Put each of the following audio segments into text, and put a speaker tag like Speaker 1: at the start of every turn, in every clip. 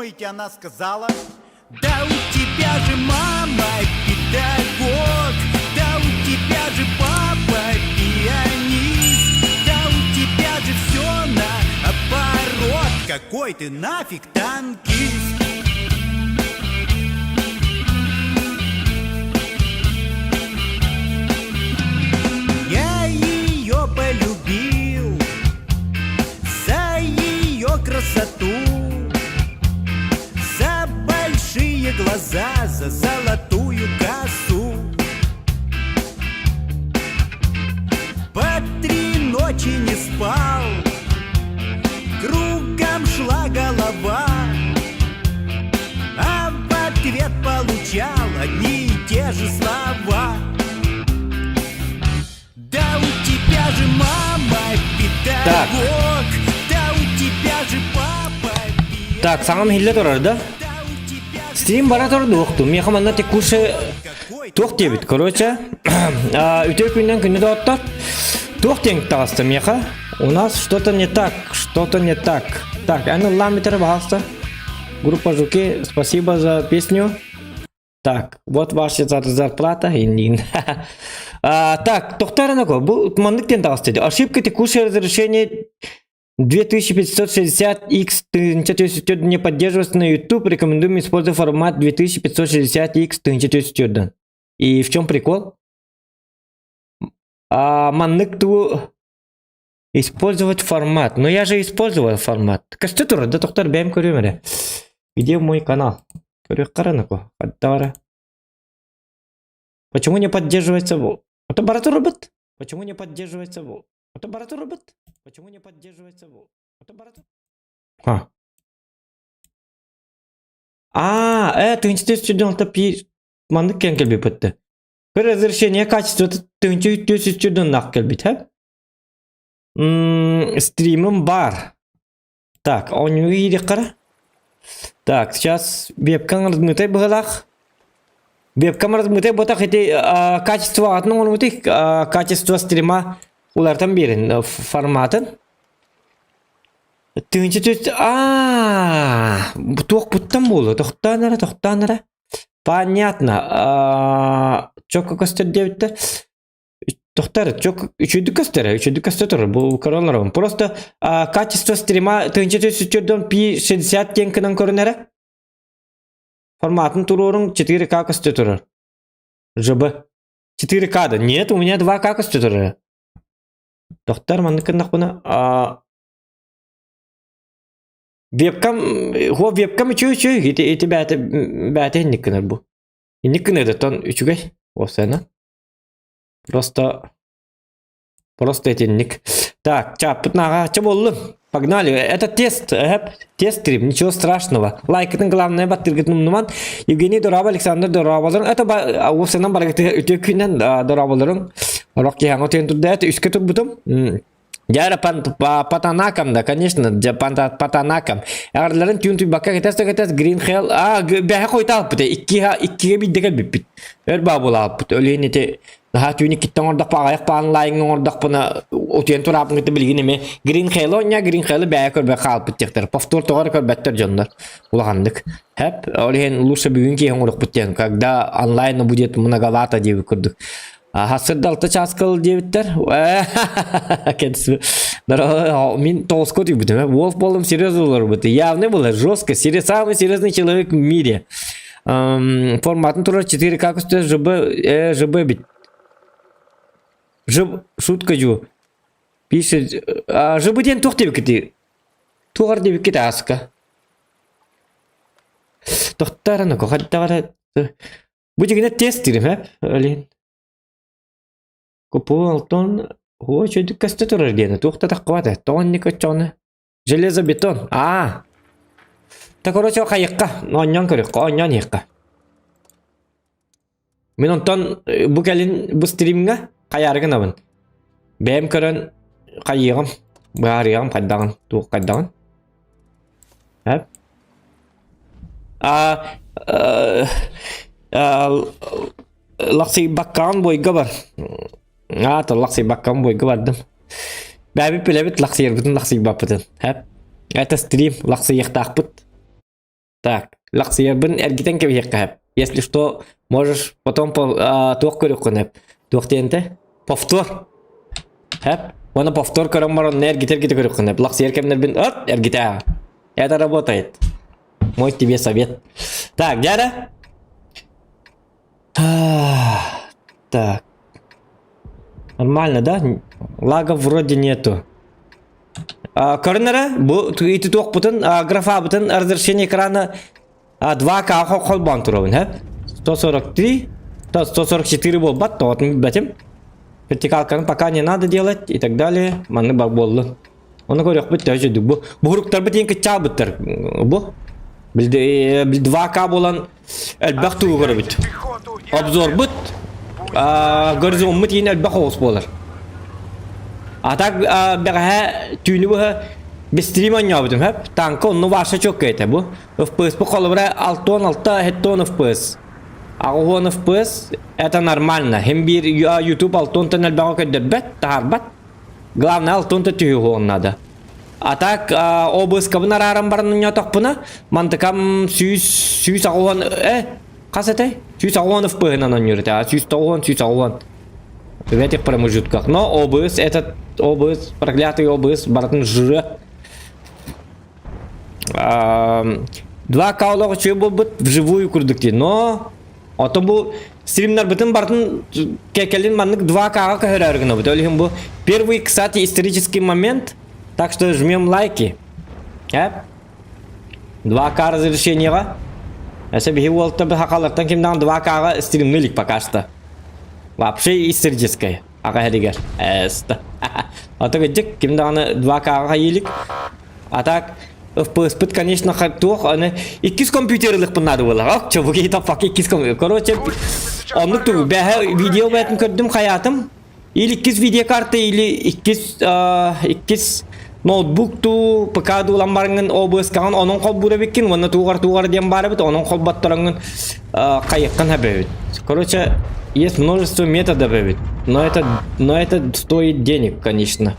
Speaker 1: думаете, она сказала? Да у тебя же мама педагог, да у тебя же папа пианист, да у тебя же все наоборот, какой ты нафиг танкист. Я ее полюбил за ее красоту, за большие глаза, за золотую косу. По три ночи не спал, кругом шла голова, а в ответ получал одни и те же слова. Да у тебя же мама
Speaker 2: Так.
Speaker 1: педагог, да у тебя же папа
Speaker 2: Так, саҥам иһиллэ турар да?
Speaker 1: Да у тебя же
Speaker 2: Стрим бара турар уохту. Миэхэ манна текущий
Speaker 1: какой
Speaker 2: туох диэбит. Короче, үтүө күннэн күнү доҕоттор. Туох диэн таҕыста миэхэ? У нас что-то не так, что-то не так. Так, эн ыллаан бүтэрэ баһаалыста. Группа Жуки, спасибо за песню. Так, вот ваша зарплата. А, так, тохтар бу маннык диэн таҕыста дии. Ошибка текущее разрешение 2560x 1404 не поддерживается на YouTube. Рекомендуем использовать формат 2560x 1404. И в чем прикол? А, маннык ту использовать формат. Но я же использовал формат. Көстө турар, да тохтор бэйэм көрүөм эрэ. Где мой канал? Көрүөх хараныко. Хаттара. Почему не поддерживается? Это бара турбут? Почему не поддерживается? Это бара турбут? Почему не поддерживается? Это бара А. А, тыһыынча түөрт пи маннык кэн кэлбит. Разрешение качество тыһыынча түөрт нах кэлбит, ха? Стримим бар. Так, оонньуу киириэххэ. Так, сейчас вебкам размытай быһыылаах. Вебкам размытай ботах ити качество атын оҥорбутуй качество стрима уларытан биэрин форматын. Тыһыынча түөрт аа туох буттан буолуо тохтоон эрэ тохтоон эрэ. Понятно. Чокко көстөр диэбиттэр. Тохтор, чок үчүгдүк көстөр, үчүгдүк көстө турар бу көрөлөрүм. Просто качество стрима тыһыынча түөрт пи 60 диэн гынан көрүнэрэ. Форматын туруоруҥ 4К көстө турар. ЖБ. 4К да. Нет, у меня 2К көстө турар. Тохтор маннык гыннахпына вебкам хуо вебкам үчүгэй үчүгэй ити ити бэйэтэ бэйэтэ инник гынар бу. Инник гыныа үчүгэй уопсайынан. Просто просто итинник. Так, чаппыт чэ буоллун. Погнали. Это тест, тест стрим, ничего страшного. Лайкытын главное баттыргытын умнумаҥ. Евгений дорообо, Александр дорооболоруҥ. Это уопсайынан барыгытыгар үтүө күнүнэн дорооболоруҥ. Орох киһаҥа утуйан турда, это үскэ турбутум. Дьэ Патанакам да, конечно, Патанакам. Эҕэрдэлэрин түүн туйбакка кэтэс да кэтэс Green Hell. А, бэһэ хойутаалпыт иккигэ иккигэ биирдэ кэлбиппит. Өр баа буолаалпыт. Өлүөн ити наһаа түүн иккиттэн оҥордохпо аҕыйах паан лайҥҥа оҥордохпуна утуйан турааппын кытта билигин эмиэ Green Hell оонньоо Green Hell бэйэ көрбө хаалбыт диэхтэр. Повтор тоҕо эрэ көрбөттөр дьоннор. Улаханнык. Хэп, ол иһин лучше бүгүн киэһэ оҥоруохпут диэн, когда онлайн будет многовато диэбит курдук. Сырда алта чааска диэбиттэр. Мин тоҕуска утуйбутум. Волк буоллум серьезно олорбут. Явный было жестко. Самый серьезный человек в мире. Форматын турар 4К көстөр ЖБ, ЖБ бит. Ж, шутка дьу. Пишет, ЖБ диэн туох диэбиккитий? Туох диэбиккит ааска? Тохтарана хайдаҕара Бу дьигинэ тест диирим ээ, Олин. Купу алтон оо үчүгдүк көстө турар диэни туох да таххыбат ээ тоҕо инник оччоҕуна железобетон аа так короче хайыахха оонньоон көрүөххэ оонньоон иһиэххэ мин онтон бу кэлин бу стримҥа хайаары гынабын бэйэм көрөн хайыаҕым быһаарыаҕым хайдаҕын туох хайдаҕын Э? А лахсыйбаккаҕын буойга бар. Аата лахсыйбаккаҕын буойга бардым. Бэйэбит билэбит лахсыйарбытын лахсыйбаппытын. Эп. Это стрим лахсыйыахтаахпыт. Так, лахсыйарбын эргитэн кэбиһиэххэ сөп. Если что, можешь потом по, а, туох көрүөххүн сөп. Туох диэн этэ? Повтор. Сөп. Уонна повтор көрөн баран эргитэ-эргитэ көрүөххүн сөп. Лахсыйар кэмнэрбин от эргитэ. Это работает. Мой тебе совет. Так, дядя. Так. Нормально, да? Лагов вроде нету. Көрүн эрэ, бу ити туохпутун, графабытын разрешение экрана 2К холбоон турабын, һэ? 143, 144 буолбат, тоҕотун билбэтим. Вертикалканы пока не надо делать и так далее. Манны бар буоллун. Оны көрүөхпүт төһө үчүгдүк. Бу буһуруктарбыт иин кыччаабыттар. Бу 2К буолан элбэх тугу көрөбүт. Обзорбут горизонмут иин элбэх оҕус буолар. А так бэҕэһээ түүнү быһа бистрим оонньообутум хөп. Танка онну ваша чокка этэ бу. FPS бу холобура 66 70 FPS. 80 FPS это нормально. Хим биир YouTube 6 элбэҕи көрдөрбөт, таһаарбат. Главное алтын түһүһүөн надо. А так обыскабын арааран баран онньоотохпуна мантыкам 100 180 хас этэй? 180 фпһынан оонньуур этэ, 190 180 в этих промежутках. Но ОБС этот ОБС, проклятый ОБС барытын жрет. 2К олох үчүгэй буолбут вживую курдук дии. Но ото бу стримнарбытын барытын кэлин маннык 2К-га көһөрөөрү гынабыт. Ол иһин бу первый, кстати, исторический момент. Так что жмем лайки. Эп. 2К разрешениеға. Әсә биһи уолта хакалартан кимдән 2К-га стримнылик пока что. Вообще историческое. Аға хәригер. Эст. Ата кыдьык ким даҕаны 2К-га хайыылик. А так FPS-пыт, конечно, туох аны иккис компьютерлыкпын надо было. Ок, чё, бу киһи таппак иккис компьютер. Короче, оннук тугу бэһэ видео бээтин көрдүм хайаатым. Или иккис видеокарта, или иккис иккис ноутбук туу, ПК дуулан барыңын OBS-каҕын онон холбуур эбиккин, уонна туугар туугар диэн баар эбит, онон холботтороҥҥун хайыаххын эбит. Короче, есть множество методов эбит, но это стоит денег, конечно.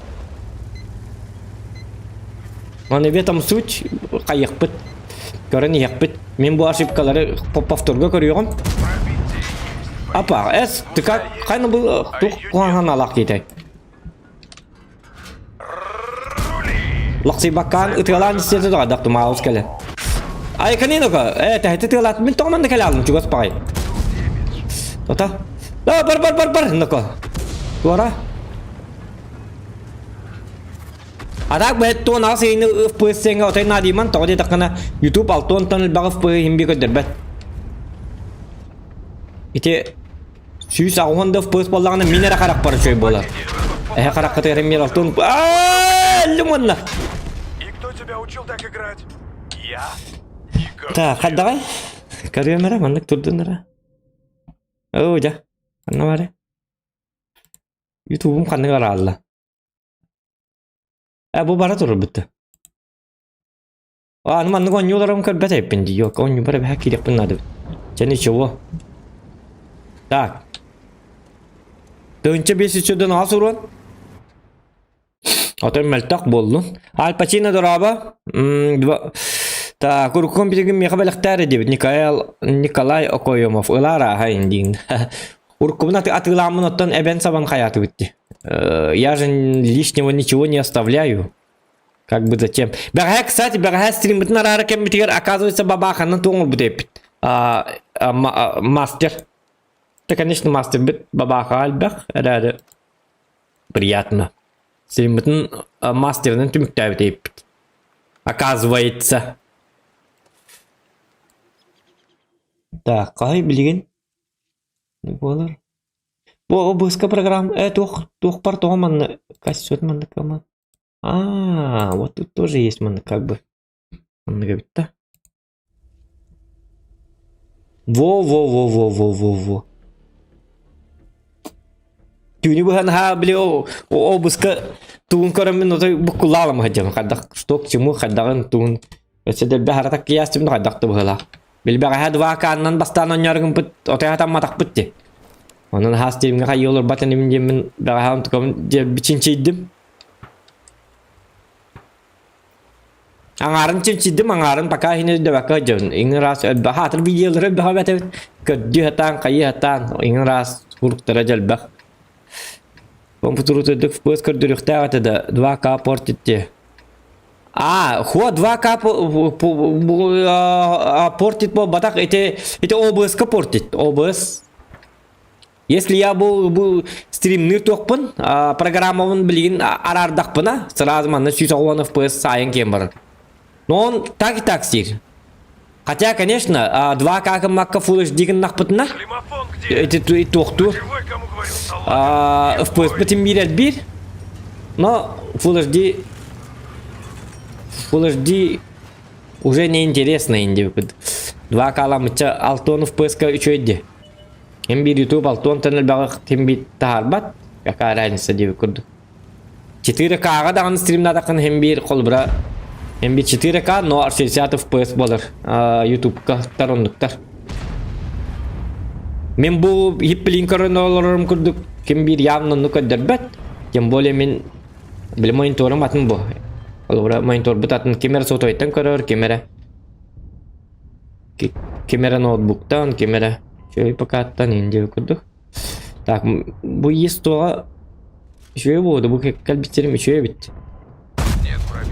Speaker 2: Аны в этом суть хайыахпыт, көрөн иһиэхпит. Мин бу ошибкалары повторга көрүөҕүм. Апа, эс, ты как, хайна был, тух куһаҕан диэтэй. Лахсыйбаккаан ытыалаан истиэтэ тоҕойдох маус кэлэн. Ай, канинока, тэһити тыалаат, мин тоҕо манна кэлэ алым, чугас баҕай. Ота. Да, бар, бар, бар, бар, ноко. Туора. А так бэт туон аҕыс ыйыны FPS-сеҥҥэ отой наадыйман тоҕо диэтэххинэ YouTube алтыонтан элбэх FPS иһин би көрдөрбөт. Ити 180 да FPS буоллаҕына мин эрэ харахпар үчүгэй буолар. Эһэ хараххытыгар эмиэ алтын Аа, өллүм уонна.
Speaker 3: И кто тебя учил так играть? Я? Никак.
Speaker 2: Так, хайдаҕай? Көрүөм эрэ, маннык турдун эрэ. Оо, дьэ. Ханна бары? Ютубум ханнык араалла? Э, бу бара турар бытты. Аны маннык оонньууларым көрбөт эбиппин дии. Yok, оонньуубар эбэһэ киириэхпин наада эбит. Чэ, ничего. Так. 1500 аҕас уруон. Отой мөлтөх буоллун. Аль Пачино дорообо. Так, уруккум билигин миэхэ бэлэхтээр диэбит Николай, Николай Окоемов. Ылаар ааһайын диин. Уруккубун атыылааммын оттон эбэн сабан хайаатыбыт дии. Я же лишнего ничего не оставляю. Как бы зачем. Бэҕэһээ, кстати, бэҕэһээ стриммытын араара кэммитигэр, оказывается, бабааханан туоҥурбут эппит. Мастер. Это, конечно, мастер бит бабааха элбэх, эрээри приятно. Стриммытын мастерынан түмүктээбит эппит. Оказывается. Так, хаһай билигин буолар? Бу ОБС программа туох туох бар тоҕо манна костюм манна кама. А, вот тут тоже есть манна как бы. Манна эбит да. Во-во-во-во-во-во-во. Түүнү быһан ха били ОБСка тугун көрөммүн отой буккулаалам сылдьабын хайдах что к чему хайдаҕын тугун өссө дэлби харатак киэстим хайдах да быһыылаах. Билбэҕэһээ 2К-нан бастаан оонньооргумпут отой хатамматахпыт дии. Онон хаас тиимҥэ хайыы олорбат инибин диэммин бэҕэһээ онтукабын дьэ бичинчийдим. Аҥаарын чинчийдим, аҥаарын пока иһин өйдөбөккө сылдьабын. Иҥин ыраас элбэх аатыр видеолары элбэх эбэтэбит. Көрдүү сатаан, хайыы сатаан, иҥин ыраас суруктара дьэ элбэх. Компьютеру үрдүк FPS көрдөрүөхтээх этэ да 2К портит дии. А, хуа 2К портит буолбатах, ити ити OBS-ка портит. OBS. Если я бу бу стримныыр туохпун, программабын билигин араардахпына, сразу манна 190 FPS сайын киэн барар. Но он так и так сиир. Хотя, конечно, 2К гыммакка Full HD гыннахпытына, ити туохтуур FPS бытын биир элбиир, но Full HD Full HD уже не интересно инди 2К ламыча 6 FPS-ка үчүгэй дии. Ким биир YouTube 6 элбэҕи ким биир таһаарбат, какая разница диэбит курдук. 4К-ҕа даҕаны стримнаатаххына син биир холобура син биир 4К, но 60 FPS буолар YouTube-ка оннуктар. Мин бу хипплин көрөн олорорум курдук ким биир явно оннук көрдөрбөт. Тем более мин били мониторум атын бу. Холобура мониторбут атын ким эрэ сотовойтан көрөр, ким эрэ ким эрэ ноутбуктан, ким эрэ үчүгэй ПК-ттан индия курдук. Так, бу иис туоҕа үчүгэй буолуо бу кэлбиттерим үчүгэй эбит.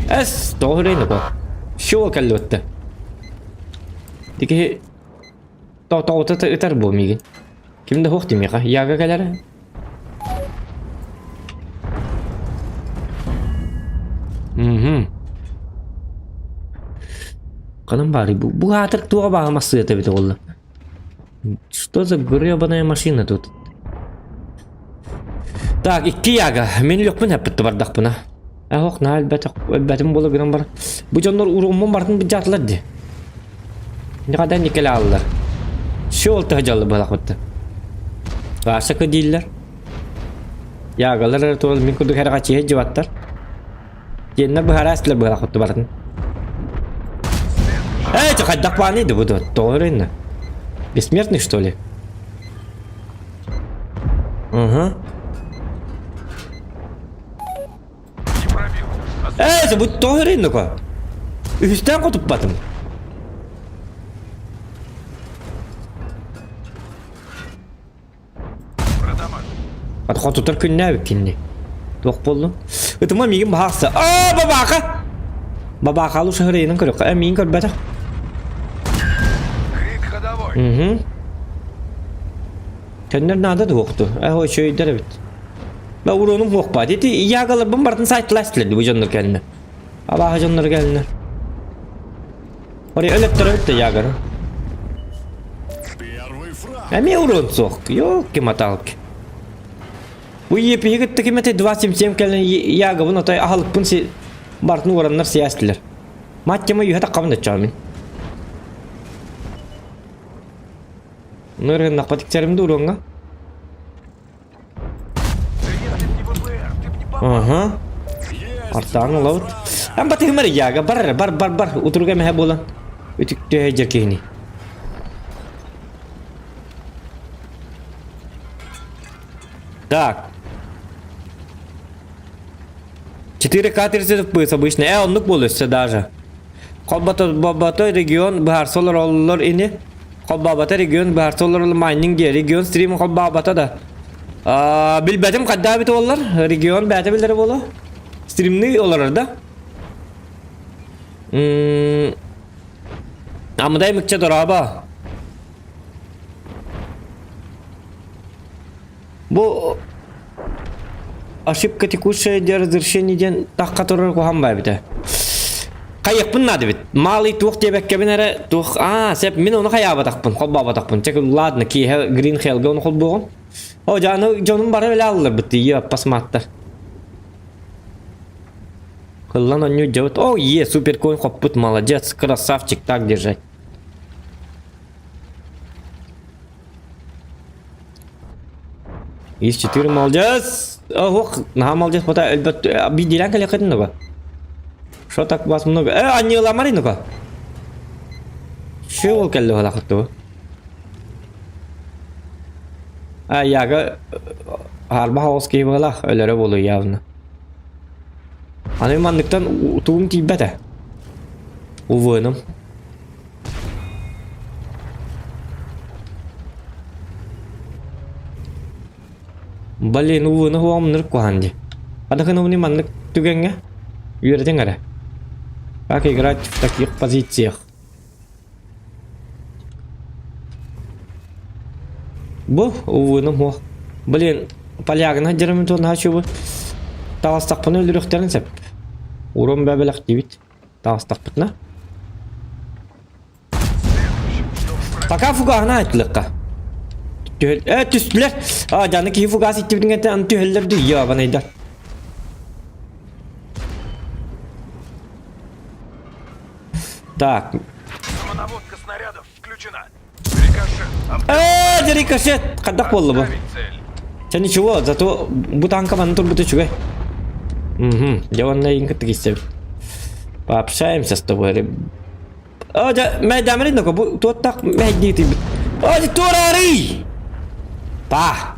Speaker 2: Эс, тоҕо үрейни ко. Шо кэллибэтте. Дики тоҕута ытар бу миигин. Ким да хуох тимиэхэ. Яга кэлэр. Мгм. Ханан баарый бу? Бу аатыр туоҕа бааһы массыыната эбитэ буолла. Что за гребаная машина тут? Так, икки яга. Мин өлүөхпүн эппит бардахпына. Эх, наһаа өлбөтөх, өлбөтүм буола гынан бар. Бу дьоннор урууммун бартын быдьаатылар дии. Никогда не кэлэ Все ол тыһа быһалахпытта. Васака дииллэр. Ягалар эрэ туол мин курдук эрэҕэ чиһэ дьыбаттар. Диэннэр быһаараа истилэр быһалахпытта бартын. Эй, хайдах бааны да буду. Тоҕо өрөйнө? Бессмертный, что ли? Угу. Ээ, бу тоҕо өрөйнө Үһүстээн хотуппатым. Хотутар күннээбит кинини. Туох буоллун? Ытыма миигин баһаахса. Аа, бабаака! Бабаакалу шахырайынан көрөххө. Э, миигин көрбөтөх. Угу. Төннөр наада туохту. Э, үчүгэйдэр эбит. Ба уронум хуохпаат. Ити ягаларбын бартын сайтлас бу дьоннор кэлнэ. Абааһы дьоннор кэлнэ. Ори өлөттөрөбүт да яганы. Эмиэ урон суох. Ёлки-маталки. Бу епиһи кытта ким этэй 2.77 кэлэн ягабын отой аһалыкпын си бартын уораннар сиястилер. Маттема юһа таққабын да мин. Ныргыннахпа тиксерим да уруоҥҥа. Ага. Артаан ылабыт. Эн батыһымар яга бар бар бар бар утуруга мэһэ буолан үтүктүө дьэр киһини. Так. 4К 30 FPS обычно. Э, оннук буолуо өссө даже. Холбото регион быһаарса олороллор ини. Холбообото регион быһаарса олороллор майнинг диэ. Регион стрим холбообото да. Билбэтим хайдаа эбит буоллар. Регион бэйэтэ билэрэ буолуо. Стримныы олорор да. Амыдай мыкча дорообо. Бу ошибка текущая для разрешения диэн тахха турар куһаҕан баа эбитэ. Хайыахпын наада эбит. Малый туох диэбэккэбин эрэ туох аа сеп мин ону хайаабатахпын холбообатахпын. Чэ ладно киэһэ Green Hellга ону холбуоҕум. О дьааны дьонум бары эле алларбыт ийэ аппасмааттар. Кыллан онньуу дьабыт. О е суперкоин хоппут молодец красавчик так держать. Есть 4 молодец! Ох, наһаа молодец, пота өлбөт биирдиилээн кэлиэххитин ну-ка. Что так вас много? Э, анньыыламарый ну-ка. Что ол кэллэ уһалахыттыбы? А, яга харба хаос киһи быһалаах өлөрө буолуо явно. Аны манныктан тугум тиийбэтэ. УВ-ным. Блин, УВ-ны хуамныр куһаан дии. Адахын маннык түгэҥҥэ үөрэтиҥ эрэ. Как играть в таких позициях? Бу УВ-ным суох. Блин, полягына дьарым туоннааччыбы. Таҕыстахпына өлөрүөхтэрин сөп. Урон бэбэлэхтиибит. Таҕыстахпытына. Пока фугаһына айтылыкка. Түһэл... Э, түстүлэр. А, дьаны киһи фугас иттибитин кэнтэ түһэллэр дүү. Ябанайдар. Так.
Speaker 3: Самонаводка снарядов включена. Рикошет.
Speaker 2: Э, рикошет! Хайдах буолла бу?
Speaker 3: Отставить цель.
Speaker 2: Чэ ничего, зато бу танка манна турбута үчүгэй. Угу, дьэ уонна эйигин кытта киирсэбит. Пообщаемся с тобой. О, дьэ, мэйдэмэрин доко, бу туоттах мэйдии тыйбыт. О, дьэ, туораарый! Па!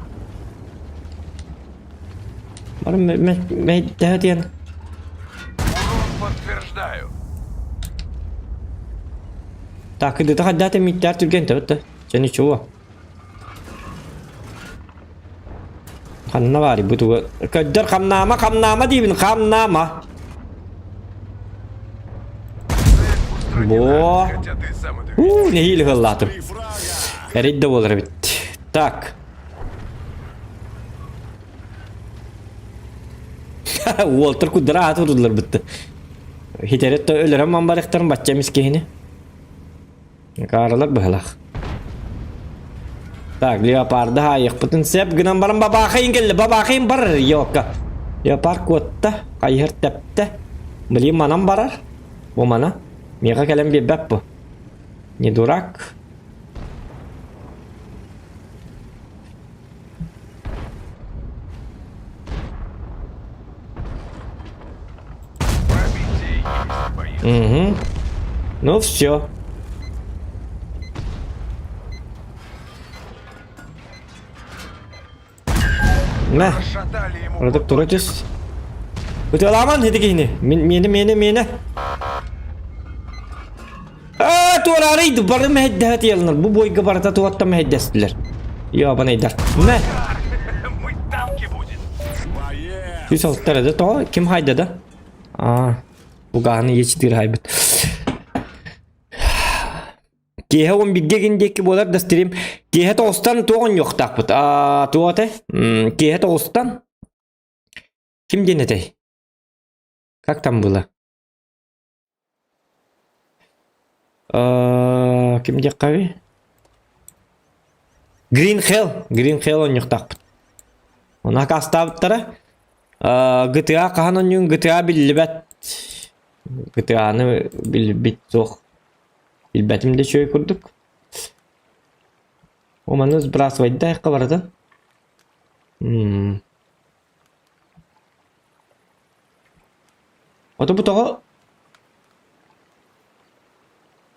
Speaker 2: Бары мэйдэһэ диэн.
Speaker 3: Урон подтверждаю.
Speaker 2: Так, кыдыта хайдаата мииттээр түргэн төбөт да. Чэ ничего. Ханна баарый бу туга? Көддөр хамнаама, хамнаама диибин, хамнаама. Бо.
Speaker 3: Хотя ты сам это
Speaker 2: У, нэһиилэ ыһыллаатым. Эрэй да буолар эбит. Так. Уолтар кудара аат урдулар бытты. Хитерет өлөрөн мамбарыктарын бачча эмис киһини. Кааралар быһалах. Так, леопарды хаайыахпытын сөп гынан баран бабаахайын кэллэ. Бабаахайын барар, ёка. Леопард куотта, хайыһар тэптэ. Блин, манан барар. Бу мана. Миэхэ кэлэн биэрбэт бу. Не дурак.
Speaker 3: Пробитие есть, боец.
Speaker 2: Угу. Ну все. Мэ.
Speaker 3: Расшатали ему
Speaker 2: Продукт
Speaker 3: бутылочек.
Speaker 2: туратис. Ытыаламан ити киһини. Миэнэ, миэнэ, миэнэ. Аа, туораарый, бары мэһэйдэһэ тиэлнэр. Бу бойга барыта туоттан мэһэйдэстилэр. Ёбанайдар. Мэ.
Speaker 3: Мыть танки будет.
Speaker 1: Боец!
Speaker 2: Үс алтар да тоҕо ким хайда да? Аа, бугааны Е4 хайбыт. Киэһэ он бииргэ гин диэки буолар да стрим. Киэһэ тоҕустан туох оонньуохтаахпыт? Аа, туох этэй? Киэһэ тоҕустан ким диэн этэй? Как там было? Аа, ким диэххэ Green Hell. Green Hell оонньуохтаахпыт. Оны акаастаабыттара. Аа, GTA хаһан оонньуун GTA биллибэт. GTA-ны билбит суох. Билбэтим да үчүгэй курдук. О, маны сбрасывайдаахха барытын. М. Ото бу тоҕо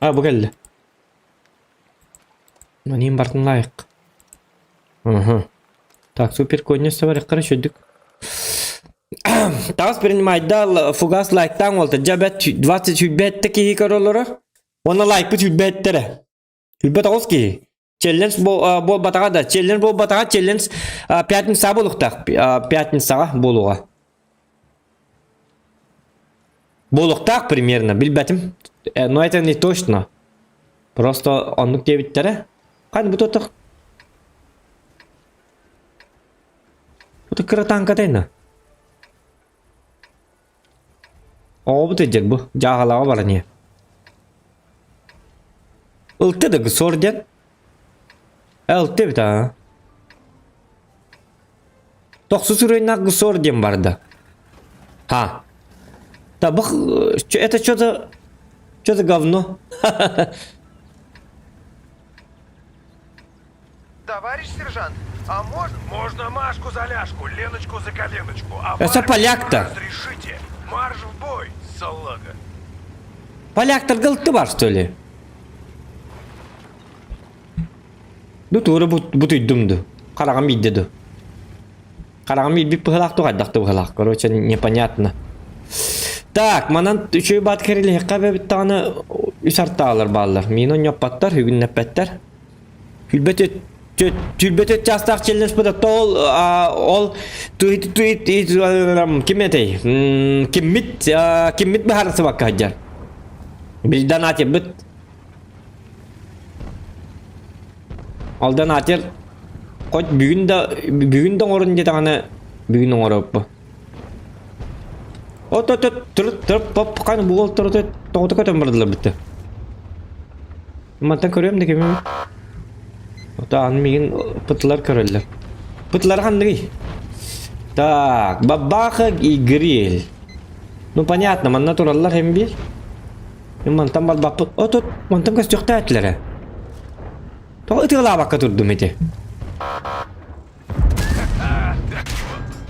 Speaker 2: А, бу кэллэ. Маныым барытын лайык. Ага. Так, супер коннес барыххара үчүгдүк. Таас принимайда фугас лайктаан уолта дьэ бэт 20 киһи көрөлөрө. Уонна лайкпыт сүүрбэттэрэ. 29 киһи. Челлендж буолбатаҕа да, челлендж буолбатаҕа, челлендж пятницаҕа буолуохтаах. Пятницаҕа буолуоҕа. Буолуохтаах примерно, билбэтим. Но это не точно. Просто оннук диэбиттэрэ. Хань бу тотох Бу кыра танкатайна. Оҕобут ыдьыр бу, дьааһылаҕа баран иһэр. Ылта да сор диэн. Ылта эбит аа. Тохсус уровеннаах гусор диэн барда. Ха. Табах, это что-то... Что-то говно.
Speaker 3: Товарищ сержант, а можно... Можно Машку за ляжку, Леночку за коленочку, а
Speaker 2: Это
Speaker 3: Варю
Speaker 2: поляк-то.
Speaker 3: Разрешите. Марш в бой, салага.
Speaker 2: Поляктарга ылты бар, что ли? Ду туора бутуйдум ду. Хараҕым биирдэ ду. Хараҕым биирбит быһылаах ду хайдах да быһылаах. Короче, непонятно. Так, манан үчүгэй баат кэрилиһэххэ эбэбит даҕаны үс артаалар бааллар. Миин онньоппаттар, үгүннэппэттэр. Күлбэт Түлбэт чаастаах челлендж ол ол ким этэй? Киммит киммит быһаарсыбакка сылдьар. Biz донатирбыт. Ол донатир хоть бүгүн да бүгүн да оҥорун диэтэҕинэ бүгүн оҥоруоппу. От от от тур тур поп хан буол тур тоҕото көтөн бардылар бүтэ. Мантан көрүөм да кими. Ото аны миигин пытылар көрөллөр. Пытылар ханныгый? Так, бабаха и гриль. Ну понятно, манна тураллар hem bir. Мантан барбаппыт. От от мантан көстүөхтээтлэрэ. Тоҕо ытыалаабакка турдум ити?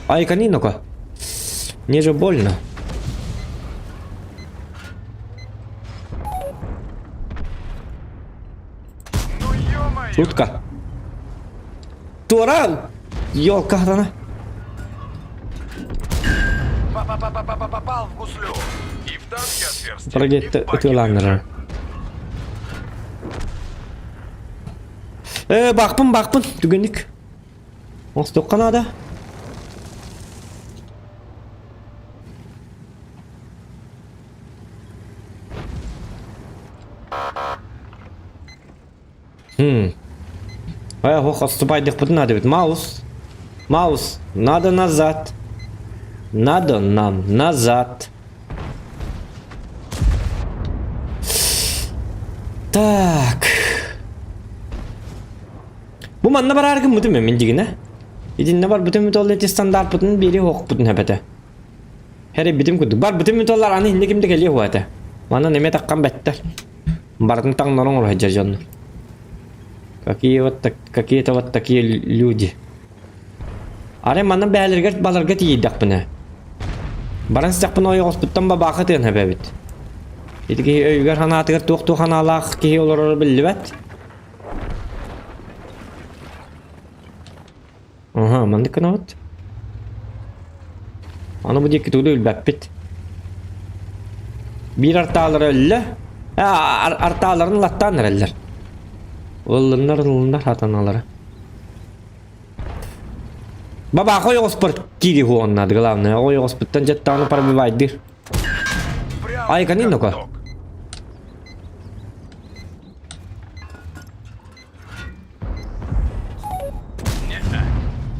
Speaker 2: Ай, ну-ка. Мне же больно.
Speaker 3: Ну ё-моё!
Speaker 2: Шутка. Туора! Ёлка хатана.
Speaker 3: Па-па-па-па-па-попал в гуслю. И в танке отверстие, и
Speaker 2: Прогетті
Speaker 3: в баке
Speaker 2: ытыалааннарар. Э, баахпын, баахпын, түгэнник. Оҥостуохха наада. Хм. Ай, ох, отступайдыхпытын надо ведь. Маус. Маус, надо назад. Надо нам назад. Так. Бу манна бараар гыммытым мин дигинэ. Итиннэ барбытым ол эти стандартпытын биэри хоқпутун хэбэтэ. Хэри битим курдук. Барбытым металлар аны инне кимде кэлиэ хуата. Манна неме таккан бэттэр. Барытын таҥнаран оҥоро дьоннор. Какие вот так, какие-то вот такие люди. Арай манна бээлэргэр баларга тиийдэхпинэ. Баран сыттахпына ойоҕоспуттан бабаахы тыан эбэбит. Ити киһи өйүгэр санаатыгар туох-туох анаалаах киһи олороро биллибэт. Аха, маннык гынабыт. Аны бу диэки тугу да билбэппит. Биир артаалара өллө. Артааларын латтаан эрэллэр. Ыллыннар ыллыннар хатаналара. Бабаха ойоҕоспор киири хуоннаад главное. Ойоҕоспуттан дьаттааны пробивайдыр.
Speaker 3: Прямо
Speaker 2: Ай,
Speaker 3: в
Speaker 2: ну-ка.
Speaker 3: каток. Не,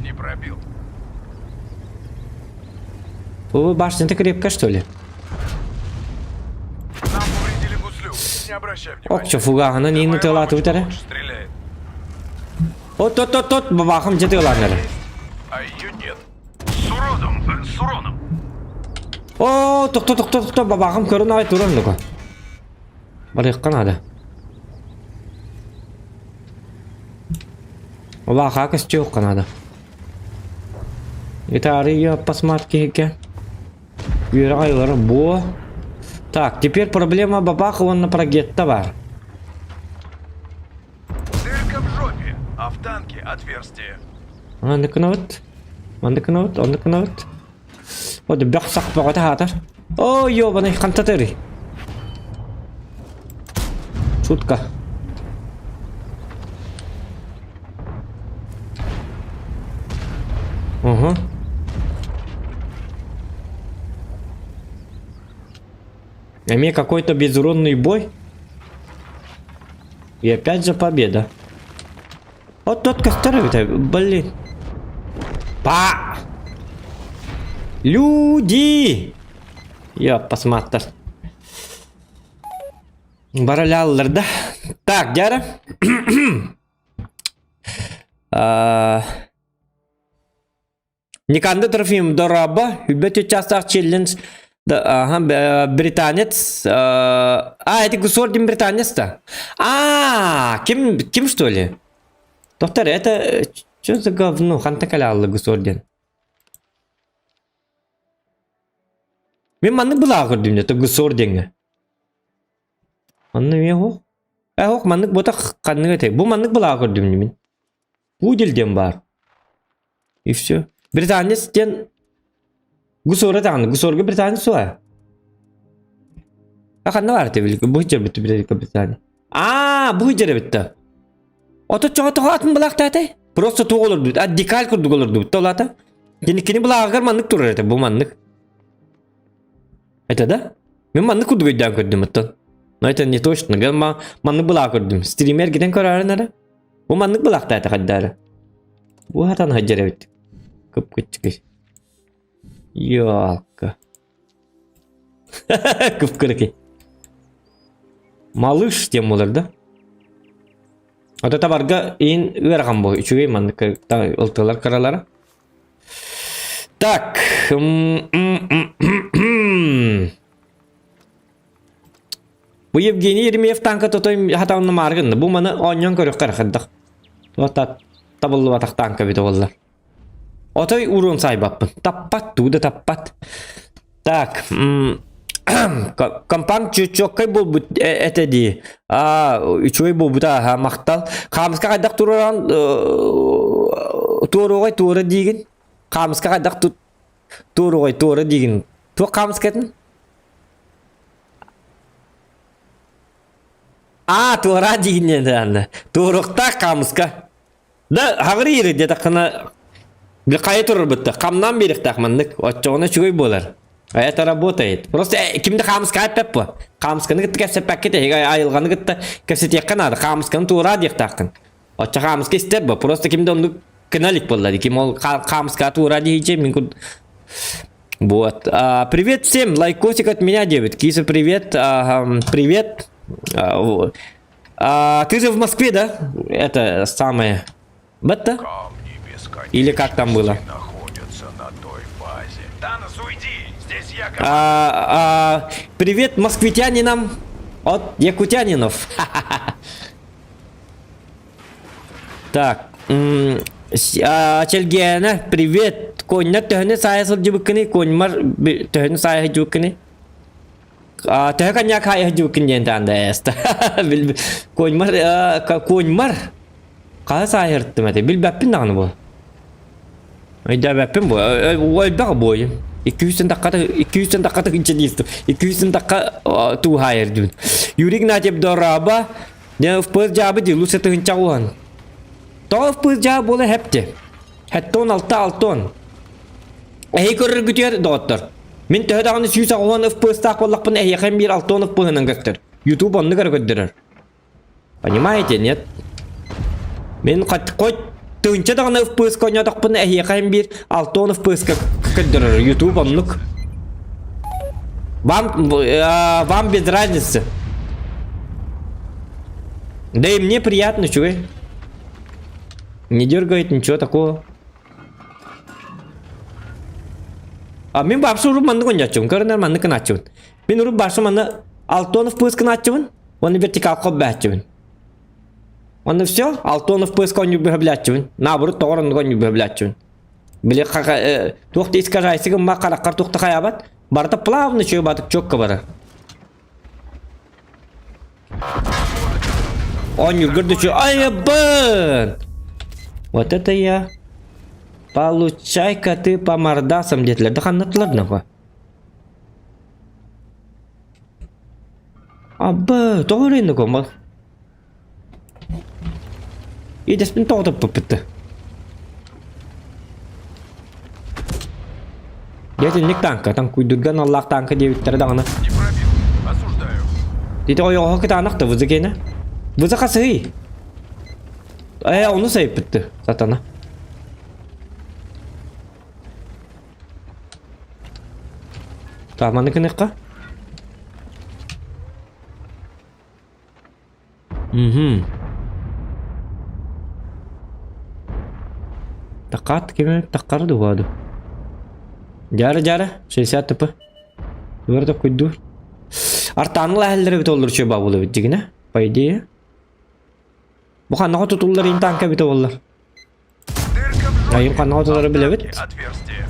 Speaker 3: не пробил.
Speaker 2: Бу башня-то крепкая, что ли?
Speaker 3: Нам повредили гуслю. Не обращай внимания.
Speaker 2: Ок, фугаһынан иин
Speaker 3: Моя
Speaker 2: ытыалааты
Speaker 3: мамочка
Speaker 2: бүтэрэ.
Speaker 3: лучше стреляет.
Speaker 2: От от от от бабахым дьэ тыалаан эрэ.
Speaker 3: А ее нет. С уродом, э, с уроном.
Speaker 2: О, тохто тохто тохто бабахым көрөн аҕай турар ну-ка. Барыахха наада. Бабаха көстүөххэ наада. Гитары посмотри киһигэ. Үөрэх айылара буо. Так, теперь проблема бабаха уонна прогетта бар.
Speaker 3: Дырка в жопе, а в танке отверстие.
Speaker 2: Маннык гынабыт. Маннык гынабыт, оннук гынабыт. О, бөх сах бөҕөтө хаатар. О, ёбаный, хантатырый. Шутка. Угу. Эмиэ какой-то безуронный бой. И опять же победа. Вот тот костер это, блин. Па! Люди! Я посмотр. Бараляллар, да? Так, дьэ. А, Никанда Трофим Дораба, Үбэт частаах челлендж, да, ага, британец. А, это Гусордин британец-то? А, ким, ким что ли? Доктор, это что за говно? Хантан кэлэ Гусордин. Мин маннык былаа көрдүм это Гусор диэҥҥэ. Манна эмиэ суох. Э суох маннык буотах ханнык этэй. Бу маннык былаа көрдүм мин. Пудель диэн баар. И все. Британец диэн Гусора даҕаны. Гусорга британец суоҕа. А ханна баар этэ били бу сылдьар бит Великобритания. Аа, бу сылдьар эбит да. Отуччаҕа тоҕо атын былаахтаатай? Просто туох олордубут? А декаль курдук олордубут да улаата. Кини кини былааҕыгар маннык турар этэ, бу маннык. Это да? Мин маннык курдук өйдөөн көрдүм оттон. Но это не точно. Мен маннык былаах көрдүм. Стример гитен көрөөрүн эрэ. Бу маннык былаахтаата хайдаары. Бу хатан хайдьар эбит. Кып-кыччыкый. Ёлка. Кып-кыракый. Малыш диэн буолар да? Ото табарга иин ыарахан бу үчүгэй маннык ылтылар кыралара. Так. Бу Евгений Еремеев танка тотой хатаҕын мааргынна. Бу маны оонньоон көрүөххэ хайдах. Туох табыллыбатах танка эбитэ буолла. Отой уруон саайбаппын. Таппат, тугу да таппат. Так, компан чөккөй буолбут этэ дии. Аа, үчүгэй буолбута аха, махтал. Хаамыска хайдах туруоран туоруоҕай туора диигин. Хаамыска хайдах туоруоҕай туора диигин. Туох хаамыскатын? Аа, туора диигин диэн Туоруохтаах хаамыска. Да, хаҕырыыр диэтэххинэ хайа турарбытта хамнаан биэриэхтээх маннык оччоҕуна үчүгэй буолар. Это работает. Просто ким да хаамыска эппэт буо. Хаамысканы кытта кэпсэппэккит эһиги айылҕаны кытта кэпсэтиэххэ наада. Хаамысканы туораа диэхтааххын. Оччо хаамыска истэр буо. Просто ким да оннук гына илик буолла. Ким ол хаамыска туораа диэчи мин Вот. А, привет всем, лайкосик от меня, Дэвид. Киса, привет. А, привет. А, вот. А, ты же в Москве, да? Это самое. Бетта? Или как там было? А, а, привет москвитянинам от якутянинов. Так, Чэлгиэнэ, привет. Коннор төһөнү саайа сылдьыбыккыный? Коньмар төһөнү саайа сылдьыбыккыный? Төһө коньяк хаайа сылдьыбыккын диэн таанда эста. Коньмар, коньмар хаһа саайырттым этэ. Билбэппин даҕаны бу. Өйдөөбөппүн бу. Өлбөх буойум. 200 тахха 200 тахха тыгынча диистим. 200 тахха тууһаайар дүүн. Юрий Игнатьев дороба. Не ФПС дьаабы дии, лучше тыһынча уһан. Тоҕо ФПС дьаа буола хэпти. Хэттон алта алтон. Эһи көрөргүтүгэр доҕоттор. Мин төһө даҕаны 180 ФПС-таах буоллахпына эһиэхэ биир алтон ФПС-ынан көстөр. YouTube оннук эрэ көрдөрөр. Понимаете, нет? Мин хоть тыһынча даҕаны ФПС-ка ойнотохпуна эһиэхэ биир алтон ФПС-ка көрдөрөр. YouTube оннук. Вам, вам без разницы. Да и мне приятно, чуй. Не дергает, ничего такого. А мин бапсы урут маннык оонньооччубун, көрөнөр маннык гынааччыбын. Мин урут бапсы манна Алтонов пыс гынааччыбын, уонна вертикал хоббээччибин. Уонна все, Алтонов пыска оонньуур бөһөблээччибин. Наоборот, тоҕор оннук оонньуур бөһөблээччибин. Били туох да искажайсы гымма хараххар туох да хайаабат. Барыта плавно чүө батык чокка барар. Оонньуургар да чүө айабын! Вот это я. Получай-ка ты по мордасам диэтилэр да ханнатылар нахуй. Абы, тоҕо эрэ комбал. Идэспин тоҕотоппуппутта. Дьэ итинник тааҥка, таҥкуйдурга аналлаах тааҥка диэбиттэрэ даҕаны.
Speaker 3: Не пробил. Осуждаю.
Speaker 2: Ити ойоҕоһо кытаанах да вызы киэнэ. Вызы хасыһый. Э, ону сайыппытты, сатана. Тааманы гыныхха. Угу. Такаат кими таккары дуһаду. Дьара дьара 60 тп. Тугар да куйдуур. Артааныл әһэллэри бит оллур чөй бабулы бит дигинэ. По идее. Бу ханнаҕа тутуллар ин танка бит оллар.
Speaker 3: Дырка в жопе.
Speaker 2: Айым ханнаҕа тутары билэбит.
Speaker 3: Остатки отверстия.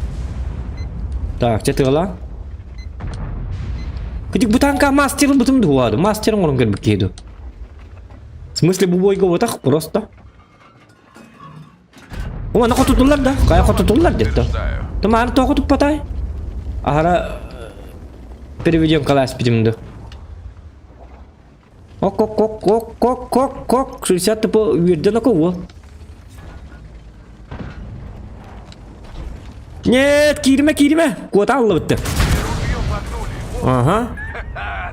Speaker 2: Так, чэ тыала. Кытык бу танка мастерын бутум дуһаду. Мастерын оҥорон көрбүт киһи ду. В смысле бу бойга ботах просто. Уонна хотутуллар да? Хайа хотутуллар деттэ.
Speaker 3: Утверждаю.
Speaker 2: Тумаары тоҕо туппатай? Аһара переведем каласпитим ду. Ок ок ок ок ок ок ок 60 тп үөрдэн око уол. Нет, кииримэ, кииримэ. Куота аллыбытты. Ага.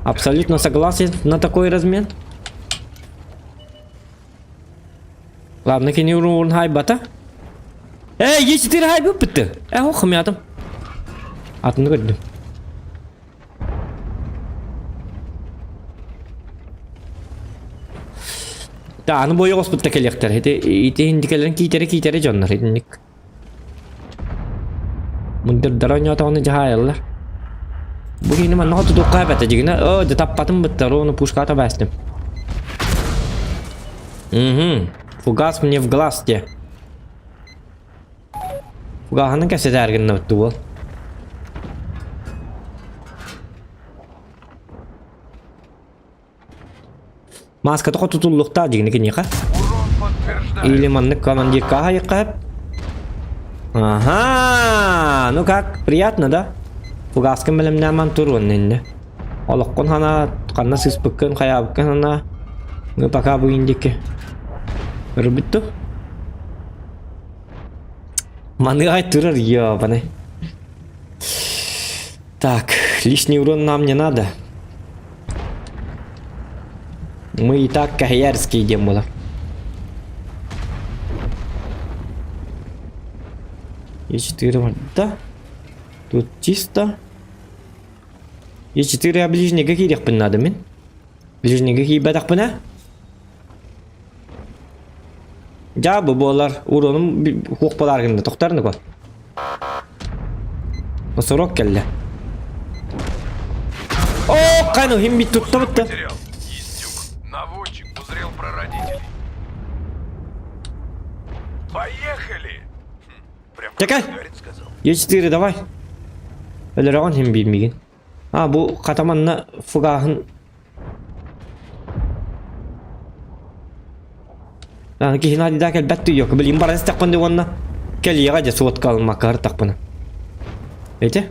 Speaker 2: Абсолютно согласен на такой размен. Ладно, кини урун хайбата. Эй, Е4 хайбыт бітті. Э, ох, хымятым. Атыны көрдүм. Да, аны бойы оспутта кэлиэхтэр. Ити ити индикэлэрин киитэри киитэри дьоннор итинник. Мындырдара ойноотоҕуна дьаһаайаллар. Бу киһини манна хотутуохха эбэтэ дьигинэ. Оо, дьэ таппатым бытта, ровно пушката баастым. Угу. Фугас мне в глаз те. Фугаһынан кэпсэтээр гыннабыт уол. Мааската хотутуллуохтаах дьигини киниэхэ. Или маннык командирка аһайыкка Ага, ну как, приятно, да? Фугаскын бэлэмнээмэн тур уонна иннэ. Олоххун хана, ханна сыспыккын, хайаабыккын хана. Мы пока бу индики. Көрбүттү. Маныай турар, ёбаный. Так, лишний урон нам не надо. Мы и так кахаярские идем было. Е4, да. Тут чисто. Е4 ближнего киириэхпин надо мин. Ближнего киирбэтэхпинэ. Дьаабы буолар уронум хуох буолаар гынна тохтор нуко. Носорог кэллэ. О, кайну хим бит тутта бутта.
Speaker 3: Потерял. Издюк. Наводчик узрел прародителей. Поехали! Хм, Прям как
Speaker 2: Чекай.
Speaker 3: Гагарин сказал.
Speaker 2: Е4 давай. Өлөрөҕүн хим биир мигин. А бу хатаманна фугаһын Киһини адида кэлбэт дуу билим баран истэхпин дии уонна кэлиэҕэ дьэ суотка ылыммакка ыртахпына. Эти?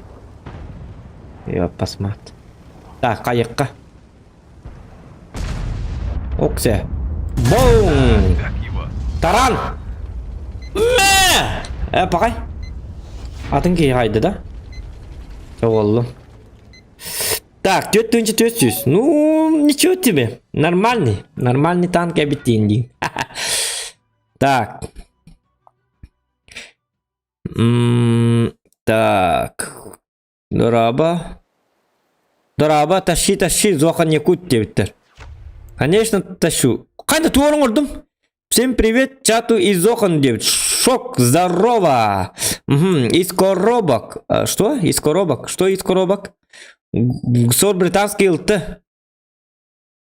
Speaker 2: Ёппасмаат. Так, хайыкка. Оксе. Бум!
Speaker 3: Как его?
Speaker 2: Таран! Мэ! Э, пакай. Атын киһи хайда да? Оҕоллум. Так, 4400. Ну, ничего тебе. Нормальный. Нормальный танк эбит дии. Так. М, Так. Дорообо. Дорообо, тащи, тащи, Зохан Якут диэбиттэр. Конечно, тащу. Қайда туорун оҥордум? Всем привет, чату из Зохан диэбит. Шок, здорово. Угу. Из коробок. А, что? Из коробок? Что из коробок? Сор британский ЛТ.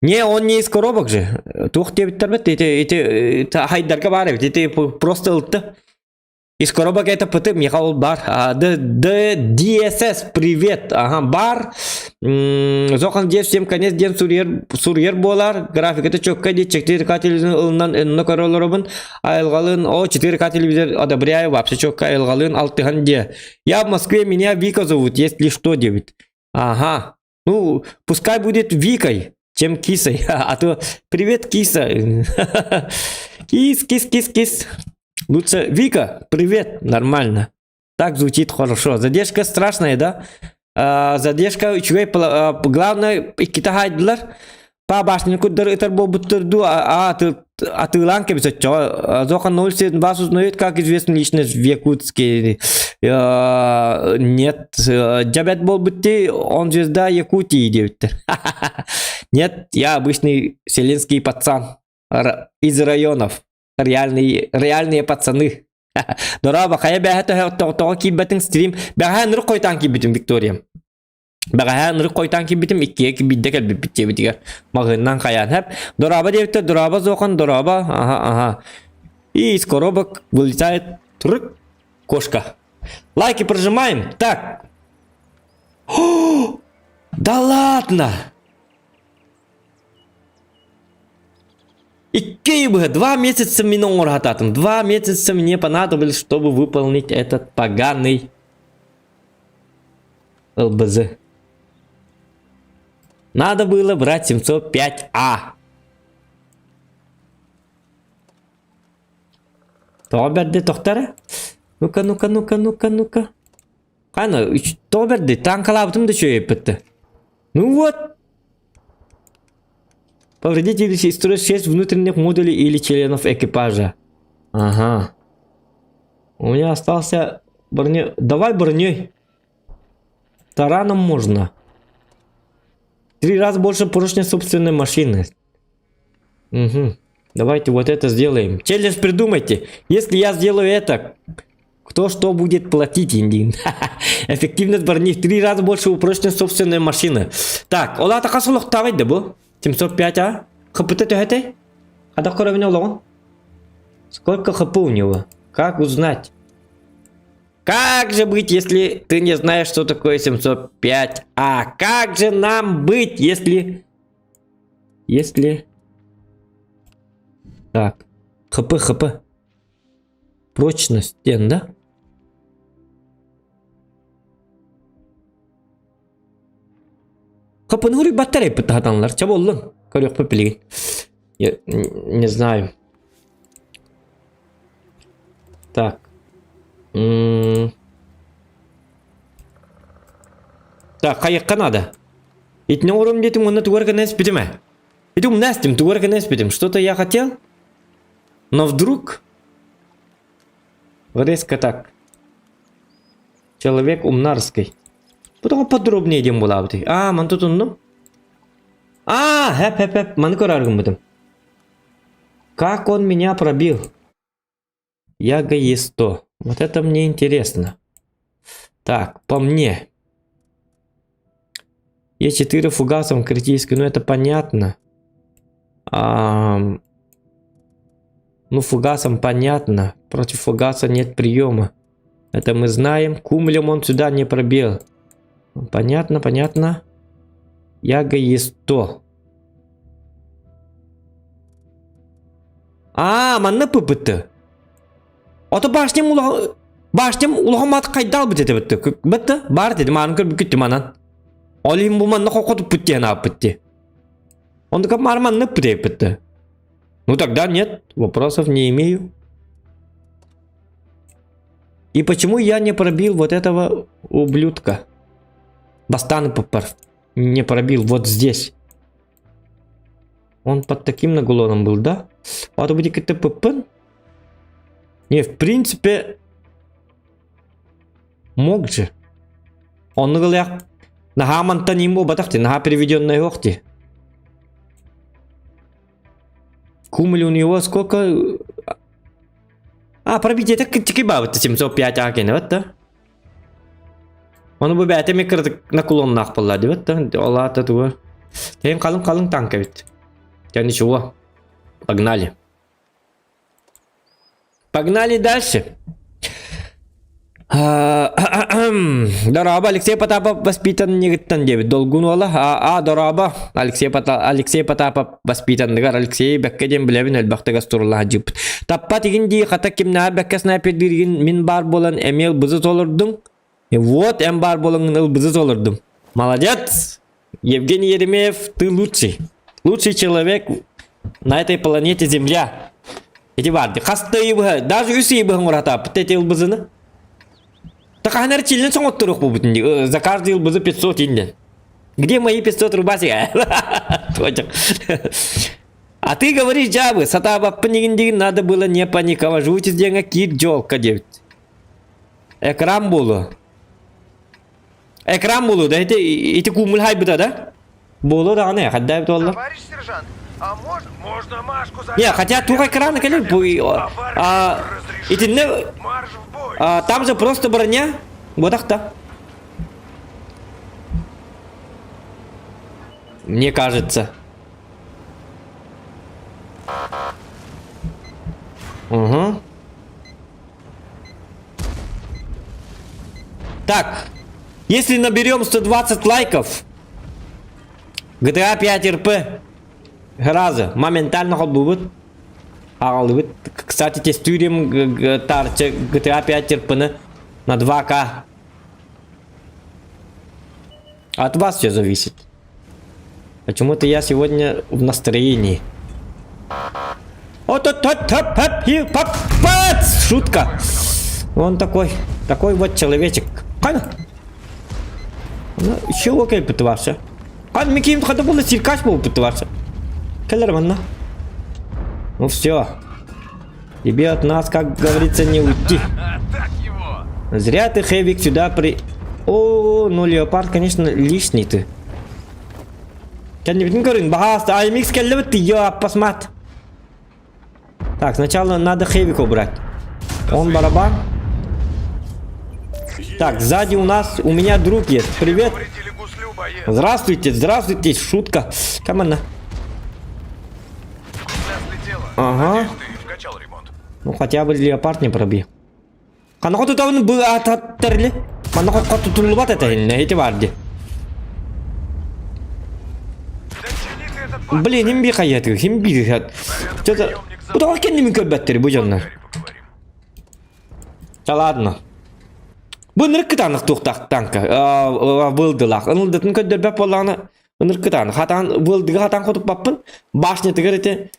Speaker 2: Не, он не из коробок же. Туох диэбиттэр бит, ити, ити, хайдарга баар эбит, ити просто ЛТ. Из коробок это ПТ, Михаил Бар. А, Д, Д, DSS, привет. Ага, бар. Зохан дев всем конец ден сурьер, сурьер буолар. Графиката чөккө ди 4К телевизор ылынан энно көрөлөрөбүн. Айылгалын, о, 4К телевизор одобряю, вообще чөккө айылгалын алтыхан де. Я в Москве, меня Вика зовут, если что, девит. Ага. Ну, пускай будет Викой, чем кисой. А то, привет, киса. Кис, кис, кис, кис. Лучше Вика, привет, нормально. Так звучит хорошо. Задержка страшная, да? А, задержка үчүгэй, главное, иккитэ хаайдылар. Па башняны курдары ытар буолбуттар дуу, а атыылаан кэбисэччөҕө. Зохан 07 вас узнает, как известна личность в Якутске. Нет, дьэбэт буолбут он звезда Якутии диэбиттэр. Нет, я обычный селенский пацан из районов. Реальные, реальные пацаны. Дорообо, хайа бэһэ тоҕо киирбэтиҥ стрим. Бэҕэһээ ынырык хойутаан киирбитим Виктория. Бэҕэһээ ынырык хойутаан киирбитим иккигэ биирдэ кэлбиппит диэбитигэр. Маҕаһыыннан хайаан хэп. Дорообо диэбиттэр, дорообо Зохан, дорообо. Ага, ага. И из коробок вылетает трык кошка. Лайки прожимаем. Так. О, да ладно! Икки быһа 2 месяца мин оҥоро 2 месяца мне понадобилось, чтобы выполнить этот поганый ЛБЗ. Надо было брать 705А. Тоҕо бэрди тохтара? Ну-ка, ну-ка, ну-ка, ну-ка, ну-ка. Хана, тоҕо бэрди? Танкалаабытым да үчүгэй Ну вот. Повредить или строить 6 внутренних модулей или членов экипажа. Ага. У меня остался броне... Давай броней. Тараном можно. Три раза больше поршня собственной машины. Угу. Давайте вот это сделаем. Челлендж придумайте. Если я сделаю это, кто что будет платить, Индин? Эффективность брони в три раза больше упроченной собственной машины. Так, ол аата хас олохтааҕый да бу? 705 а? ХПТ төһөтэй? Хадах көрөбүн олоҕун? Сколько ХП у него? Как узнать? Как же быть, если ты не знаешь, что такое 705А? Как же нам быть, если... Если... Так. ХП, ХП. Прочность стен, да? ХП-ны хуруйбаттар эппит таһатанлар. Ча буоллун. Көрүөхпүт билигин. Я не знаю. Так. М Так, хайыкка надо. Итини оҥором диэтим уонна тугу эрэ гына испитим ээ. Ити умна эстим, тугу эрэ гына испитим. Что-то я хотел, но вдруг резко так. Человек умнарский. Потом подробнее диэн буолаабытый. Аа, маны тутуннум. Аа, хэп хэп хэп, маны көрөр гыммытым. Как он меня пробил? Яга Е100. Вот это мне интересно. Так, по мне. Е4 фугасом критический, ну это понятно. А, ну, фугасом понятно. Против фугаса нет приема. Это мы знаем. Кумлем он сюда не пробил. Понятно, понятно. Яга Е100. Аа, манна пыпытты. Ото башням улахан башням улахан мат хайдал бит этэ битте. Битте бар дедим, аны көрбүт күттүм анан. Ол иһин бу манна хокотуппут диэн ааппыт дии. Онтукам маар манна ыппыт Ну тогда нет, вопросов не имею. И почему я не пробил вот этого ублюдка? Бастаны не пробил вот здесь. Он под таким наклоном был, да? А то будет КТПП. Не, в принципе, мог же. Он говорил, наһаа мантан им буолбатах дии, наһаа переведенная ох дии. Кумли у него сколько? А, пробитие так тики бабыт 705 а кene да? Оны бу бэйэтэ эмиэ кыратык наклоннаах буолла диэбит да, ол аата тугу. Тэйин халыҥ-халыҥ танк эбит. Дьэ ничего, погнали. Погнали дальше. Дорообо, Алексей Потапов воспитаннигыттан диэбит. Долгун уола. А, дорообо, Алексей, Пота... Алексей Потапов воспитанныгар Алексей бэккэ диэн билэбин элбэхтик астуруллаһа дьыппыт. Таппат игин дии хата кимнээҕэр бэккэ снайпердииргин мин баар буолан эмиэ ылбызы толордуҥ. Вот эн баар буолаҥҥын ылбызы толордум. Молодец! Евгений Еремеев, ты лучший. Лучший человек на этой планете Земля. Ити баар хас да ыйы даже үс ыйы быһа оҥоратааппыт эти ылбызыны. Такаһанар чилин соҥотторуох буолбутун за каждый ылбызы 500 иннен. Где мои 500 рубасик? А ты говоришь, дьаабы, сатаабаппын игин дигин надо было не паниковать. Живите диэҥэ киир дьолка диэбит. Экран буолуо. Экран буолуо да ити ити кууммун хайбыта да? Буолуо даҕаны хайдаа эбит буолла?
Speaker 3: Товарищ сержант, а можно... Можно Машку за
Speaker 2: Не,
Speaker 3: ляжку,
Speaker 2: хотя туох
Speaker 3: Леночку
Speaker 2: экрана
Speaker 3: за
Speaker 2: кэлин бу
Speaker 3: коленочку.
Speaker 2: а,
Speaker 3: А Варварке
Speaker 2: итиннэ
Speaker 3: разрешите. Марш в бой!
Speaker 2: а, там же просто броня. Буотах Мне кажется. Угу. Так, если наберем 120 лайков, GTA 5 РП раза моментально холбуубут. Аҕалыбыт. Кстати, тестируем GTA 5 РП на 2К. От вас все зависит. Почему-то я сегодня в настроении. От Шутка. Он такой, такой вот человечек. Хана. Чего кэлбит вообще? Хан миким хата була циркач буолбут вообще. Кэлэр манна. Ну все. Тебе от нас, как говорится, не уйти. Зря ты, Хэвик, сюда при... О, ну леопард, конечно, лишний ты. Кэннибитин көрүн, баһаас, аймикс кэллэбит, я посмат. Так, сначала надо Хэвика убрать. Он барабан. Так, сзади у нас, у меня друг есть. Привет. Здравствуйте, здравствуйте, шутка. Камана. Ага. Ну хотя бы леопард не пробил. Ханна хотутабын бу ататтарли. Манна хотутуллубат этэ ити бар ди. Блин, хим би хайатыр, хим би хат. Что-то... Бу тоҕо кэннибин көрбөттөр бу дьоннор. Да ладно. Бу ынырык кытаанах туохтаах танка вылдылаах. Ынылдытын көрдөрбөт буоллаҕына ынырык кытаанах. Хатаан вылдыга хатаан хотуппаппын. Башнятыгар ити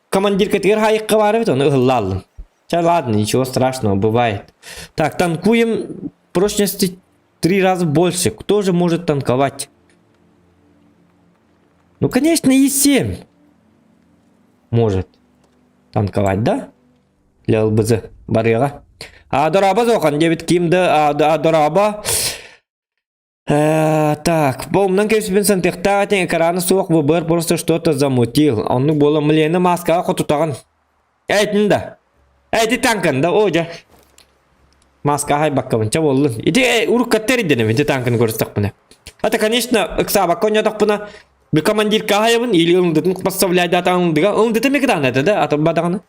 Speaker 2: командиркатыгар хайыкка баар эбит, ону ыһылла аллым. Ча ладно, ничего страшного, бывает. Так, танкуем прочности 3 раза больше. Кто же может танковать? Ну, конечно, И7 может танковать, да? Для ЛБЗ барыга. А дорообо зохан диэбит ким да а дорообо. Так, бу кэпсипин сантыхтаах этин экрана суох ВБР просто что-то замутил. Оннук буола Милена маскаҕа хотутаҕын. Этин да. Эти танкан да, о дьэ. Маска хайбаккабын, ча буоллун. Ити уруккаттар ирдэнэбин, ити танканы көрүстэхпинэ. Это, конечно, ыксаабакка ойнотохпуна, би командирка хайабын, или ылындытын поставляйдаатаҕын ылындыга, ылындытын экран это да, атын бадаҕына.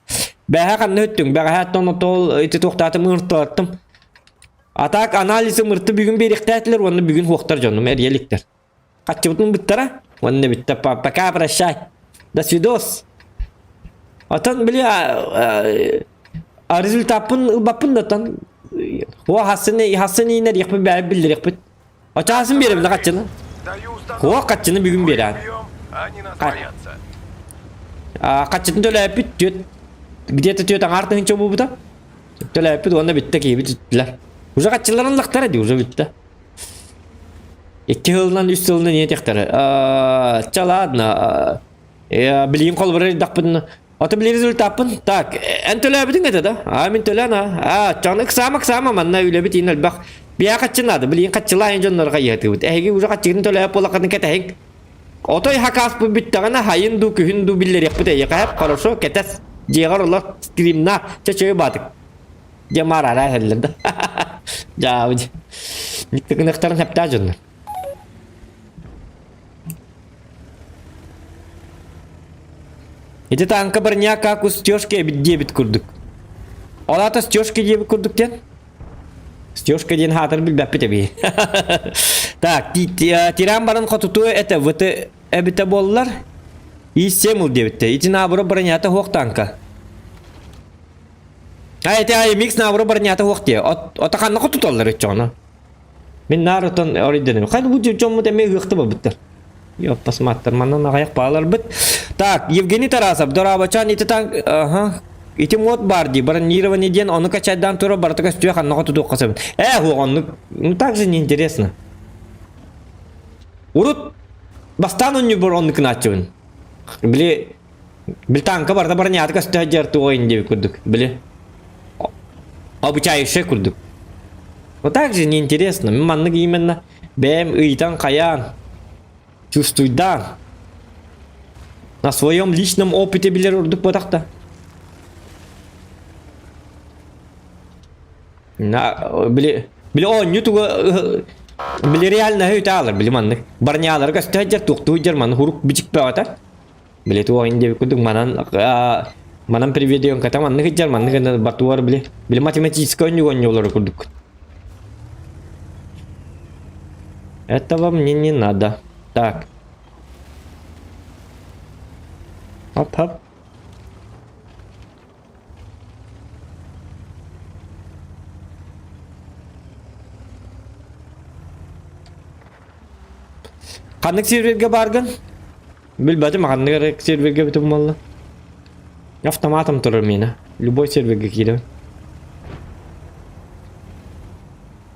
Speaker 2: Бэҕэһээ ханна өттүҥ, бэҕэһээ оттон отол ити туохтаатым ырталаттым. А так анализы мырты бүгүн биэриэхтээтилэр уонна бүгүн хуохтар дьонум эрийэликтэр. Хаччыбытын бүттара уонна бүттэ пока прощай. До свидос. Отон били результаппын ылбаппын да оттон хуа хассыны хассыны иинэр иэхпит бэйэ биллэриэхпит. Очаасын биэрэбин хаччыны. Хуа хаччыны бүгүн биэрэн. Хаччытын төлөөппүт түөт где-то түөт аҥаар тыһыынча буолбута. Төлөөппүт уонна бүттэ киһибит үттүлэр. Уже хаччыларын лахтара дии уже бүттэ. Икки сылынан үс сылынан иэтиэхтэрэ. Ча ладно. Билигин холобура ыйдахпын Ото били результаппын. Так, эн төлөөбүтүҥ этэ да? А мин төлөөн а. А, чону ыксаама ыксаама манна үлэбит иин элбэх. Биһиэхэ хаччы наада. Билигин хаччылаайын дьоннорго ыйытыыбыт. Эһиги уже хаччыгын төлөөп буолаххытын кэтэһиҥ. Отой хакааспыт бүттэҕинэ хайын дуу күһүн дуу биллэриэхпит эйиэхэ эп хорошо кэтэс. Дьиэҕэр олор стримна чөчөйү баатык. Дьэ маарара иһэллэр да. Дьаабы Никтыгыныахтарын хэптээ дьоннор. Ити танка броня как у стежки эбит диэбит курдук. Ол аата стежки диэбит курдук диэн. Стежка диэн хаатыр билбэппит эбии. Так, тиран баран хотутуо это ВТ эбитэ буоллар. И7 ыл диэбиттэ. Ити наоборот бронята хуох танка. А ити АМХ наоборот бронята хуох диэ. Ота ханна хотуталлар өччөҕүнэ. Мин наар отон оройдонум. Хайда бу дьоммут эмиэ ыһыахта барбыттар. Ёппасматтар, манан аҕыйах бааларбыт. Так, Евгений Тарасов, дорообочоон ити танк... Ага. Ити мод баар дии, бронирование диэн ону качайдаан тура барыта көстүө ханна тутуохха сөп. Э, оннук, ну так же неинтересно. Урут бастаан онньубар оннук гынааччыбын. Били, били танка барыта бронята көстө сылдьар туох диэбит курдук. Били, обучающая курдук. Вот так же неинтересно. Мин маннык именно бэйэм ыйтан хайаан, чувствуйдаан. На своем личном опыте билэр ордук буотахта. На, били, били оонньуу тугу били реально өйтө аалар били маннык барнялары көстө сылдьар туохтуу сылдьар маннык урук бичик бөҕөтө били туох ин диэбит курдук манан манан приведенката маннык сылдьар маннык батуар били били математическай оонньуу оонньуулары курдук. Этого мне не надо. Так. Хоп-хоп. Ханнык сервергэ бааргын? Билбэтим, ханнык эрэ сервергэ бүтүн буолла. Автоматом турар миэнэ. Любой сервергэ киирэбин.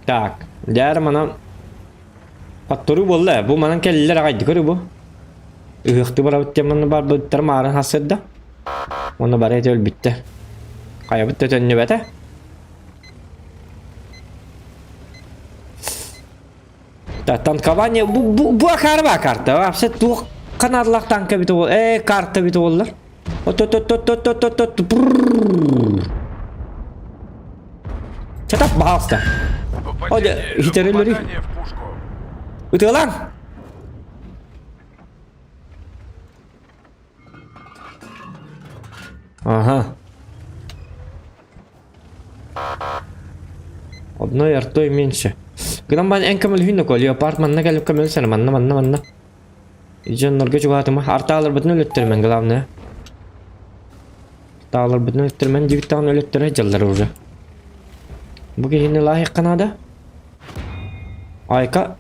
Speaker 2: Так, дьээр манан хотторуу буолла бу манан кэллилэр аҕай көрү бу. Ыһыахты барабыт диэн манна барбыттар маарын хассырда. Уонна бары эти өлбүттэр. Хайабыт да төннүбэтэ. Да, танкование бу бу бу акаарба карта. Вообще туох канадлаах танка бит ол. Э, карта бит оллар. От от от от от от от от. Чатап баҕаста. Оде, хитерелери. Ытыалаң. Ага. Одной артой меньше. Гынан бан эн көмөлүһүн да леопард манна кэлip көмөлүсene манна манна манна. Дьоннорго чугаатыма. Артааларбытын өлөттөрмөн главное. Артааларбытын өлөттөрмөн диэбит даҕаны өлөттөрө дьаллар уже. Бу киһини лаайыкка наада. Айка.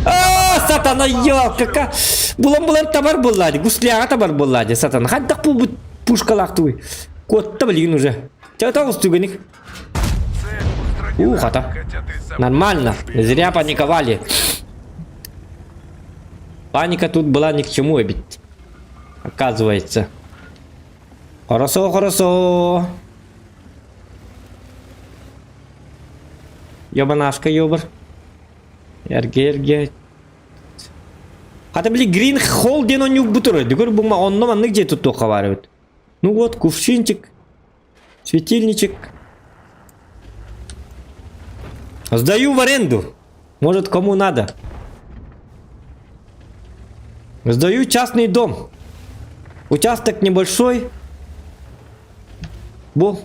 Speaker 2: А, сатана ёлка Булан булан табар булла гусляга табар булла сатана. Хайдах бу пушкалаах туй. Куотта билигин уже. Чата устугеник. У, хата. Нормально. Зря паниковали. Паника тут была ни к чему, ведь. Оказывается. Хорошо, хорошо. Ёбанашка ёбар. Эрге эрге. Хата били Green Hall диэн онньук бутур. Дүгөр бума онно маннык дьиэ туттуохха баар эбит. Ну вот, кувшинчик, светильничек. Сдаю в аренду. Может, кому надо. Сдаю частный дом. Участок небольшой. Бо.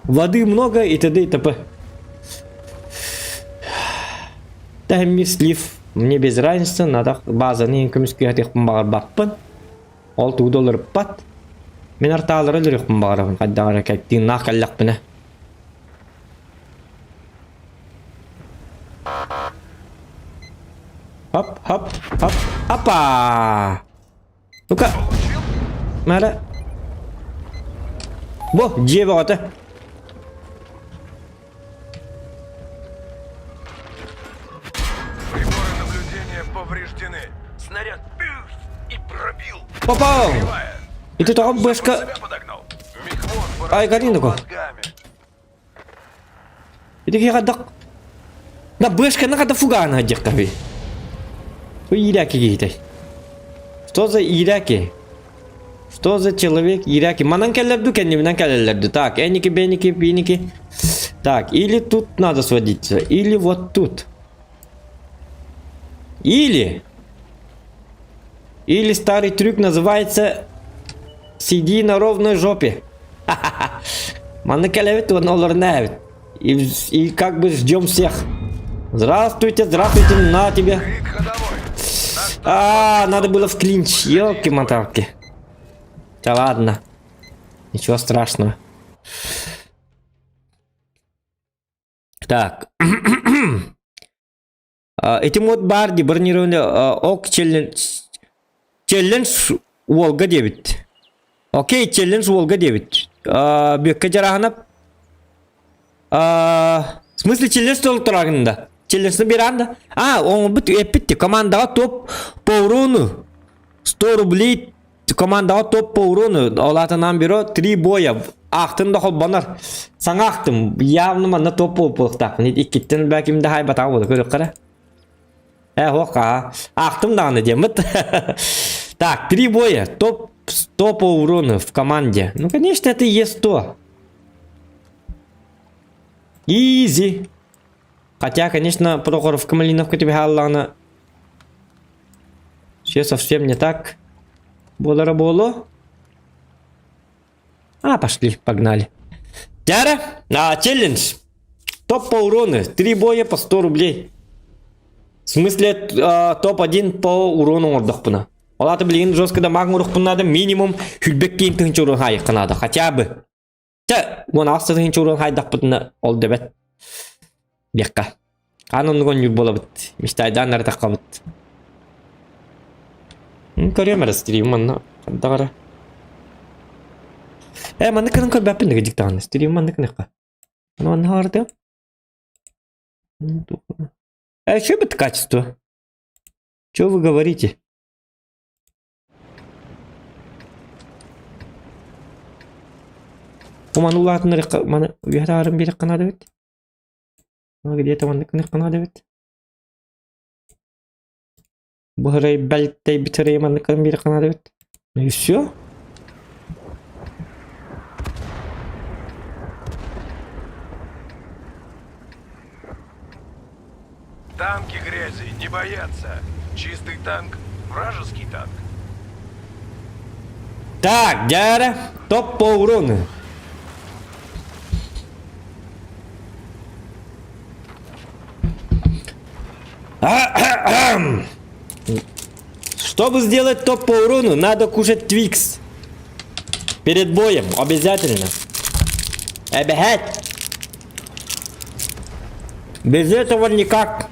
Speaker 2: Воды много и т.д. и т.п. Тэһэммир слив. Мне без разницы, надо базаны көмүскүһэтиэхпин баҕарбаппын. Ол тугу да уларыппат. Мин артаалары өлөрүөхпүн баҕарабын хайдах эрэ тыыннаах кэллэхпинэ. Хоп, хоп, хоп, опа! Ну-ка. Мара. Бу, дьиэ бөҕөтө.
Speaker 3: Приборы наблюдения повреждены. Снаряд и пробил.
Speaker 2: Попал! Ити тоҕо бышка... Ай, Галина Ити киһи Да бышканы хата фугааны диэхтэби. Бу иирээки киһитэй. Что за иирээки? Что за человек иирээки? Манан кэллэрду кэннибинэн кэлэллэрду. Так, эники, беники, пиники. Так, или тут надо сводиться, или вот тут. Или... Или старый трюк называется «Сиди на ровной жопе». Манна кэлэбит уонна олорно эбит. И, и как бы ждем всех. Здравствуйте, здравствуйте, на тебе. А, надо было в клинч. Елки-моталки. Да ладно. Ничего страшного. Так. Ити мод баар дии бронированный ок челлендж челлендж уолга диэбит. Окей, челлендж уолга диэбит. Бүөккэ дьарааһынап в смысле челлендж толтурагын да? Челленджны беран да? А, оҥорбут эппит командаҕа топ по урону 100 рублей командаҕа топ по урону ол аатынан бюро 3 боя аахтын да холбонор саҥа аахтым явно манна топ буолуохтаахпын иккиттэн баа ким да хаайбатаҕа буолуо көрүөххэ э ох аа аахтым даҕаны диэммит так три боя топ 100 по урону в команде ну конечно это и есть 100 изи хотя конечно Прохоровка Малиновка тебе хааллаҕына все совсем не так буолара буолуо а пошли погнали Дяра, а, челлендж топ по урону три боя по 100 рублей в смысле топ-1 по урону оҥордохпуна ол аата билигин жестко да мааг оҥоруохпун наада минимум хүлбэккиин тыһыынча урон хаайыахха наада хотя бы Чэ, 16 тыһыынча урон хаайдахпытына ол дөбөт диэххэ. Хаан оннук оонньуур буолабыт. Мечтайдаан наратаххабыт. Көрүөм эрэ стрим манна хайдах эрэ. Ээ маннык гынан көрбөппүн да кырдьык даҕаны. Стрим маннык гыныахха. Аны манна хаардыам. Э, что это качество? Что вы говорите? Бу маны улаатыннарыахха маны үөһэ таһааран биэриэххэ наада эбит. Где-то маннык гыныахха наада эбит. Бу сырай бэлтэйбит сырайы маннык гынан биэриэххэ наада эбит. Ну и все.
Speaker 3: Танки грязи не боятся. Чистый танк, вражеский танк.
Speaker 2: Так, дьэ топ по урону. Чтобы сделать топ по урону, надо кушать Твикс. Перед боем, обязательно. Эбэһэт. Без этого никак.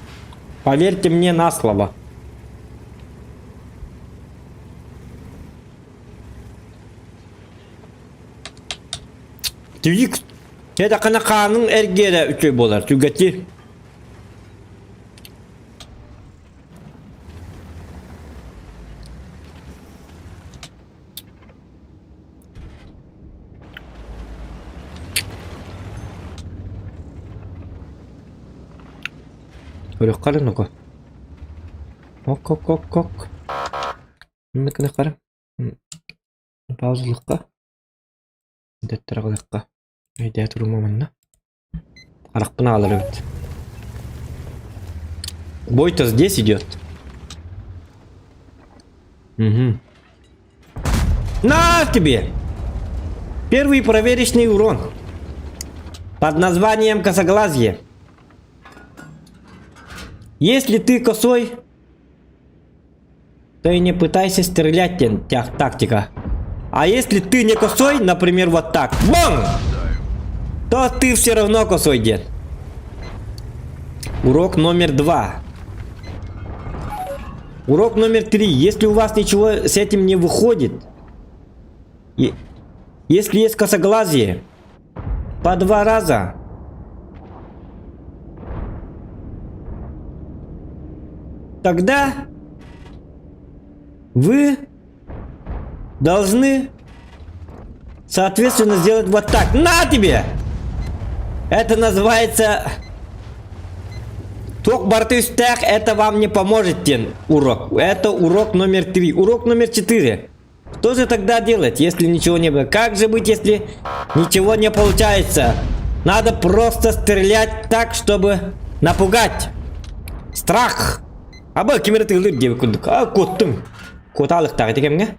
Speaker 2: Поверьте мне на слово. Твикс. Это хаанын эргиэрэ үчүгэй буолар. Түгэти. Көрүөххэ эрэ ну-ка. Ок-ок-ок-ок. Инникини хара. Паузалыахха. Дэттэрэ ылыахха. Өйдөө турума манна. Харахпын аҕалар эбит. Бой-то здесь идет. Угу. На тебе! Первый проверочный урон. Под названием косоглазье. Если ты косой, то и не пытайся стрелять, тактика. А если ты не косой, например, вот так, бам! То ты все равно косой, дед. Урок номер два. Урок номер три. Если у вас ничего с этим не выходит, если есть косоглазие, по два раза тогда вы должны, соответственно, сделать вот так. На тебе! Это называется... Туох барыта үстээх, это вам не поможет, диэн урок. Это урок номер три. Урок номер четыре. Что же тогда делать, если ничего не было? Как же быть, если ничего не получается? Надо просто стрелять так, чтобы напугать. Страх. Аба ким эрэ тыылыр диэбит курдук. А, куоттум. Куотаалыктаах ити кэмҥэ.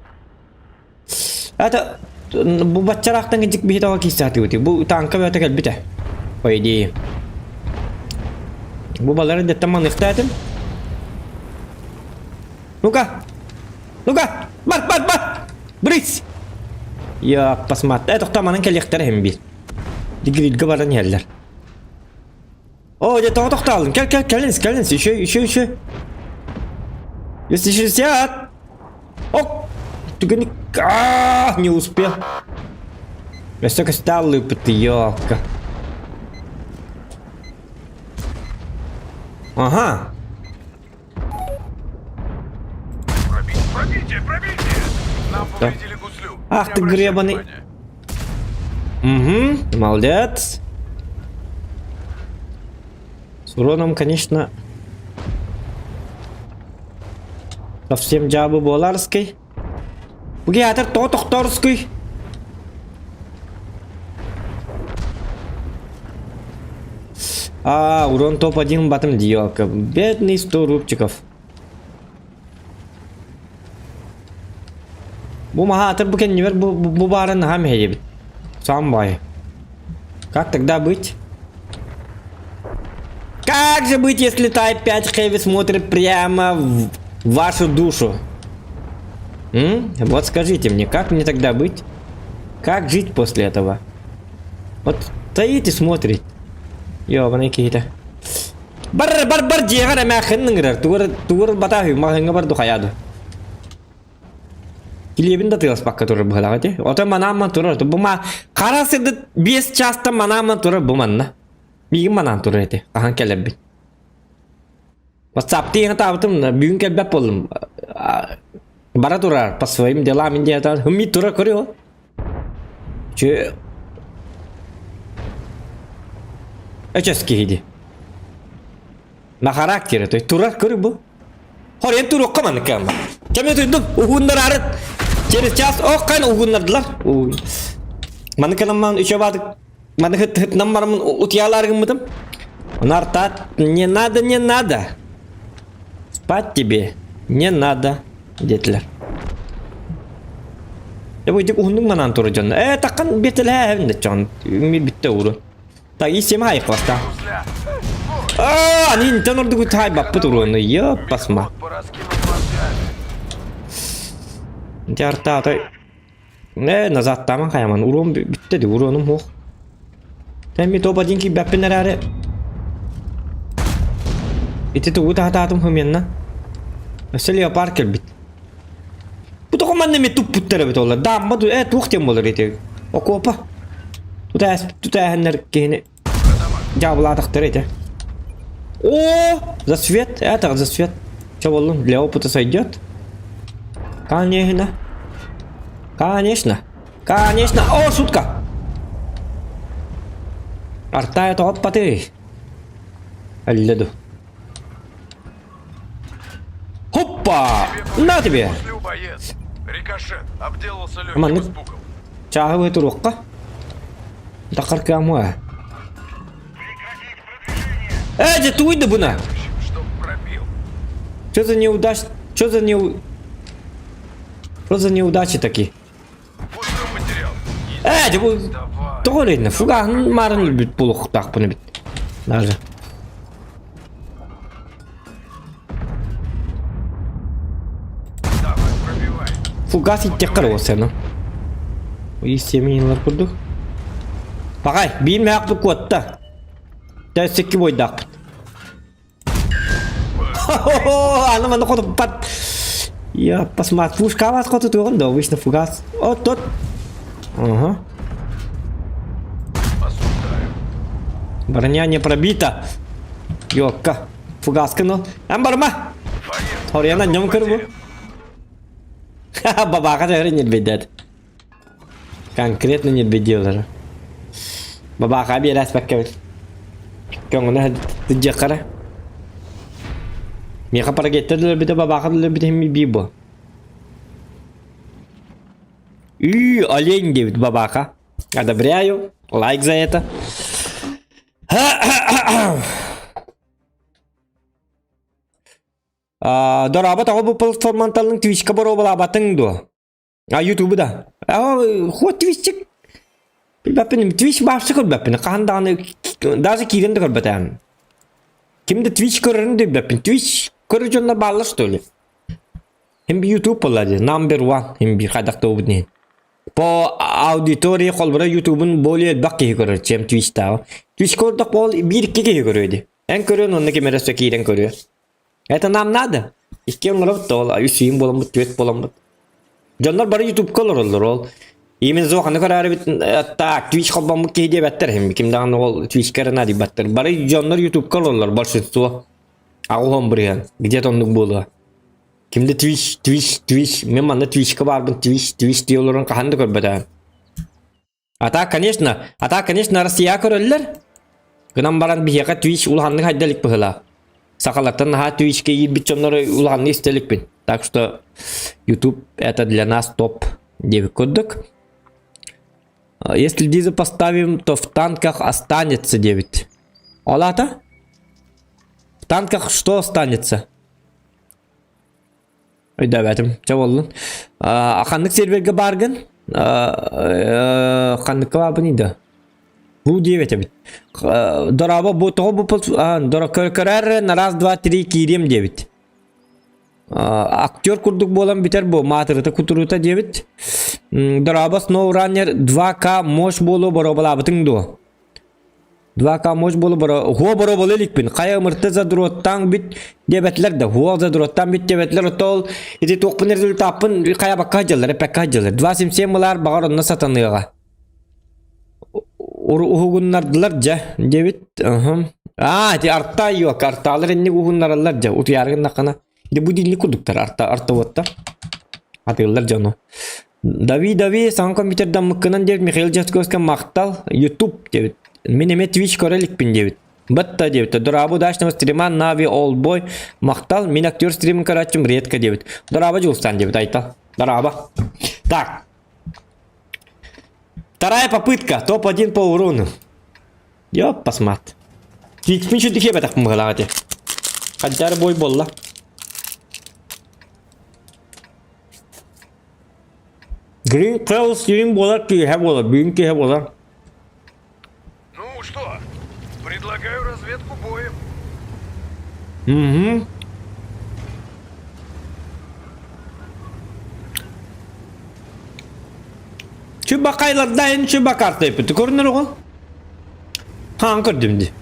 Speaker 2: Это бу баччараахтан кинчик биһи тоҕо киирсээтибитий? Бу тааҥка бөҕөтө кэлбитэ. По идее. Бу балары дэттэн маныахтаатым. Ну-ка! Ну-ка! Бар, бар, бар! Брысь! Я посмотри. Э, тоқтаа манан кэлиэхтэрэ иһин биир. Дигрилгэ баран иһэллэр. О, дьэ тоҕо тохтооллун? Кэл, кэл, кэлин, кэлин, еще, еще, еще. 260! Ок! Түгэни... А, не успел. Өссө көстө лыппыт, ёлка. Ага.
Speaker 3: Пробитие, пробитие! Нам
Speaker 2: Да.
Speaker 3: повредили гуслю.
Speaker 2: Ах
Speaker 3: Не
Speaker 2: ты
Speaker 3: обращай
Speaker 2: гребаный.
Speaker 3: внимания.
Speaker 2: Угу, молодец. С уроном, конечно, совсем дьаабы буоларский. Бу геатр тоҕо тохторский. А, урон топ-1 батым диёлка. Бедный 100 рубчиков. Бу маһа бу кэннибэр бу, бу, бу баарын наһаа мэһэйэбит. Сам бай. Как тогда быть? Как же быть, если Type 5 Heavy смотрит прямо в вашу душу? М? Вот скажите мне, как мне тогда быть? Как жить после этого? Вот стоит и смотрит. Ёбаный какие-то. Бар бар бар дьиэҕэр эмээххин ыҥырар. Тугар тугар батаа үһү маҕаһыыҥҥа бар духайаа ду. Килиэбин да тыаспакка турар быһалаах ити. Ото манаамман турар. Бу ма хара сырдыт 5 чаастан манаамман турар бу манна. Миигин манаан турар ити. Хаһан кэлэрбин. WhatsApp-тыы таабытым бүгүн кэлбэт буоллум. Бара турар по своим делам диэтан хымми тура көрүө. Чү Өчөс киһиди. На характере, то есть турар көрү бу. Хорен туруохха маннык кэм. Кэме туйдум, уһуннарары. Через час ох кан уһуннардылар. Маннык кэнамман үчө баадык. Маннык хыт хытнам барамын утуйалаар гыммытым. Нартат не надо, не надо. Спать тебе не надо, диэтилэр. Дьэ бу итик уһуннук манаан турар дьонно. Ээ таккан биэртэлэһэ да дьон бүттэ уру. Так исема айықпаста. Аа, анинтан ордугу таайбаппыт уруону. Ёппасма. Дьартаата Э, назад-тааман хайаман уруом бүттэ ди уруонум суох. Эми топ один киирбэппин эрээри ити тугу таһатаатым хымыанна. Өссө леопард кэлбит. Бу тоҕо манна эмиэ туппуттар эбит олар. Даамма э туох диэн буолар ити? Окуопа. Тутээһиннэр киһини дьаабылаатахтар ити. О, засвет, это засвет. Че боллун, для опыта сойдет? Конечно. Конечно. Конечно. О, шутка. Артая тоҕоппаты. Алледу. Хоппа! На тебе!
Speaker 3: Рикошет. Обделался легким
Speaker 2: Маннык
Speaker 3: испугом.
Speaker 2: чааһы туруохха. Такар кыамуа. Э, дьэ тугуй да буна?
Speaker 3: Чтоб пробил.
Speaker 2: Что за неудач... Что за неу... Что за неудачи такие?
Speaker 3: Пустой материал.
Speaker 2: Э, дьэ бу...
Speaker 3: Давай.
Speaker 2: Тоҕо эрэ фугаһын маарын өлбүт буолуохтаахпын эбит. Даже.
Speaker 3: Давай, пробивай.
Speaker 2: Фугас иттеххэр уосаны. Истемиилар курдук. Пагай, биир мээхпит куотта. Тэссикки бойдаахпыт. Аны маны хотуппат. Я посмотрю, пушка вас хоту да, обычно фугас. О, тот. Ага.
Speaker 3: Осуждаю.
Speaker 2: Броня не пробита. Ёкка. Фугаска ну. Эн барма.
Speaker 3: Боец.
Speaker 2: Хорьяна нем кырбу. Бабаха даже не бедет. Конкретно не бедил даже. Бабаха биэрээс бэккэбит. Көҥүлэ тыдьыаххара. Миэхэ парагеттер өлөрбүтэ бабаха өлөрбүтэ химми бии бу. Үй, олень диэбит бабаха. Одобряю. Лайк за это. Дорообо тоҕо бу платформанталыҥ Twitch-ка боруобалаабатыҥ дуо? А Ютубу да. А хоть Twitch билбэппин Twitch баапчы көрбөппүн. Хаһан даҕаны даже киирэн да көрбөтөм. Ким да Twitch көрөрүн да билбэппин. Twitch көрөр дьоннор бааллар что ли? Hem bir YouTube буолла дии. Number one. Hem bir хайдах да буолбут иһин. По аудитория холбура Ютубун более элбэх киһи көрөр, чем Twitch-тааҕы. Twitch көрдөх бол биир-икки киһи көрүө дии. Эн көрүөн онно ким эрэ өссө киирэн көрүө. Это нам надо. Икки оҥоробут да ол, үс ыйым буоламмыт, түөрт буоламмыт. Дьоннор бары Ютубка олороллор ол. Именно зооханы көрөөрүбүт так, Twitch холбоммут киһи диэбэттэр. Ким даҕаны ол Twitch-ка эрэ наадыйбаттар. Бары дьоннор Ютубка олороллор большинство. Аҕыс бырыһыан. Где-то оннук буолуо. Ким да Twitch, Twitch, Twitch, мен манна Twitch-ка баарбын Twitch, Twitch дии олорон хаһан да көрбөтөм. А так, конечно, а так, конечно, Россия көрөллөр. Гынан баран биһиэхэ Twitch улаханнык хайда илик быһыылаах. Сахалартан наһаа Twitch-ке киирбит дьоннору улаханнык истэ иликпин. Так что YouTube это для нас топ диэбит курдук. Если дизель поставим, то в танках останется 9. Ол аата? В танках что останется? Өйдөөбөтүм. Чэ буоллун. Ханнык сервергэ бааргын? Ханныкка баарбыный да? Бу диэбит эбит. Дорообо бу тоҕо бу көрөр на раз, два, три киириэм диэбит. Актер курдук буолан бүтэр бу маатырыта кутурута диэбит. Дорообо SnowRunner 2К мощь буолуо боруобалаабытыҥ дуо? 2К мощь буолу боро хуо боро буола иликпин. Хайа ымырты задроттаан бүт диэбэтилэр да, хуо задроттаан бүт диэбэтилэр. Оттон ол ити туохпун результаппын хайа бакка сылдьаллар, эппэккэ сылдьаллар. 2.77 мылаар баҕар онно сатаныаҕа. Уһугуннардылар дьэ диэбит. Ыһым. Аа, ити арта yok, артаалар инник уһуннараллар дьэ, утуйаары гыннаххына. Дьэ будильник курдуктар арта артоводтар. Атыыллар дьону. Дави, Дави, саҥа компьютердаммыккынан диэбит Михаил Дьячковскай махтал, YouTube диэбит. Мин эмиэ Twitch көрө иликпин диэбит. Батта диэбит. Дорабу удачного стрима, Нави Олдбой, махтал, мин актер стримин көрөөччүм редко диэбит. Дораба Дьулустан диэбит, Айтал. Дораба. Так. Вторая попытка, топ-1 по урону. Ёппасмат. Тиикпин сүрдүк иэбэтэхпин быһалаах этэ. Хаддары бой буолла. Green Cross сирин буолар киэһэ буолар, бүгүн киэһэ буолар.
Speaker 3: Ну что, предлагаю разведку боем.
Speaker 2: Угу. Чубакайларда чубакарта эппит. Көрүнөр оҕол. Хаан көрдүм ди.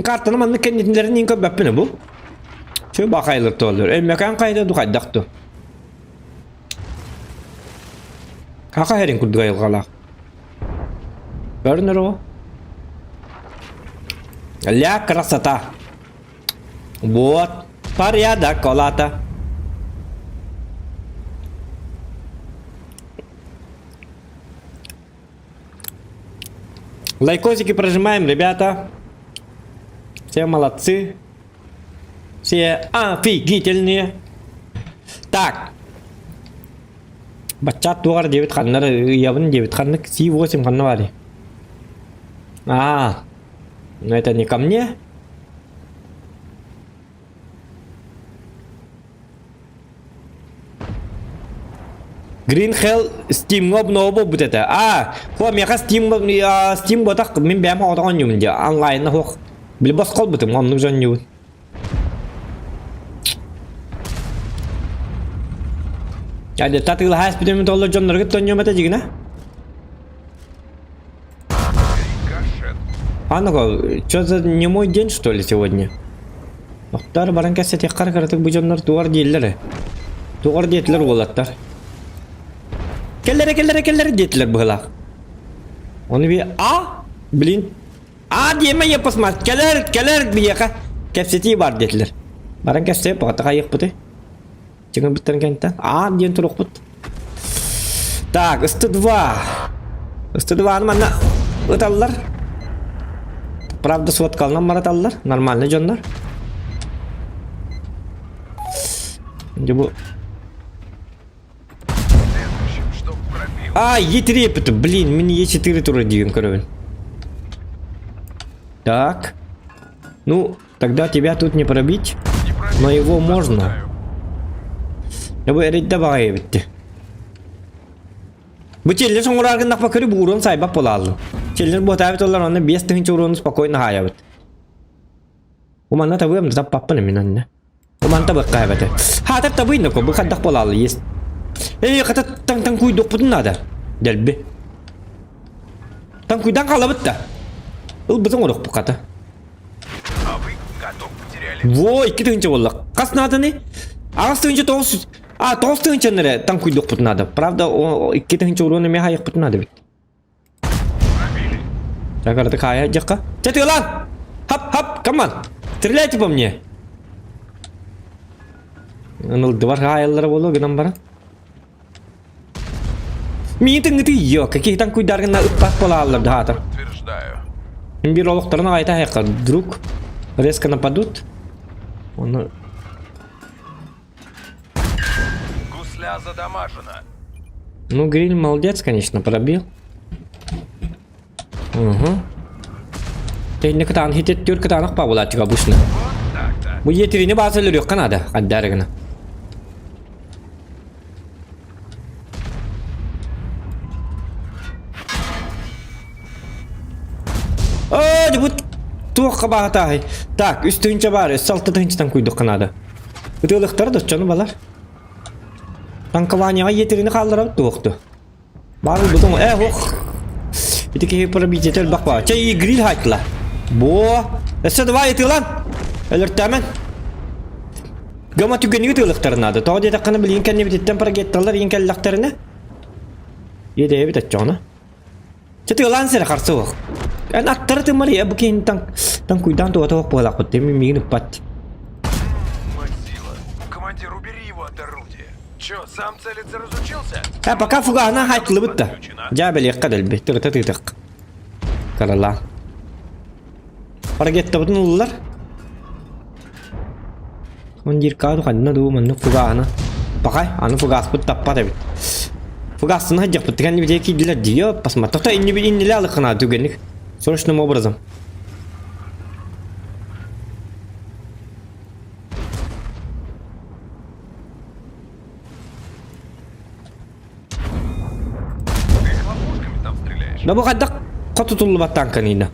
Speaker 2: Картаны маннык кэннитинлэрин иин көрбөппүн бу. Чубакайлар туоллар. Өймөкөөн хайда ду хайдах ду. Хаха хэрин курдук айылҕалаах. Көрүнөр оҕо. Ля красота. Вот порядок олата. Лайкосики прожимаем, ребята. Все молодцы. Все офигительные. Так. Баччаат туоҕар диэбит ханнар ыйабын диэбит ханнык Си-8 ханна баарый? А, ну это не ко мне. Green Hell Steam'ҥа обново буолбут этэ. А, хуа миэхэ Steam Steam буотах мин бэйэм оҕотох оонньуубун дии. Онлайнна суох. Били босхо ылбытым, оннук дьонньуубун. Дьэ, татыылаһа испитим толлор дьонноргут тонньуом этэ дьигинэ. А ну-ка, что за не мой день, что ли, сегодня? Охтар баран кэпсэтиэххэр кыратык бу дьоннор тугар дииллэр Тугар диэтилэр уолаттар. Кэллэрэ кэллэрэ кэллэрэ диэтилэр быһылаах. Оны би а блин а диэмэ я посмотри кэлэр кэлэр биһиэхэ кэпсэтии бар диэтилэр. Баран кэпсэп баҕата хайыахпытый? Чыҥырбыттарын кэнниттэн аан диэн туруохпут. Так, СТ-2. СТ-2-ны манна ыталлар. Правда, суоткалынан мараталлар. Нормальный дьоннор. Дьэ бу... А, Е3 эппитим. Блин, мин Е4 тура диэн көрөбүн. Так. Ну, Тогда тебя тут не пробить, но его можно. Я бы эридде баҕайы эбитти. Бу челлер соҥураар гыннахпа көрү буурун сайбап буолааллым. Челлер буотаабыт олар онно 5000 урууну спокойно хаайабыт. Уманна табыам да таппаппын мин анна. Уман табыкка эбэтэ. Хаатар табыйна ко бу хаддах буолааллы есть. Эй, хата таң-таң куйдукпутун наада. Дэлби. Таҥкуйдан хаалабыт да. Ылбытын оҥоруохпут хата.
Speaker 3: А вы каток потеряли.
Speaker 2: Во, 2000 буолла. Хас нааданы? 8 900. А, 9 тыһыынчаны эрэ таҥкуйдуохпут наада. Правда, 2 тыһыынча уруон эмиэ хайыахпыт наада эбит.
Speaker 3: Пробили.
Speaker 2: Так, такая дьахха. Чэ, тыалан! Хап, хап, команд! Стреляйте по мне! Ынылдыбар хаайаллара буолуо гынан баран. Миитиҥҥитий йо, какие там куйдаргына ыппат буолааллар даһаатар.
Speaker 3: Подтверждаю.
Speaker 2: Биир олохторун аҕайта хайахха вдруг резко нападут. Оны
Speaker 3: Гусля задамажена.
Speaker 2: Ну, Гриль молодец, конечно, пробил. Угу. Тэнни кытаан хитеттүүр кытаанах пабулааччыга обычно.
Speaker 3: Вот так-то.
Speaker 2: Бу етерини бааса өлөрүөххэ наада, хандаары гына. Оо, бу туохха баатааһый. Так, 3 тыһыынча баар, өссө 6 тыһыынчатан куйдухха наада. Ытыалыктара да оччону балар. Танкованияҕа етерини хаалларабыт туохту. Баар ылбытым, э, ох. Ити киһи пробитиетэ элбэх баар. Чэ, гриль хайтла. Бо! Өссө давай ытыылан! Өлөртөөмөн! Гама түгэниги ытыылыктарын наада. Тоҕо диэтэххинэ билигин кэннибититтэн парагетталлар иин кэллэхтэринэ иэдэйэбит оччоҕуна. Чэ тыалаан сирэ харса суох. Эн аттары тыммар бу киһини таҥ таҥкуйдаан туота суох буолаахпыт дии миигин ыппат.
Speaker 3: Мазила. Командир, убери его от орудия. Чё, сам целиться разучился?
Speaker 2: Э, пока фугаһынан хайтылыбыт да. Дьаа бэлиэххэ дэлби, тырыта тыытык. Каралаан. Парагеттабытын ыллылар. Командир каду ханна дуу маннык фугаһына. Пахай, аны фугаспыт таппат эбит. Фугасына сылдьахпыт кэнни битэ киирдилэр дии, посмотри. Тоқта инни инниле алыкына түгенник. Срочным образом.
Speaker 3: Ты хлопушками там стреляешь?
Speaker 2: Да бу хайдах хотутуллубат танканыйна.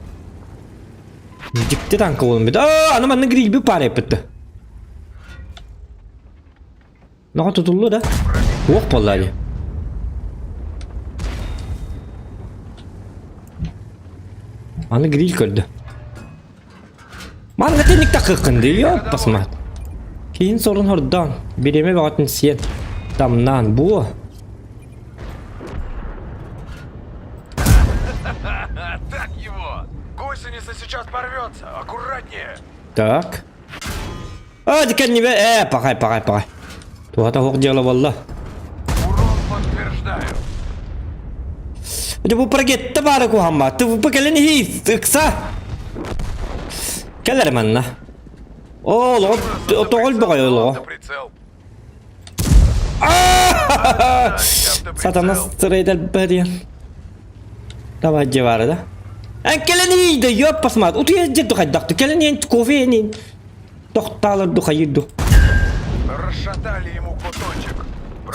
Speaker 2: Дьикти танка буолан бит. Аа, аны манна грильби паар эппитте. Наҕа тутуллу да? Уох буолла дии. Аны гриль көрдө. Манна тинник такыккын дии, ёппасмат. Киин сорун хордоон, бириэмэ бөҕөтүн сиэн, тамнаан, буо.
Speaker 3: Так его! Гусеница сейчас порвется! Аккуратнее!
Speaker 2: Так. А, дикэннибэ, э, пахай, пахай, пахай. Туһата суох дьыала буолла.
Speaker 3: Урон подтверждаю.
Speaker 2: Дьэ бу прогетта баара куһамма. ТВП кэлэн иһий, ыкса. Кэлэр манна. Оо, олоҕо тоҕо өлбөҕөй олоҕо.
Speaker 3: Автоприцел.
Speaker 2: Сатана сырайдар диэн. Давай дьэ да. Эн кэлэн иһий да, ёп посмат. Утуйа дьэ духайдахту. Кэлэн иһэн кофе иһин. Тохтаалар духайыр ду.
Speaker 3: Расшатали ему кусочек.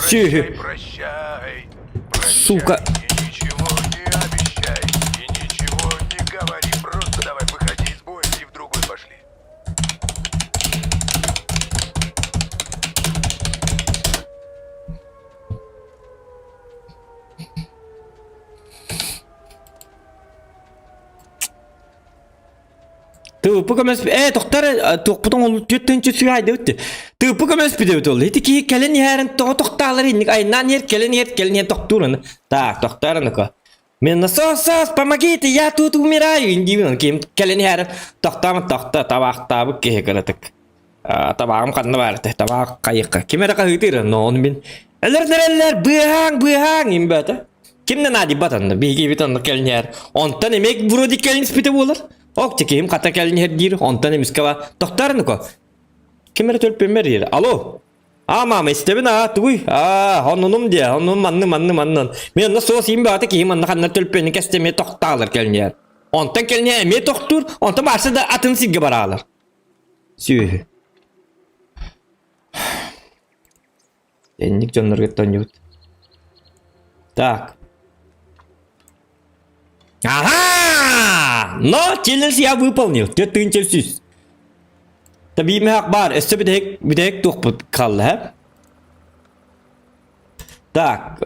Speaker 2: Сюхи.
Speaker 3: Прощай, прощай. Прощай,
Speaker 2: Сука.
Speaker 3: И ничего не обещай, и ничего не говори. Просто давай выходи из боя и в другой пошли.
Speaker 2: Тыыппы көмөс ээ тохтор туохпутун ол түөрт сүһайдыбыт тыыппы көмөспүт эбит ол ити киһи кэлэн иһэрин тоҕо тохтаалар инник айнаан иһэр кэлэн иһэр кэлэн иһэр тохтуурун так тохтоор Мен насос сос помогите я тут умираю диибин ким кэлэн иһэр тохтоом тохто табаахтаабыт киһи кыратык табааҕым ханна баар этэ табаах хайыкка ким эрэ хаһыытыыр но он мин өлөр быыһааҥ быыһааҥ имбэтэ ким да наадыйбат онно биһиги онно кэлин иһэр онтон эмиэ вроде кэлин испитэ буолар ок киһим хата кэлин иһэр диир онтон эмискэ тохтоор ким эрэ төлпүммэр диир алло А, мама, истэбин аа, тугуй? Аа, оннунум диэ, оннун манны манны маннын. Мен онно суос иим баҕата киһи манна ханна төлпүөнү кэстэ эмиэ тохтаалар кэлниэр. Онтон кэлниэ эмиэ тохтуур, онтон барса да атын сиргэ бараалар. Сүөһү. Энник дьоннорго тонньубут. Так. Ага! Но челлендж я выполнил. 4300. Табиимэһэх баар, өссө бүтэһик бүтэһик туохпут хаалла, һэ? Так,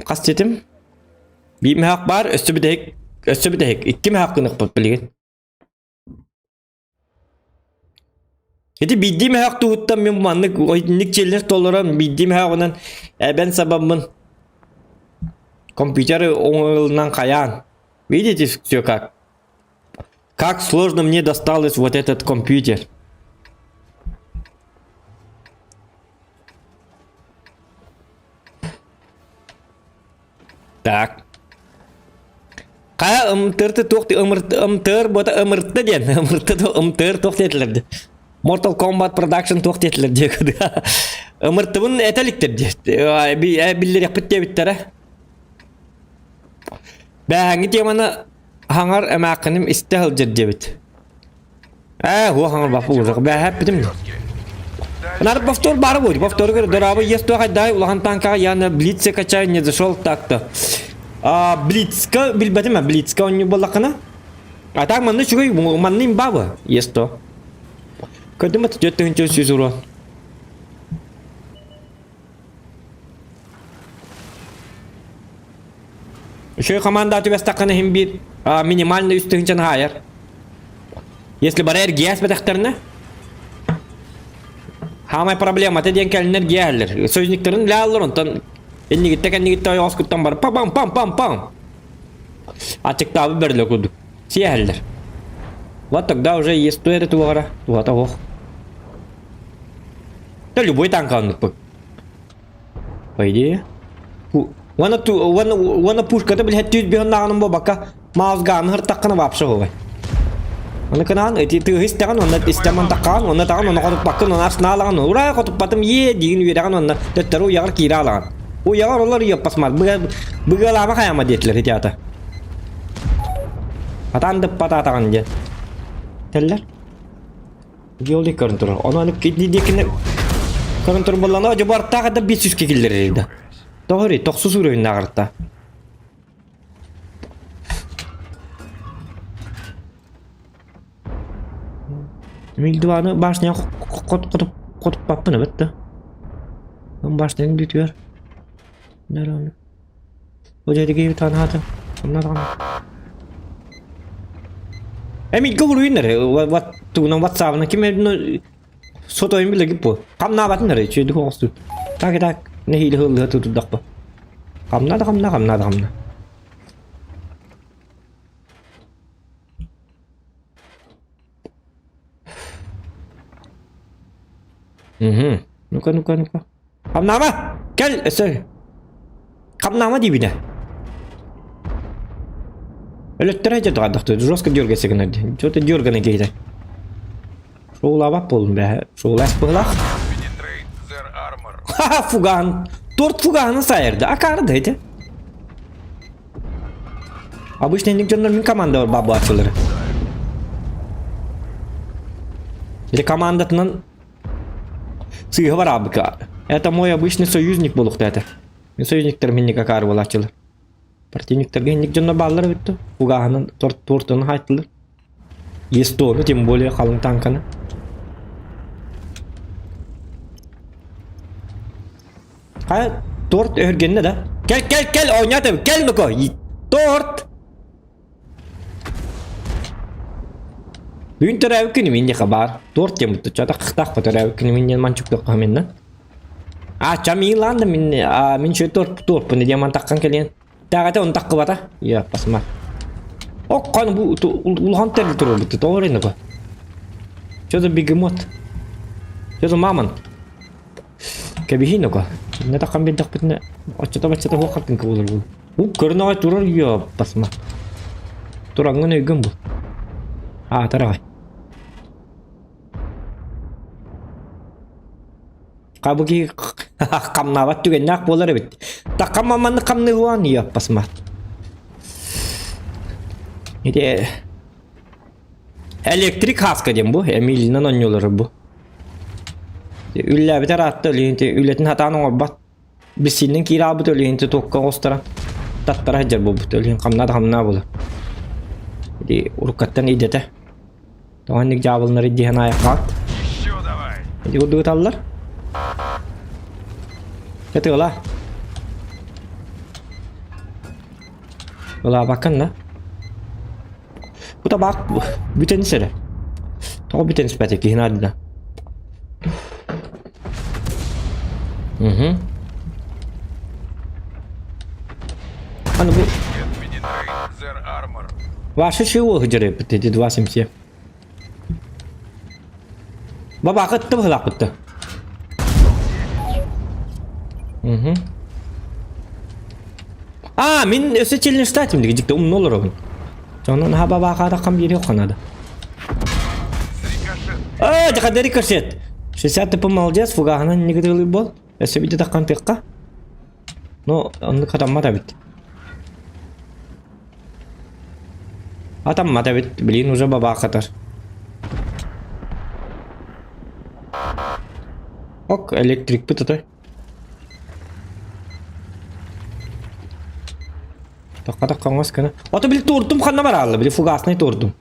Speaker 2: хас диэтим? Биимэһэх баар, өссө бүтэһик өссө бүтэһик икки мөһөх гыныахпыт билигин. Ити биирдии мөһөх туһуттан мин маннык итинник челлендж толорон биирдии мөһөҕүнэн эбэн сабаммын компьютер оҥоһулунан хайаан. Видите все как? Как сложно мне досталось вот этот компьютер. Так. Хайа ымтырты туох ымтыр бота ымыртты диэн ымыртты ымтыр туох диэтилэр дии Mortal Kombat Production туох диэтилэр дии ымыртыбын этэ иликтэр дии биллэриэхпит диэбиттэрэ бээһэҥҥи теманы хаҥар эмээххиним истэ сылдьар диэбит Ээ, хуа хаҥар баппы узах бээһэппитим Надо повтор бары будет. Повтор говорит, дорабы есть то дай улахан танкаҕа я на Блице качаю не зашел так-то. А, Блицка билбэтим, Блицка он не баллакана. А так манны үчүгэй, манны имбабы есть то. Көрдүм это 400 урон. Үчүгэй команда түбэстэххинэ иһин биир минимальный үс тыһыынчаны хаайар. Если бары эргийээс бэтэхтэринэ Хаамай проблемата диэн кэлиннэр гиэһэллэр. Союзниктарын лааллар онтон иннигиттэ кэннигиттэ ойоҕоскуттан бар пам пам пам пам Ачыктаабыт бөрөлө курдук. Сиэһэллэр. Вот тогда уже есть туэри туоҕара, туһата ох. Да любой танка оннукпут. По идее. Уонна уонна уонна пушката билһэт түүс биһоннааҕынан буолбакка маузгааны хыртаххына вообще буолбай. Оны кынаан ити тыаһы истэҕин уонна истэн мантаххаан уонна таҕын уонна хотуппаккын уонна арсынаалаҕын ураа хотуппатым е диигин үөрэҕин уонна төттөрү уйаҕар киирэ алаҕын. Уйаҕар олор уйаппасмар быгалаама хайама диэтилэр ити ата. Атаан дыппатаатаҕын диэн. Теллер. Геолик көрөн турар. Ону аны диэкини көрөн турар буоллаҕына, дьобуортаах да биир сүүскэ киллэрэр да. Тоҕо тохсус уровеннааҕырта. Мильдваны башня хотуппаппын эбит да. Башняны бүтүөр. Ол танаата. Онна даҕаны. Эмигэ уруйун эрэ вот тугунан ватсабынан ким эрэ сотойун билэ бу. Хамнаабатын эрэ үчүгэй оҥостуу. Так так нэһиилэ хыллыа тутурдахпа. Хамна да хамна хамна да хамна. Угу. Ну-ка, ну-ка, ну-ка. Хамнаама! Кэл, өссө. Хамнаама диибинэ. Өлөттөрө дьэ туһардахтыы, жестко дергайся гынар дии. Что-то дерганый киһитэ. Шоулаабат буоллум бэһэ. Шоулаас быһылаах. Ха-ха, фуган. Торт фуганы сайырды. Акары да ити. Обычно инник дьоннор мин команда бар бабуачылары. Или командатынан Сыыһа бараабыка. Это мой обычный союзник буолуохта этэ. Мин союзниктар минник акаары буолааччылар. Противниктарга инник дьонно бааллар эбит дуо? Угааһынан тортуну хаайтылар. Естону, тем более халыҥ танканы. Хайа, торт өһүргэннэ да? Кэл, кэл, кэл, оонньоотум, кэл, Муко! Торт! Бүгүн төрөөбүт күнүм инниэхэ баар. Торт диэн бутуччата кыхтаах төрөөбүт күнүм инниэн манчуктуохха минна. А чамиилаан да мин а мин чү торт тортпун диэн мантаххан кэлиэн. Тааҕата он таххыбата. Я пасма. Оккон бу улахан тэрил турар буту тоҕо эрэ бу. Что за бегемот? Что за мамонт? Кэбиһии ну-ка. Не таххан биэрдэхпитинэ оччото-баччата суох хартыҥка буолар бу. Бу көрөн аҕай турар ёппасма. Тураҥҥын өйгүн бул. Аатар аҕай. Хабы киһи хамнаабат түгэннээх буолар эбит. Таккам маннык хамныгуан ёппасма. Ити электрик хаска диэн бу Эмилинан онньулары бу. Үллээбитэр аатта үлэтин хатаан оҥорбот Бисииннэн киирэ аалбыт өлүһүнтэ туокка оҕустаран таттара сылдьар буолбут. Өлүһүн хамнаа да хамнаа буолар. Ити уруккаттан идэтэ. Тоҕо инник дьаабылынары диэн аайаххаат. Ити курдук ыталлар. Ытыала. Ылаабаккын да. Бу табаак бүтэн исэрэ. Тоҕо бүтэн испэтэ киһи наадыда. Угу. Аны бу Ваши чего сылдьар эти 2.77. Бабаакытты быһылаахпытты. Угу. А, мин өссө челленджтаатым диги дьикти умна олоробун. Онон наһаа бабаакаатаххам биэриэх надо. А, дьаха рикошет. 60 тп молодец, фугаһынан нигытылый бол. Өссө биде таххан тыакка. Ну, оннук хатаммат эбит. Атаммат эбит, блин, уже бабаакатар. Ок, электрикпит отой. Тахха-тахха оҥос гына. Ото били туурдум ханна бараалла, били фугаснай туурдум.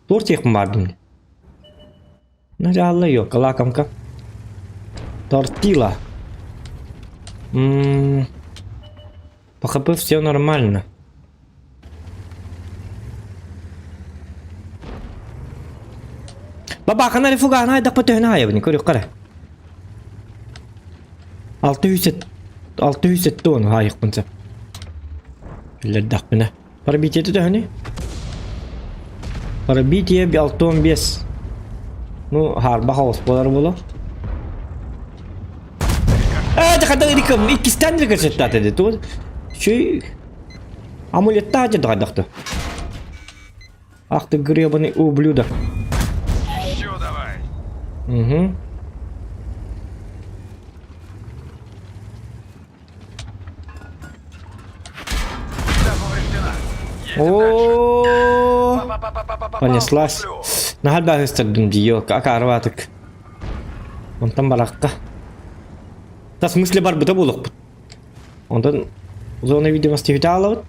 Speaker 2: Туор тиэхпин баардым. Начало ее, лакомка. Тортила. М-м. По ХП все нормально. Бабаакана эрэ фугаһын айдахпа төһөнү аайабын көрүөххэ эрэ. 600 670 аайыкпын сөп. Биллэрдэхпинэ. Пробитиети төһөнүй? Пробитие 65. Ну, хаарбах оҕус буолар буолуо. Ээ, дьэ ырикым иккистээн рикошеттаата дии. Тугу Чүй амулеттаах дьэ дохайдахты. Ах ты гребаный ублюдок.
Speaker 3: Еще давай.
Speaker 2: Угу. О, понеслась. Наһаа баһыстардым дии, акаарбаатык. Онтон барахха. Да, в смысле барбыта буолуохпут. Онтон зона видимости бүтэ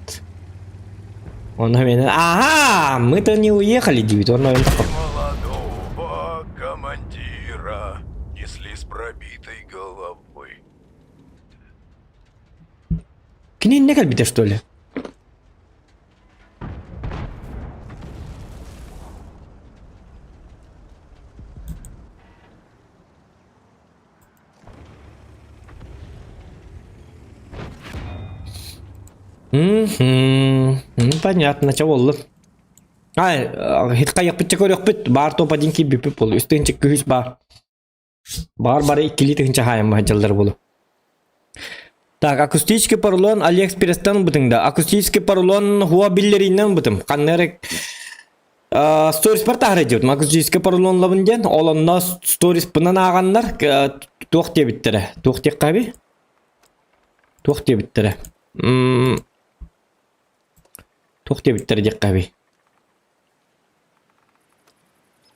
Speaker 2: Онно мен ага, мы-то не уехали диибит, онно он такой.
Speaker 3: Молодого командира несли с пробитой головой.
Speaker 2: Кини иннэ кэлбитэ что ли? Мгм. Ну, понятно, чэ буоллун. Ай, хит хайыахпыт көрүөхпүт, баар топ один киирбиппит буолу. Үс тыһыынча күһүс баар. Баар бары иккилии тыһыынча хаайан сылдьаллар буолу. Так, акустический поролон Алиэкспресстэн ылбытыҥ да? Акустический поролон хуа биллэриинэн ылбытым. Ханна эрэ сториспар таһара дьиэбит. Акустический поролонлабын диэн, ол онно сториспынан ааҕаннар туох диэбиттэрэ. Туох диэххэ Туох диэбиттэрэ. Туох диэбиттэрэ диэххэ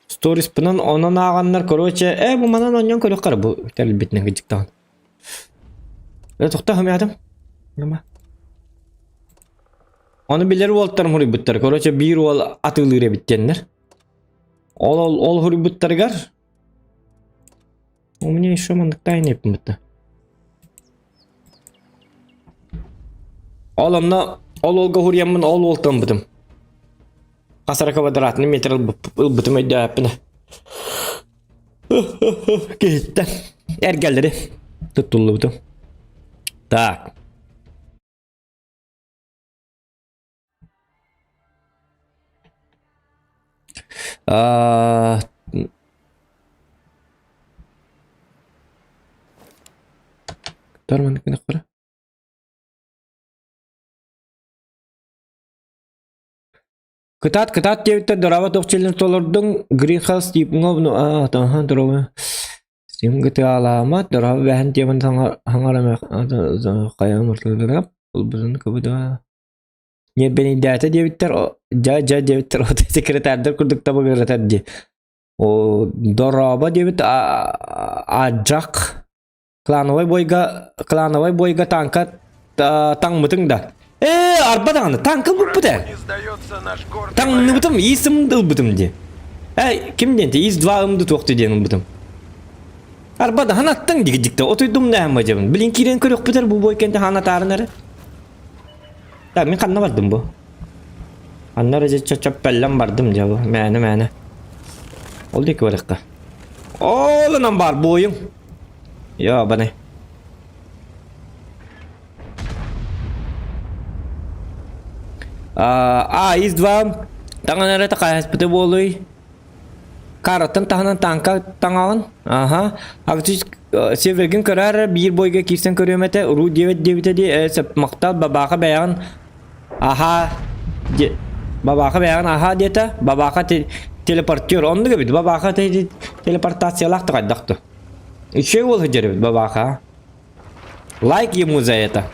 Speaker 2: Сториспынан онон ааҕаннар, короче, ээ бу манан оонньоон көрүөххэ эрэ бу тэрилбитинэн кыдьыктаҕын. Э тохтоо хамыйаатым. Гыма. Ону билэр уолтарым хуруйбуттар. Короче, биир уол атыылыыр эбит диэннэр. Ол ол, ол хуруйбуттарыгар У меня еще маннык тайна эппин Ол онно ол уолга хуруйаммын ол уолтан ылбытым. Хас эрэ квадратный метр ылбытым өйдөөппүнэ. Киһиттэн эргэллэри туттуллубутум. Так. Аа Кытаат, кытаат диэбиттэр дорообо туох чилин толордуҥ Greenhouse тиипҥэ аха дорообо Симгытыалаамат дорообо бэһэн тиэмэн хаҥарамах хайаан ылбытын кыбыда Ньиэрбэнийдээтэ диэбиттэр дьа дьа диэбиттэр секретардар курдук табыгыратар дии О дорообо диэбит аджак Клановай бойга клановай бойга танка таҥмытыҥ да. Ээ, арба даҕаны танка ылбыппыт ээ. Таҥныбытым, иисым ылбытым дии. Эй, ким диэн иис два ымды туохту диэн ылбытым. Арба да ханаттаҥ дигидикте отуйдум нээм бадьабын. Билин киирэн көрүөхпүтэр бу бой кэнтэ ханатаарын эрэ. Так, мин ханна бардым бу? Ханна эрэ чөппеллен бардым дьэ бу. Мээнэ мээнэ. Ол диэки барыахха. Олунан бар буойуҥ. Ёбаный. А, ИС-2 таҥан эрэ такайаспыта буолуй. Караттан таһынан танка таҥаҕын. Аха. Актив севергин көрөр биир бойга киирсэн көрүөм этэ. Уруу диэбит диэбитэ дии. Сөп махтал бабааха бэйэҕин аха бабааха бэйэҕин аха диэтэ. Бабааха телепортер. Оннук эбит. Бабааха телепортациялаах такайдах ту. Үчүгэй уол сылдьар эбит бабааха. Лайк ему за это.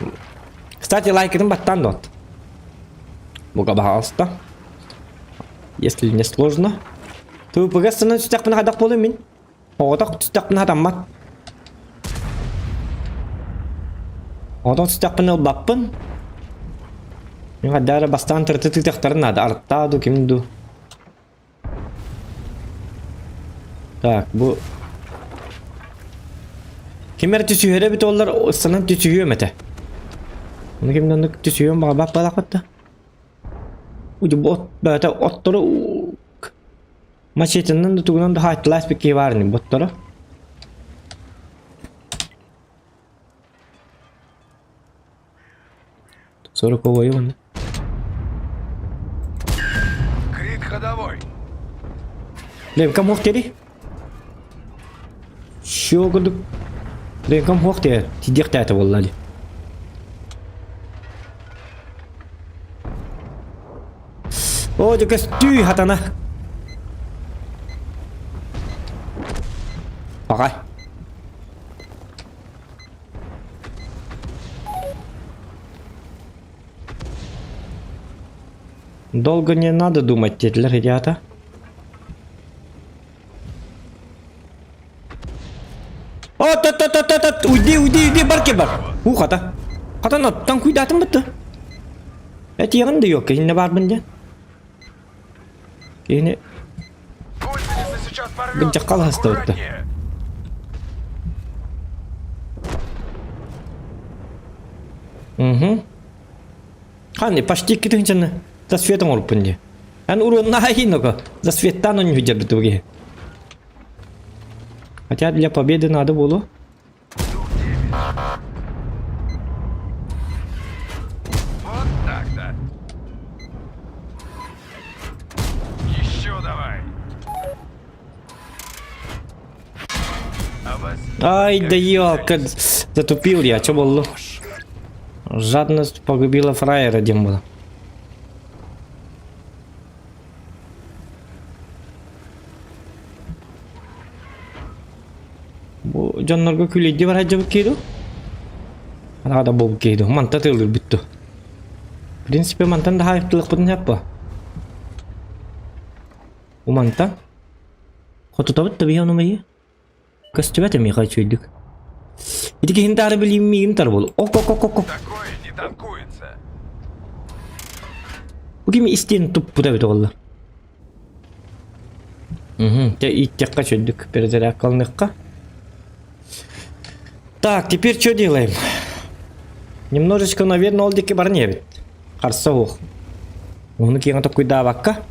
Speaker 2: Кстати, лайкытын баттаан дот. Бука пожалуйста. Если не сложно. ТВП-га сынан түстэхпинэ хайдах буолуом мин? Оҕотох түстэхпинэ хатаммат. Оҕотох түстэхпинэ ылбаппын. Мин хайдах эрэ бастаан тырты тыытыахтарын наада. Арыттаа дуу, ким дуу. Так, бу Ким эрэ түсүһэрэ эбит буоллар, ыстанан түсүһүөм этэ. Ону ким да оннук түсүһүөн баҕарбат буолаахпыт да. Бот бэйэтэ оттору мачетинан да тугунан да хаайтылаас киһи баар ини ботторо. Сороковой уонна.
Speaker 3: Крит ходовой.
Speaker 2: Ленкам хуох диэри? Чё курдук Ленкам хуох диэ тиийдиэхтээтэ буолла дии. Оо, дьэ көстүү хатана. Паҕай. Долго не надо думать, диэтилэр идиота. О, та та та та та уйди, уйди, уйди, бар кел бар. У хата. Хатан оттан куйдаатым бытты. Этиэҕин да yok, киһинне баарбын диэн. Киһини
Speaker 3: Гусеница сейчас порвется.
Speaker 2: бынчакка алһастыбытты.
Speaker 3: Аккуратнее.
Speaker 2: Угу. Ханны почти 2000 за светом оҥорбуппун дии. Эн уруоннаһа за светтаан он дьэрбит туги. Хотя для победы надо было.
Speaker 3: Вот так-то. Еще давай. А вас
Speaker 2: Ай, да елка, затупил я, чё было? Жадность погубила фраера, дем было. Бу дьоннорго күлүйдү бар дьабыт кииду. Анаҕа да буолбут кииду. Манта тыылыр бүттү. В принципе, мантан да хаайыктылыкпытын хаппа. Уманта. Хотутабыт да биһи ону миһи. Көстүбэт эмиэхэ үчүгэйдик. Ити киһин таары билиим миигин тар буолу. Ок ок ок ок ок.
Speaker 3: Такое не танкуется.
Speaker 2: Бу кими истиэн туппута эбит оҕоллор. Угу, те ииттиэххэ үчүгэйдик перезарядкаланыахха. Так, теперь что делаем? Немножечко, наверное, ол диэки баран иһэбит. Харса суох. Ону киэҥэ токкуйдаабакка.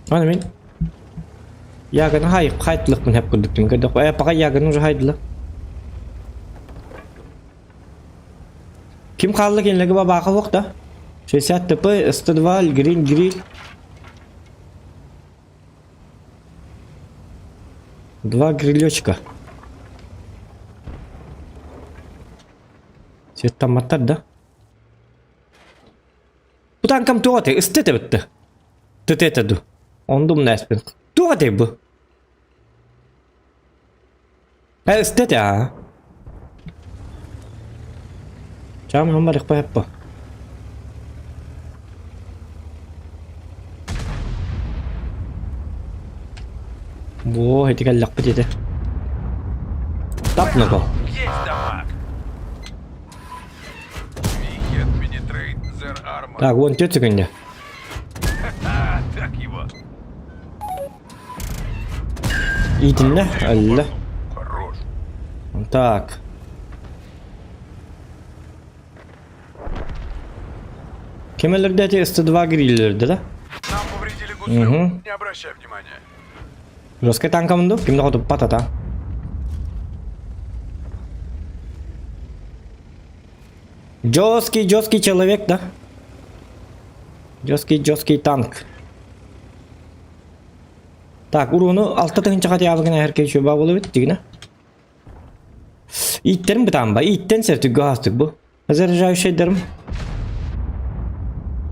Speaker 2: Аны мин Яганы хай хайтлыкпын хэп курдук көрдөх. Э, пока яганы уже хайдылар. Ким хаалла кинилэргэ бабааха суох да? 60 ТП, 102, Грин Гриль. Два грилечка. Светтамматтар да? Бу танкам туох этэй? Ысты этэ бытты. Тыты этэ ду. Ондум нээспин. Туох этэй бу? Э, ысты этэ аа. Чаам хам барыхпа хеппо. Бу ити кэллэхпит ити. Тап ногол.
Speaker 3: Есть дамаг. Вихет Пенетрейт Зер Армор.
Speaker 2: Так, вон тетя күнде.
Speaker 3: А, так его.
Speaker 2: Иитиннэ, алла.
Speaker 3: Хорош.
Speaker 2: Так. Ким өлөрдө эти 102 гриллерді да?
Speaker 3: Нам повредили гуслю.
Speaker 2: Угу.
Speaker 3: Не обращай внимания.
Speaker 2: Жесткай танкамын ду? Кимде хотуп патата? Жесткий, жесткий человек, да? Жесткий, жесткий танк. Так, уруну 6 тыһынча хатыябыгына эркей чуба болубит дигина. Ииттерим бытаан ба, ииттен сертүггө хаастык бу. Заряжающайдарым.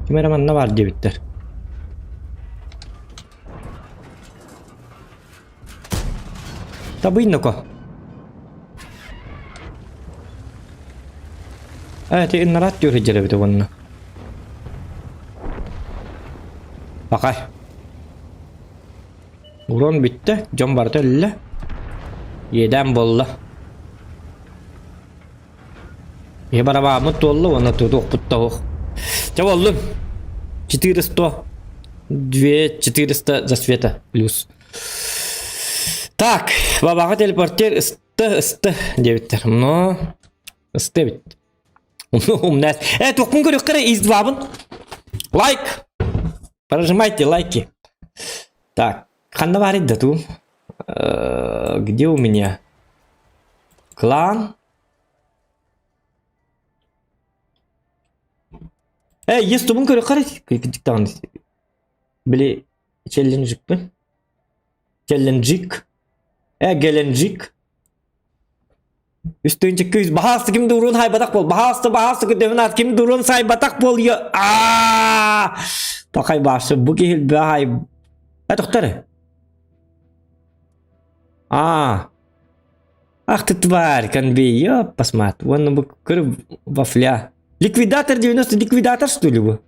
Speaker 2: Ким эрэ манна баар диэбиттэр. Табый ноко. Э, ти иннарат диир дьэрэбит уонна. Пакай. Урон бүттэ, дьон барыта өллө. Иэдээн буолла. Ийэ барабааммыт туолла уонна тутуохпут да суох. Чэ буоллун. 400. 2400 за света плюс. Так, бабаҕа телепортер ысты ысты диэбиттэр. Но ысты эбит. Умнас. Э, туохпун көрүөххэ эрэ из-двабын. Лайк! Прожимайте лайки. Так, ханна баар да ту? Где у меня? Клан? Э, есть тубун көрүөххэ эрэ. Били челленджикпин. Челленджик. Э, Геленджик. Үстүнчү күүс баһаалыста ким да уруун хайбатах буол. Баһаалыста баһаалыста күтөбүн аат ким да уруун сайбатах буол. Аа! Пахай баасы бу киһи баһай. Э, тохтор. Аа. Ах ты тварь, конвей, ёппасмат. Вон бу көр вафля. Ликвидатор 90, ликвидатор что ли бу?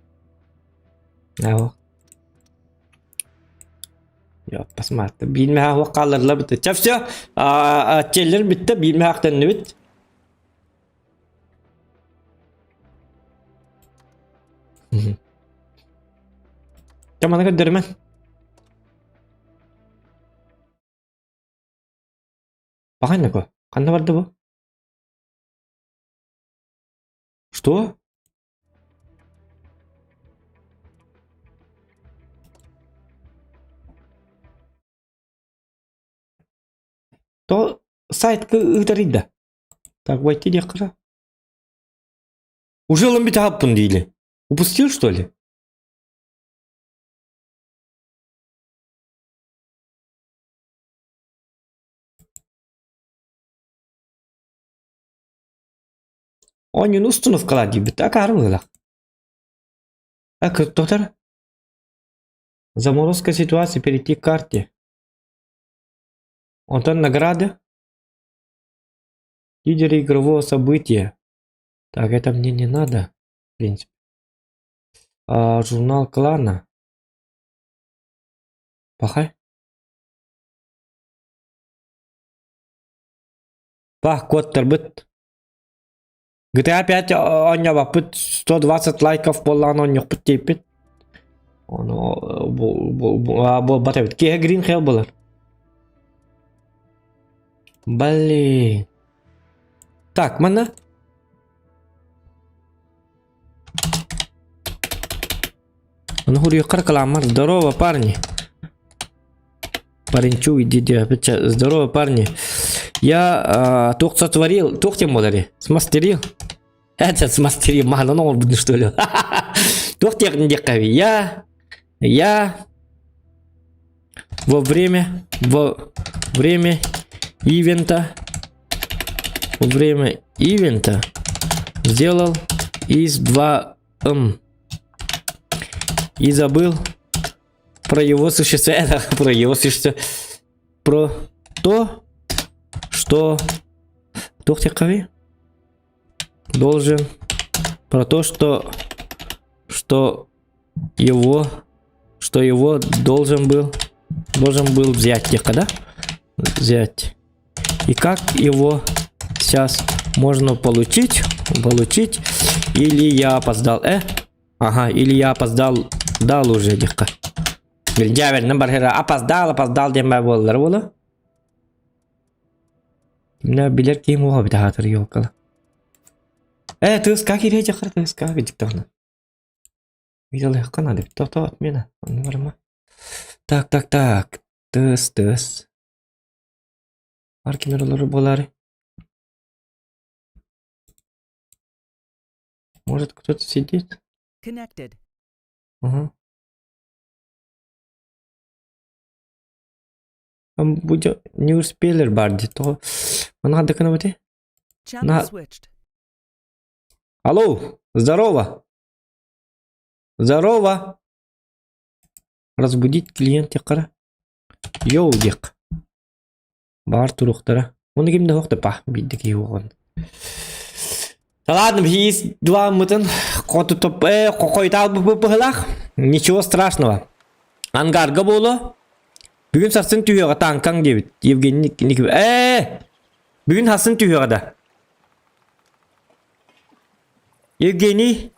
Speaker 2: Аа. Посмотри. Биир мөһөөх хаалларла битте. Чэ все, челлер бүтте, биир мөһөөх төннүбүт. Чэ маны көрдөрүмэн. Баҕайнако, ханна барда бу? Что? То сайтка ыытарый да. Так, войти диэххэ Уже ылан бүтэ диили. Упустил, что ли? Оонньууну установкалаа диибит акаары быһыылаах. А кто-то Заморозка ситуации перейти к карте. Онтон награды. Лидеры игрового события. Так, это мне не надо, в принципе. А, журнал клана. Пахай. Пах, код тарбыт. GTA 5 оонньообоппут 120 лайков буоллаҕына оонньуохпут диэппит. Ону буолбат эбит. Киэһэ Green Hell буолар. Блин. Так, манна. Ону хуруйаххар кыламмар. Здорово, парни. Паренчу, иди, Здорово, парни. Я э, туох сотворил, туох тем буолари? Смастерил. Это смастерил, маһынан оҥорбутун что ли? Туох диэхин диэххэ Я, я во время, во время ивента, во время ивента сделал из 2М и забыл про его существование, про его существование, про то, что туох диэххэ должен про то, что что его что его должен был должен был взять диэххэ да? Взять. И как его сейчас можно получить? Получить. Или я опоздал? Э? Ага, или я опоздал, дал уже диэххэ. Билдьээбэринэн барыра опоздал, опоздал диэн баа буоллар буолуо. Кимнэ билэр киһим уоҕа бит аһаатар елкала. Э, тыаска кириэ дьахар тыаска дьиктаҕына. Виделыхха надо. То-то отмена. Онно барыма. Так, так, так. Тыс, тыс. Бар кимер олору буолаары. Может, кто-то сидит?
Speaker 1: Connected.
Speaker 2: Ага. Бу не успели бар дии тоҕо Манна гынабытый?
Speaker 1: Channel
Speaker 2: На-
Speaker 1: switched.
Speaker 2: Алло, здорово. Здорово. Разбудить клиент диэххэ Йоу диэх. Баар туруохтара. Уонна ким да суох да па биирдэ киһи уоҕун. Да ладно, есть два мытын хоту э хойутаал быһылаах. Ничего страшного. Ангарга буолуо. Бүгүн сарсын түһүөҕэ тааҥкаҥ диэбит. Евгений Ник ээ бүгүн сарсын түһүөҕэ да. Евгений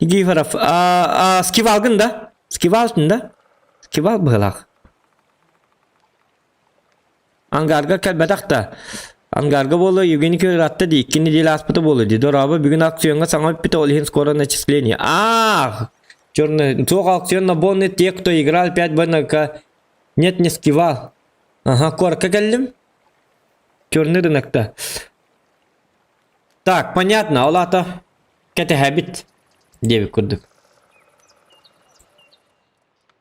Speaker 2: Никифоров, а, а, скивалгын да? Скивалтын да? Скивал быһыылаах. Ангарга кэлбэтэх да. Ангарга буолуо Евгений кыыратта дии, икки неделя ааспыта буолуо дии. Дорообо, бүгүн аукциоҥҥа саҥа бүппүтэ, ол иһин скоро начисление. Аах! Черный, суох аукцион на бонны те, кто играл 5 БНК. Нет, не скивал. Ага, куоракка кэллим. Черный рынокта. Так, понятно, ол аата кэтэһэбит диэбит курдук.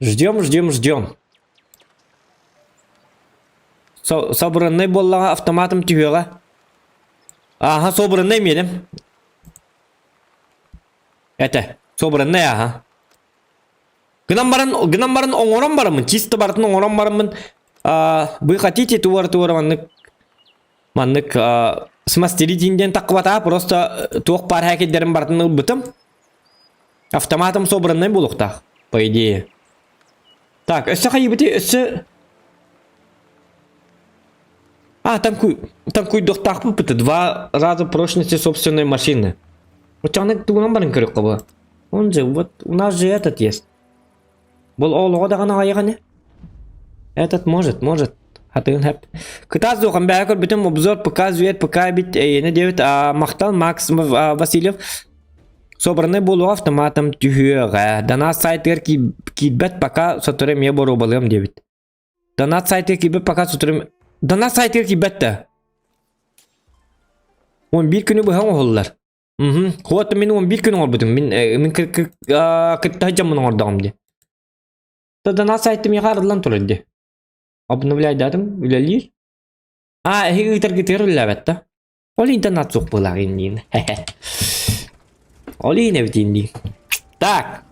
Speaker 2: Ждем, ждем, ждем. Собранный буоллаҕа автоматом түһүөҕэ. Ааһа, собранный миэним. Это, собранный ааһа. Гынан баран, гынан баран оҥорон бараммын, чисто барытын оҥорон бараммын, а, вы хотите туора-туора маннык маннык смастерить диэн таххыбатаа, просто туох баар хакердэрин барытын ылбытым. Автоматом собранный буолуохтаах, по идее. Так, өссө хайыбыты, өссө... А, танкуй, танкуйдуохтаахпыт два раза прочности собственной машины. Оччоҕуна тугунан баран көрүөххэ бу? Он же, вот у нас же этот есть. Бұл оҕолоҕо даҕаны аҕайаҕын Этот может, может. Хатыгын хэп. Кытаас дуохан бэйэ көрбүтүм обзор ПК Зверь ПК бит эйиэнэ диэбит махтал Макс Васильев собранный буолуоҕа автоматом түһүөҕэ. Донат сайтыгар киирбэт пока сотору эмиэ боруобалыам диэбит. Донат сайтыгар киирбэт пока сотору Донат сайтыгар киирбэт да. 11 күнү быһа оҥоһуллар. Мгм. Хуот мин 11 күн оҥорбутум. Мин мин кытта сылдьаммын оҥордоҕум дии. Донат сайты миэхэ арыллан турар дии. Обновляйдатым, үлэлиир. А, эһиги ыытаргытыгар үлэлээбэт да. Ол иһин донат суох буолаах инниин. Ол иһин эбит инниин. Так.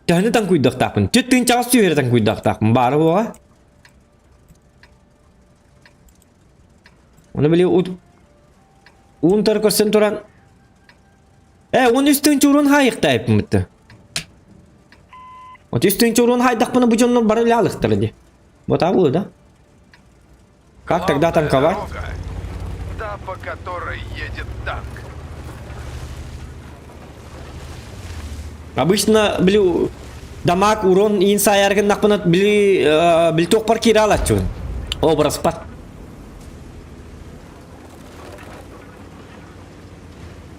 Speaker 2: Төһөнү таҥкуйдахтаахпын? Түт тыынчаҕас түһэрэ таҥкуйдахтаахпын. Баара буоҕа. Оны били уунтары көрсөн туран Э, 13 тыынча урун хаайыктаайыппын 13 тыынча урун хаайдахпына бу дьоннор бары үлэ дии. Вот а да? Как тогда танковать?
Speaker 3: Та, по которой едет танк.
Speaker 2: Обычно, били, дамаг, урон иин саайар гыннахпына, били, били туохпар киирэ алаччыбын. Образпар.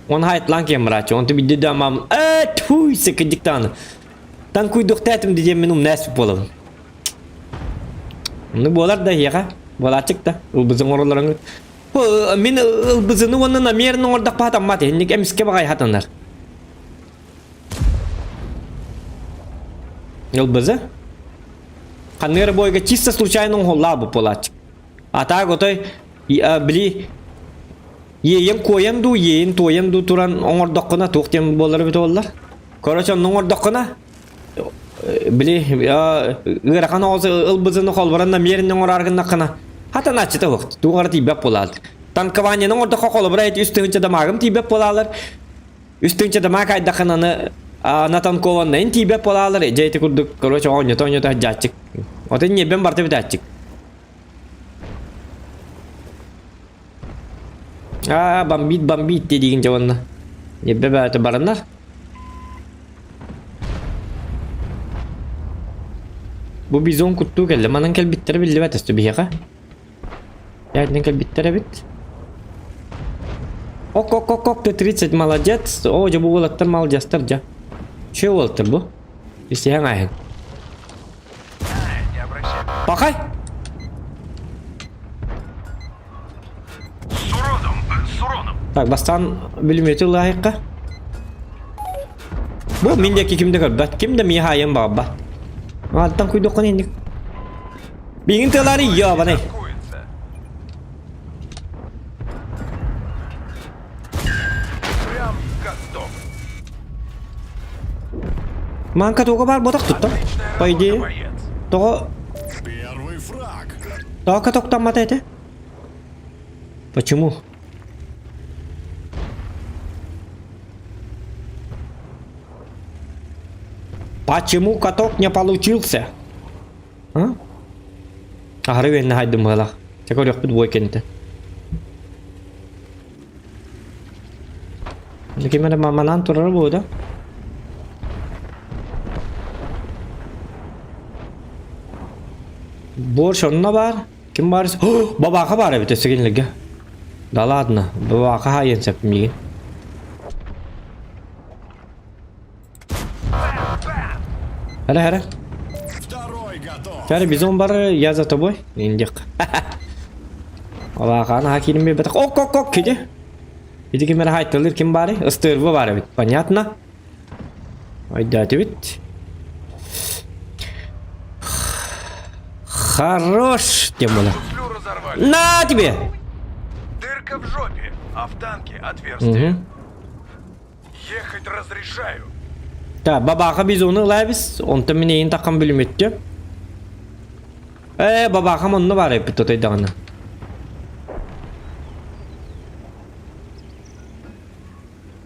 Speaker 2: Он хайтлан кем брач, он тебе да мам. Э, туй, секедиктан. Танкуйдуктаатым диэн мин умнаас буолабын. Ну буолар да эһиэхэ, буолааччык да, ылбызын оҥороллорун. Мин ылбызыны уонна намерын оҥордохпо хатаммат, инник эмискэ баҕайы хатанар. Ылбызы? Ханныгар бойга чисто случайно оҥоһуллаабыт буолааччык. А так отой били иэйэн куойан дуу, иэйин туойан дуу туран оҥордоххуна туох диэн буолар эбит буоллар. Короче, онно оҥордоххуна били ыарахан оҕус ылбытын холборон намеренно оҥороор гыннаххына хатанааччыта суох туох эрэ тиийбэт буолаалар. Танкованиены оҥордоххо холобура эти үс тыһыынча дамаагым тиийбэт буолаалар. Үс тыһыынча дамаак айдаххына аны на танкованнайын тиийбэт буолаалар. Дьэ ити курдук короче оонньото оонньото сылдьааччык. Отон ньиэрбэм барыта бүтээччик. Аа, бомбит, бомбит диигин дьэ уонна. Ньиэрбэ бэйэтэ баранар. Бу бизон куттуу кэллэ. Манан кэлбиттэрэ биллибэт өстө биһиэхэ. Ятынан кэлбиттэр эбит. Ок, ок, ок, ок, Т-30, молодец. О, дьэ бу уолаттар молодецтар дьэ. Че уолаттар бу? Истиһэн ааһын.
Speaker 3: Не обращай.
Speaker 2: Пахай!
Speaker 3: С уроном, с уроном.
Speaker 2: Так, бастаан бүлүмүөтү ылыахха. Бу мин диэки ким да көрбөт. Ким да миэхэ айан баҕарбат. Алтан куйдуоххун инник. Биигин тыалаары ёбаный.
Speaker 3: Танкуется. Прям в каток.
Speaker 2: Маанка туга баар ботах туттар.
Speaker 3: Отличная
Speaker 2: По
Speaker 3: работа,
Speaker 2: идее.
Speaker 3: боец.
Speaker 2: Тоҕо
Speaker 4: Первый фраг.
Speaker 2: тоҕо катоктаммата этэ? Почему? Почему каток не получился? А? Аһары үөннэ хайдым быһалаах. Чэ көрүөхпүт буой кэннитэ. Ким эрэ манаан турара буо да? Борщ онно баар. Ким баар? Бабаха баар эбит өссө кинилэргэ. Да ладно, бабаха хаайыан сөп миигин. Хара хара.
Speaker 4: Второй готов.
Speaker 2: Хара бизон бар, я за тобой. Индик. Бабаханы хакирим бетах. Ок ок ок киди. Ити ким эрэ хайтылыр ким баарый? Ыстыырба баар эбит. Понятно. Айдаатыбыт. Хорош, тем более.
Speaker 3: Туфлю разорвали.
Speaker 2: На тебе!
Speaker 3: Дырка в жопе, а в танке отверстие.
Speaker 2: Угу.
Speaker 3: Ехать разрешаю.
Speaker 2: Так, бабаха бизону ылаабис, онтон мин эйин таккан бүлүмөттүм. Ээ, бабахам онно баар эппит тотойдаҕына.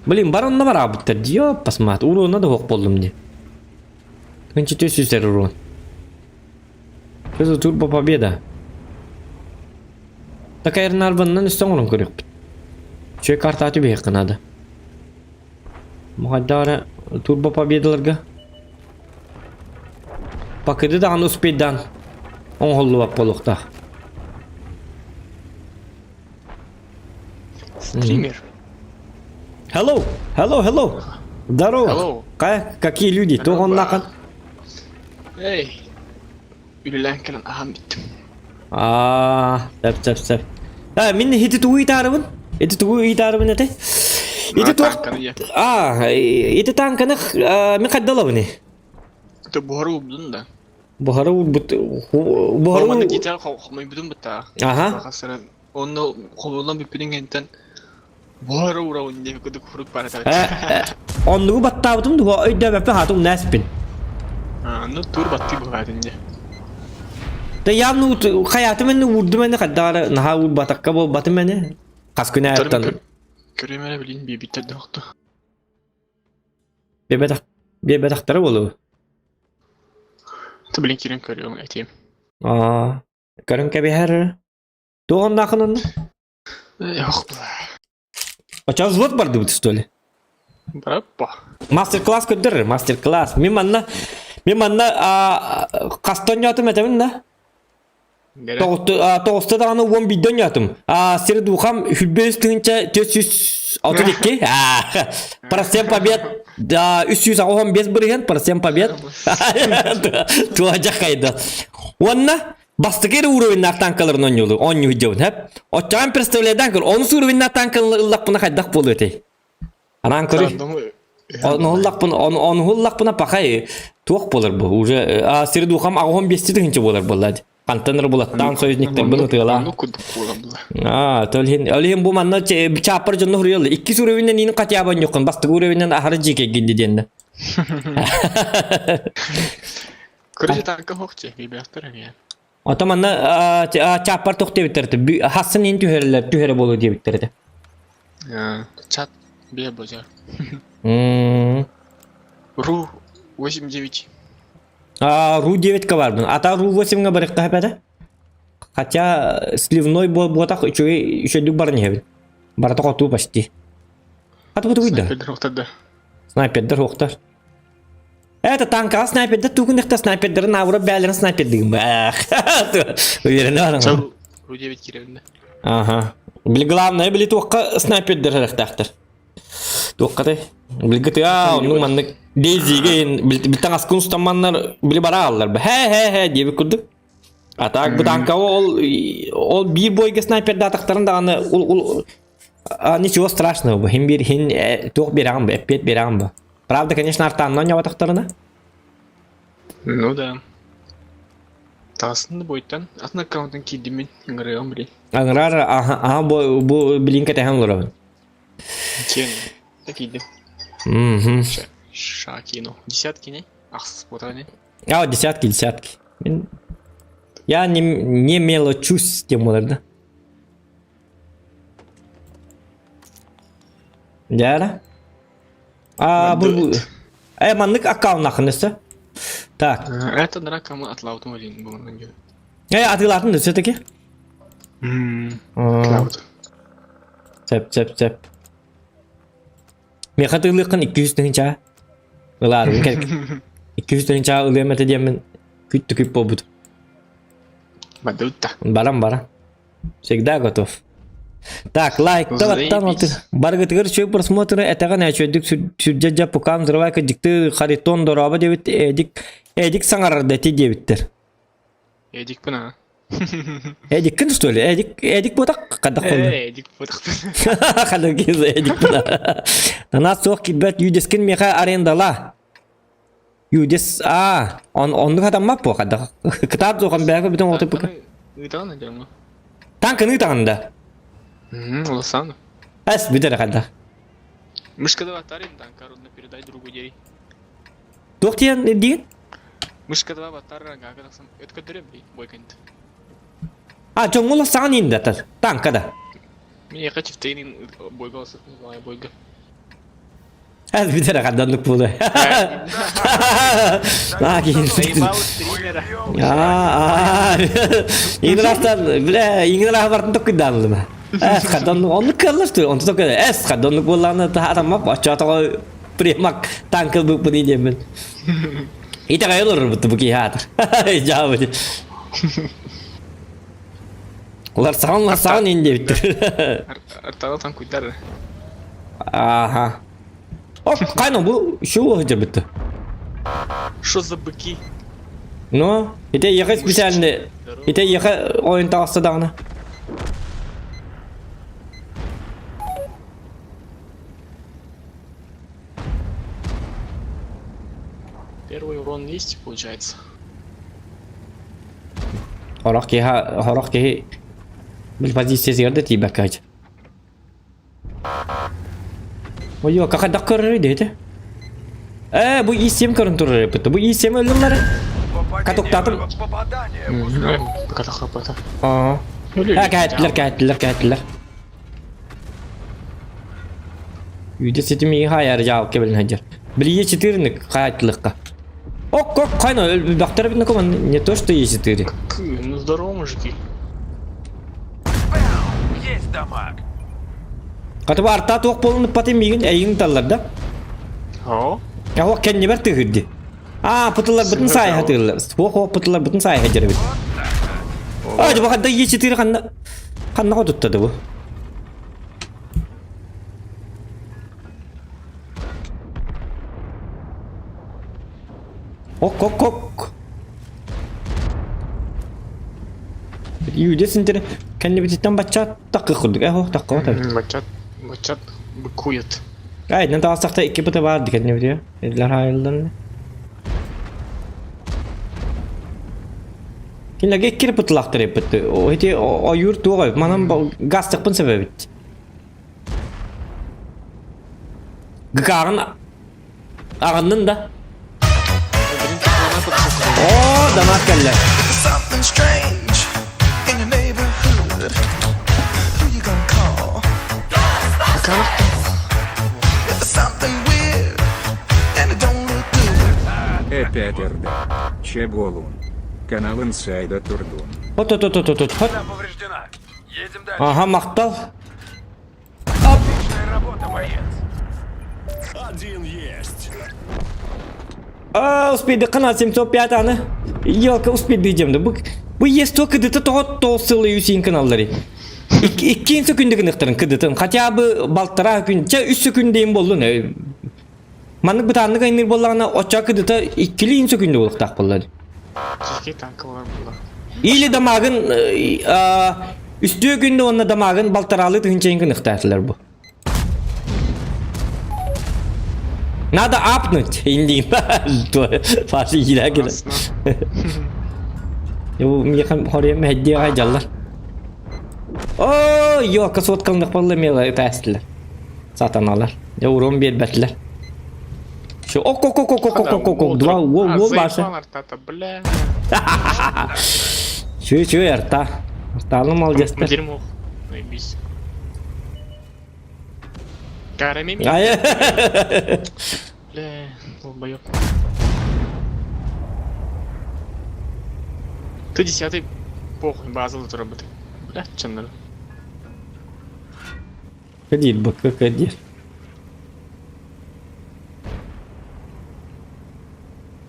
Speaker 2: Блин, бар онно бараабыттар дии, посмотри, уруона да суох буоллум дии. Тыынча 400 урон. Что за турбо победа? Такая нарбаннан өстөн оҥорон көрүөхпүт. Үчүгэй картаҕа түбэһиэххэ наада. Махайдаара турбо победаларга Пакыды даҕаны успейдаан оҥоһуллубат буолуохтаах.
Speaker 5: Стример.
Speaker 2: Hello, hello, hello. Здорово.
Speaker 5: Hello.
Speaker 2: Ка- какие люди? Туох оннахан?
Speaker 5: Эй, үлэлээн кэлэн аһаан бүттүм.
Speaker 2: Аа, сөп сөп сөп. А, мин ити тугу ыйытаарыбын? Ити тугу ыйытаарыбын этэй? Ити туох...
Speaker 5: Танканы я.
Speaker 2: А, ити танканы мин хайдалабыны?
Speaker 5: Это буһары убдун да.
Speaker 2: Буһары урбут... Буһары...
Speaker 5: Манна гитара хомойбутун бытаа.
Speaker 2: Аха.
Speaker 5: Хасыран. Онно хомуллан бүппүтүн кэнтэн буһары урабын диэки кудук хурук бара
Speaker 2: Оннугу баттаабытым дуо өйдөөбөппүн хаатым нээспин.
Speaker 5: Ну тур баттыы быһаатын дьэ.
Speaker 2: Да явно хайаатым энни уурдум энни хайдаҕара наһаа уурбатакка буолбатым эни. Хас күн аайыттан
Speaker 5: Көрүм эрэ билин биэбиттэр да
Speaker 2: биэбэтэх биэбэтэхтэрэ буолуо.
Speaker 5: Ты билин киирэн көрүөҥ этиэм.
Speaker 2: Аа, көрөн кэбиһэр. Туох оннаахын онно?
Speaker 5: Ох, бла.
Speaker 2: Оччоҕо взвод бардыбыт, что ли?
Speaker 5: Бараппа.
Speaker 2: Мастер-класс көрдөрөр, мастер-класс. Мин манна, мин манна хаста оонньоотум этэбин да? Тоҕуста даҕаны уон биирдэ оонньоотум. Сир духам хүлбэ үс тыһыынча 432. Процент побед 385 бырыһыан процент побед. Туһа хайда. Уонна Бастакы эрэ уровеннаах танкаларын оонньуулур, оонньуу сылдьабын, хэп. Оччоҕон представляйдаан көр, онус уровеннаах танкалары ыллахпына хайдах буолуо этэй? Анаан көрүй. Ону ыллахпына, ону ыллахпына пахай туох буолар бу? Уже а, сирдухам аҕыһын биэсти тыһынча буолар буолла. Хантан эрэ булаттаан союзниктарбын ытыалаан.
Speaker 5: Ону курдук буолар була.
Speaker 2: А, то илин, ол иһин бу манна чааппар дьонно суруйаллар. Иккис уровеннен иин хотя бы оонньуоххун, бастакы уровеннен аһары дьиикэйгин диэннэ.
Speaker 5: Короче, танка хохче, ребята, эмиэ.
Speaker 2: Ото манна чааппар туох диэбиттэр этэ? Хассын иһин түһэрэлэр, түһэрэ буолуо диэбиттэр этэ.
Speaker 5: Чат бе бозя. Ру 89.
Speaker 2: А, Ру 9-ка барбын. Ата Ру 8-га барыахха этэ. Хотя сливной буотах үчүгэй үчүгдүк баран иһэбин. Барата хотуу почти. Хата бу тугуйда?
Speaker 5: Снайпердер охтарда.
Speaker 2: Снайпердер охтар. Это танкаҕа снайпердер тугуннахта снайпердерин аабыра бээлэрин снайпердигин Уверена баран.
Speaker 5: Чал Ру 9 киирэринэ.
Speaker 2: Ага. Били главное били туохха снайпердер эрехтээхтэр. Туоххатай? Билги тыа оннук маннык Дейзиге билтан аскын устаманнар били бара аллар. Хэ хэ хэ диэбит курдук. А так бу танкаҕа ол ол биир бойга снайпердаатахтарын даҕаны ол ол А, ничего страшного бу. Хин биир хин э, туох биэрэҕин бу, эппиэт биэрэҕин бу. Правда, конечно, артаанна оонньооботохторуна.
Speaker 5: Ну да. Таҕыстын да буойтан. Атын аккаунтан киирдим мин. Ыҥырыаҕым билин.
Speaker 2: Ыҥырар, аха, аха бу, бу билин кэтэһэн олоробун.
Speaker 5: Киэн. Да киирдим.
Speaker 2: Мгм.
Speaker 5: Шакину. Десятки не? Ахсыс буотаҕа не?
Speaker 2: А, десятки, десятки. Мин... Я не, не мелочусь тем да. Дьэ А, бу... Э, маннык аккауннахын өссө. Так.
Speaker 5: Это дракамы атлаутым олин бугунан дьон.
Speaker 2: Э, атыылаатын да все-таки?
Speaker 5: Атлаут.
Speaker 2: Сөп, сөп, сөп. Миэхэ атыылыаххын 200 тыһыынча. Ылаарбын кэл. 200 тыһыынча ылыам этэ диэммин күттү күп буолбут.
Speaker 5: Бадылта.
Speaker 2: Баран баран. Всегда готов. Так, лайк талаттан баргытыгар үчүгэй просмотры этэҕин үчүгэйдик сүрдьэ дьэ пукаан взрывайка дьикти Харитон дорообо диэбит Эдик Эдик саҥарар да ити диэбиттэр.
Speaker 5: Эдикпин а.
Speaker 2: Эдиккин что ли? Эдик Эдик буотах хадах холлу.
Speaker 5: Эдик буотах.
Speaker 2: Хадах Эдик Нана суох кирбэт юдескин миэхэ арендала. Юдес а он оннук хатаммат буо хадах. Кытаат суохан бэйэкэ бүтүн отуппука.
Speaker 5: Ыытаҕын эдэмҥэ.
Speaker 2: Танканы ыытаҕын да.
Speaker 5: Уласаана.
Speaker 2: Эс бүтэр хадах.
Speaker 5: Мышка давай тарин танка рудно передай другу дей.
Speaker 2: Туох диэн диин?
Speaker 5: Мышка давай батар гаага тахсан өткөдөрөм бий бойкант.
Speaker 2: А дьоҥҥула саҕан индатар. Танка да.
Speaker 5: Мне хочу в бойга бойга.
Speaker 2: Эс бүтэр хадданнык буолуо. Аа киһи. Аа Инграстан бля инграха бартын токкуйдаанылыма. Эс хадданнык оннук кыаллар ту онту токкуйда эс хадданнык буоллаҕына таһаатаммап оччоотоҕо примак танкыл буппун диэммин. Итэҕэй олорорбут бу киһи аатар. Дьаабы. Уларсаҕын уларсаҕын ин диэбиттэр.
Speaker 5: Артаҕа танкуйдар.
Speaker 2: Ааха. О, кайно бу şu сылдьыбыт.
Speaker 5: Что за быки?
Speaker 2: Ну, ити ехе специально. Ити ехе ойун таҕыста даҕаны.
Speaker 5: Первый урон есть, получается.
Speaker 2: Хорох киһи, хорох киһи бил позиция да тиийбэккэ Ой, хайдах көрөрүй диэтэ? Э, бу ИСМ көрөн турар эппит. Бу ИСМ өллүллэр. Катуктаатым. Аа. Ха, кээттилэр, кээттилэр, кээттилэр. Үйде ситим iyi хайар жаалка билин хадьар. Били Е4-ні хайаттылыққа. Ок, ок, хайна, өлбөхтөр бин коман не то что Е4.
Speaker 5: Ну здорово, мужики.
Speaker 3: Есть дамаг.
Speaker 2: Катыба арта туох буолун патын миигин эйигин таллар да?
Speaker 5: О?
Speaker 2: Яһуох кэннибэр тыһырди. Аа, пытылларбытын саайа тыыллар. Суох пытылларбытын саайа дьэрэбит. Аа, дьэ бахадда Е4 ханна ханна хотуттады бу? Ок, ок, ок. Иудес интер кэннибититтэн бачча такы курдук. Э, ох, такка вот.
Speaker 5: Бачат, бачат быкует.
Speaker 2: Ай, нан таҕыстахта икки быта баар ди кэннибитигэр. Эдлэр хаайыллан. Кинилэргэ икки пытылаахтар эппит. Ити ойуур туох эбит. Манан гастыкпын сөбөбүт. Гыкааҕын аҕыннын да. Оо, дамаат кэллэ.
Speaker 1: Something strange in your neighborhood. Who you gonna call? If it's something weird and it don't look good.
Speaker 6: Опять РД. Чеболун. Канал Инсайда Турдун.
Speaker 2: Хот хот хот хот хот.
Speaker 3: Повреждена. Едем дальше.
Speaker 2: Ага, махтал.
Speaker 3: Отличная работа, боец.
Speaker 4: Один есть.
Speaker 2: А, успейдыккын 705 аны. Елка успейды дем Бу бу есть то кыдыты тоҕо тоҕус сылы үсин каналлары. Иккин сөкүндү гыныктарын кыдытын. Хотя бы балтара күн, ча үс сөкүндейин боллун. Маннык бытааннык айныр боллаҕына оччо кыдыта иккилиин сөкүндү буолуохтаах буолла.
Speaker 5: Кики танкалар була.
Speaker 2: Или дамагын үстүө күндө уонна дамагын балтараалы тыһынчайын гыныктаатылар бу. Надо апнуть, индин. Фасы киирэ кэлэ. Бу миэхэ хоруйам мэһэйдиэҕэ дьаллар. Оо, ёлка соткалных буолла мела ытаастылар. Сатаналар. Дьэ урон биэрбэтилэр. Все, ок ок ок ок ок ок ок ок два уол уол бааса.
Speaker 5: Артата, бля.
Speaker 2: Чү чү арта. Артаны молодецтар.
Speaker 5: Дерьмо. Наебись. Карами.
Speaker 2: Ай.
Speaker 5: Бля, долбоёб. Ты десятый похуй, база тут работает. Бля, чем надо?
Speaker 2: Кадир бу, кадир.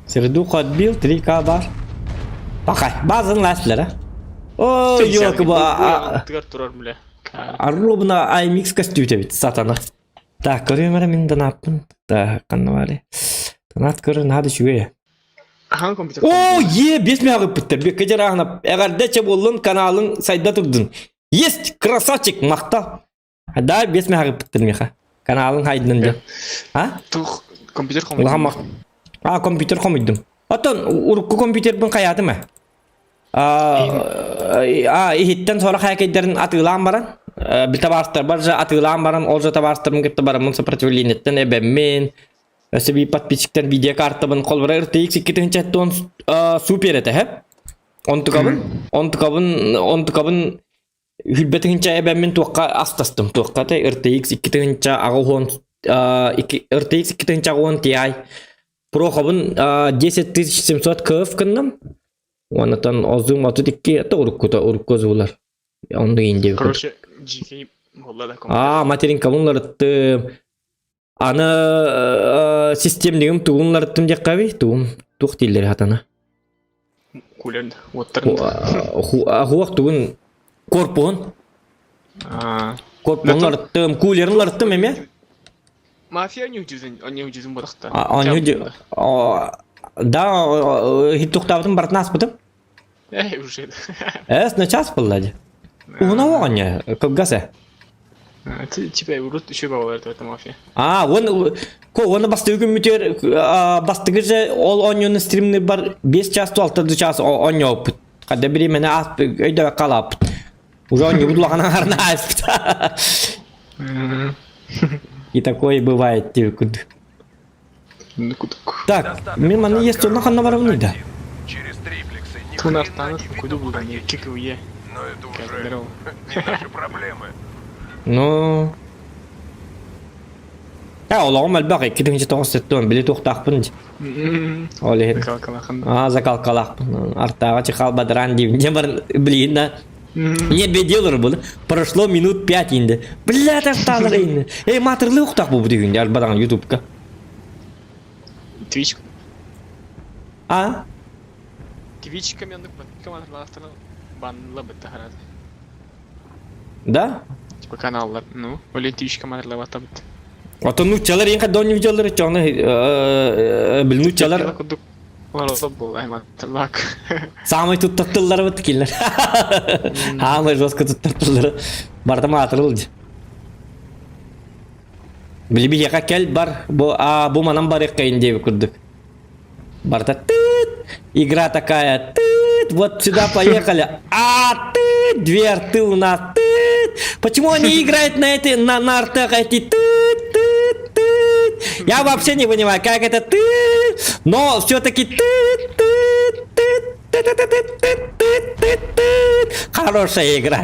Speaker 2: Сердуху отбил, 3К бар. Пока. Базан ласлера. О, ёлка
Speaker 5: Тыгар турар бля.
Speaker 2: Ровно IMX көстүүтэ эбит сатана. Так, көрүөм эрэ мин донаппын. Так, ханна баарый? Донат көрөр наада үчүгэй.
Speaker 5: Ахан компьютер.
Speaker 2: О, е, бес мега ыппыттар. Бекке жараһына эҕэрдэ чэ буоллун, каналың сайда турдун. Есть, красавчик, махтал. Да, бес мега ыппыттар меха. Каналың хайдын дьэ. А?
Speaker 5: Тух компьютер
Speaker 2: Улахан мах. А, компьютер хомуйдум. Оттон урукку компьютербин хайаатым ээ. А, иһиттэн сорох хакердэрин атыылаан баран, бил табаарыстарбар же атыылаан баран, ол же табаарыстарым кытта бараммын сопротивлениеттен эбэммин, өссө биир подписчиктен видеокартабын холбура RTX 2070 супер этэ, хэп? Онтукабын, онтукабын, онтукабын Хүлбэтиһинчэ эбэммин туохха астастым туохха тэ RTX 2080 RTX 2080 Ti Прохобун 10700 КФ гынным. Онтон озум 32 это уруккута урукку озуулар. Онну инде.
Speaker 5: Короче, GK буолла да
Speaker 2: Аа, материнкабын уларыттым. Аны системнигим тугун уларыттым диэххэ тугун туох дииллэр хатана.
Speaker 5: Кулер уоттарын.
Speaker 2: Хуах тугун корпуһун. Корпуһун уларыттым, кулерин уларыттым эмиэ.
Speaker 5: Мафия не удивлен, не удивлен бодахта.
Speaker 2: Да, хиттухтаабытым барытын ааспытым.
Speaker 5: Эй, уже.
Speaker 2: Эс, начаас буолла дии. Уһуна оҕонньо, кылгас ээ.
Speaker 5: Типа урут еще баалар это мафия.
Speaker 2: А, он ко оны бастыгы күммүтүгэр бастыгы же ол оонньууну стримни бар 5 час 6 час оонньооппут. Хадда бириэмэни аас өйдөбөккө алааппыт. Уже оонньуубут улахан аҥарына ааспыт. И такое бывает диэбит Так, мин манна есть онно ханна барабын да?
Speaker 3: Через триплексы ни
Speaker 5: Тун
Speaker 3: хрена
Speaker 5: артаныр
Speaker 3: не видно,
Speaker 5: куду
Speaker 3: куда
Speaker 5: булган
Speaker 3: едешь.
Speaker 5: ККУЕ.
Speaker 3: Но это уже
Speaker 5: Здорово.
Speaker 3: не наши проблемы.
Speaker 2: Ну... Ә, олоҕум элбэх 2009 били туохтаахпын Ол иһин.
Speaker 5: Закалкалахан.
Speaker 2: Аа, закалкалаахпын. Артааҕа чехал бадран диибин. Дьэ баран блин да. Не беделер был. Прошло минут пять инде. Бля, тасталар инде. Эй, матырлы ухтах бу бүгүн арбадан ютубка.
Speaker 5: Twitch
Speaker 2: А?
Speaker 5: Twitch каменнык командалаахтара банла бытта харат.
Speaker 2: Да?
Speaker 5: Типа каналлар, ну, или Twitch командалаахта бит.
Speaker 2: Ото нууччалар ең қадон видеолар чоны бил нууччалар
Speaker 5: Кудук был айматталак.
Speaker 2: Самый туттартыллар бит киллер. Самый жестко туттартыллар. Барда маатырыл. Били яка кел бар бу а бу манан бар кайын деп курдук. Барда тыт игра такая тыт вот сюда поехали. А тыт две арты у нас тыт. Почему они играют на этой на, на артах эти тыт тыт тыт? Я вообще не понимаю, как это тыт, но все-таки тыт тыт тыт тыт тыт тыт тыт тыт. Хорошая игра.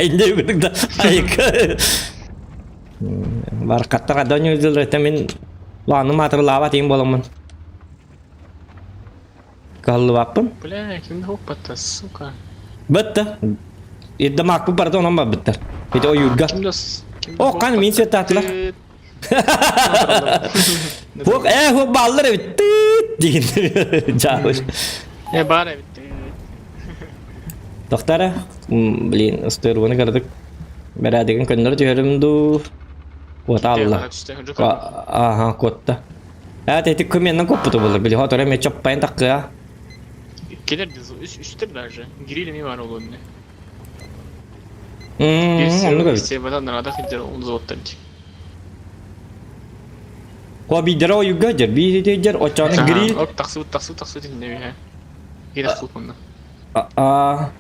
Speaker 2: Баркаттар адоню үзүлрете мин ланым атырлаабат ең боламын. Каллыбаппын.
Speaker 5: Бля, ким хоппата, сука.
Speaker 2: Бітті. Ирді макпы барды онан ба біттір. Ити ойуга.
Speaker 5: Ким дос?
Speaker 2: О, кан мин свет атылар. Хук, э, хук баллар эбит. Тыт деген. Жабыш.
Speaker 5: Э, бар эбит.
Speaker 2: Тоқтара, блин, ыстырбыны көрдүк. Бәрәдигин көннөр түһөрүм дуу. Куота алла. Аха, куотта. Ә, тети көменнен коппуту булыр. Били хотор эме чоппайын таккыа.
Speaker 5: Келер үстер даже. Гирили ми бар ол өнне.
Speaker 2: Оннук эбит.
Speaker 5: Себадан рада хиджер ол зоттар.
Speaker 2: Куа бидер ойуга жер, би жер, очоны гриль.
Speaker 5: Оп, таксу, таксу, таксу дегенде бе. Гирил сулпунна.
Speaker 2: А,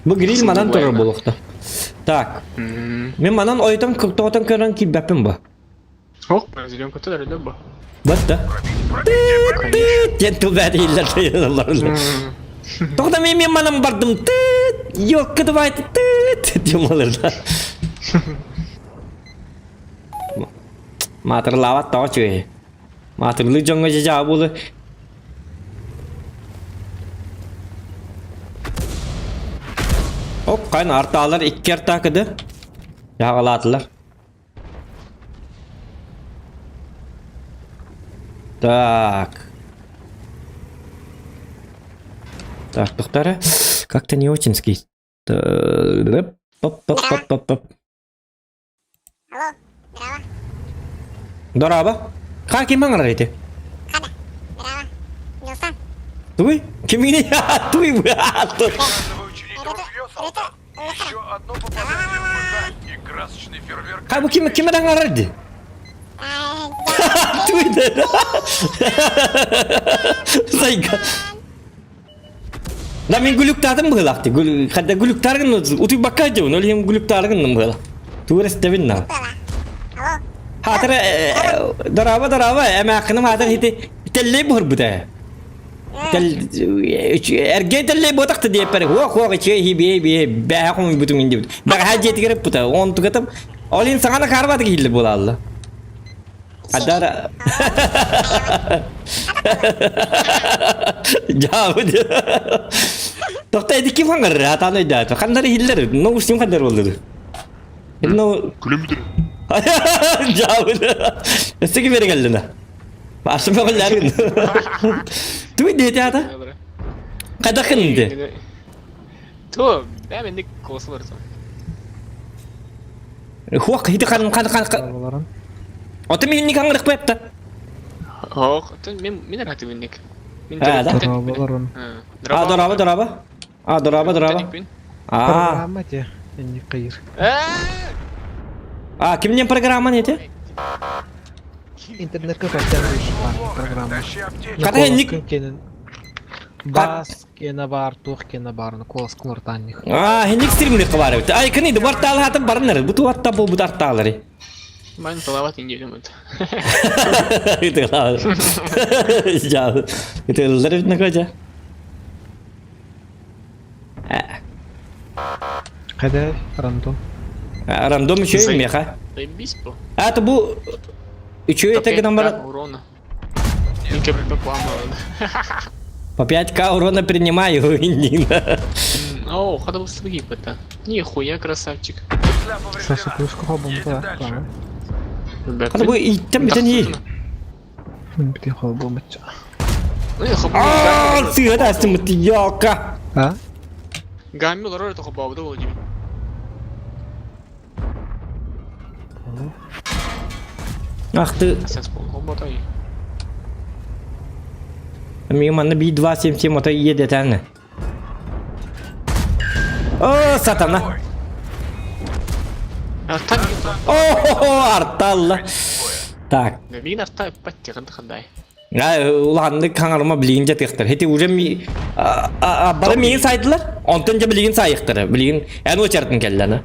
Speaker 2: бу гриль манан турар буолуохта. Так, мин манан ойутан тоҕотон көрөн киирбэппин бу.
Speaker 5: Ох, зеленка то да бу.
Speaker 2: Бытта. Тыт диэн тыл бэт иһиллэр Тоҕо мен мен манан бардым тыт ёкка давай тыт диэн буолар Маатырлаабат тоҕо үчүгэй. Маатырлыы дьоҥҥо дьэ буолу Оп, кайн артаалар икки артаа кыды. Яҕалаатылар. Так. Так, доктора, как-то не очень ский. Пап-пап-пап-пап. Дорообо. Ха ким аҥарар ити? Туй? Кимини? Туй
Speaker 3: Приказываю чинить ружье, солдат. Еще одно попадание в ПХ и красочный фейерверк.
Speaker 2: Ха бу ким ким аҥарар ди? Туй да. Зайка. Да мин күлүктаатым быһыылаах дии. Хадда күлүктааргын утуйбакка дьыбын, ол иһин күлүктааргын быһыылаах. Тугу эстэбин на. Хаатара дорообо дорообо эмээххиним хаатар хити тэллэй буһурбута. Эргэ тэллэй буотахта диэппэр хуох хуох ичигэ хи бие бие бээһэ хомуйбутум индибит. Бэҕэһээ дьиэтигэр ыппыта. Онтугатым ол иһин саҥаны хаарбатык иһиллэр буолаалла. Адара Дьаабы Тохто эди ким хаңар атан өйдөтө. Хандар иһиллэр. Ну устим хандар болду. Ну
Speaker 5: Күлүмүдүр.
Speaker 2: Дьаабы. Өссө ким бери келдина. Башы мөҕүллэр Туй диэти ата. Кадахын ди.
Speaker 5: То, бэм инник косыларсың.
Speaker 2: Хуак хити хан хан хан Ото мин ник аңырык бэпта.
Speaker 5: Ох, мен мен раты минник. Мин
Speaker 2: А, да? А, дораба, дораба. А, дораба, дораба. А.
Speaker 7: Программа те, инник кайыр.
Speaker 2: А, кимнен программа не те?
Speaker 7: Интернетке бар программа.
Speaker 2: Ката ник
Speaker 7: Бас кена бар, туох кена бар, колос кылыртанних.
Speaker 2: А, хинник стримли кабары. Ай, кини ды бартал хатым барнар. Буту атта бу бутарталары.
Speaker 5: Мен талават инде мөт.
Speaker 2: Итылар. Я. Итылар бит накажа.
Speaker 7: Кайда рандом?
Speaker 2: Рандом еще меха.
Speaker 5: Заебись по.
Speaker 2: А, это бу Үчүгэй это гынан баран.
Speaker 5: Урона.
Speaker 2: По 5к урона принимаю, Нина.
Speaker 5: О, ходил это. Нихуя, красавчик.
Speaker 7: Саша, плюс хобом, да.
Speaker 2: Хада бу иттем битен и.
Speaker 7: Битен хобом бит.
Speaker 2: Аа, сыгада астым ёка.
Speaker 7: А?
Speaker 5: Гамми лорор это хобом, да, Владимир.
Speaker 2: Ах ты. Мига манна би 2 7 7 ото иедетән. О, сатана. О, арталла. Так.
Speaker 5: Мин арта паттигын хандай.
Speaker 2: Улаханнык хаҥарыма билигин дьатыахтар. Ити уже ми бары миигин сайдылар. Онтон дьэ билигин сайыахтара. Билигин эн уочаратын кэллэна.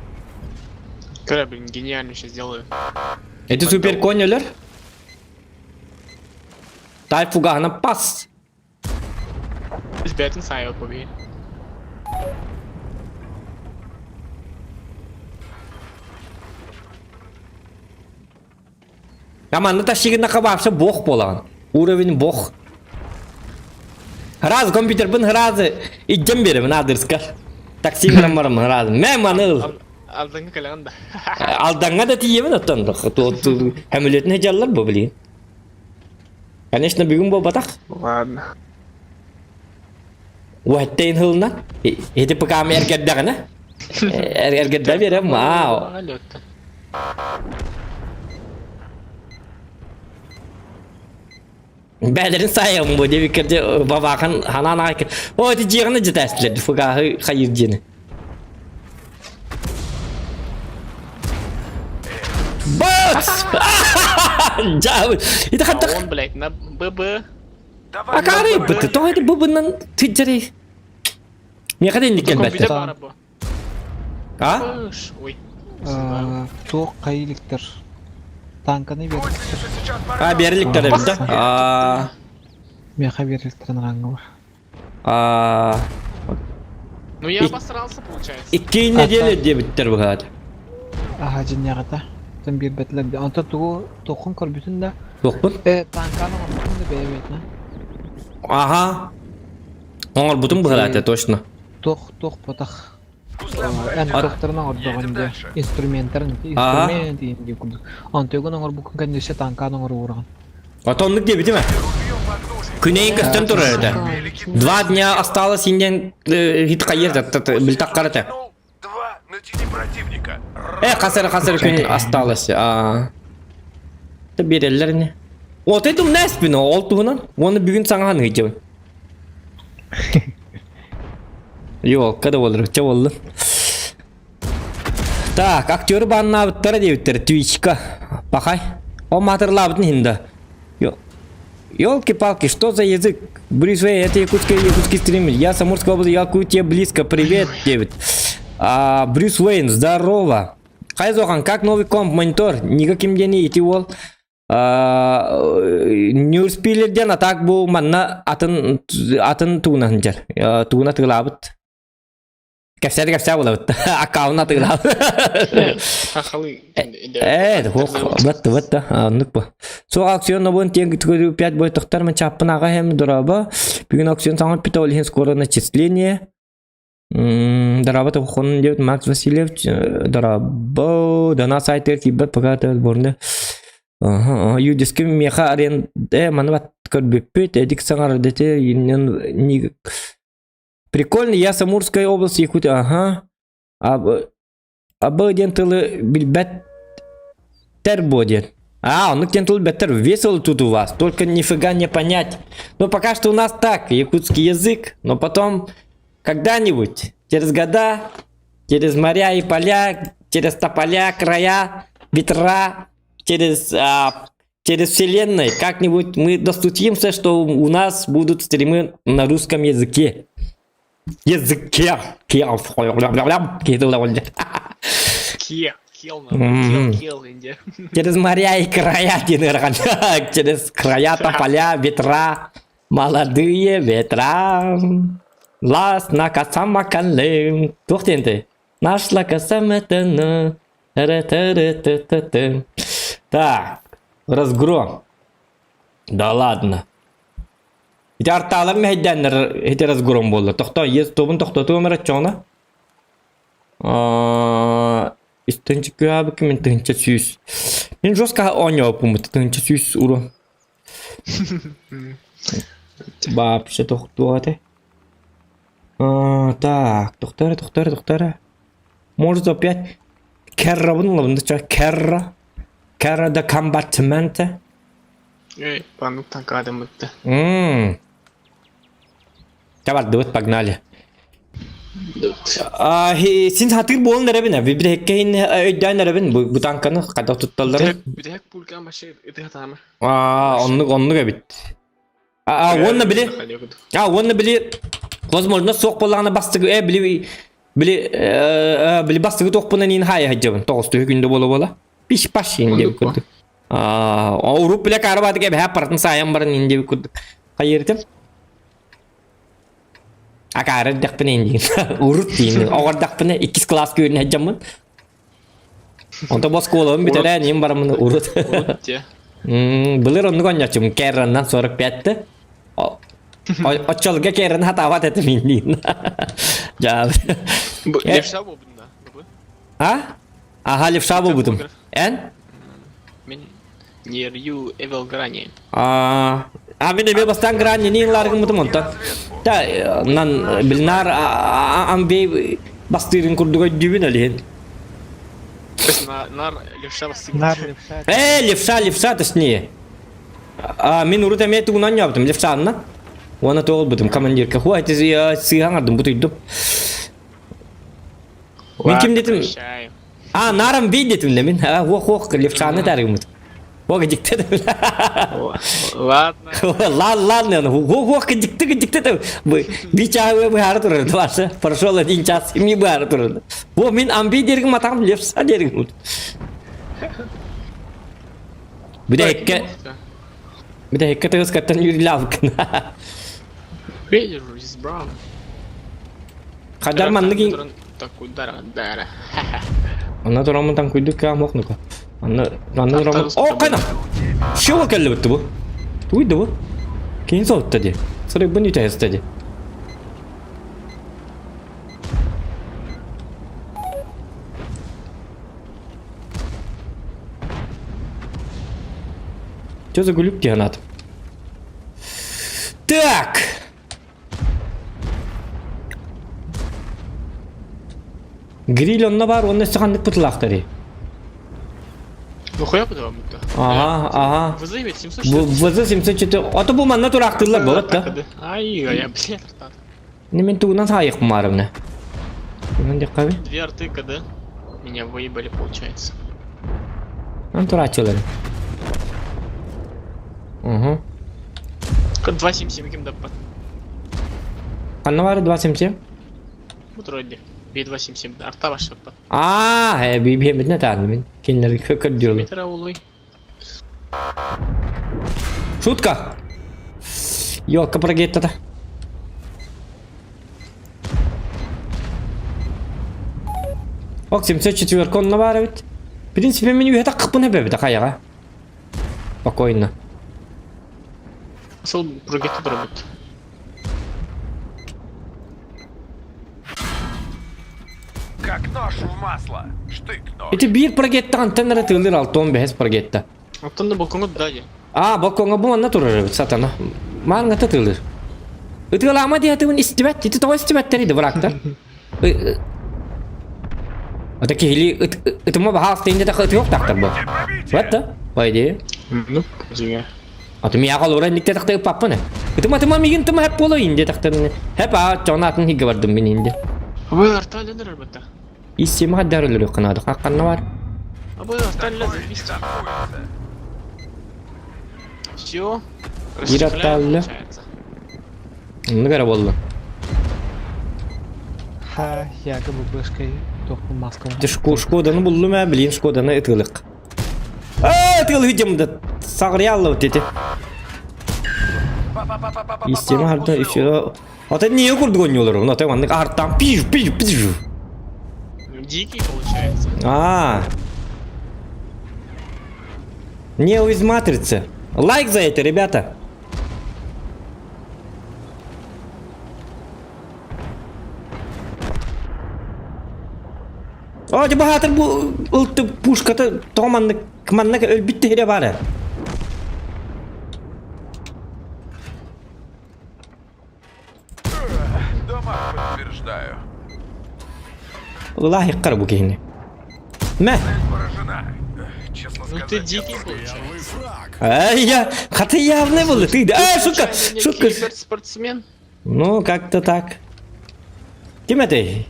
Speaker 5: Кыра, блин, гениально сейчас сделаю.
Speaker 2: Эти супер конь өлөр. Тай фугана пас.
Speaker 5: Бэтин сайып побей.
Speaker 2: Аманны тащигына вообще бог болан. Уровень бог. Раз компьютербин разы идем беремин адырска. Такси гынан барамын разы. Мэ маны
Speaker 5: Алдыңы кэлэҕин да.
Speaker 2: Алдаҥҥа да тиийэбин оттон Хамилетин хадьаллар бу блин. Конечно, бүгүн буолбатах.
Speaker 5: Ладно.
Speaker 2: Уһаттайын хылынан. Ити ПК-м эргэрдэҕинэ. Эргэрдэ биэрэм. Аа. Бээлэрин саайым бу диэбиккэр бабаахан ханаан аҕай О, ити дьиэҕинэ дьэтээстилэр фугаһы хайыыр диэни. Бац! Дьаабы. Ити хаттах
Speaker 5: Он, блядь, на ББ.
Speaker 2: Акаары бытты. Тоҕо ити бу-бунан тыджари. Миэхэ да инник кэлбэттэр.
Speaker 5: Компьютер баара бу.
Speaker 2: А?
Speaker 5: Ой.
Speaker 7: Туох хайыликтер. Танканы бериликтер.
Speaker 2: А, бериликтер эбит да? А.
Speaker 7: Миэхэ бериликтер аҥҥа бар.
Speaker 2: А.
Speaker 5: Ну я обосрался, получается.
Speaker 2: Икки неделя диэбиттэр быһаат.
Speaker 7: Аха дьиннэҕитэ. Тэн биэрбэтилэр да. Онтон тугу туоххун көрбүтүн да.
Speaker 2: Туохпун?
Speaker 7: Э, танканы оҥорбутун да бэйэ-бэйэтинэ.
Speaker 2: Аха. Оҥорбутум быһаата точно.
Speaker 7: Туох туох ботах. Эн туохтарын оҥордоҕун дии. Инструменттарын инструмент диэн курдук. Онтугун оҥорбуккун кэннисе танканы оҥоруораҕын.
Speaker 2: Отоннук диэбитим ээ. Күнэйин көстөн турар этэ. Два дня осталось инден хит хайыр билтаккар этэ.
Speaker 3: Затяни противника.
Speaker 2: Э, хас эрэ хас эрэ күн осталось. Аа. Та биэрэллэр ини. Вот это умнаспин ол туһунан. Уонна бүгүн саҥаһан ыйдьабын. Ёлка да болар, чэ боллун. Так, актеры баннаабыттара диэбиттэр Твичка. Пахай. Ол маатырлаабытын иһин да. Ёлки-палки, что за язык? Брюс Уэйн, это якутский, якутский стрим. Я с Амурской области, Якутия близко. Привет, Дэвид. А, Брюс Уэйн, здорово. Хай, Зохан, как новый комп, монитор? Никаким день идти ол. Не успели ден, а так бу манна атын атын тугунан сылдьар. Тугуна тыылаабыт. Кэпсээри кэпсээ буолабыт. Аккаунт атыылаабыт.
Speaker 5: Хахалы.
Speaker 2: Э, хох, бат, бат, оннук бу. Суох аукцион нобун тиэн 5 бой тохтар мен чаппын аға хем дораба. Бүгүн аукцион саҥа пита ол иһин скоро начисление. Дораба тохон диэбит Макс Васильев дораба дана сайтыгар киирбэт пока борны. Ага, юдиски меха арен э маны бат көрбүппүт эдик саҥар дете Прикольно, я с Амурской области Якутии, ага. А, Абы диэн тылы билбэттэр буо диэн. А, оннук диэн тылы билбэттэр. Весело тут у вас, только нифига не понять. Но пока что у нас так, якутский язык, но потом когда-нибудь, через года, через моря и поля, через тополя, края, ветра, через, а, через вселенной, как-нибудь мы достучимся, что у нас будут стримы на русском языке. Языке.
Speaker 5: Кия. Кел, кел, кел, инде.
Speaker 2: Через моря и края, Через края, тополя, ветра. Молодые ветра. Лас на касамакалым. Туох диэн Нашла касамэтаны. Так, разгром. Да ладно. Ити артаалар мэһэйдээннэр ити разгром буолла. Тохто, ес тобун тохтотуом эрэ чоҕуна. Үс тыһыынча күһээбиккин мин 1100. Мин жестко оонньообуппун 1100 уру. Вообще тохтуо этэ. Так, тохтоо тохтоо тохтоо Может опять Керрабын ылабын да Керра. Керра да комбатменте.
Speaker 5: Эй, панук танкадымытты.
Speaker 2: Ммм. Табардыбыт, погнали. Син сатыыр буолан эрэбин, бүтэһиккэ өйдөөн эрэбин бу танканы хайдах тутталларын.
Speaker 5: Бүтэһик пулька машина ытыһатаама.
Speaker 2: Аа, оннук оннук эбит. А, уонна били А, уонна били возможно суох буоллаҕына бастыгы э били били били бастыгы туохпунан иин хаайа сылдьабын тоҕус түһү күндэ буола буола пиш паш иин диэбит курдук аа уруп биле карабатык эбэһэ аппаратын саайан баран иин диэбит курдук хайырытым акаары эрдэхпинэ иин диин урут диин оҕордахпына иккис класс күөрүн сылдьаммын онто оскуолабын бүтэрэн иин бараммын урут
Speaker 5: Урут дьэ.
Speaker 2: Былыр оннук оонньооччум Керраннан 45-ты. Оччолго Керран хатаабат этим индиин. Дьаал.
Speaker 5: Левша буолбутун да?
Speaker 2: А? Аха, левша буолбутум. Эн?
Speaker 5: Мин Near You Evil Granny.
Speaker 2: А, а мин эмиэ бастаан Granny ни ылааргыммытым онтон. Та нан билнар амбей бастыырын курдук өйдүүбүн олиһин.
Speaker 5: Нар левша
Speaker 7: Нар левша.
Speaker 2: Э, левша, левша, точнее. А, мин урут эмиэ тугунан ньообутум, левшанна. Уонна туолбутум командирка. Хуа, это сыыһаҥардым, бутуйдум. Мин ким детим? А, нарам бей детим да мин. А, хуох, хуох, левшаны тарыгымыт. Хуох, дикте.
Speaker 5: Ладно.
Speaker 2: Ладно, ладно, хуох, хуох, дикте, дикте. Би чаһы быһаары турар, Вася. Прошел один час, и быһаары турар. Бу мин амби дергим атам левша дергим. Бүтэһиккэ бүтэһиккэ тыгыскаттан үүрүлээбиккин.
Speaker 5: Видишь, Браун.
Speaker 2: Хадар маннык
Speaker 5: Такуйдара
Speaker 2: Анна тураммын таҥкуйдук каамох нука. Анна анна тураммын О, кайна! Шева кэллибит бу. Туйду бу. Кини соһутта дии. Сырыйбын үтэһэстэ дии. Что за гулюк диэн аатым? Так! Гриль онно баар уонна өссө ханнык пытылаахтарый?
Speaker 5: Нахуя подавамыта?
Speaker 2: Ага, ага.
Speaker 5: ВЗ 704.
Speaker 2: ВЗ 704. Ото бу манна тураахтыыллар болот да.
Speaker 5: Ай, я, блин, арта.
Speaker 2: Не мен тугунан саайык маарымна. Тугунан деккаби?
Speaker 5: Две арты КД. Меня выебали, получается.
Speaker 2: Ан тураачылар. Угу.
Speaker 5: 2.77 ким даппат.
Speaker 2: Ханна баары 2.77?
Speaker 5: Бу турар Би 2.77 арта башаппат.
Speaker 2: Аа, би биэмитне таанны мин. Кинилер көрдүрүлү.
Speaker 5: Метр аулуй.
Speaker 2: Шутка! Ёлка прогеттата. Ок, 74 онно баар эбит. В принципе, мин үһэ таккыппын эбэбит хайаҕа. Спокойно.
Speaker 5: Сол прогетта турабыт.
Speaker 3: Как нож в масло. Штык-нож.
Speaker 2: Ити биир прогетта антан эрэ тыылыр 65 прогетта.
Speaker 5: Оттон да балкоҥҥа да дии.
Speaker 2: Аа, балкоҥҥа бу манна турар эбит, сатана. Мааҥҥата тыылыр. Ытыалаама диэтибин истибэт, ити тоҕо истибэттэрий да быраактар. Ата киһилии ыт ытыма баһаалыста инде тахы ытыахтаахтар бу. Вот да, по идее.
Speaker 5: Ну, дьиҥэ.
Speaker 2: Аты миэхэ олорон инникте тахта ыппаппын. Ытыма ытыма миигин тыма хэп буола инде тахтар. Хэп аа чонаатын хигге бардым мин инде.
Speaker 5: Абы арта өлөнөр ырбыта.
Speaker 2: Иссима хаддар өлөрү канады хакканна бар.
Speaker 5: Абы арта өлө заебись. Все.
Speaker 2: Биир арта өллө. Оннук эрэ буолла.
Speaker 7: Ха, яга бубышкой тоху маска.
Speaker 2: Дьэ Шкоданы буллум ээ, билин Шкоданы ытыылык. Ээ, ытыылык дьым да саҕырыйааллабыт ити. Истиэмэ харда еще Ата не курдук оонньуулар, ата маннык аартаан пиш пиш пиш.
Speaker 5: Дикий получается.
Speaker 2: А. Нео из Матрицы. Лайк за это, ребята. О, дьэ баһаатар бу ылты пушката тоҕо маннык маннык өлбүт тиһирэ баара.
Speaker 3: Дома подтверждаю.
Speaker 2: Ылаһыккар бу киһини. Мэ.
Speaker 3: Поражена. Честно
Speaker 5: Ну
Speaker 3: сказать,
Speaker 5: ты
Speaker 3: я
Speaker 5: дикий
Speaker 3: тоже
Speaker 5: получается.
Speaker 4: Первый фраг.
Speaker 2: Ай, я, хата явный был, ты, а, шутка, шутка.
Speaker 5: Спортсмен.
Speaker 2: Ну, как-то так. Ким этэй?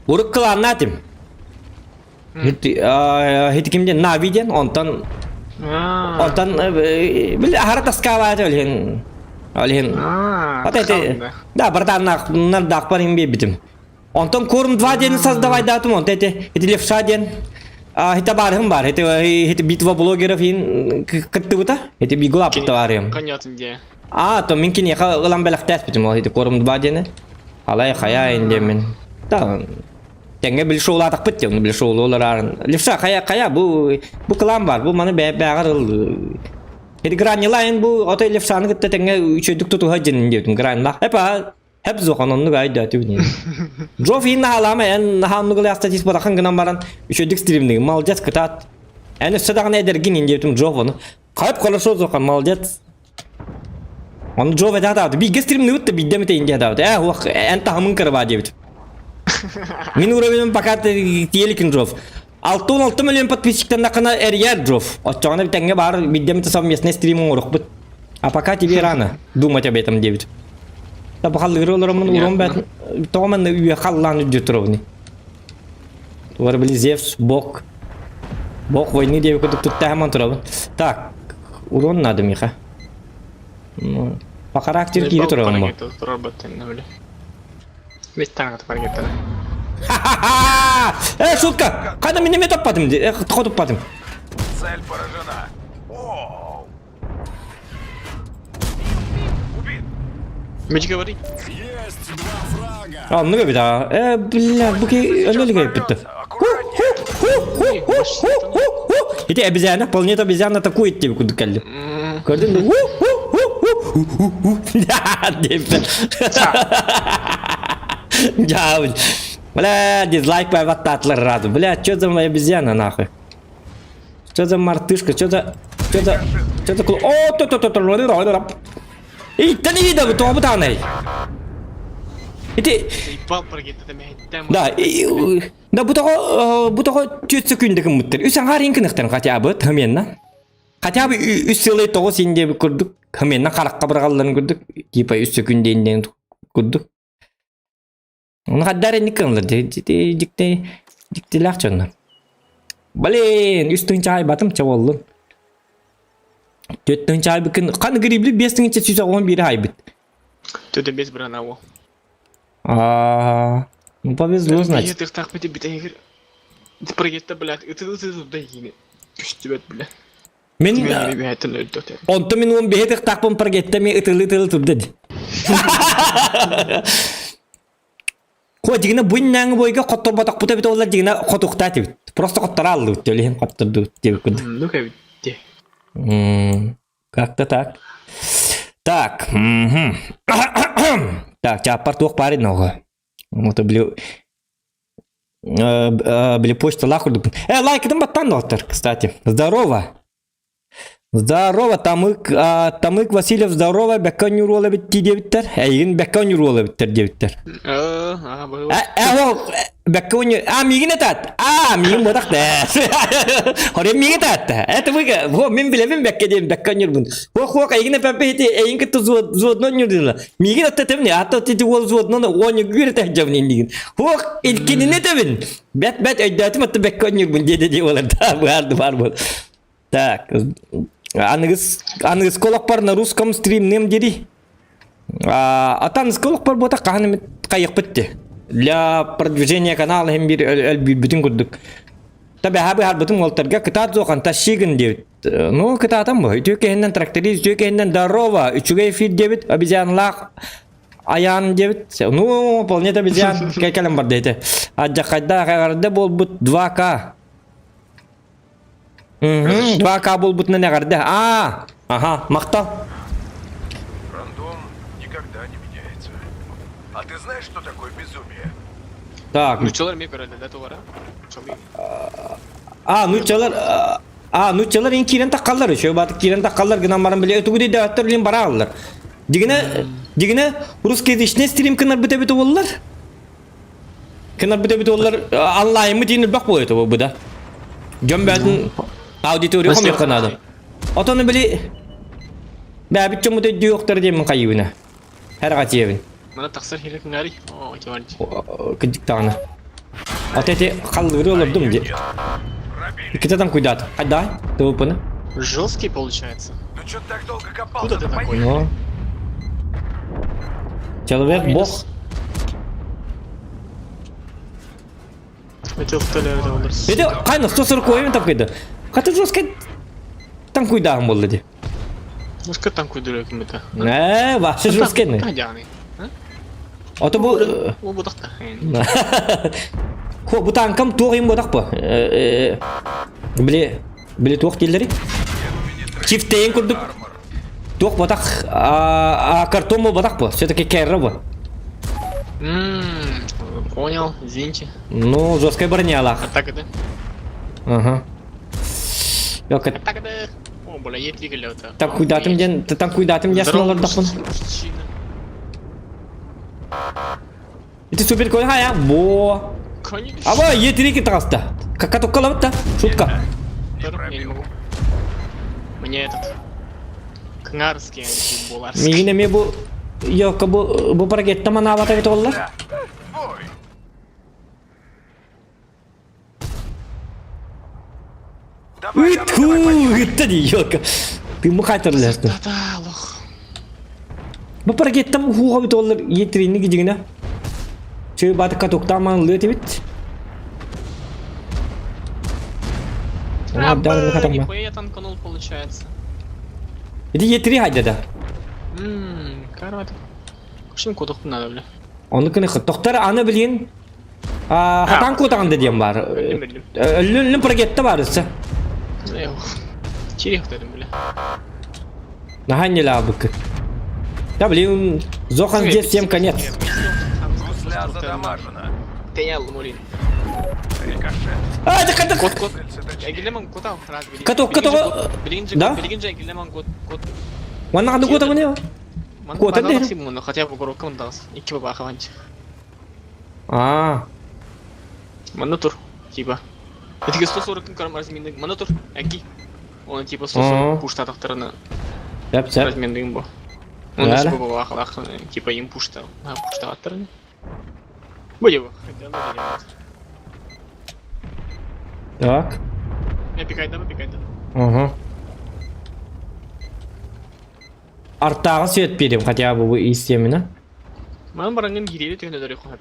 Speaker 2: Урукку кылааннаатым. Хит кимден Нави диэн, онтон онтон били аһара таскаабаата олиһин олиһин Ата эти да братаннаах нардаахпар иһин биэрбитим. Онтон Корм 2 диэни создавайдаатым, онто эти эти левша диэн хита баарыһым баар, эти эти битва блогеров иһин кыттыбыта, эти бигулааппыт табаарыһым.
Speaker 5: Конятын дии.
Speaker 2: Аа, то мин киниэхэ ылан бэлэхтээспитим ол ити Корм 2 диэни. Алай хайа диэммин. Да, тэҥҥэ били шоулаатахпыт диэн, били шоулуулар Левша хайа хайа бу бу кылаан бар, бу маны бэйэҕэр ыл Ити гранилайн бу отой левшаны кытта тэҥҥэ үчүгдүк тутуһа дьин диэбитим гранилах. Эпа Хеп зохан оннук айдаатыбын. Джоф иин наһаалаама эн наһаа оннук ылыах статист барахан гынан баран үчүгдүк стримнигин молодец кытаат. Эн өссө даҕаны эдэргин ин диэбитим Джоф ону. Хайп хорошо зохан молодец. Ону Джоф этэ хатаабыт. Бииргэ стримныбыт да биирдэ эмитэ ин диэ хатаабыт. Ээ уох эн таһымын кырабаа диэбит. Мин уровенем пока тиэликин Джоф. 66 миллион подписчиктаннаххына эрийэр Джоф. Оччоҕуна тэҥҥэ баар биирдэ эмитэ совместный стрим оҥоруохпут. А пока тебе рано думать об этом диэбит. Табахаллыыры олороммун урон бэт тоҕо манна үйэ халлаан үрдү туробуный. Тугар били Зевс, Бог. Бог войны диэби курдук туттаһаман турабын. Так, урон надо миха. Ну, по характеру киирэ турабын бу. Ха-ха-ха! Э, шутка! Хана минеме таппатым, э, хотуппатым.
Speaker 3: Цель поражена. Оу. Убит.
Speaker 5: Мич говори.
Speaker 4: Есть два фрага.
Speaker 2: А, много беда. Э, бля, бу ки өлөлүгэй бүттү. Ити обезьяна, планета обезьяна атакует тебе куда кэлли. Көрдүн деп. Дьаабыл. Бля, дизлайк баттаатылар разу. Бля, что за моя обезьяна нахуй? Что за мартышка? Что за... Что за... Что за... О, то то то то Иттэн иидэбит, тоҕо бытаанай? Ити
Speaker 5: Заебал прогетта мэһэйдэм.
Speaker 2: Да, да бу тоҕо бу тоҕо түөрт сөкүүндэ гыммыттар. Үс аҥаар иин кыныхтарын хотя бы тхаменна. Хотя бы үс сылай тоҕус иин диэбит курдук хаменна харахха быраҕалларын курдук типа үс сөкүүндэ иин диэн курдук. Оны хаддар инник кынылар дьикти дьиктилээх дьоннор. Блин, үс тыһыынча айбатым чэ буоллун. Түөрт тыһыынча айбыккын хан грибли 5 тыһыынча 111 айбыт.
Speaker 5: Төдө без бранаво.
Speaker 2: А, ну повезло, значит.
Speaker 5: Тыхтах бити битегер. Проекта, блядь, ыты ыты да ини. Күстүбэт, бля.
Speaker 2: Мин онто мин уон биһи тыхтаахпын прогетта ми ытылы ытылы турда ди. Хо дигина буйнааҥы бойга хотторботохпута эбит олар дигина хотухтаа тибит. Просто хоттора аллыбыт төлөһүн хоттордубут диэбит курдук.
Speaker 5: Ну кэбит.
Speaker 2: Как-то так. Так. Так, чааппар туох баар ини Вот били били почталаах курдукпун. Э, лайкытын баттаан доҕоттор, кстати. Здорово. Здорово, Тамык, Тамык Васильев, здорово, бэккэ оонньуур эбит дии диэбиттэр. Эйигин бэккэ оонньуур эбиттэр диэбиттэр. Э, ол бэккэ оонньуур... А, миигин этаат. А, миигин буотах да. Хорен миигин этаат. Это вы, во, мин билэбин бэккэ диэн бэккэ оонньуурбун. Хуох, эйигин эпэппэ ити эйигин кытта взводно оонньуур Миигин отто этэмни, ата ити уол взводно оонньуур этэ дьабын Хуох, илкинини этэбин. Бэт бэт өйдөөтүм отто бэккэ оонньуурбун диэде дии болар. Да, баар баар бол. Так, аныгыс аныгыскы олохпор на русском стримнем дири. А аныгыскы олохпор буота хаһан эмит хайыхпыт ти. Для продвижения канала hem bir өлбүтүн курдук. Та бэһэ быһарбытым уолтарга кытаат зохан тащигын диэбит. Ну, кытаатам бу. Үтүө киһиннэн тракторист, үтүө киһиннэн здорово, үчүгэй эфир диэбит, обезьянлаах аян диэбит. Ну, вполне обезьян кэлэн барда ити. Адьахайдаах эҕэрдэ буолбут 2К. 2К буолбутунан эҕэрдэ. Аа, аха, махтал.
Speaker 3: Рандом никогда не меняется. А ты знаешь, что такое безумие?
Speaker 2: Так.
Speaker 5: Нучалар эмиэ көрөллөр тугара.
Speaker 2: А, нучалар а, нучалар ин киирэн таххаллар еще бат киирэн таххаллар гынан баран биле өтүгү дэйдээттер билин барааллар. Дигинэ дигинэ русскоязычный стрим кынар бит оллар. Кынарбыт эбит оллар онлайнмыт иин элбэх буолуо этэ бу да. Дьон бээтин аудитория хомуйуохха наада. Отону били бэбит дьоммут өйдүөхтэр диэммин хайыыбына. Һэрҕа тиэбин.
Speaker 5: Мана тахсар хирек ngaри. О, киванч.
Speaker 2: Кыдьыктаҕына. Ата эти халлыыры олордум ди. Иккитэ там куйдаат. Хайдай, тылыппыны.
Speaker 5: Жесткий получается.
Speaker 3: Ну что ты так долго копал?
Speaker 5: Куда ты такой?
Speaker 2: Ну. Человек бог. Ити хайна 140 там кыйды. Хата жестко там куйдаан буолла ди.
Speaker 5: Жестко там куйдыры кимите.
Speaker 2: Э, вообще жестко. Ото бу
Speaker 5: Бу будахта.
Speaker 2: Хо бу танкам туох им бодах бу. Били били туох дииллери? Чифтейин курдук туох ботах а картон ботах бу. Все-таки керра бу.
Speaker 5: Понял, извините.
Speaker 2: Ну, жесткая бронялах.
Speaker 5: Атака, да?
Speaker 2: Ага. Yok.
Speaker 5: Атака, да? О, бля, е двигатель это.
Speaker 2: Там куйдатым ден, там куйдатым ден олордохпун. Ити супер кой хая. Во. Аба, е3 таҕыста. Какатуккалабыт Шутка.
Speaker 5: Я не могу. Мне этот... Кнарский, а не буларский.
Speaker 2: Миигин эмиэ бу... Йокка бу бу парагетта манаабата эбит оллар. Ытху, ытта дии, ёлка. Ты мухайтерлерді.
Speaker 5: Да, лох.
Speaker 2: Бу парагеттам хуға бит оллар етрини гидигина. Чөй батыкка токтаман лыт бит.
Speaker 5: А, нихуя я танканул, получается.
Speaker 2: Иди етри хайда да.
Speaker 5: Ммм, карват. Кушин кодох надо, бля.
Speaker 2: Оны кыны токтар аны билин. Хатан кутаганда диэн бар. Өллүн прогетта бар өссө.
Speaker 5: Чирих дедим, бля.
Speaker 2: Нахан лабык. Да блин, Зохан здесь всем конец.
Speaker 3: Гусля задамажена. Рикошет.
Speaker 2: А, да когда
Speaker 5: Кот, кот.
Speaker 2: Кот, кот, да? Манна ханды кота міне? Кота
Speaker 5: Хотя бы куроком дас. Икки баба хаванч.
Speaker 2: Аа.
Speaker 5: Манна тур, типа. Итигэ 140 көрөм разменнык. Манна тур, әки. Оны типа 140 пуштатахтарына
Speaker 2: Сөп, сөп.
Speaker 5: разменныгым бу. Оны типа бабахалах, типа им пушта. Пуштаттарына. Бу его, хотя бы
Speaker 2: Так.
Speaker 5: Я пикайда, пикайда.
Speaker 2: Угу. Артааҕы свет биэрим хотя бы бу истиэминэ.
Speaker 5: Манан бараҥҥын киириэри түһэн өлөрү хоһап.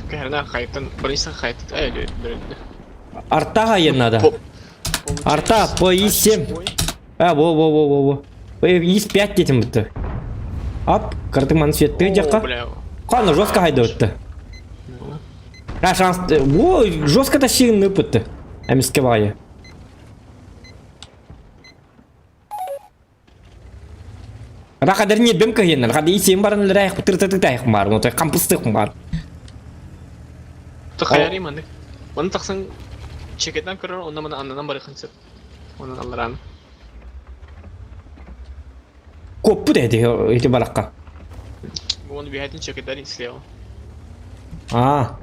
Speaker 5: Кэһэрнэ хайтан, барыйсан хайтыт өлү бөрүндү.
Speaker 2: Артаах айан надо. Арта по И7. А, во, во, во, во, во. И5 детим бутты. Ап, кырдың маны светті жаққа. Қаны жестко хайда өтті. А, шанс... Во, жестко тащигін өтті. Әміске бағайы. Рахадыр не бем кыһыйыннар, хады исем баран лерайх тыр-тыр-тайх бар, ну кампыстых бар.
Speaker 5: Тахаяри маннык. Оны тахсан чекетен көрөр, онна мана аннан барыхын сөп. Онан алларан.
Speaker 2: Коппу деди ити баракка.
Speaker 5: Оны биһэтин чекетер слева.
Speaker 2: А.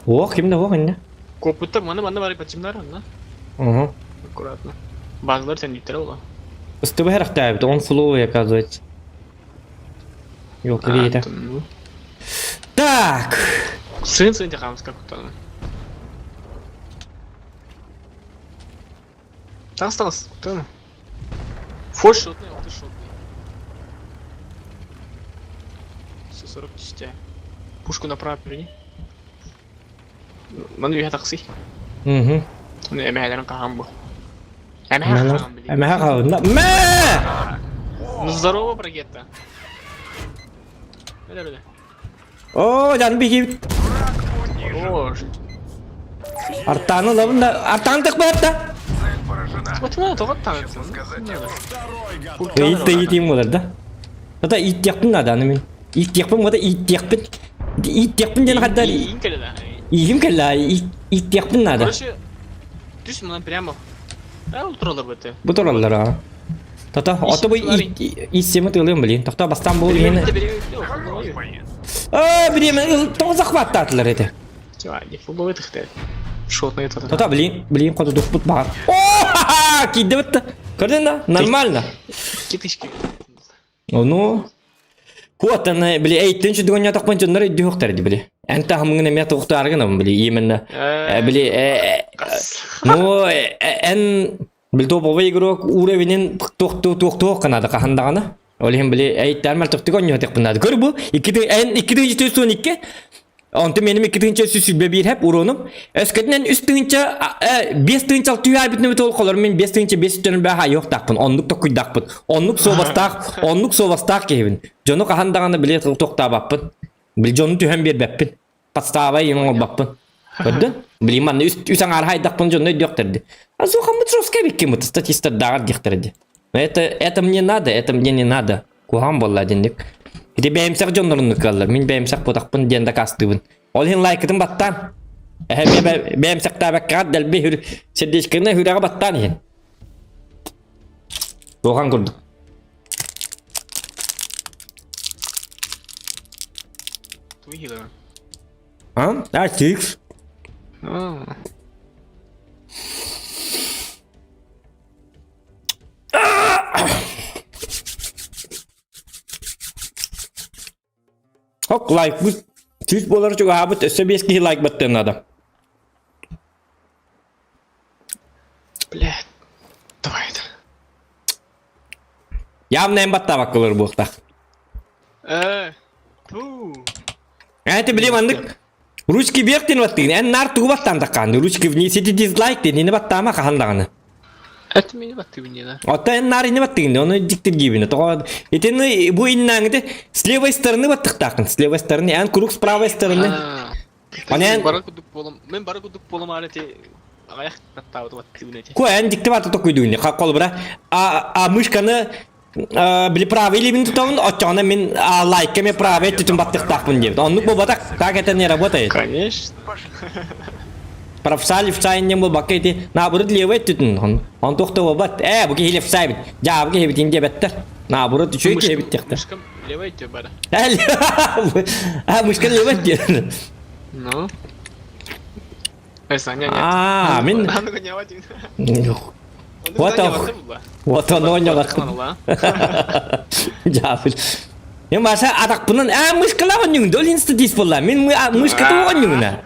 Speaker 2: Ох, кимде ох инне.
Speaker 5: Коппуттар мана мана бары пачымдар анна.
Speaker 2: Угу.
Speaker 5: Аккуратно. Базалар сен диттер ола.
Speaker 2: Ыстыбы хэрахтаабыт, он флоу оказывается. Yok это. Так.
Speaker 5: Сын сын тахамс как то. Тас тас, тын. Фор шотный, алты шотный. 140 түстэ. Пушку направо перейди. Маны үһэ тахси.
Speaker 2: Угу.
Speaker 5: Оны эмэһэлэрин хаһан бу. Эмэһэ хаһан били.
Speaker 2: Эмэһэ хаһан. Мэ!
Speaker 5: Ну здорово, Брагетта. Бele бele.
Speaker 2: О, жан бихи.
Speaker 5: О,
Speaker 2: Артаны лабын да, артаны тыкпайт да.
Speaker 5: Вот мына тоҕо таҥытсын.
Speaker 2: Ит да итим болар да. Ата ит яктын да аны мен. Ит якпын да ит якпын. Ит якпын ден каддар.
Speaker 5: Иин кэлэ да.
Speaker 2: Иим кэлэ ит якпын надо.
Speaker 5: Короче, түс мына прямо. А, ол туралар бөтө.
Speaker 2: Бу тураллар а. Тата, ото бу ит семи тылым блин. Тохто бастан бу мени. А, блин, тоҕо захваттаатылар этэ.
Speaker 5: Футбол тыхты. Шотный это.
Speaker 2: Тата, блин, блин, хоту духпут баар. О, киирдэ бытта. Көрдүн да? Нормально.
Speaker 5: Китышки.
Speaker 2: Ну, Куотан, били, эйттен чүдүгөн ятакпын дьоннор өйдүөхтэр ди, били. Эн таһымҥын эмиэ туохтааргын били, именно. Били, ну, эн били топовый игрок уровенин туох канада хаһан Ол иһин били эйттэр мөлтөхтүк оонньуохтаахпын наада. Көр бу, икки эн 2 412 Онтон меним 2 121 хэп уронум. Өскөтүнэн 3 тыһыынча 5 тыһыынча алты бүтүн ол холор мен 5 тыһыынча 5 төнүн бэха йохтаахпын. Оннук токуйдаахпын. Оннук суобастаах, оннук суобастаах киһибин. Дьону хаһан даҕаны били тохтаабаппын. Били дьону түһэн биэрбэппин. Подстава иин оҥорбаппын. Көрдүн? Били манна үс үс аҥаар хайдахпын дьонно өйдүөхтэрди. А суохаммыт жестко биккиммит статистардааҕар диэхтэрди. Но это, это мне надо, это мне не надо. Куһаҕан буолла динник. Ити бэйэмсэх дьоннорун кыаллар. Мин бэйэмсэх буотахпын диэн дакаастыыбын. Ол иһин лайкытын баттаан. Эһэ бэйэмсэхтээбэккэҕит дэлби хүр сердечканы хүрэҕи баттаан иһин. Туохан курдук.
Speaker 5: Твои
Speaker 2: А? А, сикс.
Speaker 5: А.
Speaker 2: Хок лайк бу 100 буолар чугаһаабыт өссө биэс киһи лайк баттыан наада.
Speaker 5: Блядь. Давай это.
Speaker 2: Явно эн баттаабаккалар буолтах.
Speaker 5: Ту.
Speaker 2: Это били маннык ручки вверх диэн баттыгын. Эн наар тугу баттаан таккаан. Ручки вниз ити дизлайк диэн ини баттаама хаһан даҕаны.
Speaker 5: Это меня баттыгын да.
Speaker 2: Оттон эн наар ини баттыгын ону дьиктиргиибин. Тоҕо итини бу иннааҥыты с левой стороны баттыктааххын. С левой стороны, эн круг с правой стороны. Онен
Speaker 5: Бара кудук болом. Мен бара кудук болом арати. Аяқ таттаабыт баттыгын эти.
Speaker 2: Ку эн дьикти бата токуйдугун. Холобура а мышканы били правый илиибин тутабын, оччоҕуна мин лайка мен правый өттүтүн баттыктаахпын диэбит. Оннук буолбатах, так это не работает.
Speaker 5: Конечно.
Speaker 2: Правша левша иннем буолбакка ити наоборот левый өттүтүн. Он туох да буолбат. Ээ, бу киһи левша эбит. Дьаабы киһи эбит диэбэттэр. Наоборот үчүгэй киһи эбит диэхтэр.
Speaker 5: Мышкам Левай тебе бара.
Speaker 2: А, мышка левай диэн.
Speaker 5: Ну.
Speaker 2: А, мин... Вот он. Вот он оонньоҕо. Дьаабыл. Мен баса атахпынан аа мышкалаах оонньуҥ дол инстадис буолла. Мин мышката оонньуҥна.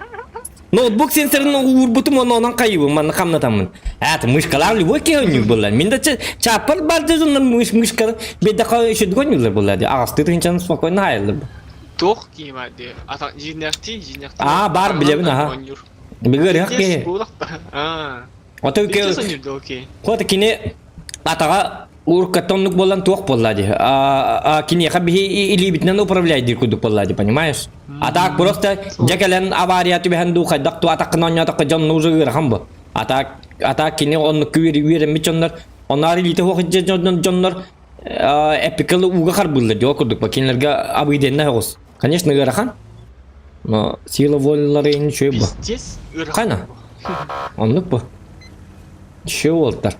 Speaker 2: Ноутбук сенсорын уурбутум онно онон хайыбын манна хамнатаммын. Аат мышкалаах любой киһи оонньуур буолла. Мин да чааппар бар дьоннор мыш мышка бедаха үчүдүк оонньуулар буолла. Аҕастыы тыһынчаны спокойно хаайыллар.
Speaker 5: Туох киһи бар дии. Ата дьиҥнээхтии, дьиҥнээхтии.
Speaker 2: Аа бар билэбин аха. Билэр киһи.
Speaker 5: Аа.
Speaker 2: Ото Куота кини атаҕа уруккаттан оннук буолан туох буолла дии. А киниэхэ биһи илиибитинэн управляйдыыр курдук буолла дии, понимаешь? А так просто дьэ кэлэн авария түбэһэн дуу хайдах туу атаххын оонньоотоххо дьон уже ыарахан бу. А так а так кини оннук үөрэммит дьоннор онноор илиитэ суох дьоннор эпикалы ууга харбыыллар дии ол курдук кинилэргэ абыйденна оҕус. Конечно ыарахан. Но сила волялары үчүгэй бу.
Speaker 5: Пиздец ыарахан.
Speaker 2: Хайна? Оннук бу. Үчүгэй уолтар.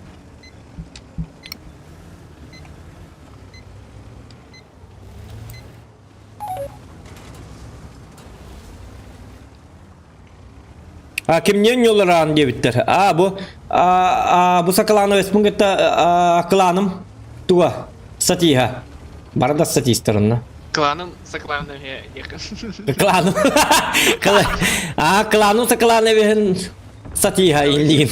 Speaker 2: А кимниэн ньоллараан диэбиттэр. А бу а, бу сакалааны өспүн кытта кланым туга сатииһа. Бары да сатиистар онно.
Speaker 5: Кланым сакалааны
Speaker 2: Кланым. А кланым сакалааны бэһин сатииһа индиин.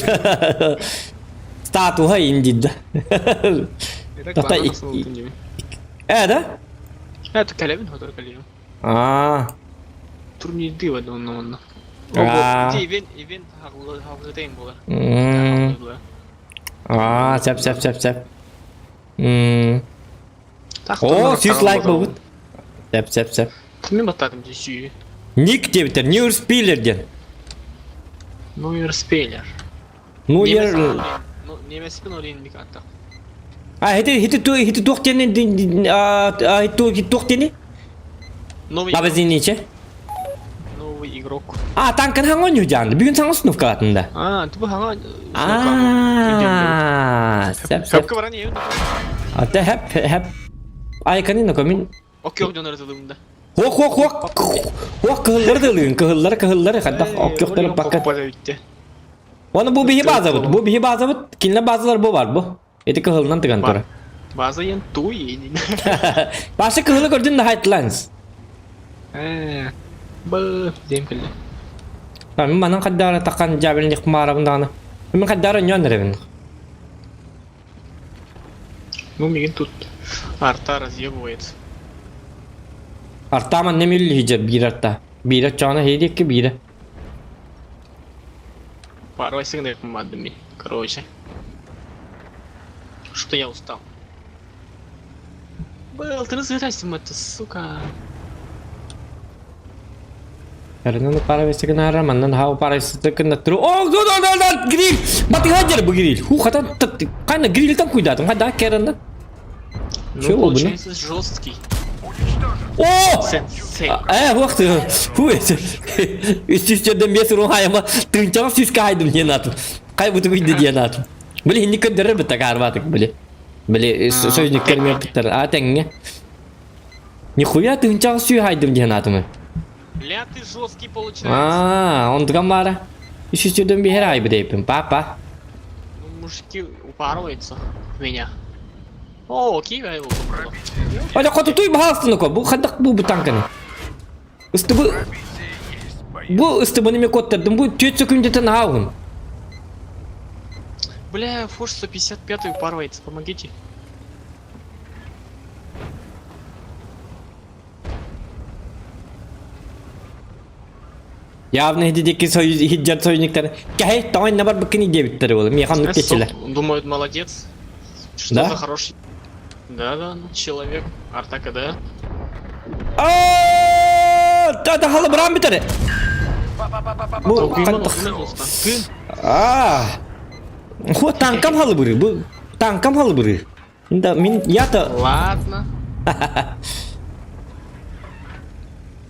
Speaker 2: Статуһа индин да.
Speaker 5: Тата
Speaker 2: Э да?
Speaker 5: Это кэлэбин хотор кэлиим.
Speaker 2: Аа.
Speaker 5: Турнирдыы бады онно онно.
Speaker 2: Аа.
Speaker 5: Ити ивент ивент хаҕылытайын буолар.
Speaker 2: Аа, сеп сеп сеп сеп. О, сүүс лайк буолбут. Сеп сеп сеп.
Speaker 5: Кими баттаатым дии сүү.
Speaker 2: Ник диэбиттэр, Нью Спиллер диэн.
Speaker 5: Нью Спиллер.
Speaker 2: Ну, ер...
Speaker 5: Немеспин олейн аттах.
Speaker 2: А, хити хити ту хити туох диэн а туох диэни?
Speaker 5: Новый
Speaker 2: Лабазиниче.
Speaker 5: Новый игрок.
Speaker 2: А, танкын хаҥа оонньуу Бүгүн саҥа установкалаатында.
Speaker 5: А, тупо хаҥа
Speaker 2: А, сеп сеп.
Speaker 5: Хөпкө баран иһэбин.
Speaker 2: Ата хэп хэп. Айканын мин
Speaker 5: Окей дьоннор ытылымда.
Speaker 2: Хуох хуох хуох хуох кыһыллары дылыын кыһыллары кыһыллары хайдах оккөхтөрө бакка. Оны бу биһи базабыт, бу биһи базабыт, кинилэр базалар бу бар бу. Ити кыһылынан тыган турар.
Speaker 5: База ен туй.
Speaker 2: Башы кыһылы көрдүн да хайтланс.
Speaker 5: Э, б дем кэллэ.
Speaker 2: Мин манан хаддаара такан жабелин хмаарабын даҕаны. Мин хаддаара ньон эребин.
Speaker 5: Ну, мигин тут арта разъебывает.
Speaker 2: Арта манна миллиһиджер биир арта. Биирэ чоона хейдикки биирэ.
Speaker 5: Пару сигнал мадами, короче. Что я устал. Был, ты разыграйся, это, сука.
Speaker 2: Эрнаны пара весигнара, маннан хау пара весигнара. О, да да да да, гриль! Батыга бу гриль. Ху, хата, кайна гриль там куйдатым, хада керанда.
Speaker 5: Ну, получается, жесткий.
Speaker 2: О!
Speaker 5: Сенсей.
Speaker 2: Э, ух ты, фу, үстүстөрдөн бес урун хайама, тыынчаҕа сүүскэ хайдым диэн аатым. Хай буту күйдэ диэн аатым. Били хинни көндөрөр бытта каарбатык били. Били союзниктер мертиктер. А тэҥҥэ. Нихуя тыынчаҕа сүү хайдым диэн аатым.
Speaker 5: Бля, ты жесткий получается.
Speaker 2: А, он баара. Үстүстөрдөн биһэр айбы дейпин, папа.
Speaker 5: Ну, мужики упарываются в меня. О, окей, я его попал.
Speaker 2: Оля, хотутуй баһаастын бу хадак бу бутанканы. Ыстыбы бу ыстыбыны мен коттардым бу түөт сөкүндетен аауын.
Speaker 5: Бля, Форс 155 упарывается, помогите.
Speaker 2: Явно хиддики союз хиджар союзниктар. Кәһе тоңой набар быккын идебиттер болы. Механ нүктечилер.
Speaker 5: Думают, молодец. Что
Speaker 2: Да?
Speaker 5: за хороший. Да, да, ну, человек. Арта КД.
Speaker 2: Аа, та та хала брам битере. Бу Аа. Хо танкам халы быры. Бу танкам халы быры. Да, мин я-то
Speaker 5: Ладно.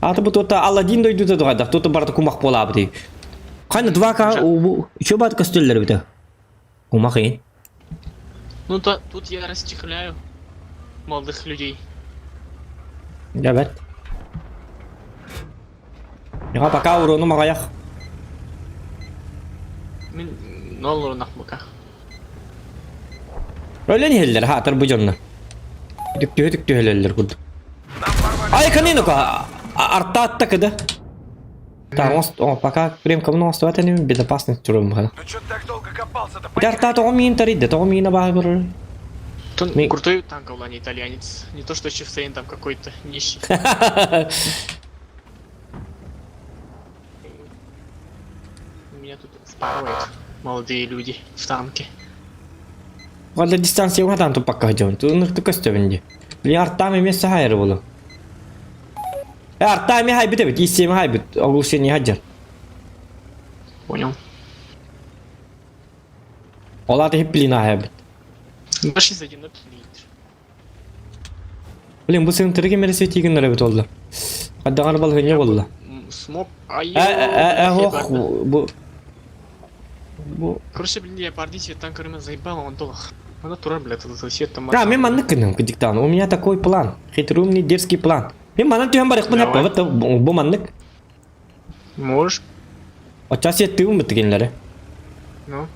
Speaker 2: Аты бу тута Аладдин дойдута тугайдах, тута барда кумах болабы дей. Кайна 2К бу еще бат костюллер бите. Кумах ин.
Speaker 5: Ну то тут я расчехляю молодых людей.
Speaker 2: Дьэ бэрт. Миэхэ пока уруонум аҕыйах.
Speaker 5: Мин нол урунах пока.
Speaker 2: Өлөн иһэллэр хаатар бу дьонно. Түктүһэ түктүһэлэллэр курдук. Ай канинока артаатта кыда. Так, он пока прям кому оставать они безопасность турум хана.
Speaker 3: Ну чё ты так долго копался-то?
Speaker 2: Ити артаа тоҕо миин тарыйда, тоҕо миин абааһы көрөр.
Speaker 5: Тон крутой танк а не итальянец. Не то что Чифтейн там какой-то нищий. Меня тут впарывают молодые люди в танке.
Speaker 2: Валда дистанция уһатан туппакка сылдьабын. Туннук көстөбүн дии. Блин, артаам эмиэ саһайар буолуо. Э, артаам эмиэ хайбыт эбит, иссиэмэ хайбыт, оглушение хадьар.
Speaker 5: Понял.
Speaker 2: Ол аата хипплин ааһабыт.
Speaker 5: 261 литр.
Speaker 2: Блин, бу сыҥтыры ким эрэ светигин эбит буолла. Хаддаҕар балаһыанньа буолла.
Speaker 5: Смог.
Speaker 2: Э, э, э, ох, бу... Бу...
Speaker 5: Короче, блин, я по орбите танк заебал, он долг. Она турар, блядь, этот свет там.
Speaker 2: Да, мен маннык гынным диктан. У меня такой план. Хитроумный дерзкий план. Мен манан түһэн барыахпын
Speaker 5: Давай.
Speaker 2: вот бу маннык.
Speaker 5: Можешь?
Speaker 2: Очча сиэттигин бытыгиннэри.
Speaker 5: Ну,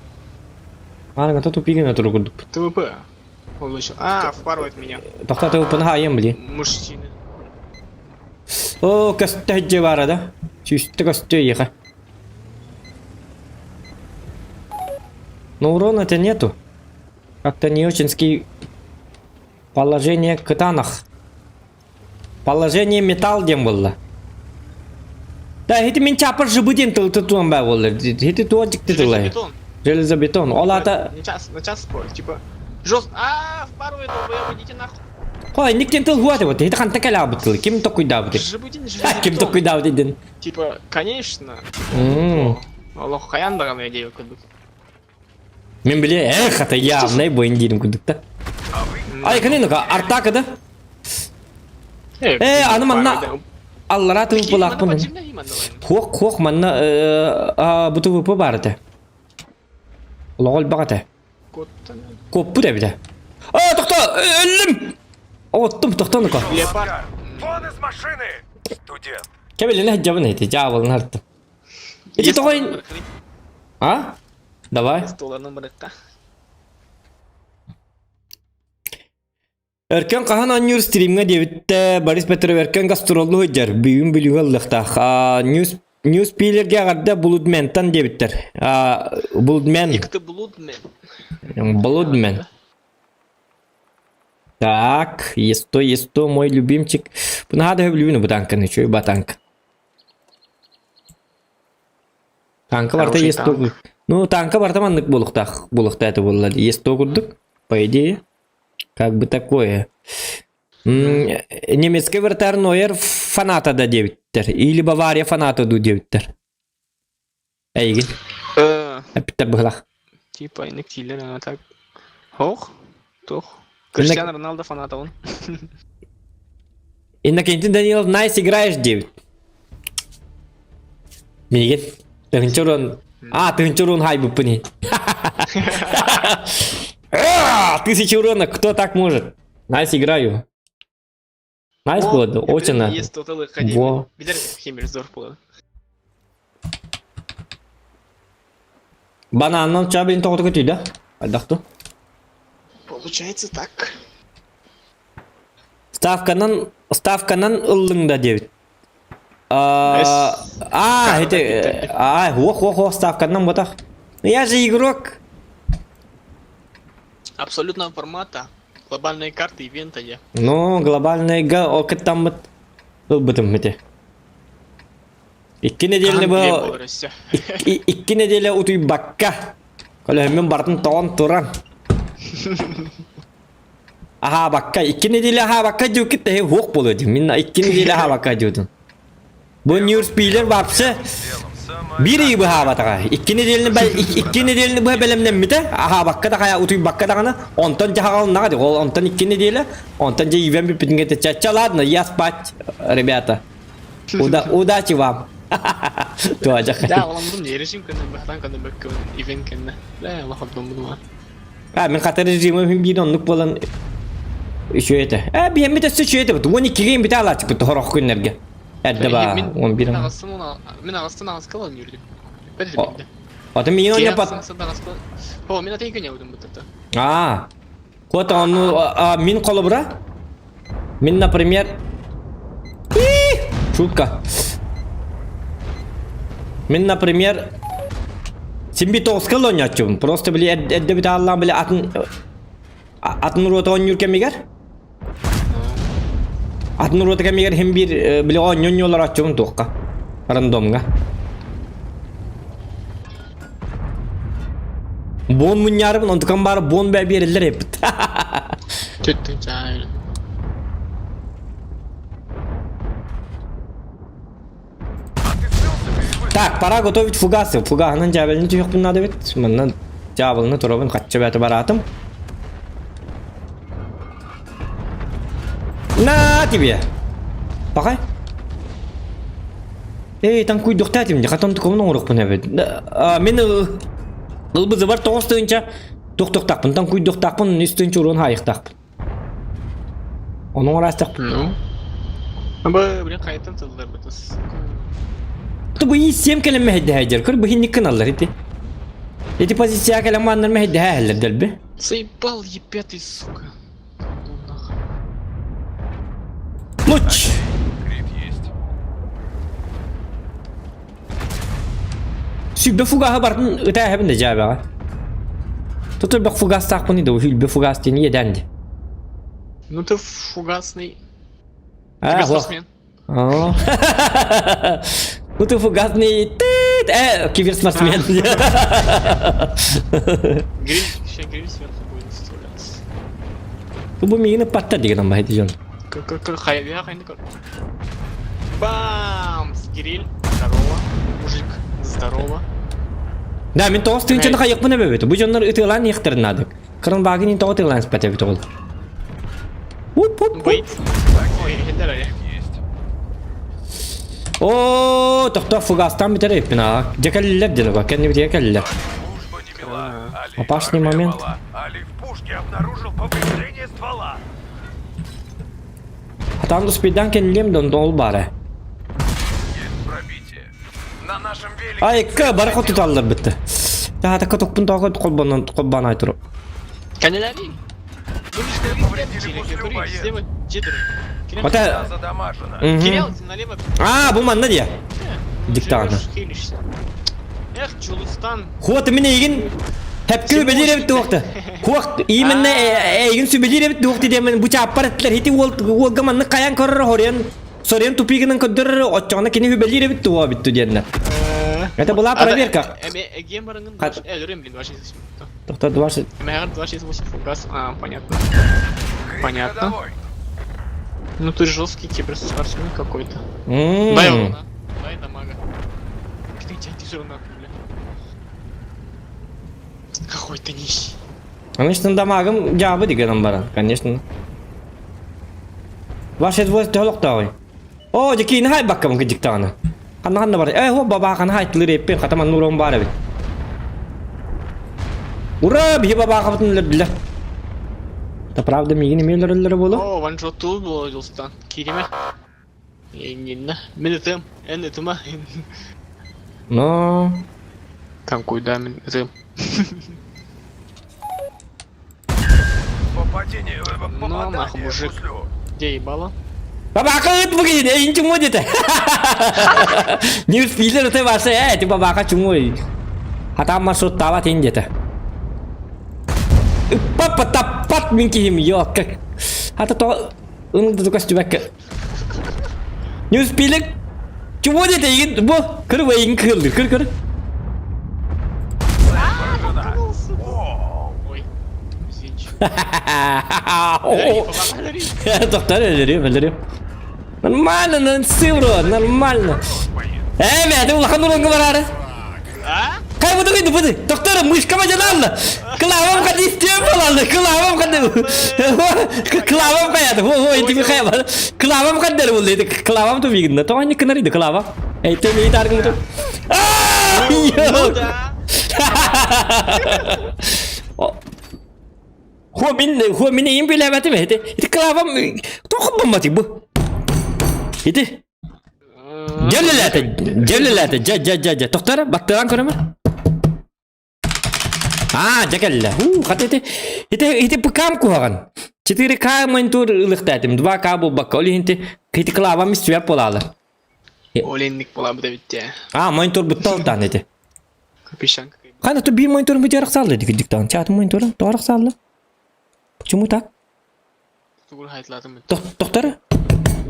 Speaker 2: Аарыҥата тупигина туру курдук.
Speaker 5: ТВП. Получил. А, впарывает меня.
Speaker 2: Тоқта ТВП-ны хаайан били.
Speaker 5: Мужчины.
Speaker 2: О, көстө дьэ баара да. Сүүстэ көстө эйиэхэ. Но урона-то нету. Как-то не очень положение кытаанах. Положение металл диэн буолла. Да, ити мин чапыр жыбы диэн тыл тутуон баа буолла. Ити туо дьикти тылай.
Speaker 5: Железобетон.
Speaker 2: Железобетон. Ол аата...
Speaker 5: На час, на час спор, типа. Жест. А, впарывает, долбоёб, идите нахуй.
Speaker 2: Хой, никтен тыл хуа вот. Ити ханта кэлаабыт тыл. Ким токуйдаабыт?
Speaker 5: Жибудин,
Speaker 2: Ким
Speaker 5: железобетон.
Speaker 2: токуйдаабыт дин.
Speaker 5: Типа, конечно. Аллах, хаян даҕаны идея курдук.
Speaker 2: Мин били, эх, это явный бойын диирим курдук да. Ай, кынын артака да? Э, аны манна аллара тыыппылаахпын. Хуох, хуох, манна бу ТВП баар этэ. Олоҕол баҕа этэ. Куоппут эбитэ. О, тохто, өллүм! Оттум, тохтонука.
Speaker 5: Леопард.
Speaker 3: Вон из машины! Студент.
Speaker 2: Кэбилини сылдьабын эти, дьаабылын артым. Ити тоҕой... А? Давай.
Speaker 5: Столарынан барыкка.
Speaker 2: Өркөн хаһан оонньуур стримҥа диэбиттэ Борис Петров Өркөн гастроллуу сылдьар бүгүн бүлүүгэ ыллыахтаах Ньюс Ньюс Пилергэ эҕэрдэ Блудментан диэбиттэр Блудмен
Speaker 5: Никто Блудмен.
Speaker 2: Блудмен Так, есто, есто, мой любимчик. Бу наһаа да сөбүлүүбүн бу танканы, үчүгэй ба танк. Танка барта
Speaker 5: Хороший
Speaker 2: есто
Speaker 5: танк.
Speaker 2: Ну, танка барта маннык буолуохтаах, буолуохтаах это буолла. Есто курдук, по идее. Как бы такое. Немецкий вратарь Нойер фаната да диэбиттэр. Или Бавария фаната дуу диэбиттэр. Эйигин. Эппиттэр быһылах.
Speaker 5: Типа инник тиилэр ана так. Хох, тух. Криштиану Роналдо фаната он.
Speaker 2: Иннокентий Данилов найс играешь диэбит. Миигин. Тыһынча урон. А, тыһынча урон хайбыппын. Тысяча урона, кто так может? Найс играю. Найс было, очень надо.
Speaker 5: Есть тоталы ходили.
Speaker 2: Во.
Speaker 5: Билер Химмерсдорф буолан.
Speaker 2: Бананнан чабин тоҕото көтүйдэ. Хайдахту?
Speaker 5: Получается так.
Speaker 2: Ставканан ставканан ыллыҥ да диэбит. А, а, это, а, ох, ох, ох, ставканан ботах. Я же игрок.
Speaker 5: Абсолютного формата. Глобальные карты ивента я.
Speaker 2: Ну, глобальный га окыттаммыт ылбытым ити. Икки неделяны бу икки неделя утуйбакка. Көлөһүммүн бартын тоҕон туран. Аһаабакка икки неделя аһаабакка дьүккүт тэһи хуох буолуо дии. Мин икки неделя аһаабакка дьүтүн. Бу ньюспилер вообще биир ый быһаабатаҕа. Икки неделяны икки неделяны быһа бэлэмнэммитэ. Аһаабакка да хайа утуйбакка даҕаны. Онтон дьаһаҕалыннаҕа дии. Ол онтон икки неделя. Онтон дьэ ивен бүппүтүн кэннэ ча ладно, я спать, ребята. Уда удачи вам. Туажах.
Speaker 5: Да, оламдым режим кэннэ быһатан кэннэ бөккө ивен кэннэ. Да, лохордом буду.
Speaker 2: А, мин хата режимим биир оннук буолан. Үчүгэй этэ. Э, биһэммит өссө үчүгэй этэ. 12-ге бүтэ алааччыппыт хорох күннэргэ. Эрдэ баа, 11.
Speaker 5: Мин аҕыстан мин аҕыстан аҕыска ылан үөрдүм. Бэт
Speaker 2: Аты миин оонньоппат.
Speaker 5: О, мин атын күнэ удум бутта.
Speaker 2: Аа. Кот ону мин холобура. Мин, например, Шутка. Мин, например, син тоҕуска оонньооччубун. Просто били эрдэ бүтэ аллаан били атын атын уруота оонньуур кэмигэр атын уруота кэмигэр хим биир били оонньуу олорооччубун туохха рандомҥа Буон мунньаарыбын онтукам баара буон бээ биэрэллэр эппит. Так, пора готовить фугасы. Фугаһынан дьаабылыны түһүөхпүн наада эбит. Манна дьаабылыны турабын хачча бээтэ бараатым. На тебе! Пахай. Эй, там куйдуктаатым, хатан тукомун оҥоруохпун эбит. Мин ылбызыбар 9 тыһыынча туох-туохтаахпын, там куйдуктаахпын, 3 тыһыынча уруон хаайыктаахпын. Ону оҥораастахпын.
Speaker 5: Ну. Бу, блин, хайаттан тылларбытыс.
Speaker 2: Бу 7 кэлэн мэһэйдэһэ көр бу кыналлар ити. Ити позицияға кэлэн мааннар мэһэйдэһэ дэлби.
Speaker 5: Заебал ебятый, сука. Ну нахуй.
Speaker 2: Луч!
Speaker 3: Крит есть.
Speaker 2: Сүбэ фугаһы бартын ытааһабын да жаабаҕа. Тутур бак фугастаахпын да хүлбэ фугас диэн иэдэнди.
Speaker 5: Ну ты фугасный.
Speaker 2: А,
Speaker 5: Киберспортсмен.
Speaker 2: А. Ну ты фугасный. Тыт! Киберспортсмен.
Speaker 5: Гриль, сейчас гриль сверху будет вставляться.
Speaker 2: Бу миигин патта деген амма дьон.
Speaker 5: Бам! Гриль. Здорово. Мужик. Здорово.
Speaker 2: Да, мин 9 тыһыынчаны хайыппын эбэбит. Бу дьоннор ытыалаан иэхтэрин наадык. Кыран багын тоҕо тыалаан спат эбит ол. Уп уп.
Speaker 5: Бейт. Ой, это
Speaker 3: Есть.
Speaker 2: О, тохто фугастан битер эппин аа. Дьэкэллэр дьэ ба, кэнни битигэ кэллэр.
Speaker 3: Служба не мила. Али
Speaker 2: Опасный
Speaker 3: армия
Speaker 2: момент.
Speaker 3: мала. Али в пушке обнаружил повреждение ствола.
Speaker 2: Хатан успейдан кэннилиэм дон ол баара.
Speaker 3: Есть пробитие. На нашем велике...
Speaker 2: Ай, к бары хотуталлар битте. Таата токпун тоҕо холбонон холбоон туру.
Speaker 5: Канелари.
Speaker 3: Повредили гуслю, боец.
Speaker 5: Слева джитеры.
Speaker 2: Ота
Speaker 3: Задамажено.
Speaker 2: Мгм.
Speaker 5: Кирилл, налево.
Speaker 2: А, бу манна дия.
Speaker 5: Ну,
Speaker 2: Диктант.
Speaker 5: живешь, хилишься. Эх, Чулустан.
Speaker 2: Хуот мине игин Хәпкү белир эбит туохта. Хуак именно эйгин сүбелир эбит туохта демен бу чааппар этлер хити уол уолга манны каян көрөр хорен сорен тупигынан көддөр отчоҕуна кини хүбелир эбит туо битту диэннер. Это была проверка.
Speaker 5: Эге барыңын
Speaker 2: Хат-
Speaker 5: өлөрөм блин 268.
Speaker 2: Тохто 20
Speaker 5: Мэгэр 268 фугас. А, понятно.
Speaker 3: Крит
Speaker 5: Понятно.
Speaker 3: ходовой.
Speaker 5: Ну ты жесткий киберспортсмен какой-то.
Speaker 2: М.
Speaker 5: Дай урона. Дай дамага. Ты ты же нахуй, бля. Какой ты нищий.
Speaker 2: Конечно, дамагым жабы деген баран, конечно. Ваш эдвоз төлөктагы. О, жекин хай баккам кыжыктагына. Ханна ханна бар. Э, хо баба хан хай тылыр эппен хатаман нурон бар эбит. Ура, бихи баба хабытын лердилер. Да правда мигин эмелер болу.
Speaker 5: О, ваншот тут был Чулустан. Кириме. Эңинна. Мен ытым. Эн ытыма.
Speaker 2: Но
Speaker 5: Там куда мен ытым.
Speaker 3: Попадение,
Speaker 5: Ну, нахуй,
Speaker 3: попадание
Speaker 5: мужик.
Speaker 3: гуслю.
Speaker 5: Где ебало?
Speaker 2: Бабака ыт бүгін, эйин чумо деді. Не успейлер өте барса, э, ти бабака чумой. Хатам маршрут таба тен деді. Папа таппат мен киім, yok, как. Хата то ынылды tukас түбәкке. Не успейлер чумо деді, эйин, бу, кір эйин кырылды, кір, кір.
Speaker 3: Поражена. О,
Speaker 5: Ой. Извините.
Speaker 2: Тоқтар, өлерем, өлерем. Нормально, нансывро, нормально. Э, мә, улахан уронга барары.
Speaker 5: А?
Speaker 2: Кай буду кайды буду. Доктор, мышкама жаналды. Клавам кады истем балалды. Клавам кады. Клавам каяды. Во, во, интими кая бар. Клавам кады булды. Клавам ту бигинде. Тоғанны кынар иди клава. Эй, те мей таргым ту. А!
Speaker 5: Ну
Speaker 2: Йок.
Speaker 5: да.
Speaker 2: Хуо мин хуо мин им билээбэтим ити. Ити клавам тохобоммати бу. Ити. Дьөллөлөөтө, дьөллөлөөтө, дьэ дьэ дьэ дьэ. Тохтор, баттыган көрөмөр. Аа, дьэ кэллэ. Уу, хата ити ити ити ПК-м куһаҕан. 4К монитор ылыхтаатым, 2К буолбакка. Ол иһин ити ити клавам истибэт буолаалар.
Speaker 5: Ол инник буолаабыт эбит дии.
Speaker 2: Аа, монитор бутта алтаан ити.
Speaker 5: Капищанка.
Speaker 2: Хана то биир мониторун бу арахсаалла дии диктан. Чаатын мониторун тоҕо арахсаалла? Почему так?
Speaker 5: Тугур хайтлаатым.
Speaker 2: Тохтор?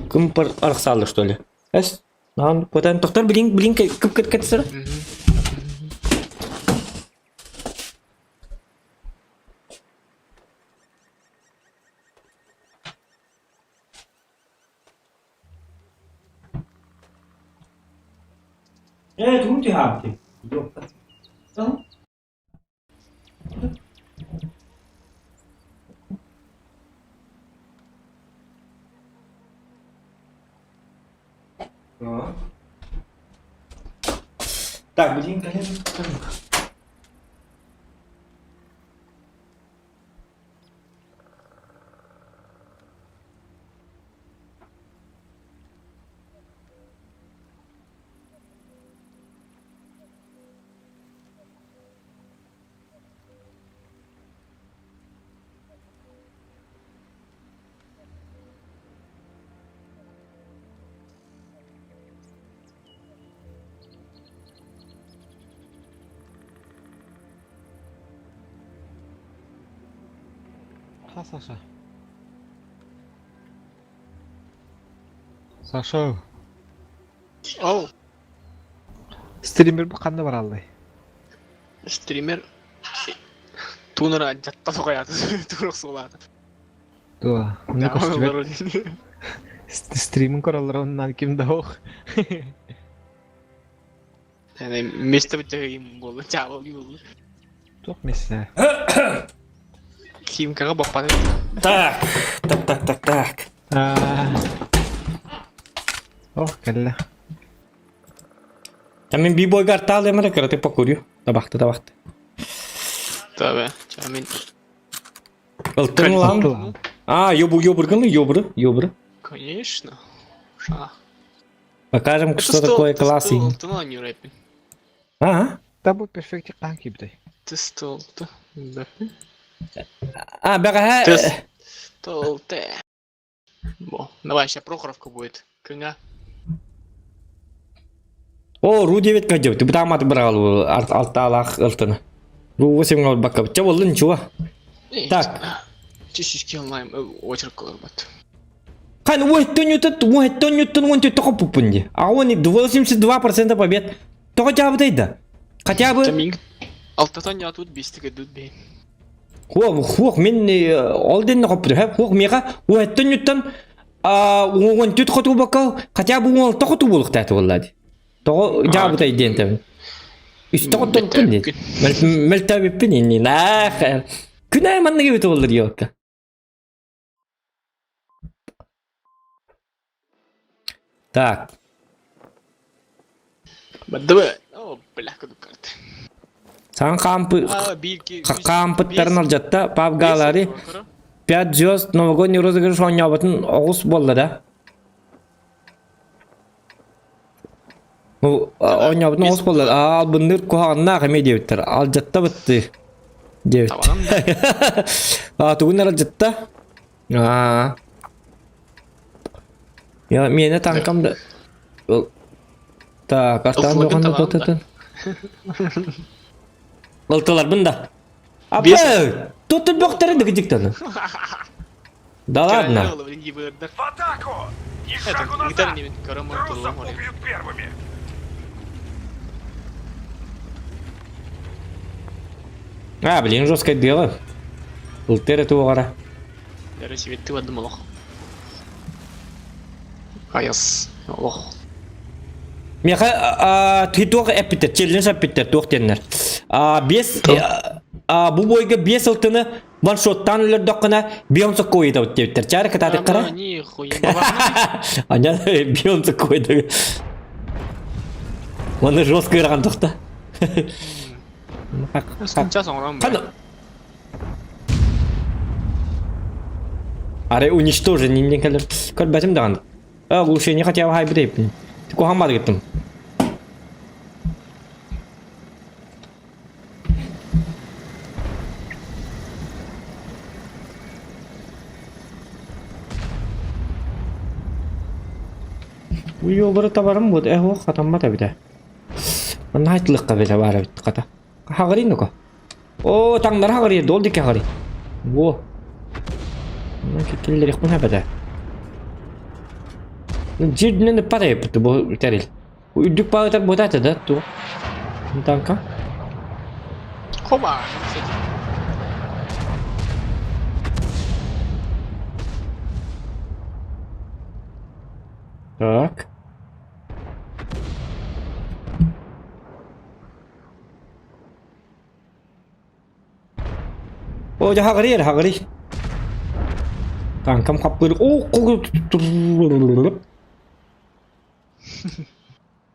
Speaker 2: Кым арахсаалла что ли? Эс? Наан потен тохтор билин билин кып кып кэтсэр. Э, тугун түһаабытый? Так, блин, кэлэн
Speaker 7: Ха, Саша. Саша.
Speaker 5: Оу.
Speaker 7: Стример бу ханна бараллай?
Speaker 5: Стример туунара дьатта соҕойааты турук суолаата.
Speaker 7: Туа, онно көстүбэт. Стримин көрөллөр оннан ким да ох.
Speaker 5: Место бит буолла, чаабыл буолла.
Speaker 7: Туох месте?
Speaker 5: Химкаҕа баппаны.
Speaker 2: Так, так, так, так, так.
Speaker 7: Ох, кэллэ.
Speaker 2: Я мин бибойга артаалыам эрэ кыратык покурю. Табахты, табахты.
Speaker 5: Таба, ча мин.
Speaker 2: Ылтын улаан. А, ёбу, ёбурганы, ёбуры, ёбуры.
Speaker 5: Конечно. Ша.
Speaker 2: Покажем, что такое класс.
Speaker 5: Ылтын оонньуур
Speaker 2: А?
Speaker 7: Та бу перфекти хаан киирбитэй?
Speaker 5: Тыстолты.
Speaker 2: А, бэҕэһээ...
Speaker 5: Тыстолты. Бо, давай, сейчас Прохоровка будет. Күҥа.
Speaker 2: О, Ру 9 кадев, ты там отбрал алталах ылтына. Ру 8 албакка. Ча болду ничего. Так.
Speaker 5: Чищички онлайн очерк колорбат.
Speaker 2: Хан, ой, тонютат, ой, тонютан, он ты только пупунди. А он 82% побед. Тоҕо дьаабытай да? Хотя бы...
Speaker 5: Алтатан ятут бистик эдут бей.
Speaker 2: Хуох, хуох, мин ол ден хоппуту, хуох миэхэ уһэттэн ньуттан уон түт хотубакка хотя бы уон тоҕо тубулуктааты буолла дии. Тоҕо дьаабытай диэн тэбин. Үс тоҕо тонтун диэн. Мөлтөөбүппүн инни. Наах. Күн аайы маннык эбит буоллар елка. Так.
Speaker 5: Давай. О, бля, карты.
Speaker 2: Сан хаампы хаампыттарын алдьатта Пап Галари 5 звезд новогодний розыгрыш оонньооботун оҕус буолла да. Ну, оонньообутун оҕус буолла. Албынныыр куһаҕаннаах эмиэ диэбиттэр. Алдьатта бытты диэбит. А тугун алдьатта? Аа. Я миэнэ танкам да Так, артаан доҕонно тототун. Ылтыларбын да. Апа, тут бөхтөрө дыгдиктаны. Да ладно.
Speaker 3: В атаку! Ни шагу назад! Трусов убьют первыми!
Speaker 2: А, блин, жесткое дело. Ылтыр туоҕара.
Speaker 5: Ты думал. Айас. Олох.
Speaker 2: Миэхэ туох эппиттэр, челлендж эппиттэр, туох диэннэр. Биэс бу бойга биэс ылтыны ваншоттаан өлөрдөххүнэ бион соккуойдабыт диэбиттэр. Чаары кытаатыктара? Аня бион соккуойда. Оны жестко ырахан тохта.
Speaker 5: Час оҥорон.
Speaker 2: Арай уничтожен диэн кэлэр. Көрбөтүм даҕаны. Оглушение хотя бы хайбыт эбиппин. Куһаҕан баар гыттым. Уйуолары табарым буот, э суох хатаммат эбитэ. Манна айтылыкка эбитэ баар эбит хата. Хаҕырый ну-ка. Оо, таҥнары хаҕырый, дол диэки хаҕырый. Во. Киллэриэхпин эбэтэ. Дьирдинэн ыппат эбиппит бу тэрил. Үрдүк баҕытар буотаата да ту. Танка.
Speaker 5: Хоба, кстати.
Speaker 2: Так. О, дьэ хаҕырый эрэ, хаҕырый. Танкам хаппыр. О,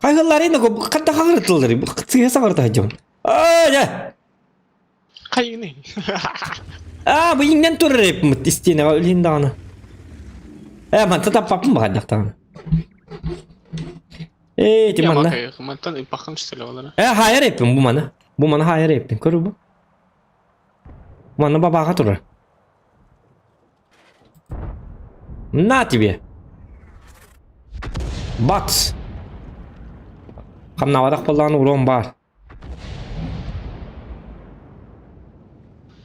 Speaker 2: Хайгылларын хатта хаҕырытыллары. Сыыһа саҕырыта сылдьабын. Аа, дьэ.
Speaker 5: Хайыгыный?
Speaker 2: Аа, бу иҥнэн турар эппит истиэнэҕэ үлүн даҕаны. Ээ, манта таппаппын баҕайдах даҕаны. Ээ, ити манна.
Speaker 5: Мантан ыппаххын что ли олора?
Speaker 2: Ээ, хаайар эппин бу маны. Бу маны хаайар эппин. Көрү бу. Манна бабаға турар. На тебе. Бац. Хамнавадах боллааны урон бар.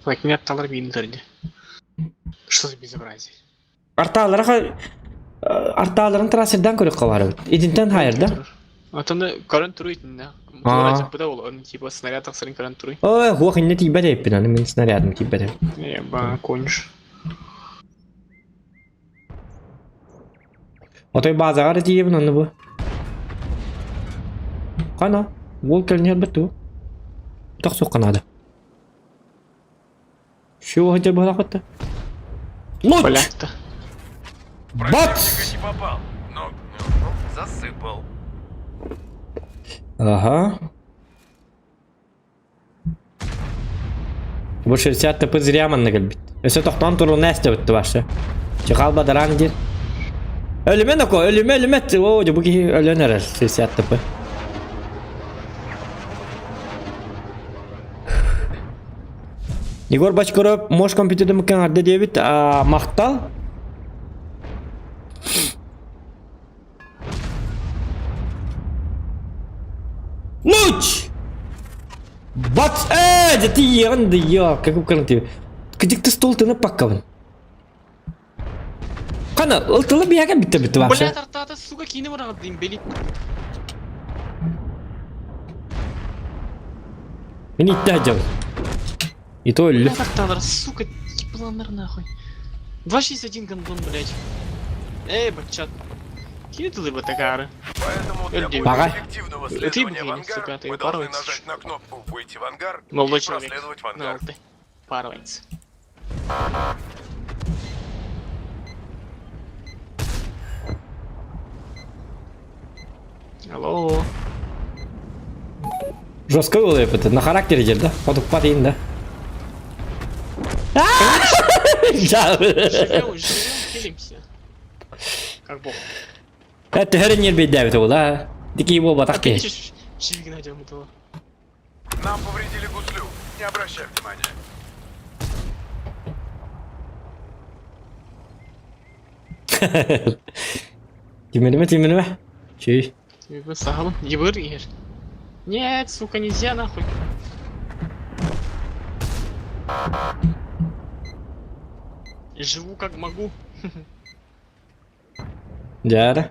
Speaker 5: Лакин атталар биин төрдү. Что за безобразие?
Speaker 2: Артаалара артааларын трассердан көрүөххэ баар эбит. Итинтэн хайар да?
Speaker 5: Отон көрөн туруй итиннэ. Тура ол он типа снаряд тахсарын көрөн туруй.
Speaker 2: Ой, хуох инне тиийбэт эбиппин аны мин снарядым тиийбэт эбит.
Speaker 5: Еба, конч.
Speaker 2: Отой базаҕа эрэ тиийэбин онно бу. Хана, уол кэлин туу. Тохсуохха наада. Чего хотя бы да Луч!
Speaker 5: Поляк-то.
Speaker 2: Бац!
Speaker 3: Не попал, но засыпал.
Speaker 2: Ага. Бу 60 ТП зря манна кэлбит. Өссө тохтоон турун эстебит вообще. Чыхал бадаран диир. Өлүмэ ноко, өлүмэ өлүмэ. О, бу киһи өлөн эрэр 60 ТП. Егор Бочкарев, можешь компьютерден кеңарда диэбит, махтал. Луч! Бац! Э, да ты ерунда, я, как ты. Где ты стол ты напакован? Қана, ылтылы бияга битте битте вообще.
Speaker 5: Блядь, артата, сука, кини бараҕын бели.
Speaker 2: Мин итте сылдьабын. И то өллү.
Speaker 5: Блядь, арталар, сука, планер нахуй. 2.61 гондон, блядь. Эй, бачат. Кини тылы батагары.
Speaker 3: Поэтому для
Speaker 5: Люди.
Speaker 3: более
Speaker 2: Ага.
Speaker 3: эффективного
Speaker 5: Ты,
Speaker 3: следования в
Speaker 5: блин,
Speaker 3: ангар
Speaker 5: сука, ты
Speaker 3: мы должны
Speaker 5: упарываешься.
Speaker 3: нажать на кнопку «Выйти в ангар»
Speaker 5: Молодой
Speaker 3: и
Speaker 5: человек.
Speaker 3: проследовать в
Speaker 5: На
Speaker 3: ангар.
Speaker 5: ЛТ. Парывается. Алло.
Speaker 2: Жестко было это, на характере идет, да? Подупат да? Да.
Speaker 5: Живем, живем, хилимся. Как бог.
Speaker 2: Это херень бейдәбит ол, да? Дикий буолбатах киһи.
Speaker 5: Живи найдем этого.
Speaker 3: Нам повредили гуслю. Не обращай внимания.
Speaker 2: Тимиримэ, тимиримэ. Чүй.
Speaker 5: Сахалым, ебыр егер. Нет, сука, нельзя нахуй. Живу как могу.
Speaker 2: Дьэ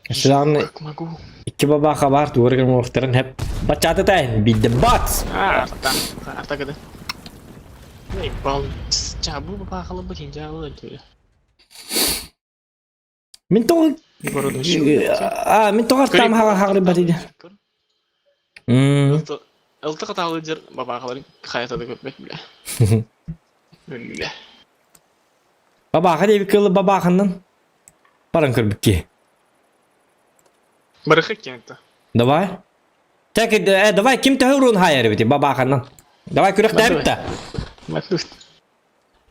Speaker 5: Живу как могу.
Speaker 2: Икки бабаха баар тугар гыммыттарын хэп баччааты таайын биирдэ бац!
Speaker 5: А, арта. Арта кыды. Ебал. Чабу бабахалы бакин жабы өлтүрү.
Speaker 2: Мин тоҕо а мин тоҕо артаам хаҕа батиде.
Speaker 5: Ылты катаалы жер бабахаларын хаятады көппөт биле. Биле.
Speaker 2: Бабаха диэбит кылы бабаханнан баран көрбүкки.
Speaker 5: Барыхы кенетті.
Speaker 2: Давай. Так, давай ким төһө уруун хаайар эбити бабааханан. Давай күрэхтээбит да.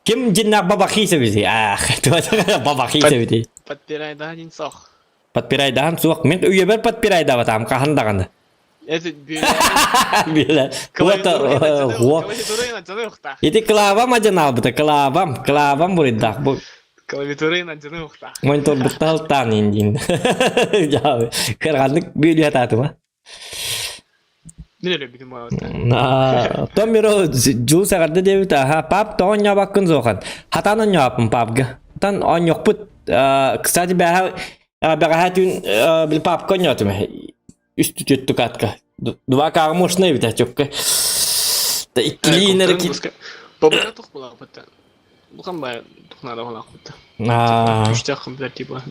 Speaker 2: Ким дьиннээх бабахиис эбити? Аах, бабахиис эбити.
Speaker 5: Подпирайдаһан сох.
Speaker 2: Подпирайдаһан суох. Мин үйэбэр подпирайдаабатаам хаһан даҕаны.
Speaker 5: Это
Speaker 2: Билэ. Ити клавам адьанаалбыта, клавам, клавам буруйдаах. Бу
Speaker 5: Клавиатурын адьаныахтаах.
Speaker 2: Мониторбуттаалтаан индиин. Кырганнык бүөлү атаатыма.
Speaker 5: Мин өлөбүтүм буолбута.
Speaker 2: Том Миро Джул саҕарда диэбит аха пап тоҕо онньообаккын суохан. Хатан онньооппун папга. Тан онньохпут кстати бэҕэһээ бэҕэһээ түүн били папка онньоотум үс түтүттүк катка. Два каҕа мощная эбит чөккө. Иккилиинер
Speaker 5: Бабыта тух булаахпыт. Бухан бай тухнада булаахпыт. Күчтэх компьютер типа.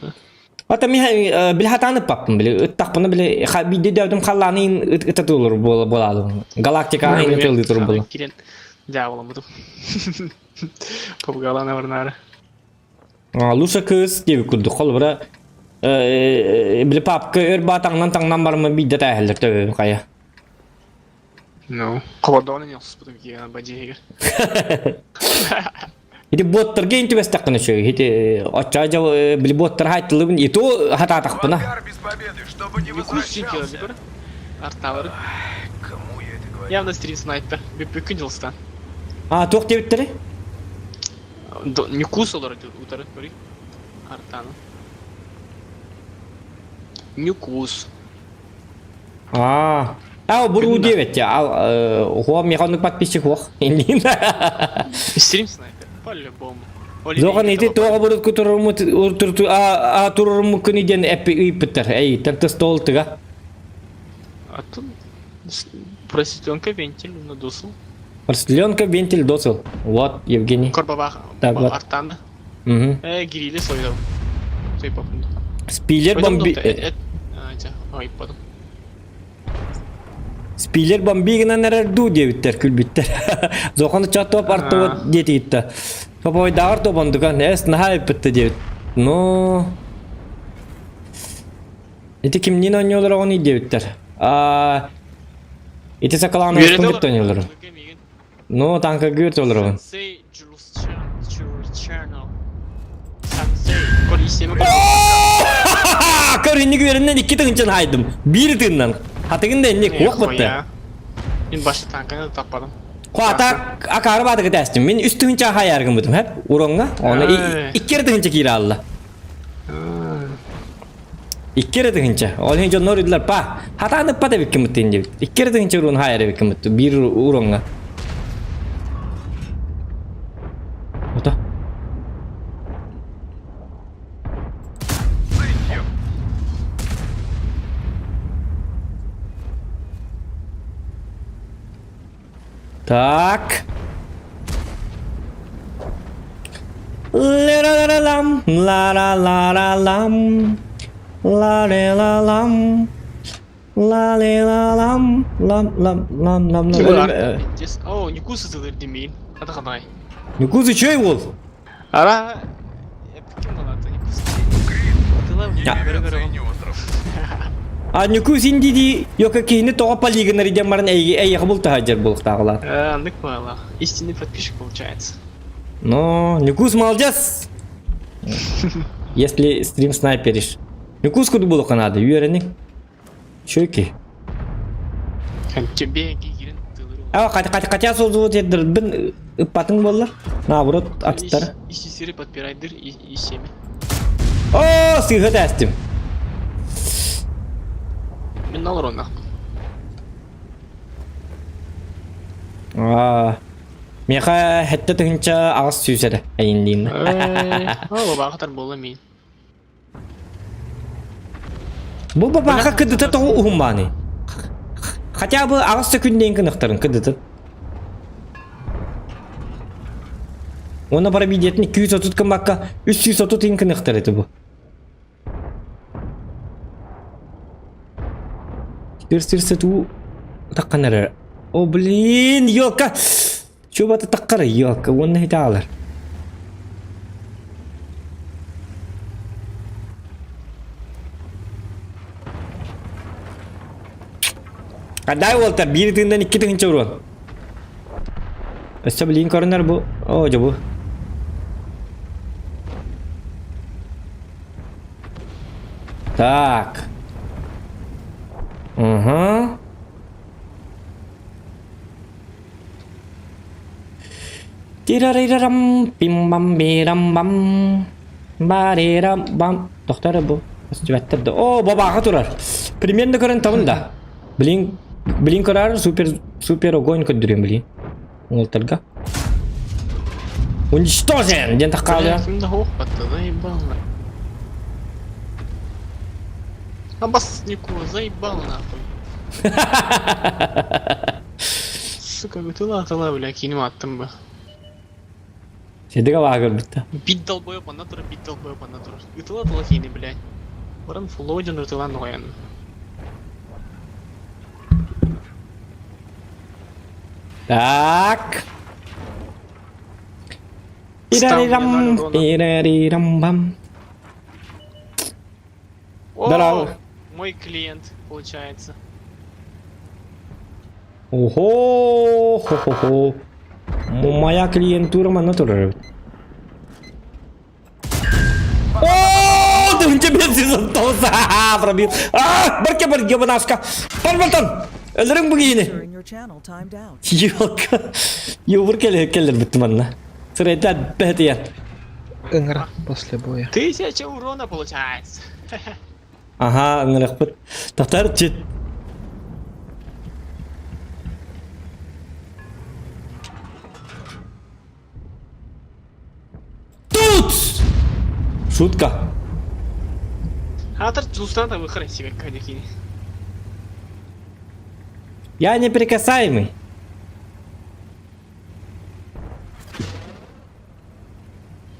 Speaker 2: Ата ми били хатааны паппын били ыттахпына били биирдэ дөбүтүм халлааны ыта тулур буолаалым. Галактика ин тылды тур була.
Speaker 5: Кирен дьяволом бутум. Попугалана барнаары.
Speaker 2: Луша кыз диэбит курдук холобура били папка өр баатаҥнан таҥнан бараммын биирдэ тээһэллэр төбөбүн хайа.
Speaker 5: Ну, холодоон охсуспутум киһи бадьиһигэр.
Speaker 2: Ити боттарга ин түбэстэххинэ үчүгэй. Ити оччоо дьэ били боттар хаайтылыбын и то хатаатахпына.
Speaker 3: Ангар без победы, чтобы не возвращался.
Speaker 5: Арталары.
Speaker 3: Кому я это говорю?
Speaker 5: Явно стрим снайпер. Бүппүккүн дьылстан.
Speaker 2: А туох диэбиттэрий?
Speaker 5: Ньукуус олорор утары көрүй. Артаны. Ньукуус.
Speaker 2: Аа. А, буруу диэбэт Ал хуа механик подписчик хуах.
Speaker 5: Стрим снайпер. По-любому.
Speaker 2: Зохан ити тоҕо бурут турурумут а турурумуккун диэн эппи ыйпыттар. Эй, тантас стол тыга.
Speaker 5: А тут просветленка вентиль надосыл.
Speaker 2: Просветленка вентиль досыл. Вот, Евгений.
Speaker 5: Корбабах
Speaker 2: Так, вот.
Speaker 5: артан.
Speaker 2: Угу.
Speaker 5: Э, гирили сойдом. Сойпапын.
Speaker 2: Спилер бомби...
Speaker 5: Ой, потом.
Speaker 2: Спилер бомби гынан эрэр дуу диэбиттэр күлбүттэр. Зохан чат топ артыбыт диэтигитта. Попойдааҕар тобондуган эс наһаа ыппытта диэбит. Ну... Ити кимниин оонньуулар оҕону диэбиттэр. А ити сакалаан оҥостон кытта оонньуулар. Ну, танка гүрт олорон.
Speaker 5: Сенсей Джурчано. Сенсей. Көр
Speaker 2: Көр инник үөрэннэн икки тыгынчан хайдым. Биир тыыннан. Хатыгын да инник уох бытты.
Speaker 5: Мин башта танканы таппадым.
Speaker 2: Хуата акары баатыгы тәстим. Мин үс тыгынча хайаргын бутум хеп уроңга. Оны иккер тыгынча кире алла. Иккер тыгынча. Ол хин дьоннор ыдылар па. Хатааны па дебиккин бутын дебит. Иккер тыгынча урун хайар эбиккин бутты. Биир уроңга. Ото. Так. Ла-ла-ла-лам, ла-ла-ла-ла-лам, ла-ле-ла-лам, ла-ле-ла-лам, лам-лам-лам-лам-лам.
Speaker 5: О, Ньукуус ытылыр димиин. Атаханай.
Speaker 2: Ньукуус үчүгэй уол.
Speaker 5: Ара, ким балата Ньукуус?
Speaker 2: А Ньукуус инди йока киһини тоҕо полигоннар диэн баран эйиэхэ бултаһа буолуохтааҕылар.
Speaker 5: Аннык баалаах. Истинный подписчик получается.
Speaker 2: Ну, Ньукуус молодец! Если стрим снайперишь. Ньукуус куду буолуохха наада, үөрэниҥ. Чөки.
Speaker 5: Тебе гигирин тылыр.
Speaker 2: А, хотя, хотя, хотя созуут еддербин ыппатың буоллар. Наоборот, аттар.
Speaker 5: Исисири подпирайдыр и, и семя.
Speaker 2: О, сыыһа тээстим.
Speaker 5: Мен олоронах.
Speaker 2: Аа. Миэхэ хэтте тыһынча аҕыс сүүс эрэ эйинниин.
Speaker 5: О, баахтар буола мин.
Speaker 2: Бу бабаха кыдыта тоҕу уһуммааны. Хотя бы аҕыс сөкүндэйин кыныхтарын кыдытын. Уонна бара видеотын 230 гыммакка 330 ин кыныхтар ити бу. Сир туу таххан эрэр. О блин, ёлка! Чубата таххар ёлка, уонна хитаалар. Кадай уолтар биир тыындан 2 тыһыынча урон. Өссө билигин көрүнэр бу. Оо, дьэ бу. Так. Угу. Тирарирарам, пим-бам, бирам-бам, барирам-бам. Тохтор бу. Өстүбэттэр да. О, бабаха турар. Примерно көрөн табын да. Блин, блин көрөр, супер, супер огонь көрдөрүм, блин. Уолтарга. Уничтожен! Диэн таххаалыа.
Speaker 5: Ким да хуох батта, заебал на. Абаснику, заебал нахуй. Сука, бытыла атыла, бля, киним аттым бы.
Speaker 2: Сидига баа көрбүттэ.
Speaker 5: Бит долбоёб, ана турар, бит долбоёб, ана турар. Ытыла атыла кини, блядь. Баран фуллоуден ытылан оҕойон.
Speaker 2: Так.
Speaker 5: Стал мне
Speaker 2: Ирарирам,
Speaker 5: ноль урона.
Speaker 2: ирарирам-бам.
Speaker 5: О,
Speaker 2: Здорово.
Speaker 5: мой клиент, получается.
Speaker 2: Ого, хо-хо-хо. Моя клиентура манна турар эбит. О, 1509 пробил. А, барке бар ебанаска. Бар бартан. Өлөрүң бу киһини.
Speaker 8: During your channel timed out.
Speaker 2: Ёлка. Юбур келер келер бүттүм манна. Сырайта бәтиян.
Speaker 7: Ыҥыра после боя.
Speaker 5: 1000 урона получается.
Speaker 2: Аха, ыңырықпыт. Татар чет. Тут! Шутка.
Speaker 5: Атар Джулстан там выхрен себе кадикини.
Speaker 2: Я неприкасаемый.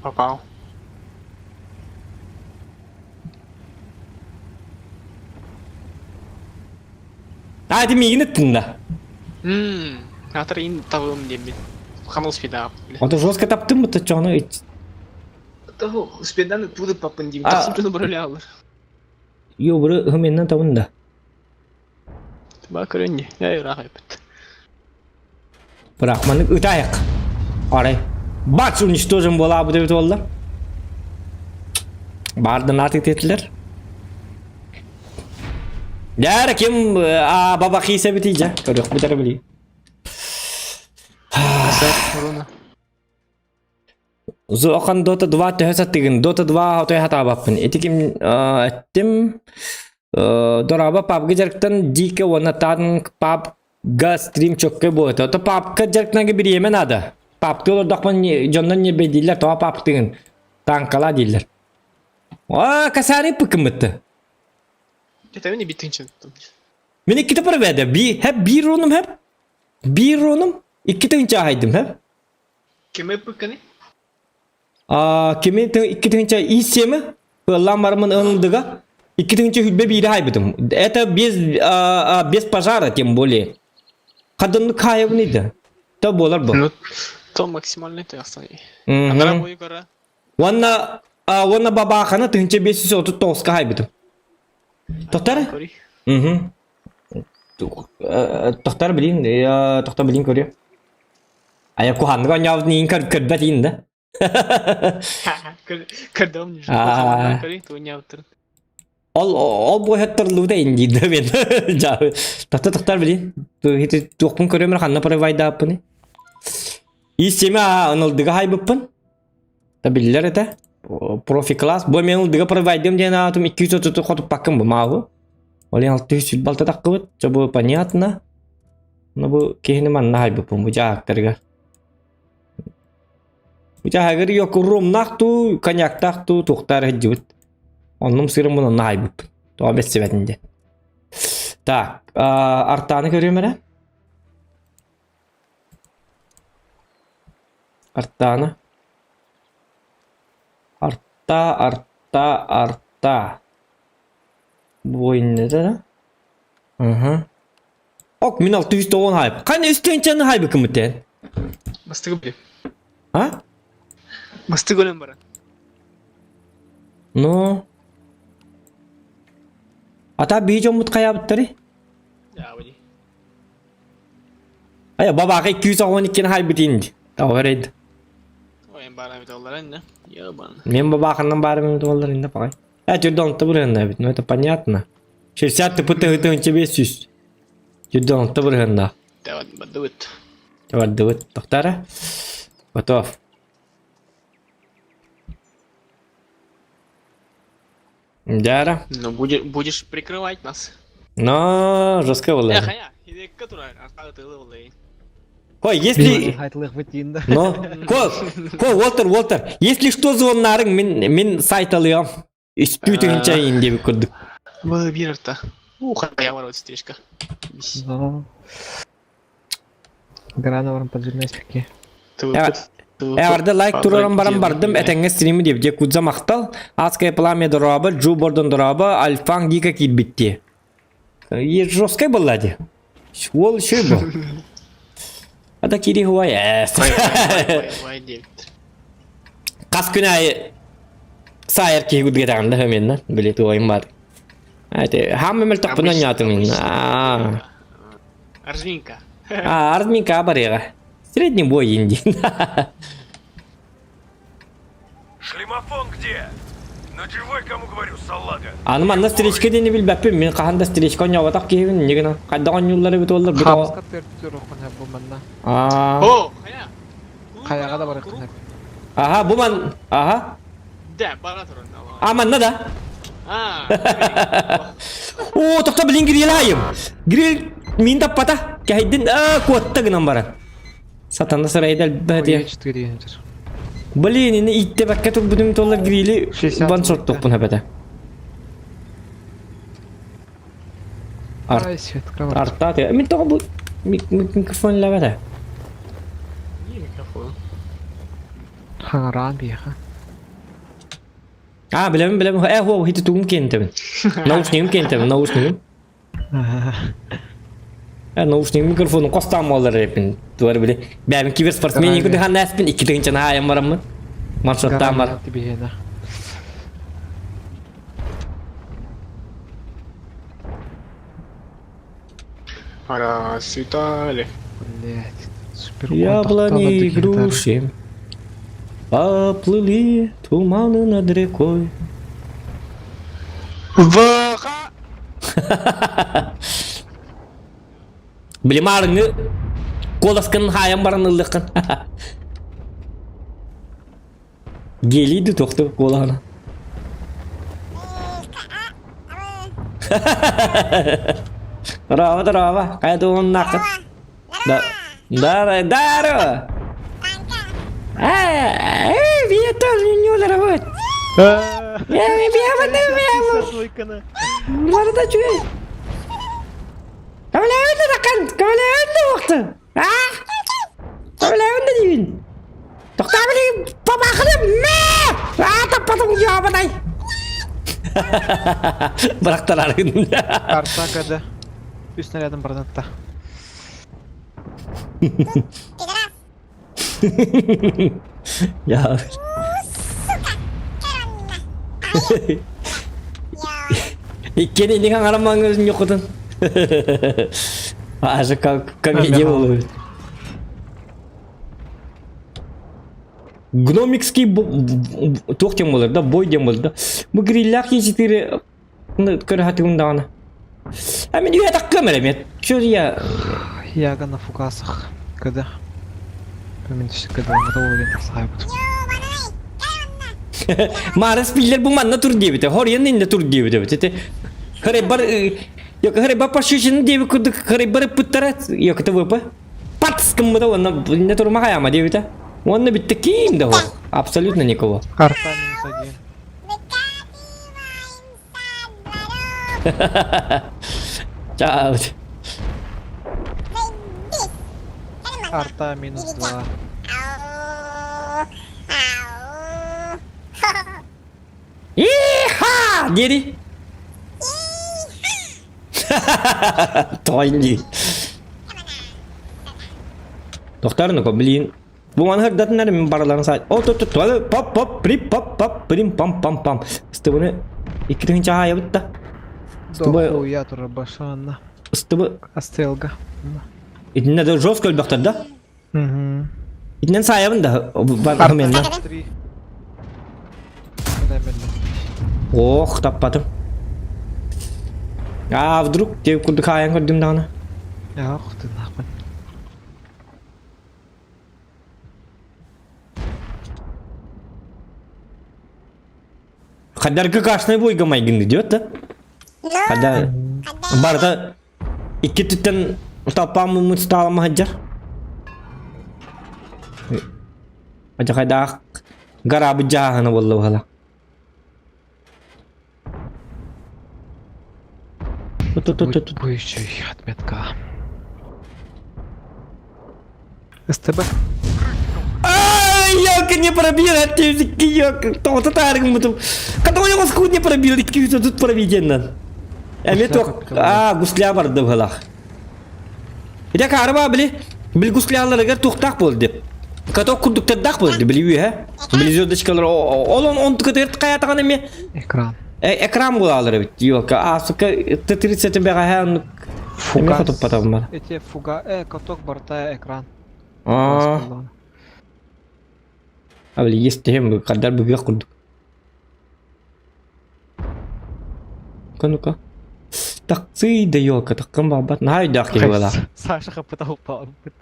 Speaker 5: Попал.
Speaker 2: А, ты миигин ыттын да.
Speaker 5: Ммм, атар ин табым диэбит. Ханыл спида.
Speaker 2: Онто жестко таптым быта чону.
Speaker 5: Того, спидан туды папын дим.
Speaker 2: А.
Speaker 5: Тахсым туны бұрылялыр.
Speaker 2: Йо, бұры хыменнен табын да.
Speaker 5: Ба көрөнне. Я ыраах эпит.
Speaker 2: Бірақ маннык ытайық. Арай. Бац уничтожен бола бу деп олла. Бардын аты тетилер. Дәрі кем а баба хисе бити жа. Көрөк битер били.
Speaker 5: Урона.
Speaker 2: Зохан Dota 2 төһө саттыгын Dota 2 отой хатаабаппын. Ити ким эттим дораба PUBG жарыктан дике уонна танк PUBG стрим чөккө буолта. Ото PUBG жарыктанга бириэмэ наада. PUBG олордохпун дьоннор ньирбэйдииллэр тоҕо PUBG-тыгын танкала дииллэр. Аа, касари пыкыммытты.
Speaker 5: Это мени биттинче.
Speaker 2: Мин иккитэ проведе. Би хэп биир уонум хэп. Биир уонум 2 тыһыынча аһайдым хэп.
Speaker 5: Кеме пыканы?
Speaker 2: А, кими 2 тыһыынча ИСМ ыллаан бараммын ылындыга 2 тыһыынча 21 хайбытым. Это без, без пожара, тем более. Хадынны кайыбын иди. То болар бу.
Speaker 5: Ну, то максимальный ты останови. Анара бою кара.
Speaker 2: Уонна уонна бабаахана 1539-ка хайбытым. Тохтар?
Speaker 5: Кори.
Speaker 2: Угу. Тохтар билин, тохтар билин көрүө. Ая куханныга онньообут иин көрбөт иин да.
Speaker 5: Көрдüm не
Speaker 2: А.
Speaker 5: Кори, то не автор.
Speaker 2: Ол ол буһаттарлууда инди мен. Тохтар тохтар билин. Туохпун көрөмөр ханна провайдааппыны. Истеме ынылдыга хайбыппын. Та биллер это. Профи класс. Бу мен ылдыга провайдым диэн аатым 230 хотуппаккын бу маабы. Ол ең 600 балта таққыбыт. Чо бу понятно. Но бу киһини манна хайбыппын бу жаактарга. Бу жаагыр yok румнах ту, коньяктах ту, тухтар хеджибит. Оннум сырым буну онна хайбыппын. Тоға бетсебетинде. Так, артаны көрүөм эрэ. Артаны. Арта, арта, арта. Бу да? Угу. Ок, мин 610 хайп. Қане үстенчені хайбы кімітен?
Speaker 5: Бастыгы биле.
Speaker 2: А?
Speaker 5: Бастыгы өлөн бара.
Speaker 2: Ну. Ата бии жоммут каябыттары?
Speaker 5: Я, бudi.
Speaker 2: Ая бабаҕа 212-ни хайбыт инди. Таҕар
Speaker 5: Ой, баар эбит оллар инне. Ебан.
Speaker 2: Мен бабааханнан баар эбит оллар инде пагай. Э, түрдө онто бырыһынна эбит, ну это понятно. 60 тыпы тыһы 500. Түрдө онто бырыһынна.
Speaker 5: Давай, бардыбыт.
Speaker 2: Бардыбыт. Тоқтара. Готов. Дяра.
Speaker 5: Ну, будешь, будешь прикрывать нас.
Speaker 2: Но жестко было.
Speaker 5: Эх, а я, иди которая, а ты лылый.
Speaker 2: Ой, если... Но, ко, ко, Уолтер, Уолтер, если что звоннарың, мин, мин сайт алыам. Үстүү тыһынча иин диэбит курдук.
Speaker 5: Было бирта. Ух, я ворот стрижка.
Speaker 7: Грана баран подземная спеки.
Speaker 2: Эҕэрдэ лайк туруоран баран бардым, этэҥҥэ стримы диэбит. Якудза махтал, Адское пламя дорообо, Джу Бордон дорообо, Альфан Гика киирбит дии. Жесткай буолла дии. Уол үчүгэй бу. А кири хуай Хас күн аайы саайар киһи курдук да хэмиэннэ били туойум баар. Хаама мөлтөхпүн онньоотум аа.
Speaker 5: Арзминка.
Speaker 2: А, арзминка барыаҕа. Средний бой инди.
Speaker 3: Шлемофон где? Надевай, кому говорю, салага.
Speaker 2: Аны манна стричка диэни билбэппин, мин хаһан да стричка оонньооботох киһибин, инньэ гынан хайдах оонньууллар эбит буоллар бу
Speaker 7: Хаамыска төрт роххун бу манна.
Speaker 2: Аа.
Speaker 5: О, хайа.
Speaker 7: Хайаҕа да барыаххын
Speaker 2: Аха, бу ман, аха.
Speaker 5: Да, бара туран.
Speaker 2: А манна да.
Speaker 5: А.
Speaker 2: О, тохто билин гриль айым. Гриль мин таппата. Кэһэйдин аа куотта гынан баран. Сатана сарайда элбээтиэ. Блин, ини иттебэккэ турбутум туоллар грили бан соттохпун эбэтэ. Артаат, мин тоҕо бу микрофон лэбэтэ.
Speaker 5: Микрофон.
Speaker 7: Хаҥараан биэхэ.
Speaker 2: А, билэбин, билэбин. Э, хуа, хити тугум киэнтэбин. Наушнигым киэнтэбин, наушнигым. Э, наушник микрофонун хостаан буолар эпин. Туар били. Бэбин киберспортсмен икки дыхан эспин, икки тыгынча наайан бараммын. Маршруттаан бар.
Speaker 5: Расцветали.
Speaker 7: Блять, супер
Speaker 2: Яблони и груши поплыли туманы над рекой.
Speaker 5: ВХ!
Speaker 2: Блимарыңы куоласкын хаайан баран ыллыккын. Гелийди тохту куолаһына. Браво, браво. Хайа туһуннааххыт. Да, да, да, Э, я тоже не работать. Я Барда чуй. Кавалерында такан, кавалерында уқты. А? Кавалерында дейін. Тоқта білейін, бабақыны, мә! А, таппадым, ябадай. Бырақтар аргын.
Speaker 7: Карта када. Үс снарядом барданатта.
Speaker 2: Я. Иккиэн инник аҥарамаҥҥа ньукутун. Аажы комедия буолуо. Гномикский туох диэн буолар да, бой диэн буолар да. Бу гриллях Е4 көрө хатыгым даҕаны. А мин үйэ таккам эрэ мен. Чё я
Speaker 7: Яга на фугасах. Когда? Мен түсі когда мотовол тахсаабыт.
Speaker 2: Марас биллер бу манна тур диэбитэ. Хоруйан иннэ тур диэбитэ эбит. Ити Харайбар Yok харайбар пашишин диэби курдук харайбары пыттара yok это ВП. Пац гыммыта уонна иннэ турума хайаама диэбитэ. Уонна бүттэ киим да суох. Абсолютно никого.
Speaker 7: Карта минус один.
Speaker 2: Чао.
Speaker 7: Арта минус два.
Speaker 2: Иха! Диэри. Тоҕой Тохтар ну блин. Бу маны хырдатыннар мин барыларын саат. О, тут тут поп поп при поп поп прим пам пам пам. Стыбыны икки тыһынча да.
Speaker 7: Стыбы... Я тура башанна.
Speaker 2: Стыбы...
Speaker 7: Астрелга.
Speaker 2: Итиннэ да жестко өлбөхтөр да? Итинэн саайабын да барменна. Ох, таппатым. А вдруг деп курдук хаайан көрдүм даҕаны.
Speaker 7: Ох, тыыннаахпын.
Speaker 2: Хадаргы кашный бойга майгынды диэт да? Хада барыта икки түттэн талпааммыт стаалама сылдьар. Адьахайдаах гараабыт дьааһына буолла быһала. Ту-ту-ту-ту.
Speaker 7: Бу еще отметка. СТБ.
Speaker 2: Ай, елка не пробил, елка, кто-то таргмутум. Который его скут не пробил, икки тут пробитенно. Эми туох, а, гусля барды быһылах. Ити каарба били, били гусляларыгар туохтаах буол деп. Каток курдуктардаах буол били үөһэ. Били звездочкалар ол он он кытырт каятаҕын эми
Speaker 7: Экран.
Speaker 2: экран буолалар эбит. Елка, а сука, Т-30 бэҕэһээ оннук эми
Speaker 7: Фугас.
Speaker 2: хотуппатабын бар.
Speaker 7: Эти фуга, каток барта экран.
Speaker 2: Аа, а били естиһим хадар быгыах курдук. Ну-ка, ну-ка. Таксый да елка, таккан баабат. Наһаа өйдөөх киһи буолаа.
Speaker 7: Саша хаппыта уппаабыт.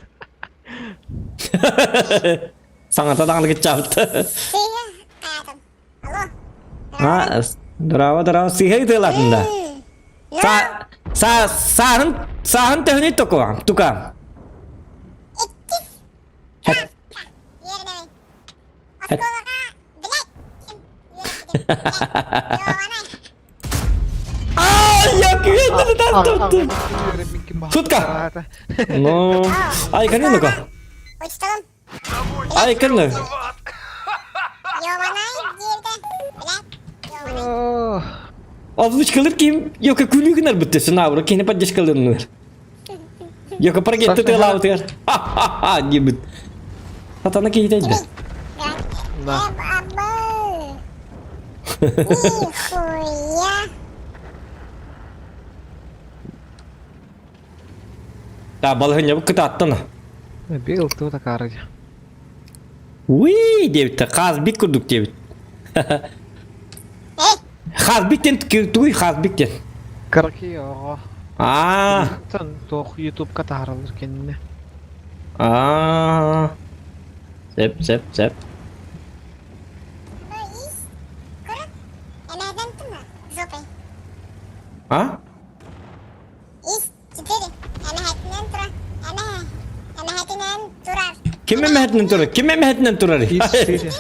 Speaker 2: Саҥата даҕаны кыччаабыт. А, здорово, здорово. Сыыһа ытыалаатын да. Са, са, сааһын, сааһын төһөнүй токуа, тука. Хэт. Хэт. Ай, я күйетті Шутка. Ну, ай, кәне ну-ка. Ай, кәне. Озвучкалыр ким, йока күлүгүнөр бүтті, сынабыры, кини поддержкалырыныр. Йока прогетті тылаутыр. Ха-ха-ха, дебит. Сатана кейтейді.
Speaker 7: Да.
Speaker 2: Да, балыһынньабыт кытааттан.
Speaker 7: Бил ту такары.
Speaker 2: Уи, диэбиттэ, хаасбит курдук диэбит. Хаасбит диэн тугуй хаасбит диэн?
Speaker 7: Кыракый оҕо.
Speaker 2: Аа.
Speaker 7: Тон туох ютубка таһаараллар кинини.
Speaker 2: Аа. Сеп, сеп, сеп. А? Ким эмэһэтинэн турар? Ким эмэһэтинэн турар?
Speaker 7: Ис-4.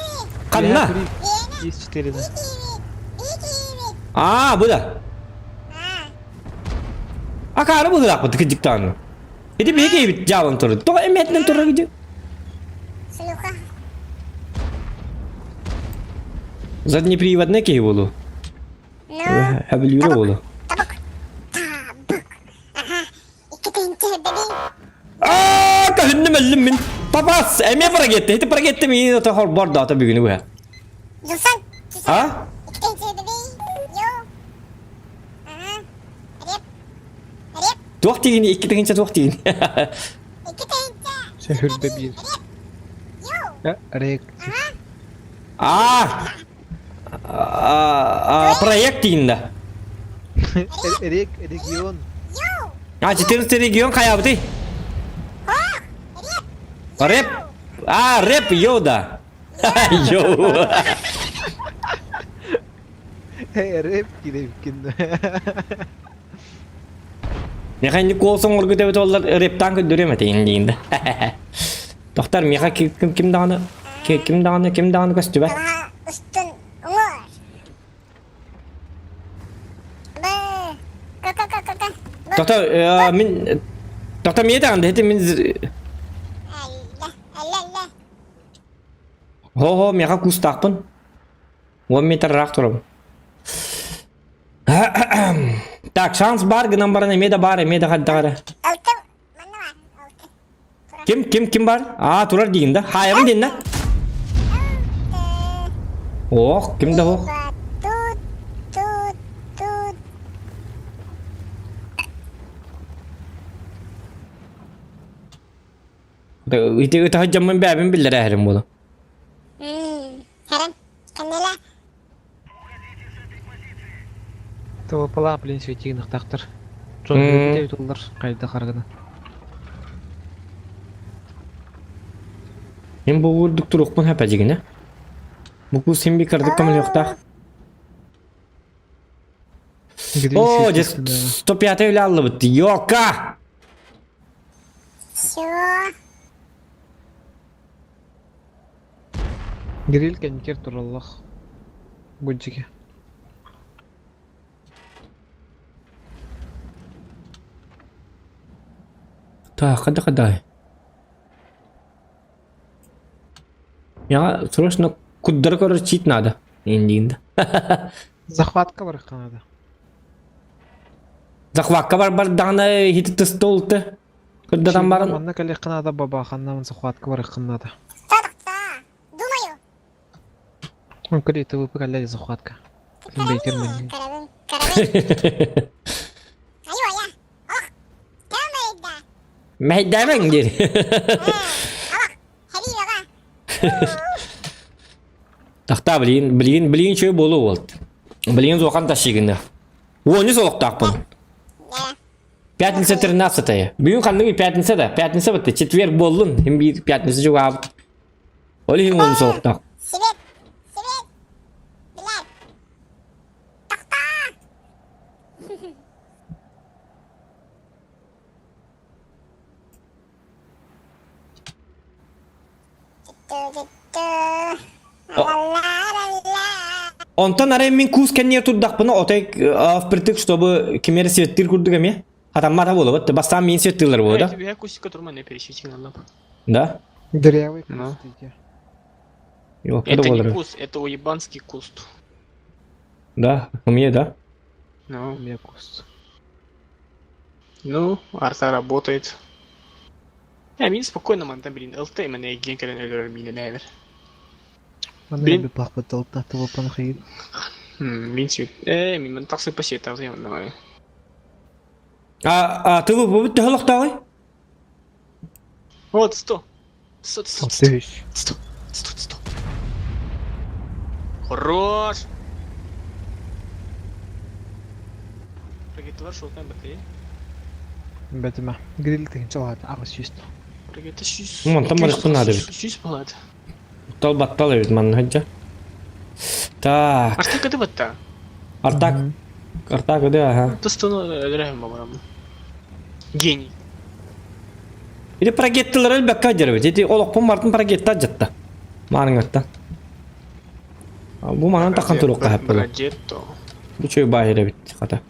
Speaker 2: Ханна?
Speaker 7: Ис-4 да.
Speaker 2: Аа, бу да. Акаары быһыылаахпыт кырдьыктааны. Ити биһиги киһибит дьаабан турар. Тоҕо эмэһэтинэн турар дии? Заднеприводный киһи буолуо. Хөбүлүүрэ буолуо. Аа, көһүннүм өллүм мин. Папас, эмиэ прогетте. Ити прогетте миин ото холбордоото бүгүнү быһа. А? Туох тигини, икки тыһыынча туох тигини.
Speaker 7: Сөһүрдэ биир. Рек.
Speaker 2: Аа! Проект тигинда.
Speaker 7: Рек, регион.
Speaker 2: А, 14 регион хайабыты? Рэп. А, рэп йода. Йоу.
Speaker 7: Рэп кирэбиккин.
Speaker 2: Миэхэ инник куолсан оҥорго эбит буоллар рэптаан көрдөрүөм этэ диин да. Тохтор миэхэ ким ким даҕаны ким даҕаны ким даҕаны көстүбэт. Тохтор мин тохтор миэ даҕаны ити мин Хо-хо миэхэ куустаахпын. 10 метр ыраах турабын. Так, шанс бар гынан баран эмиэ да баар, эмиэ да хайдах эрэ. Ким, ким, ким бар? А, турар диигин да? Хаайабын диэн да? Ох, ким да ох. Ити ытаһы дьаммын бэбин биллэрэ эһэрим буолу.
Speaker 8: Харан, каннела.
Speaker 7: ТВП-лаах блин светигнахтаахтар. Дьон үөрбүтэ туллар хайда харгына.
Speaker 2: Мин бу курдук турукпун хэпэдьигинэ. Бу кус син би кырдык көмөлүөхтаах. О, дьэ 105 үлэ аллыбыт. Йока!
Speaker 8: Все.
Speaker 7: Гриль кэнникер тураллах. Бу дьигэ.
Speaker 2: Так, хада хадай. Я срочно куддары көрөр чит надо. Индиинда.
Speaker 7: Захватка барыхха надо.
Speaker 2: Захватка бар бардаҕына хити тыстолты. Кырдатан баран.
Speaker 7: Манна кэлиэххэ надо бабаханнамын захватка барыхха надо.
Speaker 8: Думаю.
Speaker 7: Он кэлии ТВП кэллэ захватка. Бейтер мин.
Speaker 8: Карабын, карабын. Айо, я. Ох, кэмэйдэ.
Speaker 2: Мэйдэмэҥ диир.
Speaker 8: Алах, хәри баба.
Speaker 2: Тахта билигин билигин билигин үчүгэй буолуо буолт. Билигин зохан тащигына. Уонньу солохтаахпын. Пятница 13 Бүгүн ханныгы пятница да? Пятница бытты. Четверг буоллун. Хим биир пятница чугаабыт. Ол иһин уонну солохтоох.
Speaker 8: Свет, свет. Блядь. Тохтоо.
Speaker 2: Онтон арай мин куус кэнниэр турдахпына отой впритык, чтобы кимиэрэ светтир курдук эмиэ. Хатаммата буолабыт. Бастаан миин светтыылар буолуо да?
Speaker 5: Я кустика турман пересветил на
Speaker 2: Да?
Speaker 7: Дырявый
Speaker 5: Ну.
Speaker 7: куст иди.
Speaker 5: Это не куст, это уебанский куст.
Speaker 2: Да, у меня да.
Speaker 5: Ну,
Speaker 7: У меня куст.
Speaker 5: ну, арта работает. Я мин спокойно манта, блин, ЛТ мене генкерен өлөрөр мин
Speaker 7: Манна
Speaker 5: Блин.
Speaker 7: би плахпыт алта ТВП-ны хайыр.
Speaker 5: Мин сүт. Э, мин мен тахсы пасет тахсы давай.
Speaker 2: А, а ты вы төһө олохтооҕуй?
Speaker 5: Вот, 100. 100, 100, 100,
Speaker 7: Тыщ.
Speaker 5: 100, 100, 100. Хорош! Прагеталар шоу там батарея.
Speaker 7: Бэтима. Гриль тыгынча аҕыс сүүс.
Speaker 5: Прагета сүүс.
Speaker 2: Ну, мантан барыахпын наада эбит.
Speaker 5: Сүүс болады.
Speaker 2: Баттал баттал эбит манна сылдьа. Так,
Speaker 5: Артак это вот
Speaker 2: Артак, Артак, да, ага.
Speaker 5: Тостону өлөрөһүм бабарам. Гений.
Speaker 2: Или прогеттылар элбэккэ дьэрбит. Ити олохпун бартын прогетта дьатта. Маарыҥҥаттан. Бу манан тахан туруохха хэппэлэ.
Speaker 5: Брагетто.
Speaker 2: Бу чөй баайыр эбит хата.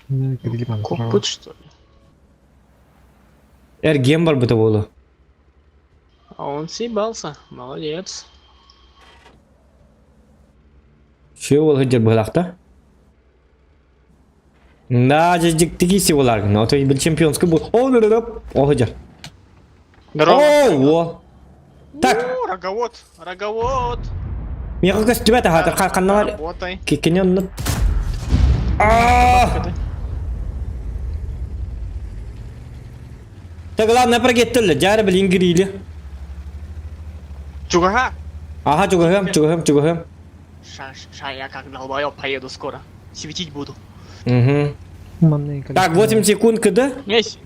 Speaker 7: Гриль манна турар.
Speaker 5: Копыт, что ли?
Speaker 2: Эргиэн барбыта буолуо.
Speaker 5: А он съебался. Молодец.
Speaker 2: Чүө уол сылдьар быһылаахта. Да, дьэ дьикти киси буолааргын. Ото бил чемпионский бу. О, о сылдьар.
Speaker 5: Здорово.
Speaker 2: О, уол. Так,
Speaker 5: О, роговод. Роговод.
Speaker 2: миэхэ көстүбэт аһаатар ханналар
Speaker 5: Работай.
Speaker 2: кини онно А! Так главное прогеттелле, дьаары билин гирили.
Speaker 5: Чугаха.
Speaker 2: Аха, чугаһым, чугаһым, чугаһым.
Speaker 5: Ша, ша, я как долбоёб поеду скоро. Светить буду.
Speaker 2: Угу.
Speaker 7: Манна
Speaker 2: Так, 8 секунд КД.
Speaker 5: Есть.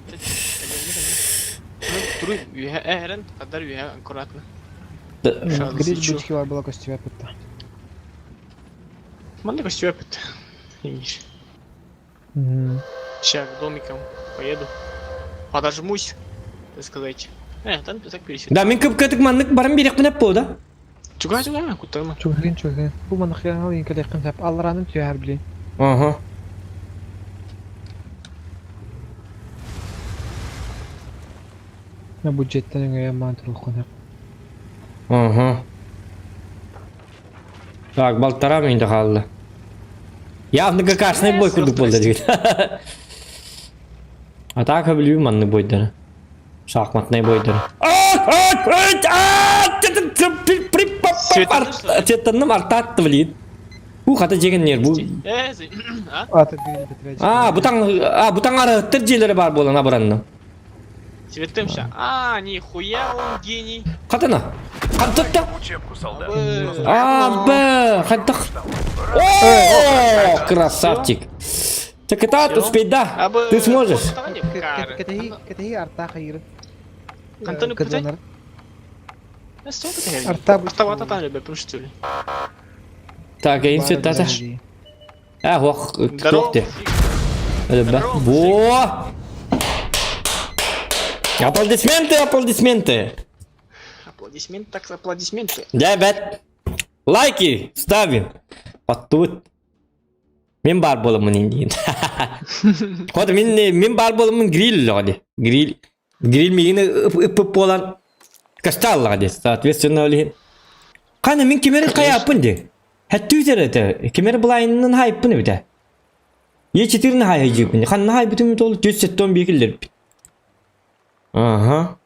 Speaker 5: Аккуратно.
Speaker 7: Гриль бучки бар була көстүбэт бытта.
Speaker 5: Манна көстүбэт. Сейчас домиком поеду. Подожмусь, так сказать. Там так пересек.
Speaker 2: Да, мин кып-кытык маннык баран биэриэхпин эп да.
Speaker 5: Чуга, чуга, кутарма.
Speaker 7: Чугахын чугахын. Бу манна хыял инкелеххин сап алларанын түһэр блин.
Speaker 2: Ага.
Speaker 7: На бюджеттен өңөйө маан туруоххун сап.
Speaker 2: Ага. Так, балтара мин да хаалла. Явно ГКшный бой курдук буолла диир. А так билбим маннык бойдары. Шахматный бойдары. Цветанным артаатты блин. Бу хата дьиэгэннэр бу. А, бутаң а бутаң арыттыр дьиэлэрэ баар буолан абыранным.
Speaker 5: Цветымша. А, нихуя он гений.
Speaker 2: Хатана. Хантытта.
Speaker 3: Учебку, солдат.
Speaker 2: А, Б, хантах. О, красавчик. Так это успей, да. Ты сможешь.
Speaker 7: Кэтэһии артаа хайырын.
Speaker 5: Хантан үппүтэй?
Speaker 7: Арта
Speaker 2: Так, я инсультата. А, ох, кто ты? Во! Аплодисменты, аплодисменты!
Speaker 5: Аплодисменты, так аплодисменты.
Speaker 2: Да, бэт. Лайки ставим. Подтут. Мин баар буоламмын индиин. Хот мин мин баар буоламмын гриль лоҕа Гриль гриль миигин ыппыт буолан кастааллаҕа дии. Соответственно ол иһин Хана мин кимери хайааппын дии. Хэттүүтэр этэ. Кимери былайыннан хайыппын эбитэ. Е четырны хайыжыппын. Ханна хайбытым толу 471 киллербит. Ага.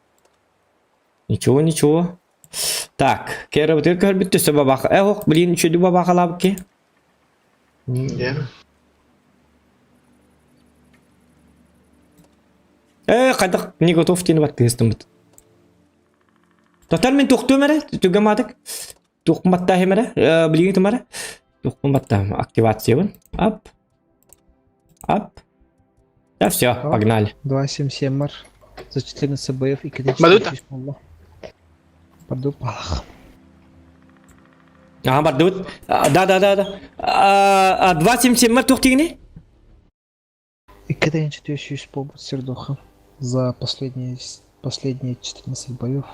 Speaker 2: Ничего, ничего. Так, кэрэ көрбүт төсө бабах. Э, ох, блин, үчүдү бабахалаабыт Э, хайдах не готов диэн баттыгыстыммыт. Татар мин туохтуом эрэ, түгэн маатык. Туохпун баттааһым эрэ, э, билигин тум эрэ. Туохпун баттааһым, активациябын. Ап. Ап. Да все, погнали.
Speaker 7: 2.77 мар. За 14 боев и
Speaker 5: Бадута.
Speaker 7: 4 болла. Барду палах.
Speaker 2: Ага, бардыбыт. Да, да, да, да. 2.77 мар туох тигини?
Speaker 7: 2 буолбут Сердуха за последние, последние 14 боев.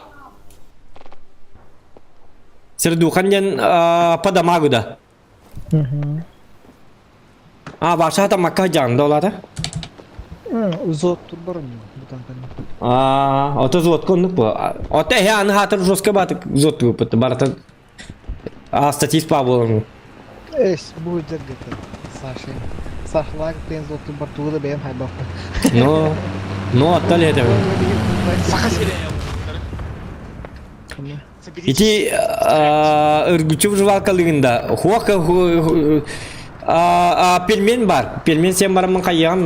Speaker 2: Сердухан диэн по дамагу да.
Speaker 7: Угу.
Speaker 2: А, ваша там макка жаанда олата.
Speaker 7: Зот турбар бутанканы.
Speaker 2: А, ото зотко оннук бу. Ото эһэ аны хаатыр жестко баатык зот тугуппут барытын а статист па буолан.
Speaker 7: Эс будет где-то Саша. Саша лаг пен зот турбар тугуда бэйэм хайбаппын.
Speaker 2: Ну, ну оттал это.
Speaker 5: Саха сирэ.
Speaker 2: Ити үргүчү выживалкалыгында хуака пельмен бар. Пельмен сен барамын хайыгам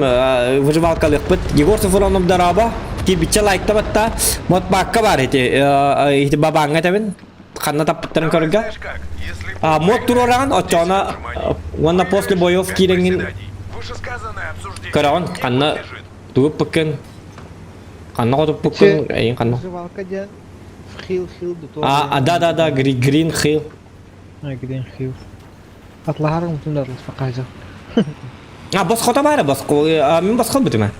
Speaker 2: выживалкалыкпыт. Егор Сафронов дараба. Кирбичче лайкта батта. Мот бакка бар ити ити бабаңа табын. Ханна таппыттарын көргө.
Speaker 3: Знаешь как, если
Speaker 2: А мод турораган очона уонна после боев кииреңин
Speaker 3: Вышесказанное обсуждение
Speaker 2: көрөҕүн
Speaker 3: не
Speaker 2: ханна
Speaker 3: подлежит.
Speaker 2: тугуппуккун ханна хотуппуккун эйин ханна.
Speaker 7: Выживалка диэн хил хил до
Speaker 2: А, да да да Грин Хилл.
Speaker 7: А, Грин Хилл. Атлахарың бүтүн атласпа
Speaker 2: А босхото баара босхо мин босхо бутума.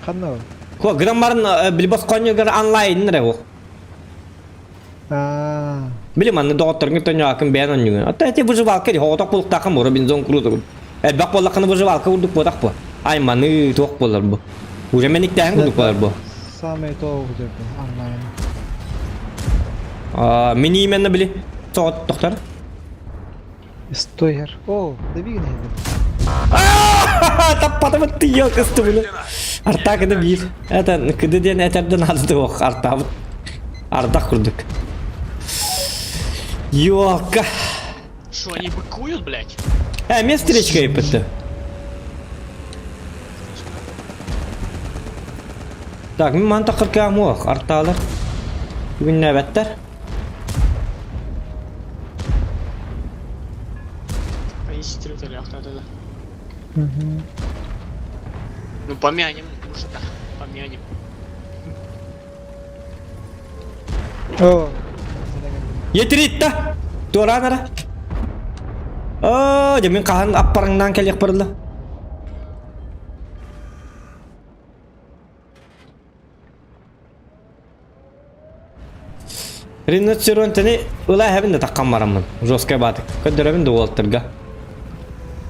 Speaker 7: Ханна ол?
Speaker 2: Хо гынан барын били босхоньогар онлайн эрэ
Speaker 7: Аа.
Speaker 2: Били манна доҕотторгун тоньоакын бэйэн онньугун. Оттон эти выживалка ди хоҕотох булуктаахын бу Робинзон Крузо. Элбэх буоллаххына выживалка курдук буотах бу. Айманы туох буолар бу. Уже мэниктээһин курдук буолар бу.
Speaker 7: Самое то где онлайн.
Speaker 2: А, мин именно били соҕоттохтор.
Speaker 7: Стойер. О, добигин
Speaker 2: Таппатым тыйыл кысты бұны. Арта кыды бир. Это кыды ден этерден азды ох артабыт. Ардах курдук. Ёлка.
Speaker 5: Что, они быкуют, блядь?
Speaker 2: Э, мен встречка епітті. Так, мен манта қырқам ох, арталар. Бүгін нәбәттер.
Speaker 5: Они сестры да, да, да.
Speaker 7: Угу.
Speaker 5: Ну помянем, мужика, помянем.
Speaker 7: О.
Speaker 2: Етритта! Туранара. О, мен қахан аппарыңнан келек барылы. Ринцеронтени ыла хэбин да таккан бараммын. Жесткая батык. Көдөрөбүн да уолтырга.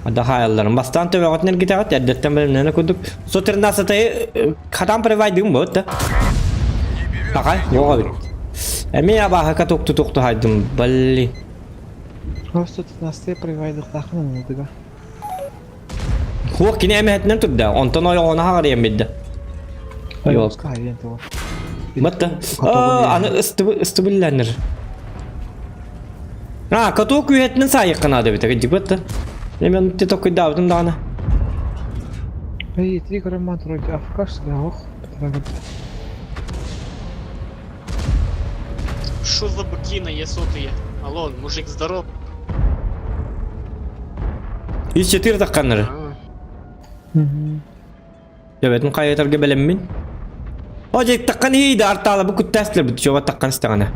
Speaker 2: Ада хаялларым. Бастан төбөҕөтүнэр гитаҕат эрдэттэн бэлэмнэнэ курдук. Сотернасатай хатан превайдыгым бот да. Такай, жоға бит. Эми абаха токту токту хайдым. Блин.
Speaker 7: Просто 15 привайдыктахын ылдыга.
Speaker 2: Хуок кине эми хэтинен турда. Онтон ойоҕону хаҕарыйан бидде. Yok. Батта. Аны ыстыбылланыр. А, каток үйэтинэн саайыахха наада эбит, кырдьык да. Мен те токуйдаабытым даҕаны.
Speaker 7: Эй, три грамма вроде АФК что ли, ох,
Speaker 5: Шо за быки на Е-сотые? Алло, мужик, здоров.
Speaker 2: Из четыре тахханнары. Төбөтүн хайытарга бэлэммин. О, дьэ, таххан иһийdi артаала бу куттаастылар бит чуоба таххан истэҕинэ.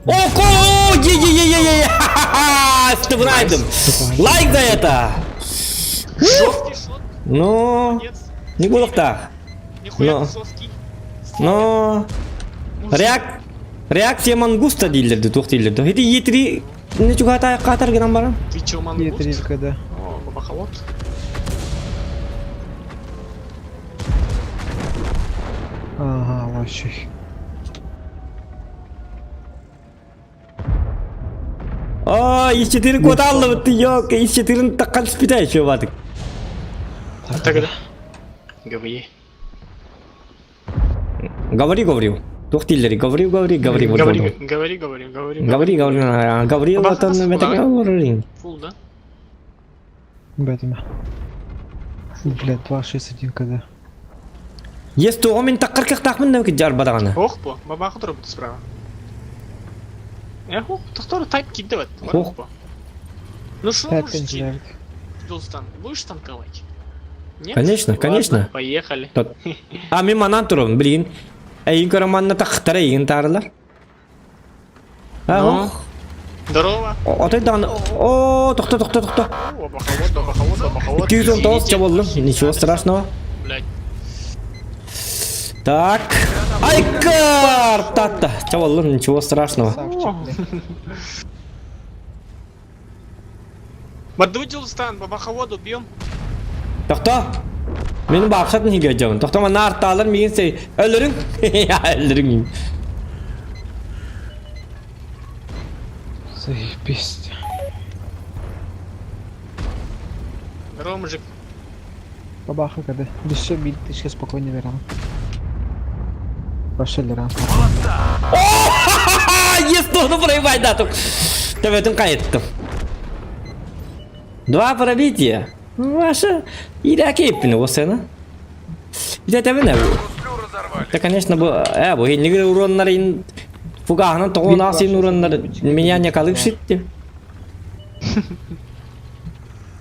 Speaker 2: Око! Е-е-е-е-е! Ха-ха-ха! Лайк за это!
Speaker 5: Жесткий шот.
Speaker 2: Ну, не буолуохтаах.
Speaker 5: Нихуя
Speaker 2: Но.
Speaker 5: ты жесткий.
Speaker 2: Но реак реакция мангуста дииллэр дуу, туох дииллэр дуу. Ити етри не чугаата каатар гынан баран.
Speaker 5: Ты чё, мангуст?
Speaker 7: Е3 КД.
Speaker 5: О, бабаховод.
Speaker 7: Ага, вообще.
Speaker 2: А, из 4 квартала ты ёлка, из 4 таккан спитай еще ватык.
Speaker 5: Так, да. Говори.
Speaker 2: Говори, говорю. Туох дииллэри, говори, говори, говори,
Speaker 5: Говори, говори, говори, говори.
Speaker 2: Говори, говори, говори, вот он, это говори.
Speaker 5: Фул, да?
Speaker 7: Бэтмен. Блядь, 2.6.1 КД.
Speaker 2: Есть то мин таккар кыхтаахмын да кыдьар бадаҕана.
Speaker 5: Ох бо, бабаха турбут справа. Эх, тохтор тайп кидывает.
Speaker 2: Ох.
Speaker 5: Ну что,
Speaker 7: 5
Speaker 5: мужичи, Дулстан, будешь танковать? Нет?
Speaker 2: Конечно,
Speaker 5: Ладно,
Speaker 2: конечно.
Speaker 5: Поехали.
Speaker 2: А мин манан турабын, билигин. Эйин көрө манна тахтара эйин таарылар.
Speaker 5: Ну? Здорово.
Speaker 2: Отой даҕаны о тохто тохто тохто.
Speaker 5: О, бабаховод, бабаховод, бабаховод.
Speaker 2: 219 чабыллым, ничего страшного.
Speaker 5: Блядь.
Speaker 2: Так. Айкар! Тата. Чабыллым, ничего страшного.
Speaker 5: Бардыбыт Дьулустан, бабаховоду бьем.
Speaker 2: Тохто. Мин баапсатын хигэ дьон. Тохто манна артаалар миигин сей өлөрүҥ. Өлөрүҥ.
Speaker 7: Заебись.
Speaker 5: Здорово, мужик.
Speaker 7: Бабаха КД. Все бит, ты сейчас спокойно веран. Пошли ран.
Speaker 2: Есть ну проебать дату. Төбөтүн кайыттым. Два пробития. Ваша иракеппин осена. Итәтәбин Это, конечно, бу, э, бу иннигер уроннар ин фугаһынан тоҕуон аасин уроннар меня не колышит.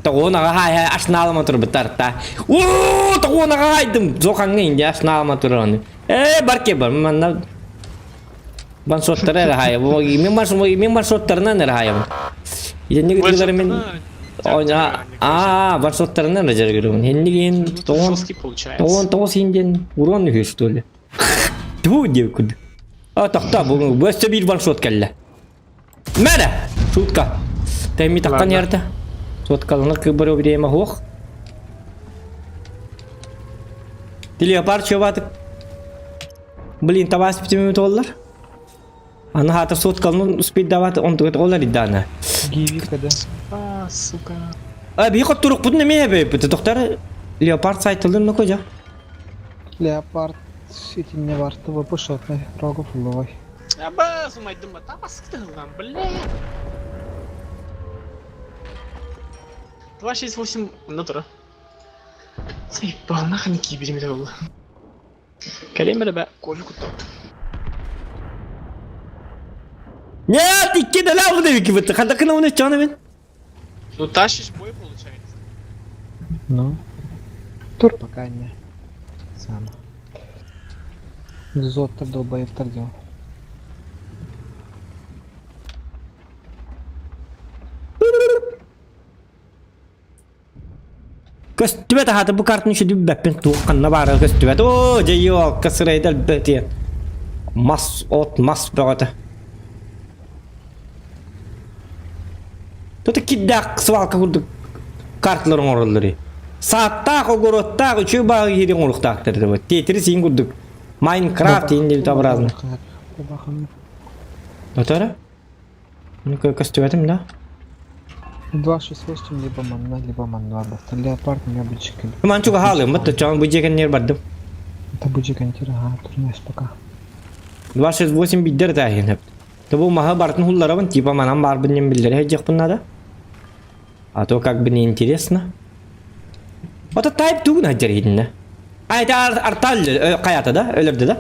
Speaker 2: Тоҕуон аҕа хай хай ашнаалама турбуттар та. Уу, тоҕуон аҕа хайдым. Зохаҥҥа инди ашнаалама тураны. Э, барке бар, манна Ваншоттара эрэ хаайабын. Мин марш мин маршруттарынан эрэ хаайабын. Итинник ытыылары мин аа маршруттарынан эрэ дьарыгырабын. Иннигин тоҕон тоҕон тоҕус индиэн урон үһү что ли? Тьфу диэбит курдук. А тохтоо бу өссө биир ваншот кэллэ. Мэрэ! Шутка. Тэми таххан ярда. Соткаланар кыбыры время ох. Леопард чебатык Блин, табаас бүтүмү туоллар. Аны хаатар суоткалын успейдават онтугат олар иддаана.
Speaker 7: Гивика, да.
Speaker 5: А, сука.
Speaker 2: А би хотторукпутун эмиэ эбэппит. Тохтар Леопард сайтылын ну кожа.
Speaker 7: Леопард итинне барты ВП-шотный рогов уловой.
Speaker 5: Аба, сумайдым ба, табаскты гылган, бля. 268 натура. Заебал, нахрен киберим это было. Кэлэн эрэ кофе куттабыт.
Speaker 2: Нет, икки да лавы да вики бытты. Хандакына уны чаны мен.
Speaker 5: Ну тащишь бой получается.
Speaker 7: Ну. Тур пока не. Сам. Зоттар долбоевтар дел.
Speaker 2: Көстүбэт аһата бу картаны үшү дүббэппин туох ханна баара көстүбэт. Оо, дьэ ёлка сырайда элбэтиэн. Мас от мас бөҕөтө. Тута кирдээх свалка курдук карталар оҥороллор. Сааттаах, огуруоттаах, үчүгэй баҕайы киһи оҥоруохтаахтар этэ. Тетрис иин курдук. Майнкрафт иин диэбит образно. Өтөрө? Көстүбэтим да?
Speaker 7: 268 либо манна, либо манна баста. Леопард меня бычик.
Speaker 2: Манчуга хаалым, бытта чоң бу дьиэ кэннигэр бардым.
Speaker 7: Это бычик антир, ага, турнес пока.
Speaker 2: 268 биирдэр этээһин сөп. Тобу маһы барытын хулларабын, типа манан баарбын диэн биллэрэ сылдьыахпын наада. А то как бы неинтересно. Ото тайп тугун сылдьар иһитиннэ. А это арта хайата да? Өлөрдө да?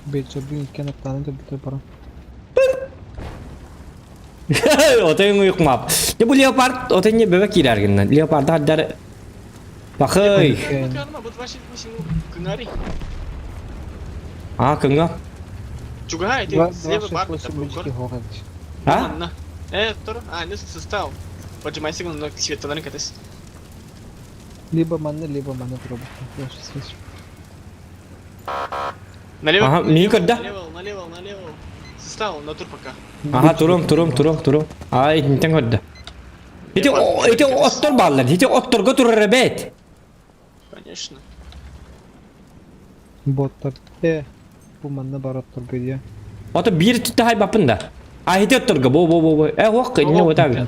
Speaker 7: Бейджербин иккен аттааны өлбүтэ баран.
Speaker 2: Отойун уйукмап. Не бу леопард ото не бөбө киирэр гиннан. Леопард хаддар Бахый.
Speaker 5: Кыҥари.
Speaker 2: А, кыҥа.
Speaker 5: Чугаһа эти слева бар
Speaker 2: А?
Speaker 5: Э, тур, а, не состав. Поджимайся, но светларын катыс.
Speaker 7: Либо манна, либо манна пробуй. Я сейчас слышу.
Speaker 5: Налево.
Speaker 2: Ага, миин көрдө.
Speaker 5: Налево, налево, налево. Состав, на тур пока.
Speaker 2: Ага, турум, турум, турум, турум. А, итинтэн көрдө. Ити, ити оттор бааллар. Ити отторго турар эбээт.
Speaker 5: Конечно.
Speaker 7: Боттар. Э, бу манна бар отторго дия.
Speaker 2: Ото биир түттэ хайбаппын да. А ити отторго бо бо бо бо. Э, ох, инне отаби.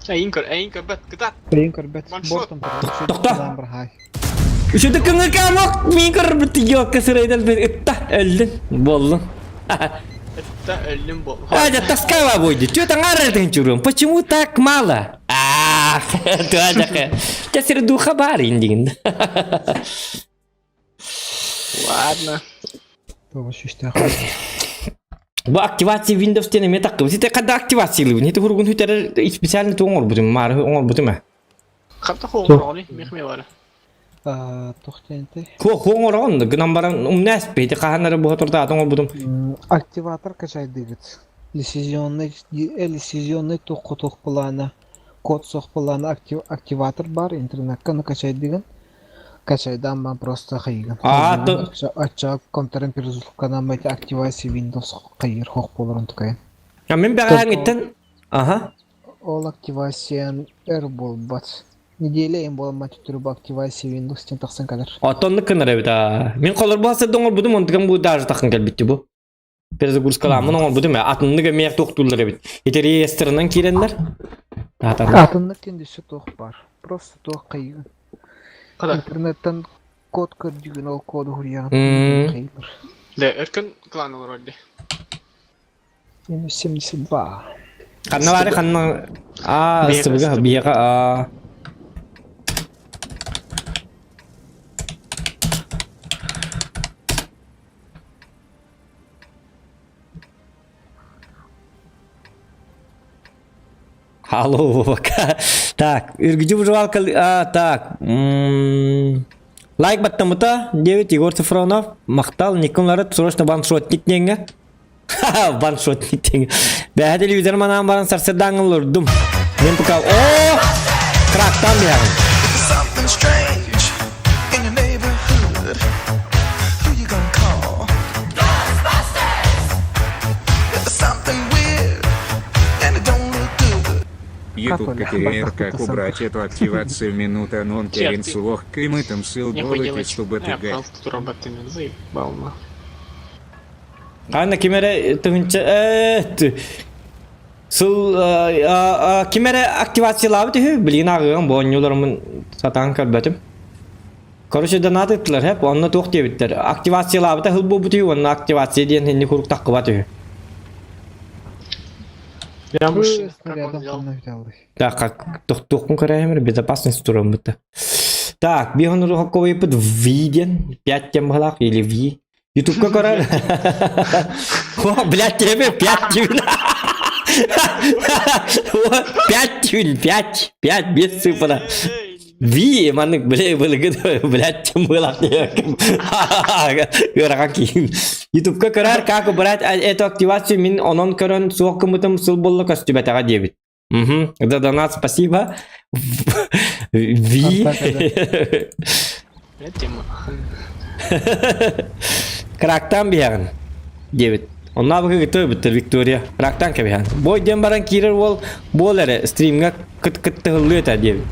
Speaker 5: Эйин көр, эйин көрбөт, кытат.
Speaker 7: Эйин көрбөт.
Speaker 5: Ваншот.
Speaker 7: Бортон турар.
Speaker 2: Тохто. Үшөдө кыңы камок мин көрбүт йокка сырайдал бир ытта өлдүн боллун.
Speaker 5: Ытта өллүм бол.
Speaker 2: Адя тоскала будет. Чё там чурум? Почему так мало? Ах, туадяка. Тесер духа бар индигин.
Speaker 5: Ладно.
Speaker 2: Бу активация Windows диэн эмиэ таххыбыт. Ити хадда активациялыыбын. Ити хуругун хүтэрэр специально туох оҥорбутум, маары оҥорбутум ээ.
Speaker 5: Хапта хоҥороҕуни, михме бара.
Speaker 7: Туох диэнтэй?
Speaker 2: Хуо хоҥороҕун гынан баран умна эспэ. Ити хаһан эрэ буһа турдаата оҥорбутум.
Speaker 7: Активатор качайдыгыт. Лицензионный лицензионный туох туох плана код суох плана активатор бар интернетка ну качайдыгын. Качайдаан бан просто хайыгын.
Speaker 2: Аа, то-
Speaker 7: Ачча компьютерин перезагрузканан байте активация Windows хайыр хох болорун тукайын.
Speaker 2: А мин бэҕэһээҥиттэн Аха.
Speaker 7: Ол активациян өр буолбат. Неделя им буолмат түрү активация Windows тен тахсан калар.
Speaker 2: Оттоннук гынар эбит аа. Мин холор бу сырдың оҥорбутум, онтукам бу даже тахын кэлбитти бу. Перезагрузкаламмын оҥорбутум ээ. Атыннык эмиэ туохтууллар эбит. Ити реестрынан киирэннэр. Таатан.
Speaker 7: Атыннык кендisi туох бар. Просто туох хайыгын.
Speaker 5: Када.
Speaker 7: Интернеттен код көрдүгүн ол коду хуруйаҕын.
Speaker 2: М.
Speaker 7: Хайылар.
Speaker 5: Да, өркөн клан олорор ди.
Speaker 7: Минус 72.
Speaker 2: Ханна баары ханна аа
Speaker 5: Биэҕэ
Speaker 2: ыстыбыга
Speaker 5: ыстыбыга.
Speaker 2: биэҕэ аа Алло, пока. Так, үргүдьү выживалка, а, так. м, Лайк баттамыта, 9 Егор Цифронов, Махтал, Никон Ларет, срочно ваншотник деньги. Ваншотник деньги. Бэһэ телевизор манаан баран сарсырдаҥ олордум. Мен пока... О! Крактан биһэҕин.
Speaker 1: Something strange in your neighborhood. Who you gonna call? Ghostbusters! If there's something weird and it don't look good.
Speaker 6: Ютуб КТР, как убрать эту активацию минута нон
Speaker 5: Черти.
Speaker 6: керин слох кымытым сыл
Speaker 5: Нехуй
Speaker 6: болыки
Speaker 5: делать.
Speaker 6: чтобы
Speaker 5: Я
Speaker 6: ТГ.
Speaker 5: просто тут работы заебал на.
Speaker 2: Анна ким эрэ тыһынча э сыл ким эрэ активациялаабыт үһү билигин ааҕыам бу оонньууларымын сатаан көрбөтүм. Короче, донат ыттылар хэп, онно туох диэбиттэр. Активациялаабыта сыл буолбут үһү уонна активация диэн инник куруук таххыбат үһү.
Speaker 5: Я мужчина, как он
Speaker 7: Рядом
Speaker 5: взял?
Speaker 7: ханна бүтэллий.
Speaker 2: Так, как тохтуохпун көрөөһүмэр безопасность тураммыта. Так, биһон рухаковыйпыт V диэн, 5 тем баһылаах или V. Ютубка көрөр. О, блядь, тебе 5 тюн. 5 тюн, 5, 5 без цифра. Ви, маннык, бля, былыгы, блядь, тем было. Ыарахан киһи. Ютубка көрөр, как убрать эту активацию мин онон көрөн суох гыммытым сыл буолла көстүбэтэҕэ диэбит. Угу. За донат спасибо. Ви.
Speaker 5: Блядь, тема.
Speaker 2: Крактан биһэҕин диэбит. Онно абыгы кытта Виктория. Крактан кэбиһэн. Бой диэн баран киирэр уол буол эрэ стримҥа кыт кыттыһыллыы этэ диэбит.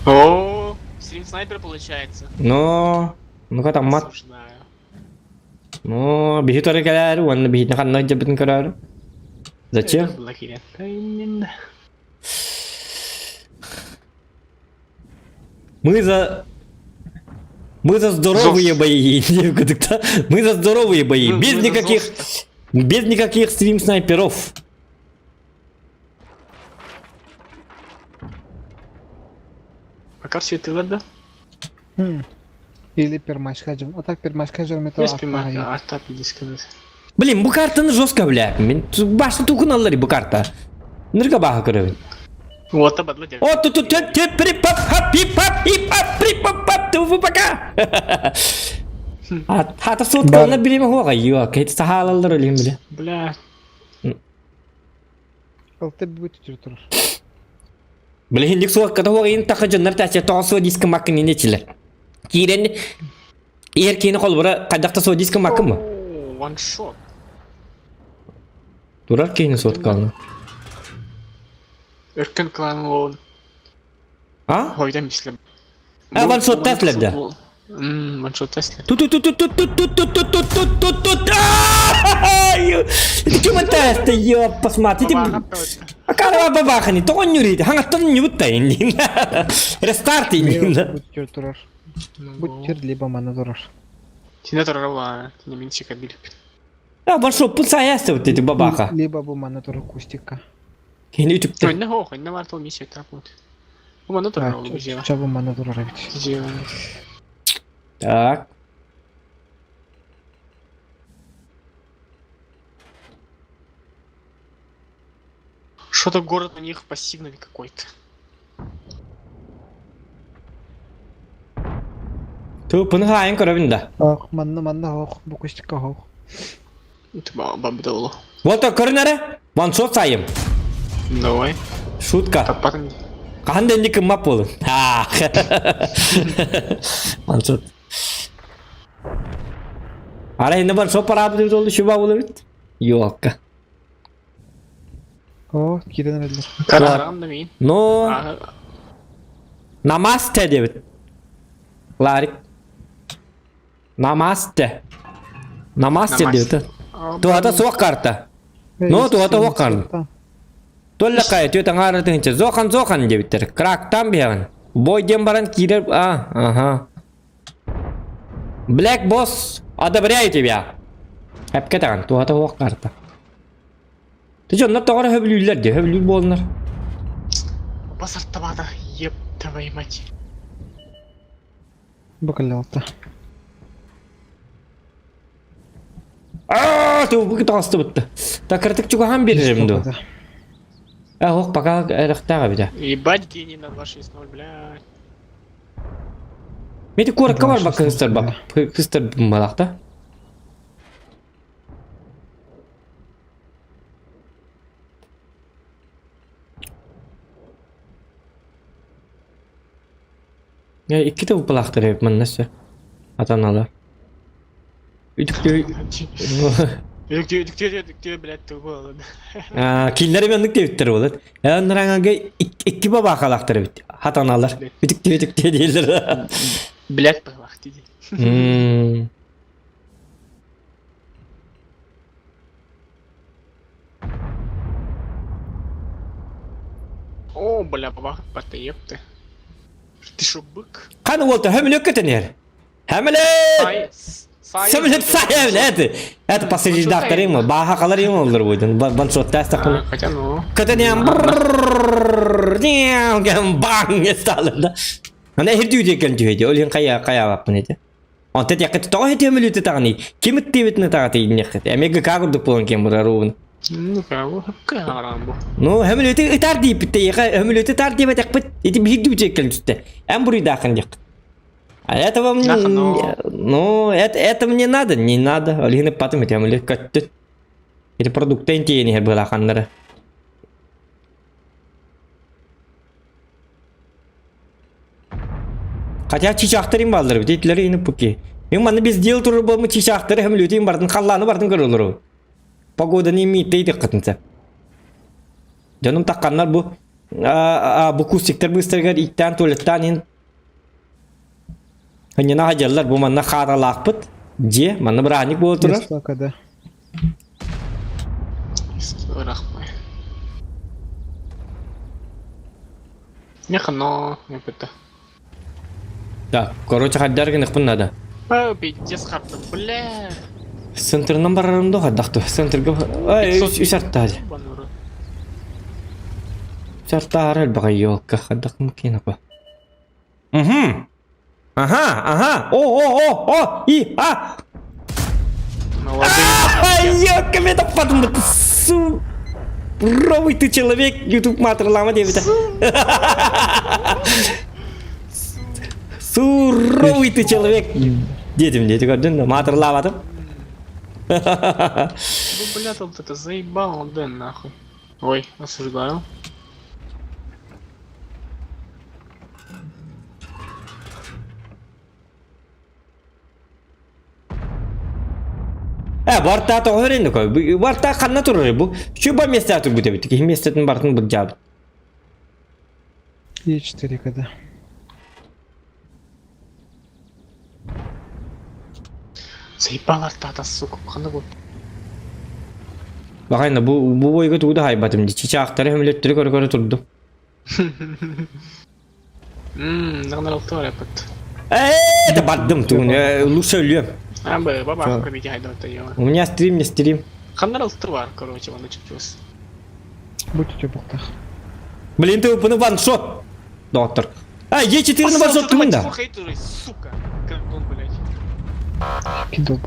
Speaker 5: О, стрим снайпер получается.
Speaker 2: Но, ну-ка таммат.
Speaker 5: Осуждаю.
Speaker 2: Ну, биһи торы кэлээри уонна биһитин ханна дьэбитин көрөөрү. Зачем?
Speaker 5: Это блокире. Именно.
Speaker 2: Мы за... Мы за здоровые бои, Мы за здоровые бои, без никаких, без никаких стрим-снайперов.
Speaker 5: Пока все это да?
Speaker 7: Или пермашка жым. А так пермашка жым это
Speaker 5: Есть пермашка, а так иди сказать.
Speaker 2: Блин, бу картаны жестко, бля. Мен башны тукун аллар бу карта. Нырга баха көрөбүн.
Speaker 5: Вот табадла дед.
Speaker 2: О, тут тут тут тут при пап хап пип пап пип пап при пап пап ту пока. Хата соткална биреме хуага йо, кет сахалалар өлем биле.
Speaker 5: Бля.
Speaker 7: Алты будет турар.
Speaker 2: Билигин суокка хуога таха дьоннор тәче тоҕо диска маккын инечилер. Киирен эр киини холбура хайдахта суо диска маккын му?
Speaker 5: One shot.
Speaker 2: Турар киини суоткалны.
Speaker 5: Өркөн клан лоон.
Speaker 2: А?
Speaker 5: Хойда мислем.
Speaker 2: А, one shot теслер да.
Speaker 5: One shot теслер.
Speaker 2: Ту ту ту ту ту ту ту ту ту ту ту ту ту Ити ким тест ёп посмотри. Акара бабахани, тоҕо нюрит, хаңаттан нюбутта иннин. Рестарт иннин.
Speaker 7: Бут турар. Бут тир либо мана турар.
Speaker 5: Тине турар тине мин чека билип.
Speaker 2: А ваншо пулса ясты вот эти бабаха.
Speaker 7: Либо бу мана турар кустика.
Speaker 2: Кени үтүктө.
Speaker 5: Ойна хох, ойна бар тол миссия тапут. Бу мана турар ол бижева.
Speaker 7: Чабы мана турар бит.
Speaker 2: Так.
Speaker 5: Что-то город у них пассивный какой-то.
Speaker 2: Тупын хайын көрөбүн да.
Speaker 7: Ох, манна манна хох, бу кустика хох.
Speaker 5: Это бабдоло.
Speaker 2: Вот көрүнөрө. Ваншот сайым.
Speaker 5: Давай.
Speaker 2: Шутка.
Speaker 5: Таппатын.
Speaker 2: Хаһан да инник кыммап буолун. Ваншот. Ара инне ваншот парабы деп олду шуба болу бит. Йокка.
Speaker 7: О, кирен элдер.
Speaker 5: Карарам да мин.
Speaker 2: Но намасте дебит. Ларик. Намасте. Намасте дебит. Туата суох карта. Но туата уох карта. Толла кая түөт аҥаара тыһынча зохан зохан диэбиттэр. Крактан биһэҕин. Бой диэн баран киирэр а ага. Black Boss одобряю тебя. Эпке таҕан туһата уох карта. Ты дьоннор тоҕо эрэ хөбүлүүллэр дии, хөбүлүүр буоллунар.
Speaker 5: Басартабата, еп твою мать.
Speaker 7: Бакалялта.
Speaker 2: Аа, туу таҕыстыбытта. Такыртык чугаһан биэрэрим дуо? Э, ох, пока эрэхтээх эбитэ.
Speaker 5: Ебать гений на 2.6.0, блядь.
Speaker 2: Мети куоракка барбакка кыстар бап. Кыстар балахта. Я иккитэ упалаахтар эбит манна өссө. Атаналар. Үтүктүү
Speaker 5: Үтүктүү, үтүктүү, үтүктүү, блядь, тугу
Speaker 2: Кинилэр эмиэ оннук диэбиттэр буолар. Ынраҥага икки бабаахалаахтар эбит. Хатаналар. Үтүктүү үтүктүү дииллэр.
Speaker 5: Блядь, бабах дии. О, бля, бабах, ёпты. Ты шо, бык?
Speaker 2: Ханы уолта хөмүлөккө тэнэр. Хөмүлөт! Сөмүлөт сайын это. Это последний ма, баха қалар им олар бойдан. Ваншот тастақын.
Speaker 5: Хотя ну.
Speaker 2: Көтөнем бang сталы да. Ана хирдүү деген түйеді. Олин кая кая баппын эти. Онта якыт тоҕо хөмүлөтү тағаны. Ким иттибитini тағаты иннехет. Эмеге кагырдык болон кем бурар уун.
Speaker 5: Ну, как,
Speaker 2: Ну, хөмүлөтү ытар дейпит хөмүлөтү тар деп этекпит. Ити бирдүү деген түстө. Эм буруйдаахын дек. А это вам ну, это мне надо, не надо. Олигини патым этем көттүт. Или продукты интиени была ханнары. Хотя чичахтар им балдыр бит, итлер ини пуки. Мен маны biz дел турur болмы чичахтары hem лютин бардын, халланы бардын көрөлөр. Погода не имеет дейdi кытынса. Жаным такканнар бу бу кустиктер быстыргар иттен туалеттан ин Ханина хаҗаллар бу манна харалаакпыт. Же, манна браник боло турар.
Speaker 7: Да.
Speaker 5: Рахмай. Нехано, не это.
Speaker 2: Так, короче, хайдар гыныхпын надо.
Speaker 5: О, пиздец хартым, бля.
Speaker 2: Центрынан барарым да хайдахты. Центрга... Ай, үс артаады. Үс артаары элбэҕэ елка хайдах киин апа. Угу. Ага, ага. О, о, о, о, и, а.
Speaker 5: Молодые.
Speaker 2: Елка, мен таппадым. Суровый ты человек, YouTube матырлама диэбитэ. Суровый ты человек. Диэтим диэти көрдүн да маатырлаабатым.
Speaker 5: Ну, бля, тут это заебал, Дэн, нахуй. Ой, осуждаю.
Speaker 2: Э, бартаа тоҕо өреннүк Бартаа ханна турар бу? Чуба месте турбут эбит. Киһи местетин бартын былдьаабыт.
Speaker 7: Е4 когда.
Speaker 5: Заебала тата, сука, ханна бу.
Speaker 2: Бахайна бу бу бойга тугу да хайбатым ди. Чичаахтары хөмөлөттөрү көрө-көрө турдум.
Speaker 5: Ммм, нагнал репет.
Speaker 2: Э, это бардым тугун. Лучше өлүөм.
Speaker 5: А, б, баба, пробить хайда это ё.
Speaker 2: У меня стрим, не стрим.
Speaker 5: Ханнарал товар, короче, вон чуть
Speaker 7: Будь у
Speaker 2: Блин, ты выпаны ваншот. Доктор. А, Е4 на ваншот кымын да.
Speaker 5: Сука, он, блядь.
Speaker 7: Кидал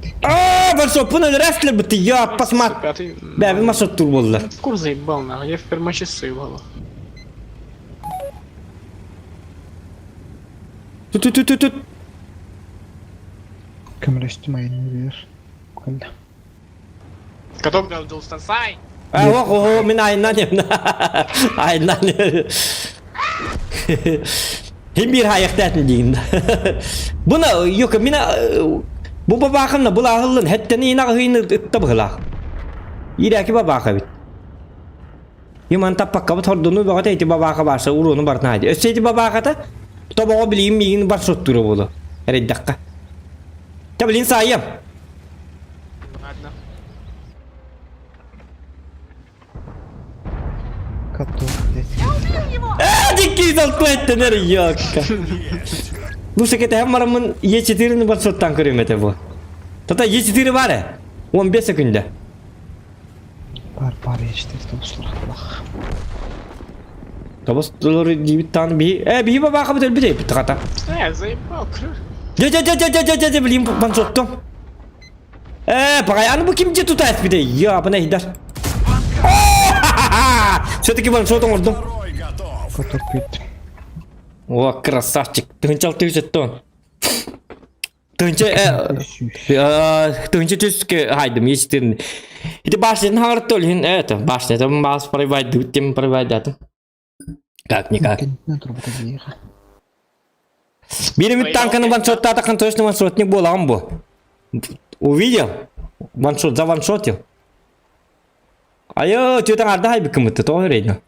Speaker 7: ты.
Speaker 2: А, ваншот, пуна рестлер бы ты, я посмотри.
Speaker 5: Пятый.
Speaker 2: Бә, бин ваншот тур болды.
Speaker 5: Кур заебал, нахуй, я в первом заебало.
Speaker 2: Тут тут тут тут.
Speaker 7: Көмөлөстүм айын бер. Көллө.
Speaker 5: Каток дал Дулстансай.
Speaker 2: А, о, о, мин айынан ем. Айынан. Хим бир хайыктатын дейін. Буна, yok, мина бу бабахымна бул ахыллын хеттени ина хыйны ытта быгла. Ирәки бабаха бит. Юман таппакка бу тордуну бага эти бабаха барса уруну бартна хайды. Өссө эти бабахата тобого билим мигин бар соттуру болу. Эреддакка. Та билин сайым.
Speaker 5: Ладно.
Speaker 7: Каток, блядь.
Speaker 2: Э, дикий толкуэттенер ёкка. Лучше кете hem барамын Е4-ни бар соттан көрөм эте бу. Тата Е4 бар э. 15 секунда.
Speaker 7: Бар бар Е4 тобуслар.
Speaker 2: Тобос доллары дибит тан би. Э, би баба кабы бит бит ката.
Speaker 5: Э, заебал, кры.
Speaker 2: Же же же же же же же блин ваншоттум. Э, пагай, аны бу ким же тутает бите? Я, бына хидар. Все-таки ваншотом урдум.
Speaker 4: Второй готов.
Speaker 7: Каток бит.
Speaker 2: О, красавчик. Тынчал түйсеттон. Тынча э тынча түске хайдым естин. Ити башнен хаңыртол хин это башня там бас провайд тем провайдатым. Как никак.
Speaker 7: На турбута диэха.
Speaker 2: Бир бит танканы ваншоттата кан точно ваншотник болаган бу. Увидел? Ваншот за ваншотил. Айо, тетең арда хайбы кымытты, то рейно.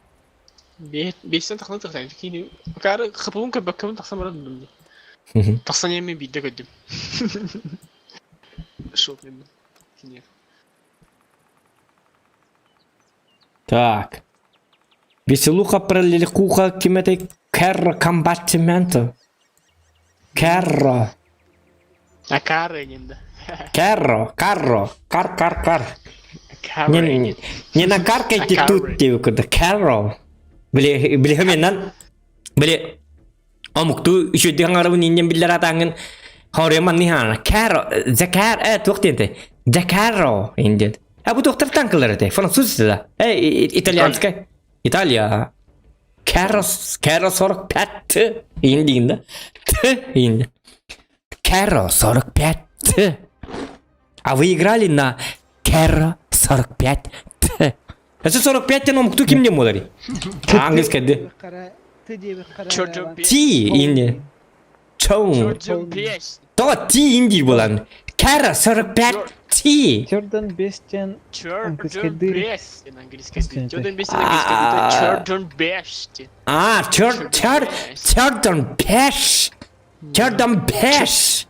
Speaker 5: Бестен тахны тахны. Кини. Кары хапун кебек кем тахсан баран дым. Тахсан еме бидде көдүм. Шок мен. Кини.
Speaker 2: Так. Веселуха параллеликуха кимете керро комбаттименто. Керро.
Speaker 5: А кары енді.
Speaker 2: Керро, карро, кар, кар, кар.
Speaker 5: Кары.
Speaker 2: Не, не, не накаркайте
Speaker 5: А
Speaker 2: тут деп курда. Керро. Биле, биле менен. Биле. Омукту үшөдү хаңарыбын иннен биллер атаңын. Хореман нихана. Керро, закар, э, туктенте. Закарро инден. А бу доктор танкалар эте. Француз да. Э, итальянская. Италия. Керро, Керро 45 индин да. Т инди. Керро 45 Т. А вы играли на Керро 45 Т. Это 45 тен омукту кимден болар? Английский де.
Speaker 7: Ты дебе кара.
Speaker 5: Чорджо
Speaker 2: Ти инди. Чоң.
Speaker 5: Чорджо бес.
Speaker 2: То ти инди болан. Керро 45 Ти.
Speaker 7: Jordan Бестен
Speaker 5: Чорджо
Speaker 7: Английский дыр.
Speaker 5: бес. Английский дыр. Чорджо бес
Speaker 2: А.
Speaker 5: английский дыр. Чорджо бес.
Speaker 2: А, чор чор чордон пеш. Чордон пеш.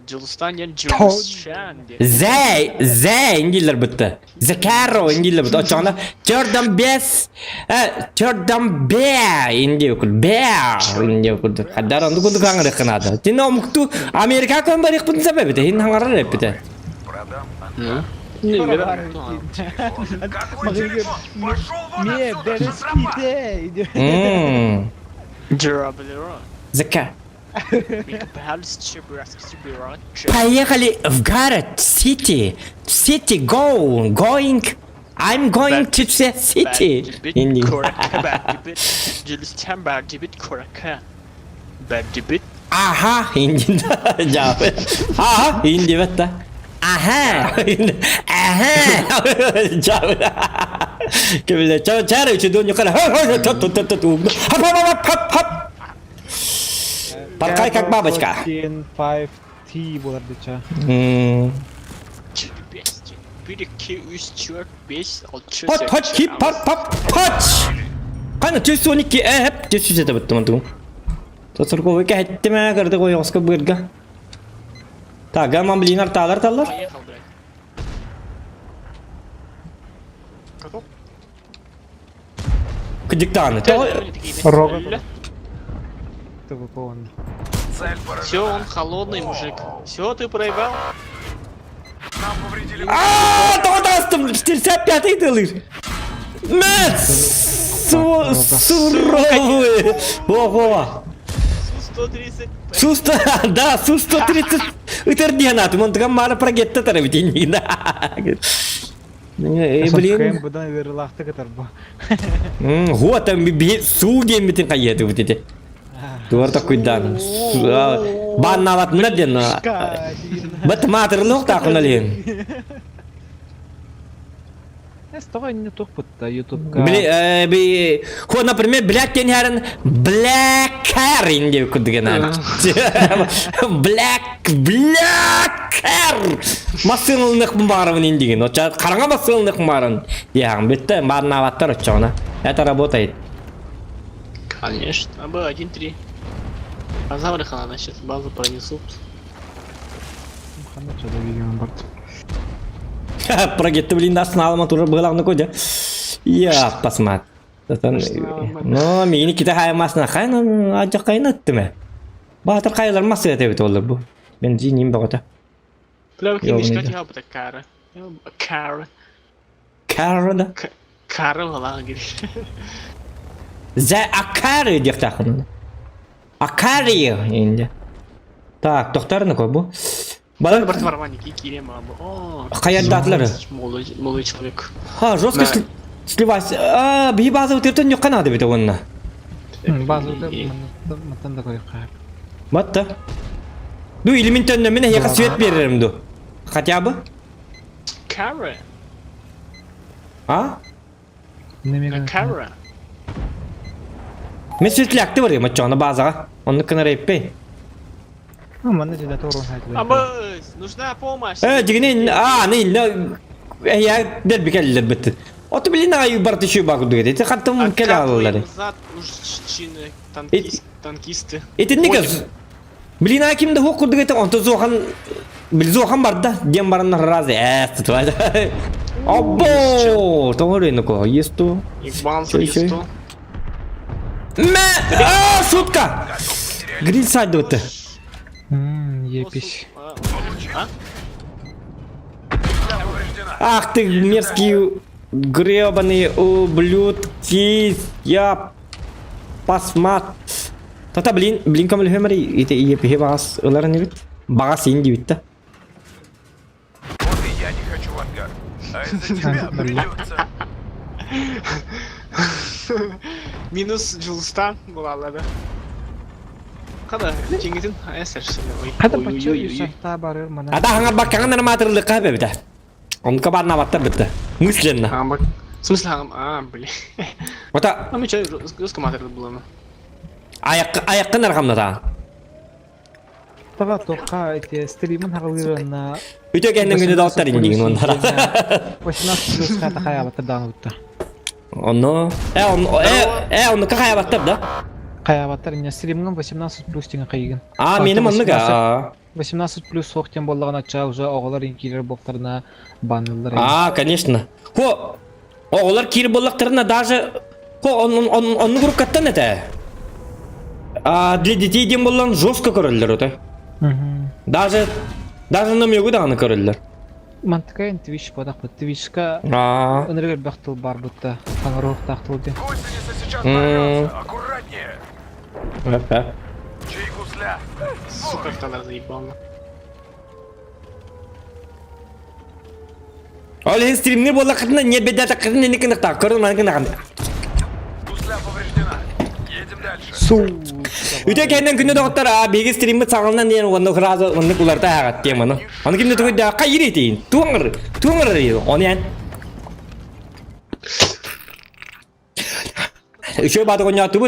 Speaker 5: Дьулустаан диэн Дьулусчаан диэн.
Speaker 2: Зэй, зэй дииллэр бытты. Закаро дииллэр бытты. Оччоҕуна төрдөн бес, төрдөн бэ инди кур бэ инди курдук. Хаддар онду курдук хаҥырык наада. Тин омукту Америка көн барыхпын сабабыта. Хин хаҥарар эппите.
Speaker 3: Продам
Speaker 5: Ну?
Speaker 3: Какой телефон? Пошел вон
Speaker 7: Не,
Speaker 3: отсюда,
Speaker 7: бери
Speaker 3: шантропа!
Speaker 7: спите!
Speaker 2: Мм. Зака. Поехали в город City. City go going. I'm going to the city. Инди. Аха, инди. Жаап. Аха, инди бетта. Аха. Аха. Жаап. Кебиле ча чара үчү дун юкара. Хап хап хап хап хап. Паркай как бабочка.
Speaker 7: 5 T болар деча.
Speaker 2: М. Пат пат кип пат пат пач. Кана 412 э хеп 407 беттим анту. Тосорго веке хеттиме кырды кой оска бырга. Так, гаман блин арталар таллар.
Speaker 5: Поехал, блядь. Готов?
Speaker 2: Кыдыктааны.
Speaker 7: Рога. ТВП он.
Speaker 3: Цель поражена.
Speaker 5: Все, он холодный мужик. Все, ты проебал.
Speaker 3: Нам повредили...
Speaker 2: Ааа, тоғытастым, 45-й дылыр. Мә, суровый. Ого.
Speaker 5: Су-130.
Speaker 2: Су 100, да, Су-130. Үтерден аты, монтыган мары прогетті тары бітен. Блин.
Speaker 7: Бұдан верилақты кытар бу.
Speaker 2: Вот там су диэн битин хайыаты бут ити. Туар такуйдан. Банналатына диэн. Бат маатырлык таакына лиэн.
Speaker 7: Эс тоҕо инне туох бутта ютубка.
Speaker 2: Били би хо например блядь диэн харин Black Car диэн курдугена. Black Black Car. Массыналных баарыбын индигин. Оча караңа массыналных баарын. Яғын бітті барнаваттар очоғына. Это работает.
Speaker 5: Конечно. АБ 1-3. Базаврыха надо сейчас базу пронесут.
Speaker 7: Ханна чада видео барт.
Speaker 2: Прогетті блин дасын алма тура бұғылағны көде. Я посмат. Но мені ките хаймасына хайна ажа кайна аттыме. Батыр кайлар масы эте олар бу. Мен жиним багата.
Speaker 5: Бля,
Speaker 2: Ёбаный
Speaker 5: книжка
Speaker 2: да.
Speaker 5: тебя бы кара. Кара.
Speaker 2: Карада.
Speaker 5: Кара была, говорит.
Speaker 2: За акары деп тақын. Акари енді. Так, тоқтарны кой бу. Бала
Speaker 5: Брат Варваники, Кирема. О,
Speaker 2: Хаярдатлары.
Speaker 5: Молодой, молодой человек.
Speaker 2: Ха, жестко
Speaker 5: Да.
Speaker 2: сливась. А, би база өтертен yok канады бит онна.
Speaker 7: Базы маттан да койук.
Speaker 2: Батта. Ду элементтерне мен яка свет берерим ду. Хотя бы.
Speaker 5: Кара?
Speaker 2: А?
Speaker 7: Неме
Speaker 5: Кара?
Speaker 2: Мен светлякты бар мачона базага. Онны кынар эппей.
Speaker 7: Манна жада торун хайты.
Speaker 5: Абыз, нужна помощь.
Speaker 2: Э, дигне а, не, не. Я дер бикеллер битти. Оту билин ай бар түшү багы дугет. Эти хаттым келе алалар.
Speaker 5: Назад мужчины, танкист, танкисты.
Speaker 2: Эти неге Блин, а кимде хок курдук эти онто зохан бил зохан бар да, дем баранна разы. Э, tutвай. Або, тоңор ко, есту.
Speaker 5: Икбан,
Speaker 2: Чё, чё?
Speaker 5: 100.
Speaker 2: Мә, а, шутка. Гриль сайды өтті.
Speaker 7: Мм, епись.
Speaker 5: А?
Speaker 2: Ах ты мерзкие гребаные ублюдки. Я посмат. Тата блин, блин камыл хөмәри ите епе багас ыларын бит. Багас инди бит.
Speaker 3: Вот и я не хочу в ангар. А из-за тебя придется.
Speaker 5: Минус Джулстан была, ладно. Када, жеңетін, ай, сәрсен.
Speaker 7: Хада пача юсахта барыр мана.
Speaker 2: Ата хаңар баккаңан норматырлык кабе бит. Онка барна баттар битти. Мысленно.
Speaker 5: А, бак. В смысле, а, блин.
Speaker 2: Ота
Speaker 5: А мы что, русском матеры было, ну.
Speaker 2: аяк аяккын аргамда та.
Speaker 7: Тага тока эти стримын хагалырына.
Speaker 2: Үтө кеннен күнү дауттар индигин оннара.
Speaker 7: 18 плюс хата хаябаттар дааны бутта.
Speaker 2: Оно. Э, он э, э, оны кая баттар да.
Speaker 7: Хаябаттар не стримын 18 плюс деген кайгын.
Speaker 2: А, меним оннуга.
Speaker 7: 18 плюс суох диэн буоллаҕына чаа уже оҕолор киирэр буолтарына банныллар.
Speaker 2: А, конечно. Хо, оҕолор киир буоллахтарына даже хо он он оннук уруккаттан этэ. А для детей диэн буоллан жестко көрөллөр ото. Даже даже намегу даҕаны көрөллөр.
Speaker 7: Мантыкайын Twitch буотахпыт. Twitchка
Speaker 2: Аа.
Speaker 7: ынырык элбэх тыл баар бутта. Таҥаруохтаах тыл диэн.
Speaker 3: Гусеница сейчас
Speaker 2: М.
Speaker 3: порвется. Аккуратнее.
Speaker 2: Эпэ.
Speaker 3: Чей гусля?
Speaker 5: Сука, автолар заебал.
Speaker 2: Ол иһин стримнир буоллаххытына не бэдээтэххитинэ инник гыныахтаах көрүн маны гынаҕын.
Speaker 3: Гусля повреждена. Едем дальше.
Speaker 2: Үтө кэннен күнү доҕоттор а биһиги стриммит саҕаланан диэн уонна сразу оннук уларыта ааҕат теманы. Аны кимде тугуйда хайыр этейин. Туоҥыр, туоҥыр оны эн. Еще баты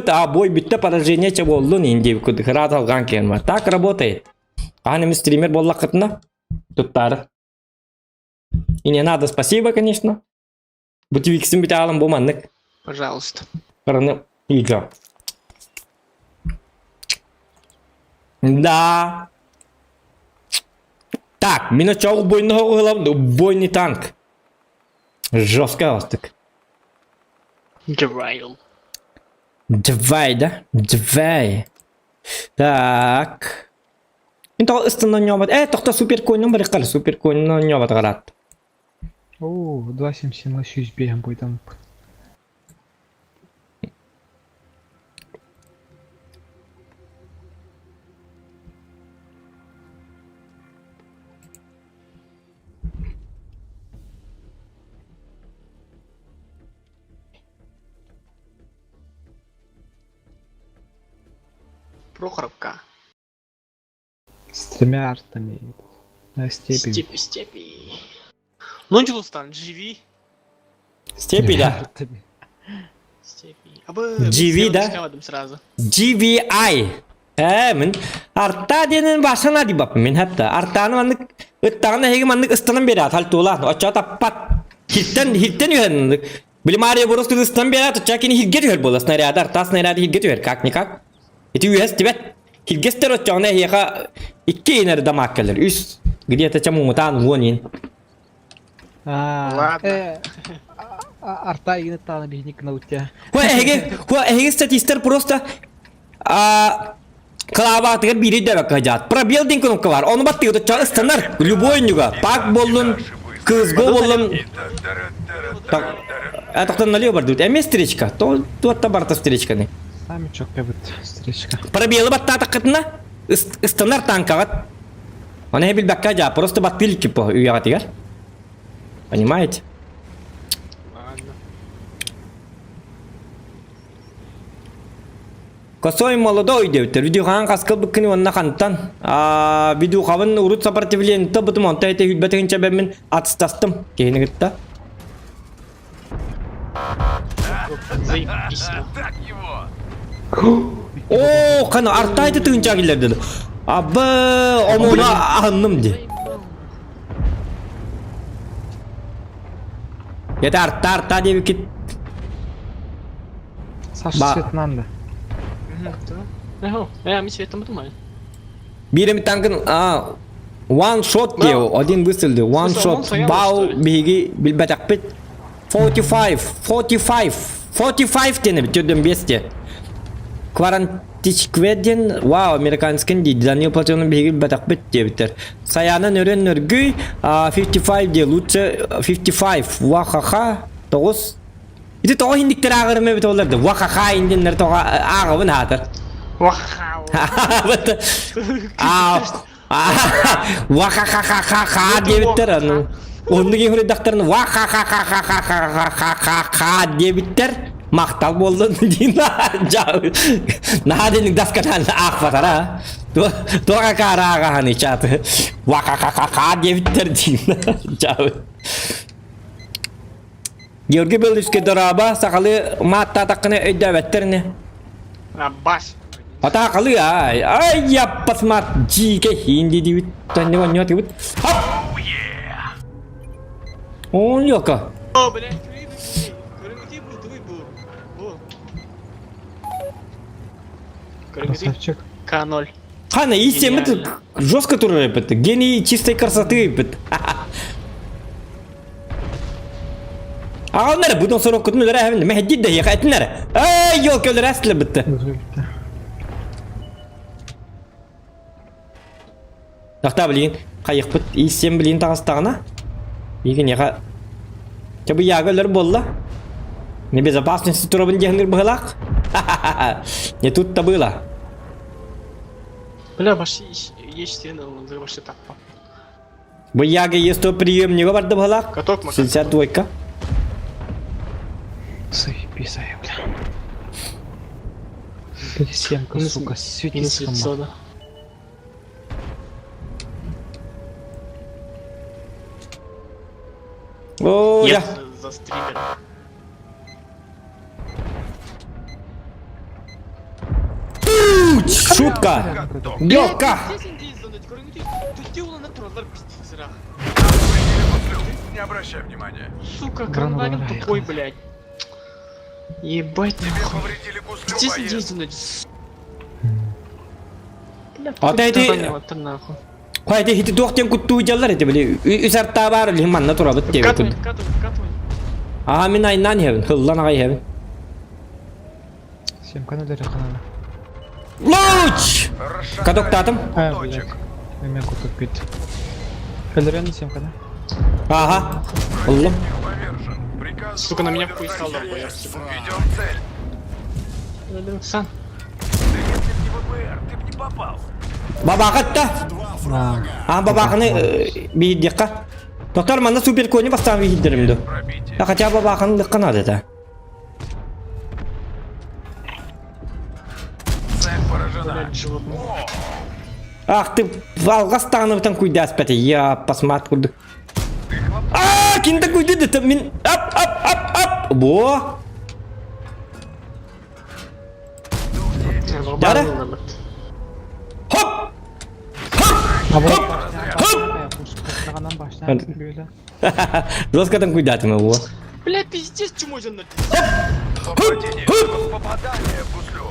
Speaker 2: а бой бүтте поражение че боллун инди сразу алган кен Так работает. Хаан эми стример буоллаххытына туттары. И не надо, спасибо, конечно. Бу твиксин бүтэ аалан бу маннык.
Speaker 5: Пожалуйста.
Speaker 2: Караны видео. Да. Так, мин очоҕу убойны оҕуһулам, убойный танк. Жестко астык.
Speaker 5: Джавраил.
Speaker 2: Давай, да? Давай. Так. Мин тоҕо ыстынан ньообот. Э, тохто супер коньон барыххар, супер коньон ньообот гарат.
Speaker 7: О, 2.77 105 будет
Speaker 5: Прохоровка.
Speaker 7: С тремя артами. На степи.
Speaker 5: Степи, степи. Ну, Джилустан, живи.
Speaker 2: Степи, да?
Speaker 7: Артами.
Speaker 5: Степи. А бы...
Speaker 2: GV, да?
Speaker 5: Сразу.
Speaker 2: GVI. Ээ, мин арта диэнин башана дибаппын мин хатта. Артааны маннык ыттаҕына эһиги маннык ыстанан биэрээт хальтуулаан оччо таппат. Хиртэн хиртэн үһэн Били Мария Борос ыстан биэрээт оччо кини хиргэ түһэр буола снаряда арта снаряда хиргэ түһэр как никак. Ити үөс тибэт. Хиргэстэр оччоҕуна эһиэхэ икки инер дамаак кэлэр. Үс где-то ча муҥутаан уон ин.
Speaker 7: А,
Speaker 5: Ладно.
Speaker 7: Арта игин таны биһиник на утя.
Speaker 2: Хуа эһиги хуа эһиги статистар просто а кылаабаатыгар биири дөбөккө дьаат. Пробел диэн кнопка бар. Ону баттыгыт оччоҕо ыстанар. Любой ньуга. Пак боллун, кызго боллун. Так, атахтан налево бардыбыт. Эмиэ встречка. То туотта барта встречканы.
Speaker 7: Сами чоккабыт встречка.
Speaker 2: Пробелы баттаатаххытына ыстанар танкаҕыт. Оны билбэккэ дьаа, просто баттыыр типа үйэҕитигэр. Понимаете?
Speaker 5: Ладно.
Speaker 2: Косой молодой диэбиттэр. Видюхаан хаска быккыны уонна хантан. Аа, видюхабын урут сопротивлениета бутум онто эти хүлбэтигин чэбэммин атыстастым. Киһини кытта.
Speaker 5: Заебись.
Speaker 3: Так его!
Speaker 2: Оо, хана артайды тыынча киллердин. Абы, омуна аһынным ди. Это арта арта диэбиккит.
Speaker 7: Саша
Speaker 2: Ба.
Speaker 7: свет надо.
Speaker 5: Ага, э, мы светом думаю.
Speaker 2: Биир танкын а one shot диэ, один выстрел диэ, one
Speaker 5: Смысл, он
Speaker 2: shot.
Speaker 5: стоял,
Speaker 2: Бау
Speaker 5: что ли?
Speaker 2: биһиги билбэтэхпит. 45, 45, 45 диэн эбит, төрдөн биэсте. Кварантичкведен, вау, американский дии, Данил Платонов биһиги билбэтэхпит диэбиттэр. Саяна нөрөн нөргүй, 55 диэ, лучше 55, ва-ха-ха, тоҕус. Ити тоҕо иһиндиктэр ааҕарым эбит олар да, ва-ха-ха индиннэр тоҕо ааҕабын аатар.
Speaker 5: Вау.
Speaker 2: Аа, ва-ха-ха-ха-ха-ха диэбиттэр аны. Оннук иһирдахтарын ва-ха-ха-ха-ха-ха-ха-ха-ха диэбиттэр. Махтал буоллун диин наһаа диник даскатан аахпатара. Туока каара ааҕаһаны чааты. Ва-ха-ха-ха-ха диэбиттэр диин. Георгий Беллүскэ дорообо сахалыы мааттаатаххына өйдөөбөттөр ини.
Speaker 5: Аббас.
Speaker 2: Атаакалыы ай ай яппас маат дьиикэ хиин диибит төннү онньуот гыбыт. Хоп! Оонньуока.
Speaker 5: О, блядь, көрүҥүтүй бу, тугуй бу. Бу. Көрүҥүтүй
Speaker 7: Красавчик.
Speaker 5: К0.
Speaker 2: Хана, истеммит жестко турар эпит. Гений чистой красоты эпит. Аҕалнар бутон сороккутун өлөр әһэбин мэһэддит да яха этиннэр. Ай, елка өлөр әстилер битте. Тахта билин хайықпыт иссем билин таҕыстаҕына Игин яха Чабы яга өлөр буолла. Небезопасности турабын диэхнир быһылаах. Не тут-то было.
Speaker 5: Бля, вообще есть вообще так.
Speaker 2: Бу яга есть то приемнига барды быһылаах.
Speaker 5: Каток макат.
Speaker 2: 62
Speaker 9: Заебись, ай, бля. Пересемка,
Speaker 5: Минус-
Speaker 9: сука, свети
Speaker 5: Минус
Speaker 9: сама.
Speaker 5: лицо, да.
Speaker 2: О,
Speaker 5: Я
Speaker 2: я.
Speaker 5: за стримера.
Speaker 2: Шутка. Елка.
Speaker 3: Не обращай внимания.
Speaker 5: Сука, Кранваген тупой, блядь. Ебать
Speaker 3: Тебе
Speaker 5: нахуй.
Speaker 3: повредили гуслю,
Speaker 5: Здесь
Speaker 3: боец.
Speaker 5: индейцы, Бля,
Speaker 2: А ты эти-
Speaker 5: ты нахуй.
Speaker 2: Хайда хити туохтен куттуу дьаллар эти били. Үс артаа баар билин манна турабыт диэбит.
Speaker 5: Вкатывай, вкатывай, вкатывай.
Speaker 2: Аа мин айнан иһэбин, хыллан аҕай иһэбин.
Speaker 9: Семка на дыры ханана.
Speaker 2: Луч!
Speaker 3: Расшатай
Speaker 2: Катоктаатым.
Speaker 9: А,
Speaker 3: куточек.
Speaker 9: блядь. Эме кутук бит. Өлөрөн семка, да?
Speaker 2: Ага. Ыллым.
Speaker 3: Повержен. Приказываю
Speaker 5: Сука, на меня
Speaker 3: удержать
Speaker 5: хуй стал,
Speaker 3: цель.
Speaker 5: долбоёб.
Speaker 3: Ведем цель.
Speaker 5: Сан.
Speaker 3: Да если б не ВБР, ты б не попал.
Speaker 2: Бабаахатта.
Speaker 4: Два фрага.
Speaker 2: Аа бабааханы биһиддиэххэ. Доктор манна супер кони бастаан биһиддерим ду.
Speaker 3: Пробитие.
Speaker 2: А хотя бабааханы лыкка надо это.
Speaker 3: Цель поражена.
Speaker 5: Блядь, животное.
Speaker 2: Ах ты алгас тааныбытан куйдааспэти. Я посмат курдук. Аа, кинде куйды это мин ап ап ап ап. Бо. Дара? Хоп! Хоп! Хоп! Хоп!
Speaker 9: Баштан бүйөлө.
Speaker 2: Жесткадан куйдаатым во.
Speaker 5: Бля, пиздец, чмо на
Speaker 3: Попадение. Попадание в гуслю.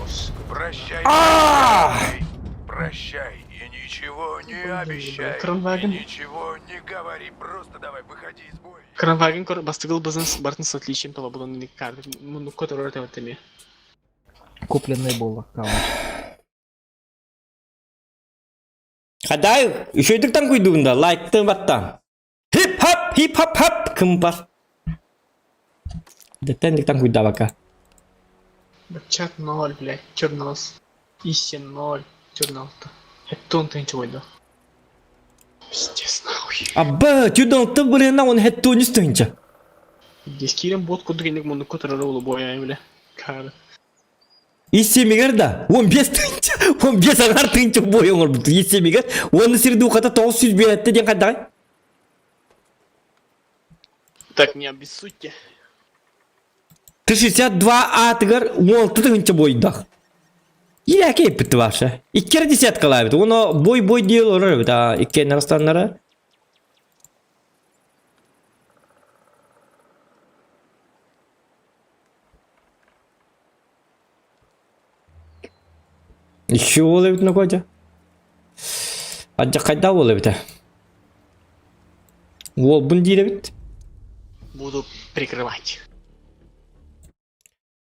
Speaker 3: Прощай.
Speaker 2: А!
Speaker 3: Прощай и ничего не обещай.
Speaker 5: Кранваген.
Speaker 3: И ничего не говори. Просто давай, выходи из боя.
Speaker 5: Кранваген кор бастыгыл бызын бартын с отличием тола булан карты. Ну, который это
Speaker 7: Купленный был аккаунт.
Speaker 2: Хадай, үчөйдүктан куйдугунда лайктын баттан. Хип хоп, хип хоп хоп кымпар. Деттен куйдабака.
Speaker 5: Чат 0, блядь, чернос. Иси 0, чернолто. Это он ты ничего да. Пиздец, нахуй.
Speaker 2: Абба, тюдон ты блин, он хеттуни стынча.
Speaker 5: Здесь кирем бот кудринник муну который роллу боя, бля. Кары.
Speaker 2: Истемигер да, 15 тынча, 15 аңар тынча бой оңор бут. Истемигер, оны сирди уката 900 беретти ден кайдагай.
Speaker 5: Так, не обессудьте.
Speaker 2: Ты 62 атыгар 16 тынча бойдах. Иляке еппитти вообще. Иккер десятка лабит. Оны бой-бой дел орор бит. А иккен арыстаннары. Еще болы бит нокодя. Аджа кайда болы бит. Ол бун дире бит.
Speaker 5: Буду прикрывать.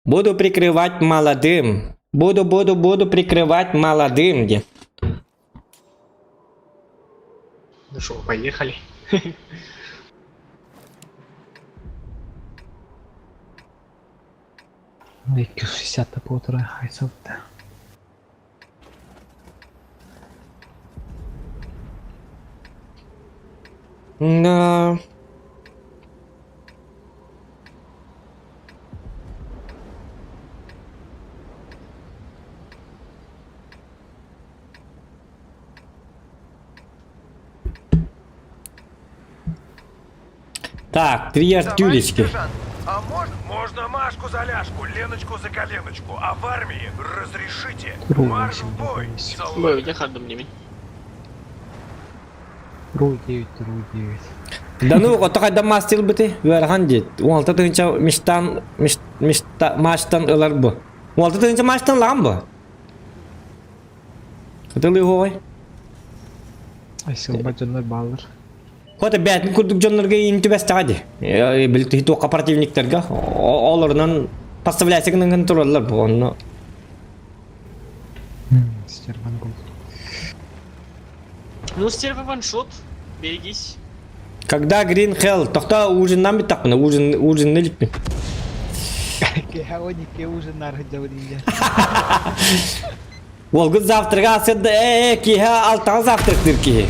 Speaker 2: Буду прикрывать молодым. Буду, буду, буду прикрывать молодым. Где?
Speaker 5: Ну что, поехали.
Speaker 9: Икки 60 полтора хайсапта.
Speaker 2: Да. Так, три артюлечки.
Speaker 3: Сержант, а можно? Можно Машку за ляжку, Леночку за коленочку, а в армии разрешите.
Speaker 9: Ру
Speaker 3: Марш
Speaker 9: 8,
Speaker 3: в бой.
Speaker 9: 8.
Speaker 5: Бой, я хардом не
Speaker 9: Ру 9, ру 9.
Speaker 2: Да ну, ото хайда мастер бити, верхан дит. 16 тыгынча миштан, миш, мишта, маштан ылар бу. 16 тыгынча маштан лам бу. Ытылыы хоҕой.
Speaker 9: Ай сылба дьоннор бааллар.
Speaker 2: Хота бээтин курдук дьоннорго иин түбэстэҕэ дии. Били туохха противниктарга олорунан поставляйся гынан тураллар бу онно.
Speaker 9: Стерван гол.
Speaker 5: Ну, стерва ваншот. Берегись.
Speaker 2: Когда Green Hell, тохто ужиннан бүттэхпинэ, ужин ужинны иликпин.
Speaker 7: Киһи никке ужиннар сылдьабын инде.
Speaker 2: Уолгут завтрага асырда э э киһи алтаҕа завтрактыыр киһи.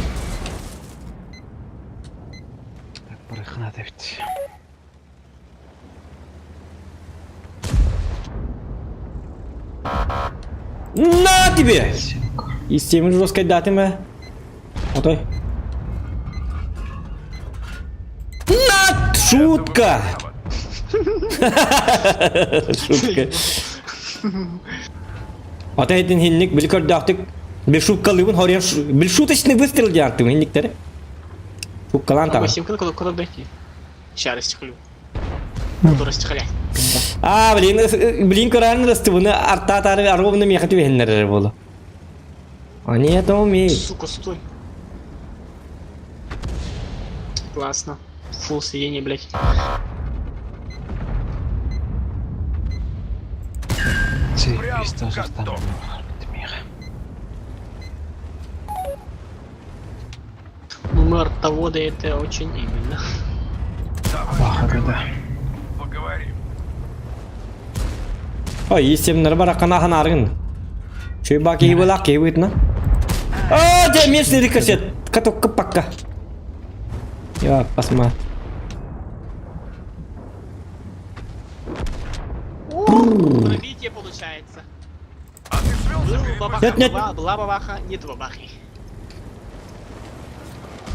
Speaker 9: Так, барыхына эбит.
Speaker 2: На тебе! Истемин жесткой даты ме. Отой. На! Шутка! Шутка. Ата этин хинник били көрдөөхтүк бил шуткалыыбын хорьян бил шуточный выстрел диэн хинниктери. Шуткалаан таҕа.
Speaker 5: Восемь куда куда дойти? Сейчас расстехлю. Буду расстехлять.
Speaker 2: А, блин, блин, көрөөн ырыстыбыны артаатаары ровно миэхэ түбэһиннэрэр буолу. Они это умеют.
Speaker 5: Сука, стой. Классно. Фул сиденье, блядь.
Speaker 9: Заебись тоже там.
Speaker 5: Ну, мы артоводы, это очень именно.
Speaker 9: Баха да.
Speaker 3: Поговорим.
Speaker 2: Ой, истемнер бар акана ханаргын. Шүй ба киһи была киһи бытна. А, дьэ, местный рикошет. Катокка пакка. Я посма.
Speaker 5: Пробитие получается.
Speaker 3: А ты свелся
Speaker 5: Был
Speaker 3: перед
Speaker 5: бабаха,
Speaker 2: Нет, нет.
Speaker 5: была, была бабаха, нет бабахи.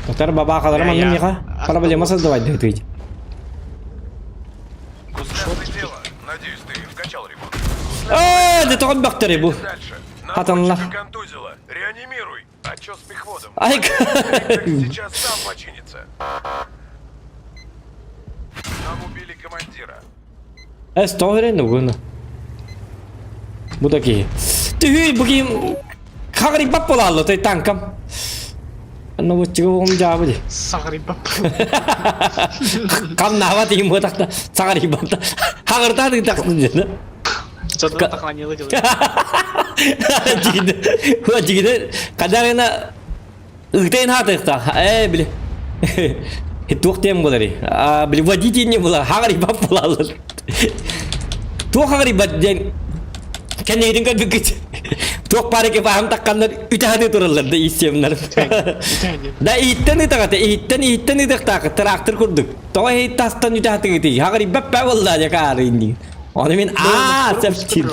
Speaker 2: Татар бабахалар
Speaker 5: Я-
Speaker 2: манна миха. Проблема создавать дыгытыйт.
Speaker 3: Гусарное дело. Надеюсь, ты вкачал ремонт.
Speaker 2: А, да тоҕон бөхтөрү бу.
Speaker 3: Дальше.
Speaker 2: Хатанла.
Speaker 3: Наводчика контузило. Реанимируй. А чё с мехводом?
Speaker 2: Ай,
Speaker 3: Сейчас сам починится. Нам убили командира.
Speaker 2: Эс тоҕо нугуна. Бу да киһи. Түһүй бу киһи хагырыйбат буолаалла той танкам. Наводчига оҕом дьаабы ди.
Speaker 5: Сагрыба.
Speaker 2: Камнаабат иһин буотахта саҕарыйбат. Хаҕыртааты тахтын диэн.
Speaker 5: Что-то тахланило делает.
Speaker 2: Дьигиде, дьигиде, хадарына ыытайын хаатыахтаах. Ээ, били. Туох диэн буоларый? А, били водитель не була, хаҕарыйбат буолаллар. Туох хаҕарыйбат диэн кэннигитин көрбүккүт. Туох баар экипажым тахханнар үтэһэ тураллар да ииссиэмнэр. Да ииттэн ытаҕата, ииттэн ииттэн ытыахтаах трактор курдук. Тоҕо иһит тастан үтэһэтиҥитий? Хаҕарыйбат баа буолла дьэ каарыйын дии. Ону мин аа сәптир.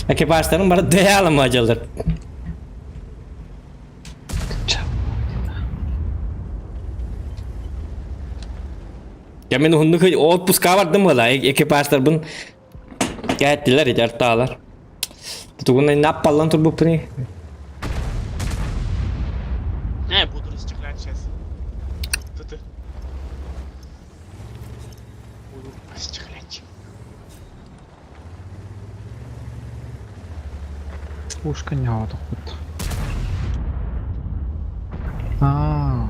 Speaker 2: Экипажтарын бары дөйә дьаллар. Я мен уһуннук отпуска бардым буола экипажтарбын кээттилэр ити артаалар. Тугунай наппаллан турбуппуни.
Speaker 5: Я буду расстеклять сейчас. Ты Буду расстеклять.
Speaker 9: Пушка не тут. А.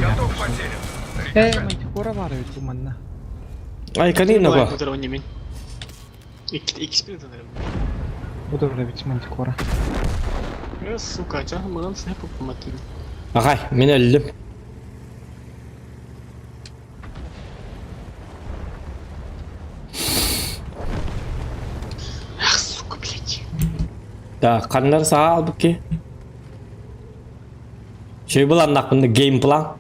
Speaker 3: Готов потерян.
Speaker 9: Э, мантикора баар эбит бу манна.
Speaker 2: Ай, калина го.
Speaker 5: Икки спин
Speaker 9: Бу да эбит мантикора.
Speaker 5: Сука, а мынан снайпер помогли.
Speaker 2: Агай, мин өлдүм.
Speaker 5: Ах, сука, блядь.
Speaker 2: Да, ханнар саа албыт Чөй буланнакпын геймплан.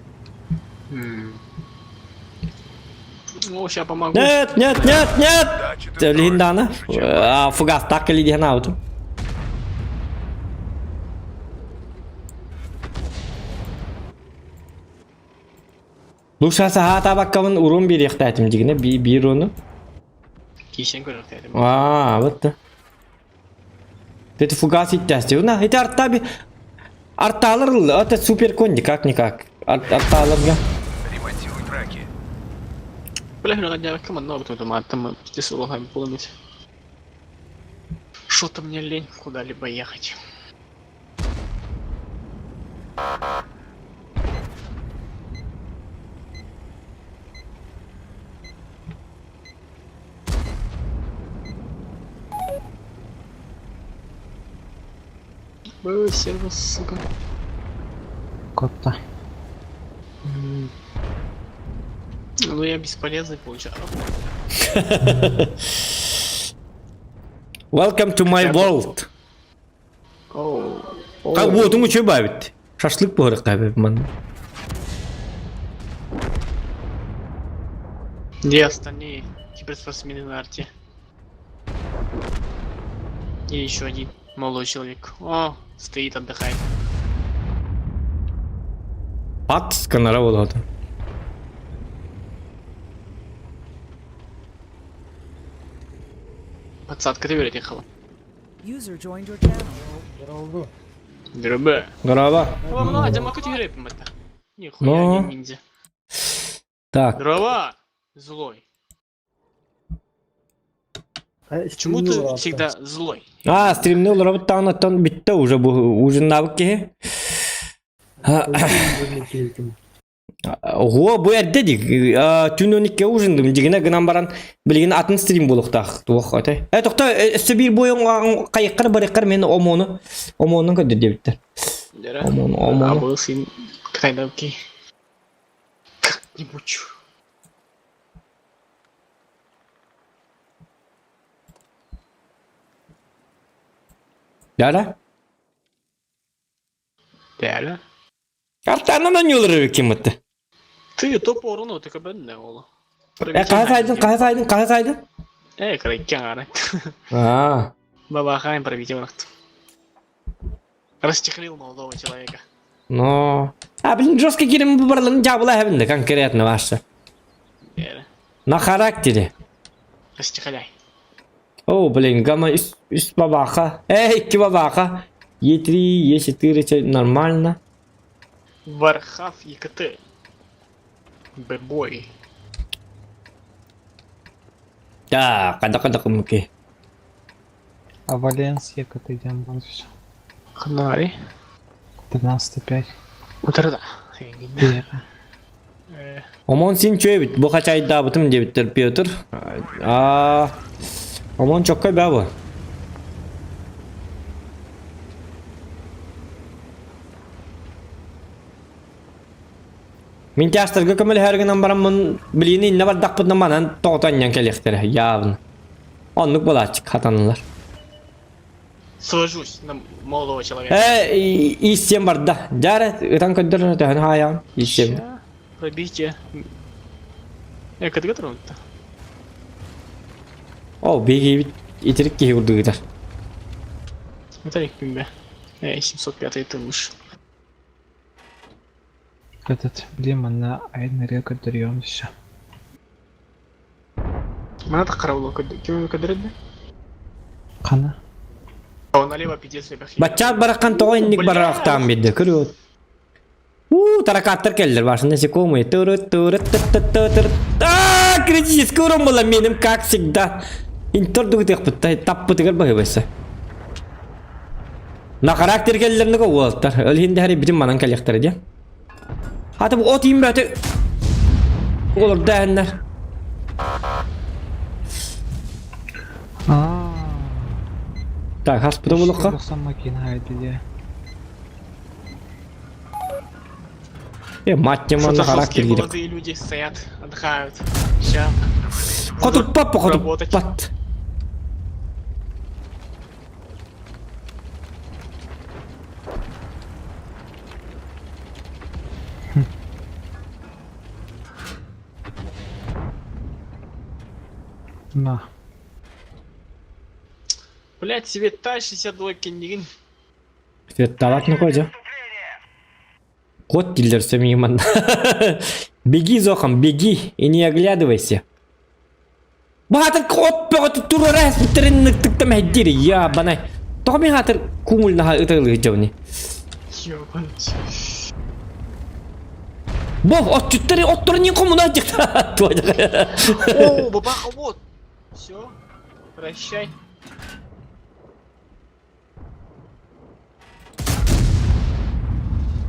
Speaker 5: О, сейчас помогу.
Speaker 2: Нет, нет, нет, нет!
Speaker 3: Дачи ты
Speaker 2: Линдана.
Speaker 3: строишь лучше, чем
Speaker 2: Фугас так или диэн ауту. Душа саха табаккабын урун бириэхтээтим дигинэ биир ону.
Speaker 5: Кисен көрөр дедим.
Speaker 2: Аа, вот. Это фугас иттясти. На, это артаби. Арталар, это супер конь, как никак. Арталарга.
Speaker 3: Ремонтируй траки.
Speaker 5: Бля, үлэҕэ манна обытыматым пиздец улахан поломить. Что-то мне лень куда-либо ехать. Б, сервис, сука.
Speaker 7: Котта.
Speaker 5: Ну я бесполезный получаю.
Speaker 2: Welcome to my world.
Speaker 5: Оу.
Speaker 2: Как буотуҥ үчүгэй баабит. Шашлык буһарыахха эбит манна.
Speaker 5: Где остальные киберспортсмены на арте? И еще один молодой человек. О, стоит, отдыхает.
Speaker 2: Ат сканара буолаата.
Speaker 5: Подсадка ты ехала.
Speaker 10: User joined your channel.
Speaker 5: ДРБ.
Speaker 2: Дороба.
Speaker 5: О, ну, дямаку тебе это. Нихуя,
Speaker 2: Ну.
Speaker 5: не ниндзя.
Speaker 2: Так.
Speaker 5: Дрова! Злой. Почему ты всегда злой?
Speaker 2: А, стримни олоробут таҕын бүттэ уже бу ужиннаабыт киһи. Ого, бу эрдэ дии. Түүн 12 ужиндым. Дьигинэ гынан баран билигин атын стрим буолуохтаах. Туох этэй. Э, тохто, өссө биир буойун хайыккар барыккар мен омону омонун көрдөр диэбиттэр.
Speaker 5: Дера.
Speaker 2: Омону,
Speaker 5: А
Speaker 2: омону.
Speaker 5: был сын Кайдалки. Как-нибудь.
Speaker 2: Дара?
Speaker 5: Реально?
Speaker 2: Артанан оонньуулар ким ытты?
Speaker 5: Ты топ уруну, ты кабен ола.
Speaker 2: Э, хаһа сайдын, хаһа сайдын, хаһа сайдын?
Speaker 5: Э, крайкяра.
Speaker 2: Аа.
Speaker 5: Бабахайм пробитие враг. Расчехлил молодого человека.
Speaker 2: Но. А, блин, жестко кирим бу барларын жабыла хэбинде конкретно ваша.
Speaker 5: Реально.
Speaker 2: На характере.
Speaker 5: Расчехляй.
Speaker 2: О, блин, гамма үс, үс бабаха. Эй, икки бабаха. Е3, Е4, нормально.
Speaker 5: Вархав ЕКТ. Б-бой.
Speaker 2: Да, када када кымыки.
Speaker 9: А Валенсия идем все.
Speaker 5: Ханари.
Speaker 9: 13.5.
Speaker 5: Утарда.
Speaker 9: Бера.
Speaker 2: Омон син чөйбүт, бу хачайдаабытым диэбиттэр Петр. Аа, Омон чоккой баа бу. Мин тястарга көмөлөһөр гынан бараммын, билиини иннэ бардахпытына манан тоҕото анньан кэлиэхтэрэ, явно. Оннук буолааччык хатанылар.
Speaker 5: Свожусь на молодого человека.
Speaker 2: Э, ииссиэн барда. Дьэ эрэ, ытан көрдөр төһөнү хаайаҕын. Ииссиэн.
Speaker 5: Ща. Пробитие. Э, КТГ тронут-то?
Speaker 2: О, биһиги итирик киһи курдук ытар.
Speaker 5: Виталик Пимбе. Э, 705 ты выше.
Speaker 9: Этот, блин, манна айын река дрем все.
Speaker 5: Мана караулу кем кадрыды?
Speaker 9: Қана?
Speaker 5: А он налево пиздец ребят.
Speaker 2: Баччаат бараххан тоҕо инник бараахтаан биэрдэ көрүөт. Уу, таракаттар кэллэр башын насекомые. Турут турут тut тut тut. Аа, критический урон була меним, как всегда. Интер дугутыахпыт таппытыгар баһыбайса. На характер кэллэрнэ уолтар. Ол иһин дэһэри бүтүн манан кэлиэхтэрэ диэн. Хата бу от иин бөтө олордо эһэннэр.
Speaker 9: Аа.
Speaker 2: Так, хаспыта булукка. Э, мать
Speaker 5: Что-то
Speaker 2: на характер
Speaker 5: жесткие
Speaker 2: киирик.
Speaker 5: молодые люди стоят, отдыхают. Ща.
Speaker 2: Хотуппат по
Speaker 5: Работать.
Speaker 2: хотуппат.
Speaker 9: На.
Speaker 5: Блять, себе та 62 киндигин.
Speaker 2: Светталак не кожа. Кот диллер мимо. Беги, Зохан, беги и не оглядывайся. Баатыр кот бөҕөтү туруора эспиттерин ныктыктам хэддири я банай. Тоҕо мин хаатыр куҥул наха ытылыы дьони.
Speaker 5: Ёбаный.
Speaker 2: Бо, отчуттары отторун не коммуна
Speaker 5: О, бабаха, вот. Все. Прощай.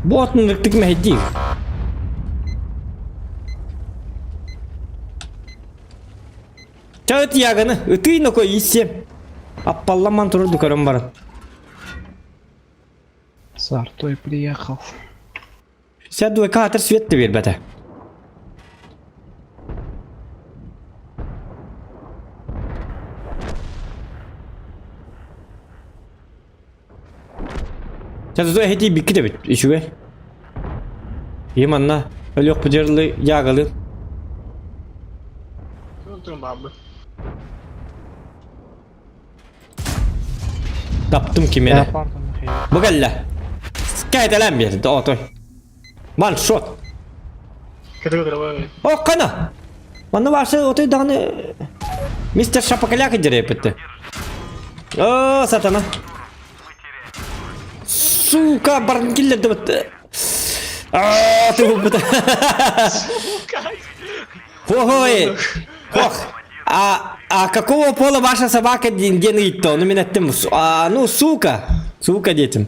Speaker 2: Бу отун ыртык мэһэйдиир. Чаҕыт яганы ытый ноко иссем. Аппалламан турар көрөн баран.
Speaker 7: Сартой приехал.
Speaker 2: Сәд двойка атыр свет да бербәтә. Ча эһити бикки да бит үчүгэй. Иманна өлөх бу ягалы. Таптым кимени. Бу кэллэ. Кэйтэлэн биэрдэ отой. One shot. О, кана! Манна башы отой даҕаны мистер Шапокляк дьэрэппитте. О, сатана. Сука, барын киллерди бит. А, ты бут. Хо-хой. Хох. А, а какого пола ваша собака диэн ыйытта, ону мин эттим. А, ну, сука. Сука детям.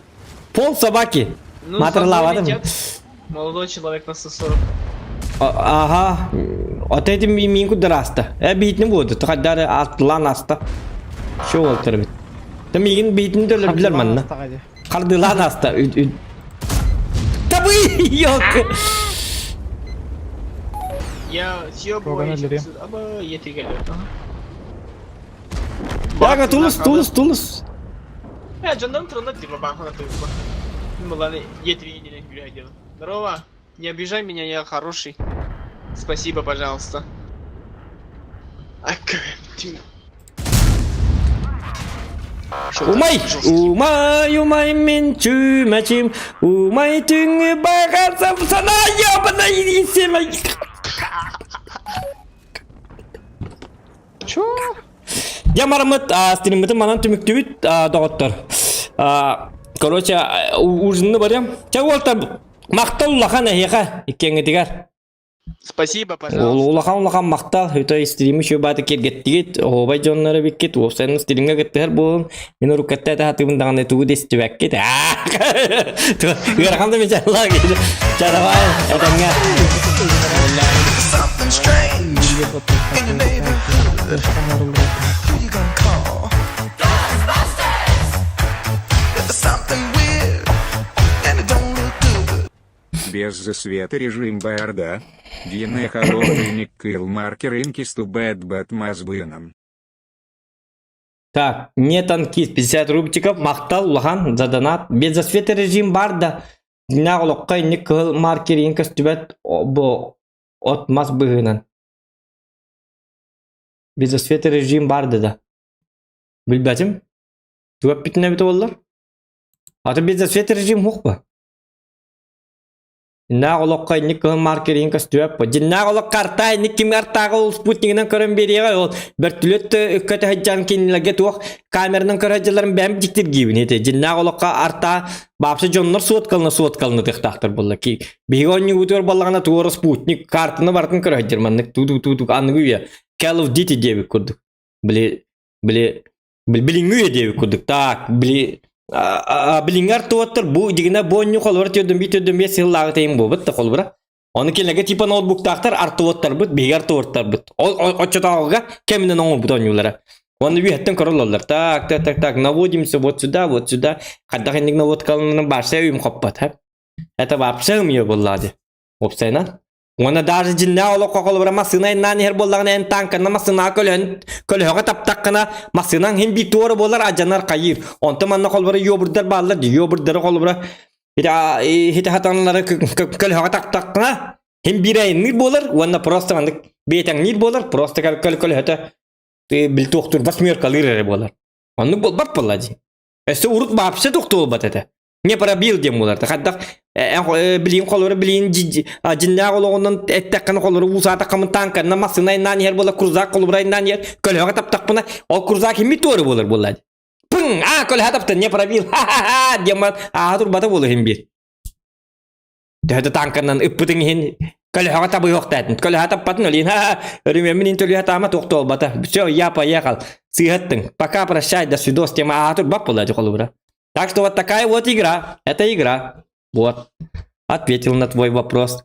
Speaker 2: Пол собаки.
Speaker 5: Ну,
Speaker 2: Матырлаабатым.
Speaker 5: Молодой человек на 140.
Speaker 2: Ага. Вот этим мин кудраста. Э биитин буолду. Тахадары атлан аста. Шо болтыр бит. Та мигин биитин дөлөр билер манна. Хардылан аста. Табы yok.
Speaker 5: Я съебываюсь. Аба, етигелер.
Speaker 2: Яга тулус, тулус, тулус.
Speaker 5: Э, дьоннорум турунна типа бахана тупа. Мыланы етри Здорово. Не обижай меня, я хороший. Спасибо, пожалуйста. А
Speaker 2: Умай, умай, умай мен чүмәчим, умай түңі бағарсам сана ябына есем.
Speaker 7: Чё?
Speaker 2: Дьэ бараммыт стриммытын манан түмүктүүбүт доҕоттор. Короче, ужинны барыам. Чэ уолтар махтал улахан эһиэхэ иккиэҥҥитигэр.
Speaker 5: Спасибо, пожалуйста.
Speaker 2: Улахан улахан махтал. Өтө стримы шөбаты киэргэттигит, оһуобай дьоннор эбиккит, уопсайынан стримҥэ кыттыһар буолун. Мин уруккатта этэ хатыыбын даҕаны тугу да истибэккит. Ыарахан да мечаллаах Чэ давай, этэҥҥэ.
Speaker 1: Something strange in your neighborhood. Who you gonna call? Ghostbusters! If there's something weird and it don't look good.
Speaker 6: Без засвета режим Байарда. Дьиҥэ холодильник кыһыл маркер көстүбэт от мас быһыынан.
Speaker 2: Так, не танкист, 50 рубчиков, махтал, улахан, за донат. Без засвета режим баар да. Дьиҥнээх олоххо инник кыһыл маркер иин көстүбэт бу от мас быһыынан. Без засвета режим баар да. Билбэтим. Туга эппитин эбитэ буоллар. Аты без засвета режим суох ба? Дьиҥнээх олоххо инник кыһыл маркер иһин көстүбэт бу. Дьиҥнээх олоххо артаа инник ким артааҕа ол спутнигынан көрөн биэриэҕэ ол бөртүлүөт өккөтө сылдьан кинилэргэ туох камеранан көрө сылдьалларын бэйэм дьиктиргиибин ити. Дьиҥнээх олоххо артаа баапса дьоннор суоткалына суоткалына тыахтаахтар буолла. Ки биһиги оонньуубутугар буоллаҕына туора спутник картаны барытын көрө сылдьар маннык туу-туу-туу аныгы үйэ Call of Duty диэбит курдук. Били били билиҥҥи үйэ диэбит курдук. Так, били билиҥҥи артуоттар бу дигинэ бу онньу холобура төрдүн биир төрдүн биэс сыллааҕы тэйин буолбут да холобура. Ону кинилэргэ типа ноутбуктаахтар артуоттарбыт, биһиги артуоттарбыт. Ол оччотооҕуга кэминэн оҥорбут оонньуулара. Уонна үөһэттэн көрөллөр. Так, так, так, так, наводимся вот сюда, вот сюда. Хайдах инник наводкаланарын барса өйүм хоппот. Это вообще ымыйа буоллаа дии. Уопсайынан. Уонна даже дьиннээх олоххо холобура массыына иннаан иһэр буоллаҕына эн тааҥканна массыынаҕа көлөһөн көлөһөҕө таптаххына массыынаҥ иһин биир туора буолар алдьанар хайыыр. Онтон манна холобура йобурдар бааллар дии. Йобурдары холобура ити хатаналары көлөһөҕө таптаххына иһин биир айанныыр буолар уонна просто маннык биэтэҥниир буолар просто көлөһөтө били туохтуур восьмеркалыыр эрэ буолар. Оннук буолбат буолла дии. Өссө урут вообще тохтуулбат этэ. Не пробил диэн буолар. Хайдах билиин холоро билиин дьиннээх олоҕунан эттэххинэ холоро уусаатаххамын таанканна массыына айнаан иһэр буола крузак холобура айнаан иһэр көлөһөҕө таптахпына ол крузак химми туору буолар буолла пың а көлөһө таптын не пробил ха-ха-ха диэн ааһа турбата буолар иһин биир. Төһө да тааҥканан ыппытыҥ иһин көлөһөҕө табыһыахтаатын. Көлөһө таппатын өлиин ха өрүмүөммүн иһин төлүө таама туох туолбата. Все, я поехал. Сыыһаттыҥ. Пока прощай, до свидос, тема аата турбат буолла дии холобура. Так что вот такая вот игра. Это игра. Вот. Ответил на твой вопрос.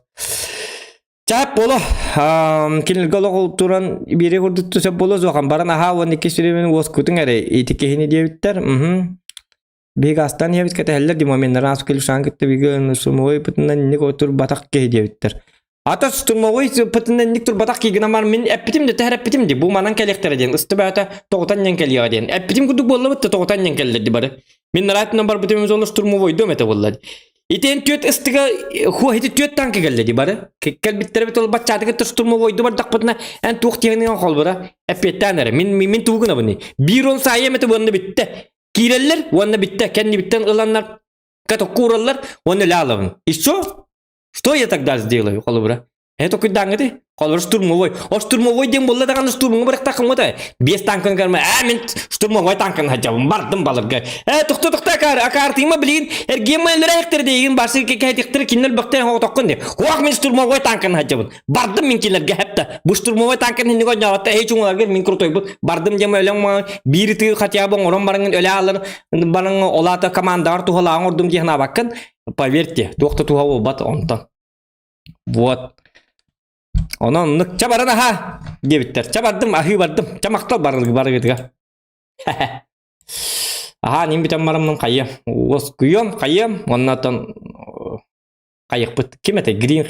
Speaker 2: Чап боло кинилгэ олох туран биири курдук сөп боло суохан баран аһаа уон икки сүрүмүн уоскутуҥ эрэ ити киһини диэбиттэр биһиги астан иһэбит кэтэһэллэр ди моменнар аас келишан кытта биги штурмовой пытынан инник турбатах киһи диэбиттэр ата штурмовой пытынан инник турбатах киһи гынан мин эппитим да тэһэр эппитим ди бу манан кэлиэхтэрэ диэн ысты бээтэ тоҕутан ньэн кэлиэҕэ диэн эппитим курдук буоллабыт да тоҕутан ньэн кэллэр ди бары мин нараатынан барбытым ол штурмовойдуом этэ буолла Итин түөт ыстыга хуо ити түөт танка кэллэ ди бары. Кэлбиттэрэ бит ол баччаатыгы штурмовойду бардахпытына эн туох тиһэниҥ холбура эппиэттээн эрэ. Мин мин тугу гынабыный? Биир он саайым этэ уонна бүттэ. Киирэллэр уонна бүттэ. Кэннибиттэн ыланнар катокку уураллар уонна өлө алабын. И что? Что я тогда сделаю холобура? Э токуйдааҥҥыты? Холобур штурмовой. О штурмовой диэн буолла даҕаны штурмуҥа барыахтааххын буота. Биэс танканы көрмө. Ээ мин штурмовой танканы сылдьабын. Бардым балырга. Ээ тохто тохто акаар акаартыйма билигин эргиэн мэллэрээхтэр дейгин барсы кэһэтиктэр кинилэр бөхтөн оҕотоххун ди. Хуах мин штурмовой танканы сылдьабын. Бардым мин кинилэргэ хэпта. Бу штурмовой танканы иннигэ ойнообатта эһи чуҥаларга мин крутойбут. Бардым диэн өлөҥ биир тыы хотя бы оҥорон бараҥын өлө аалар бараҥ олаата командаҕар туһалааҕын ордум диэн санаабаккын. Поверьте, туох да туһа буолбат онтон. Вот. Онон оннук ча баран аха диэбиттэр. Ча бардым, аһыы бардым. Ча махтал барыгытыгар. Аһаа, ним бүтэн бараммын хайыам. Уоскуйуом, хайыам. Оннотон хайыахпыт. Ким этэй? Green.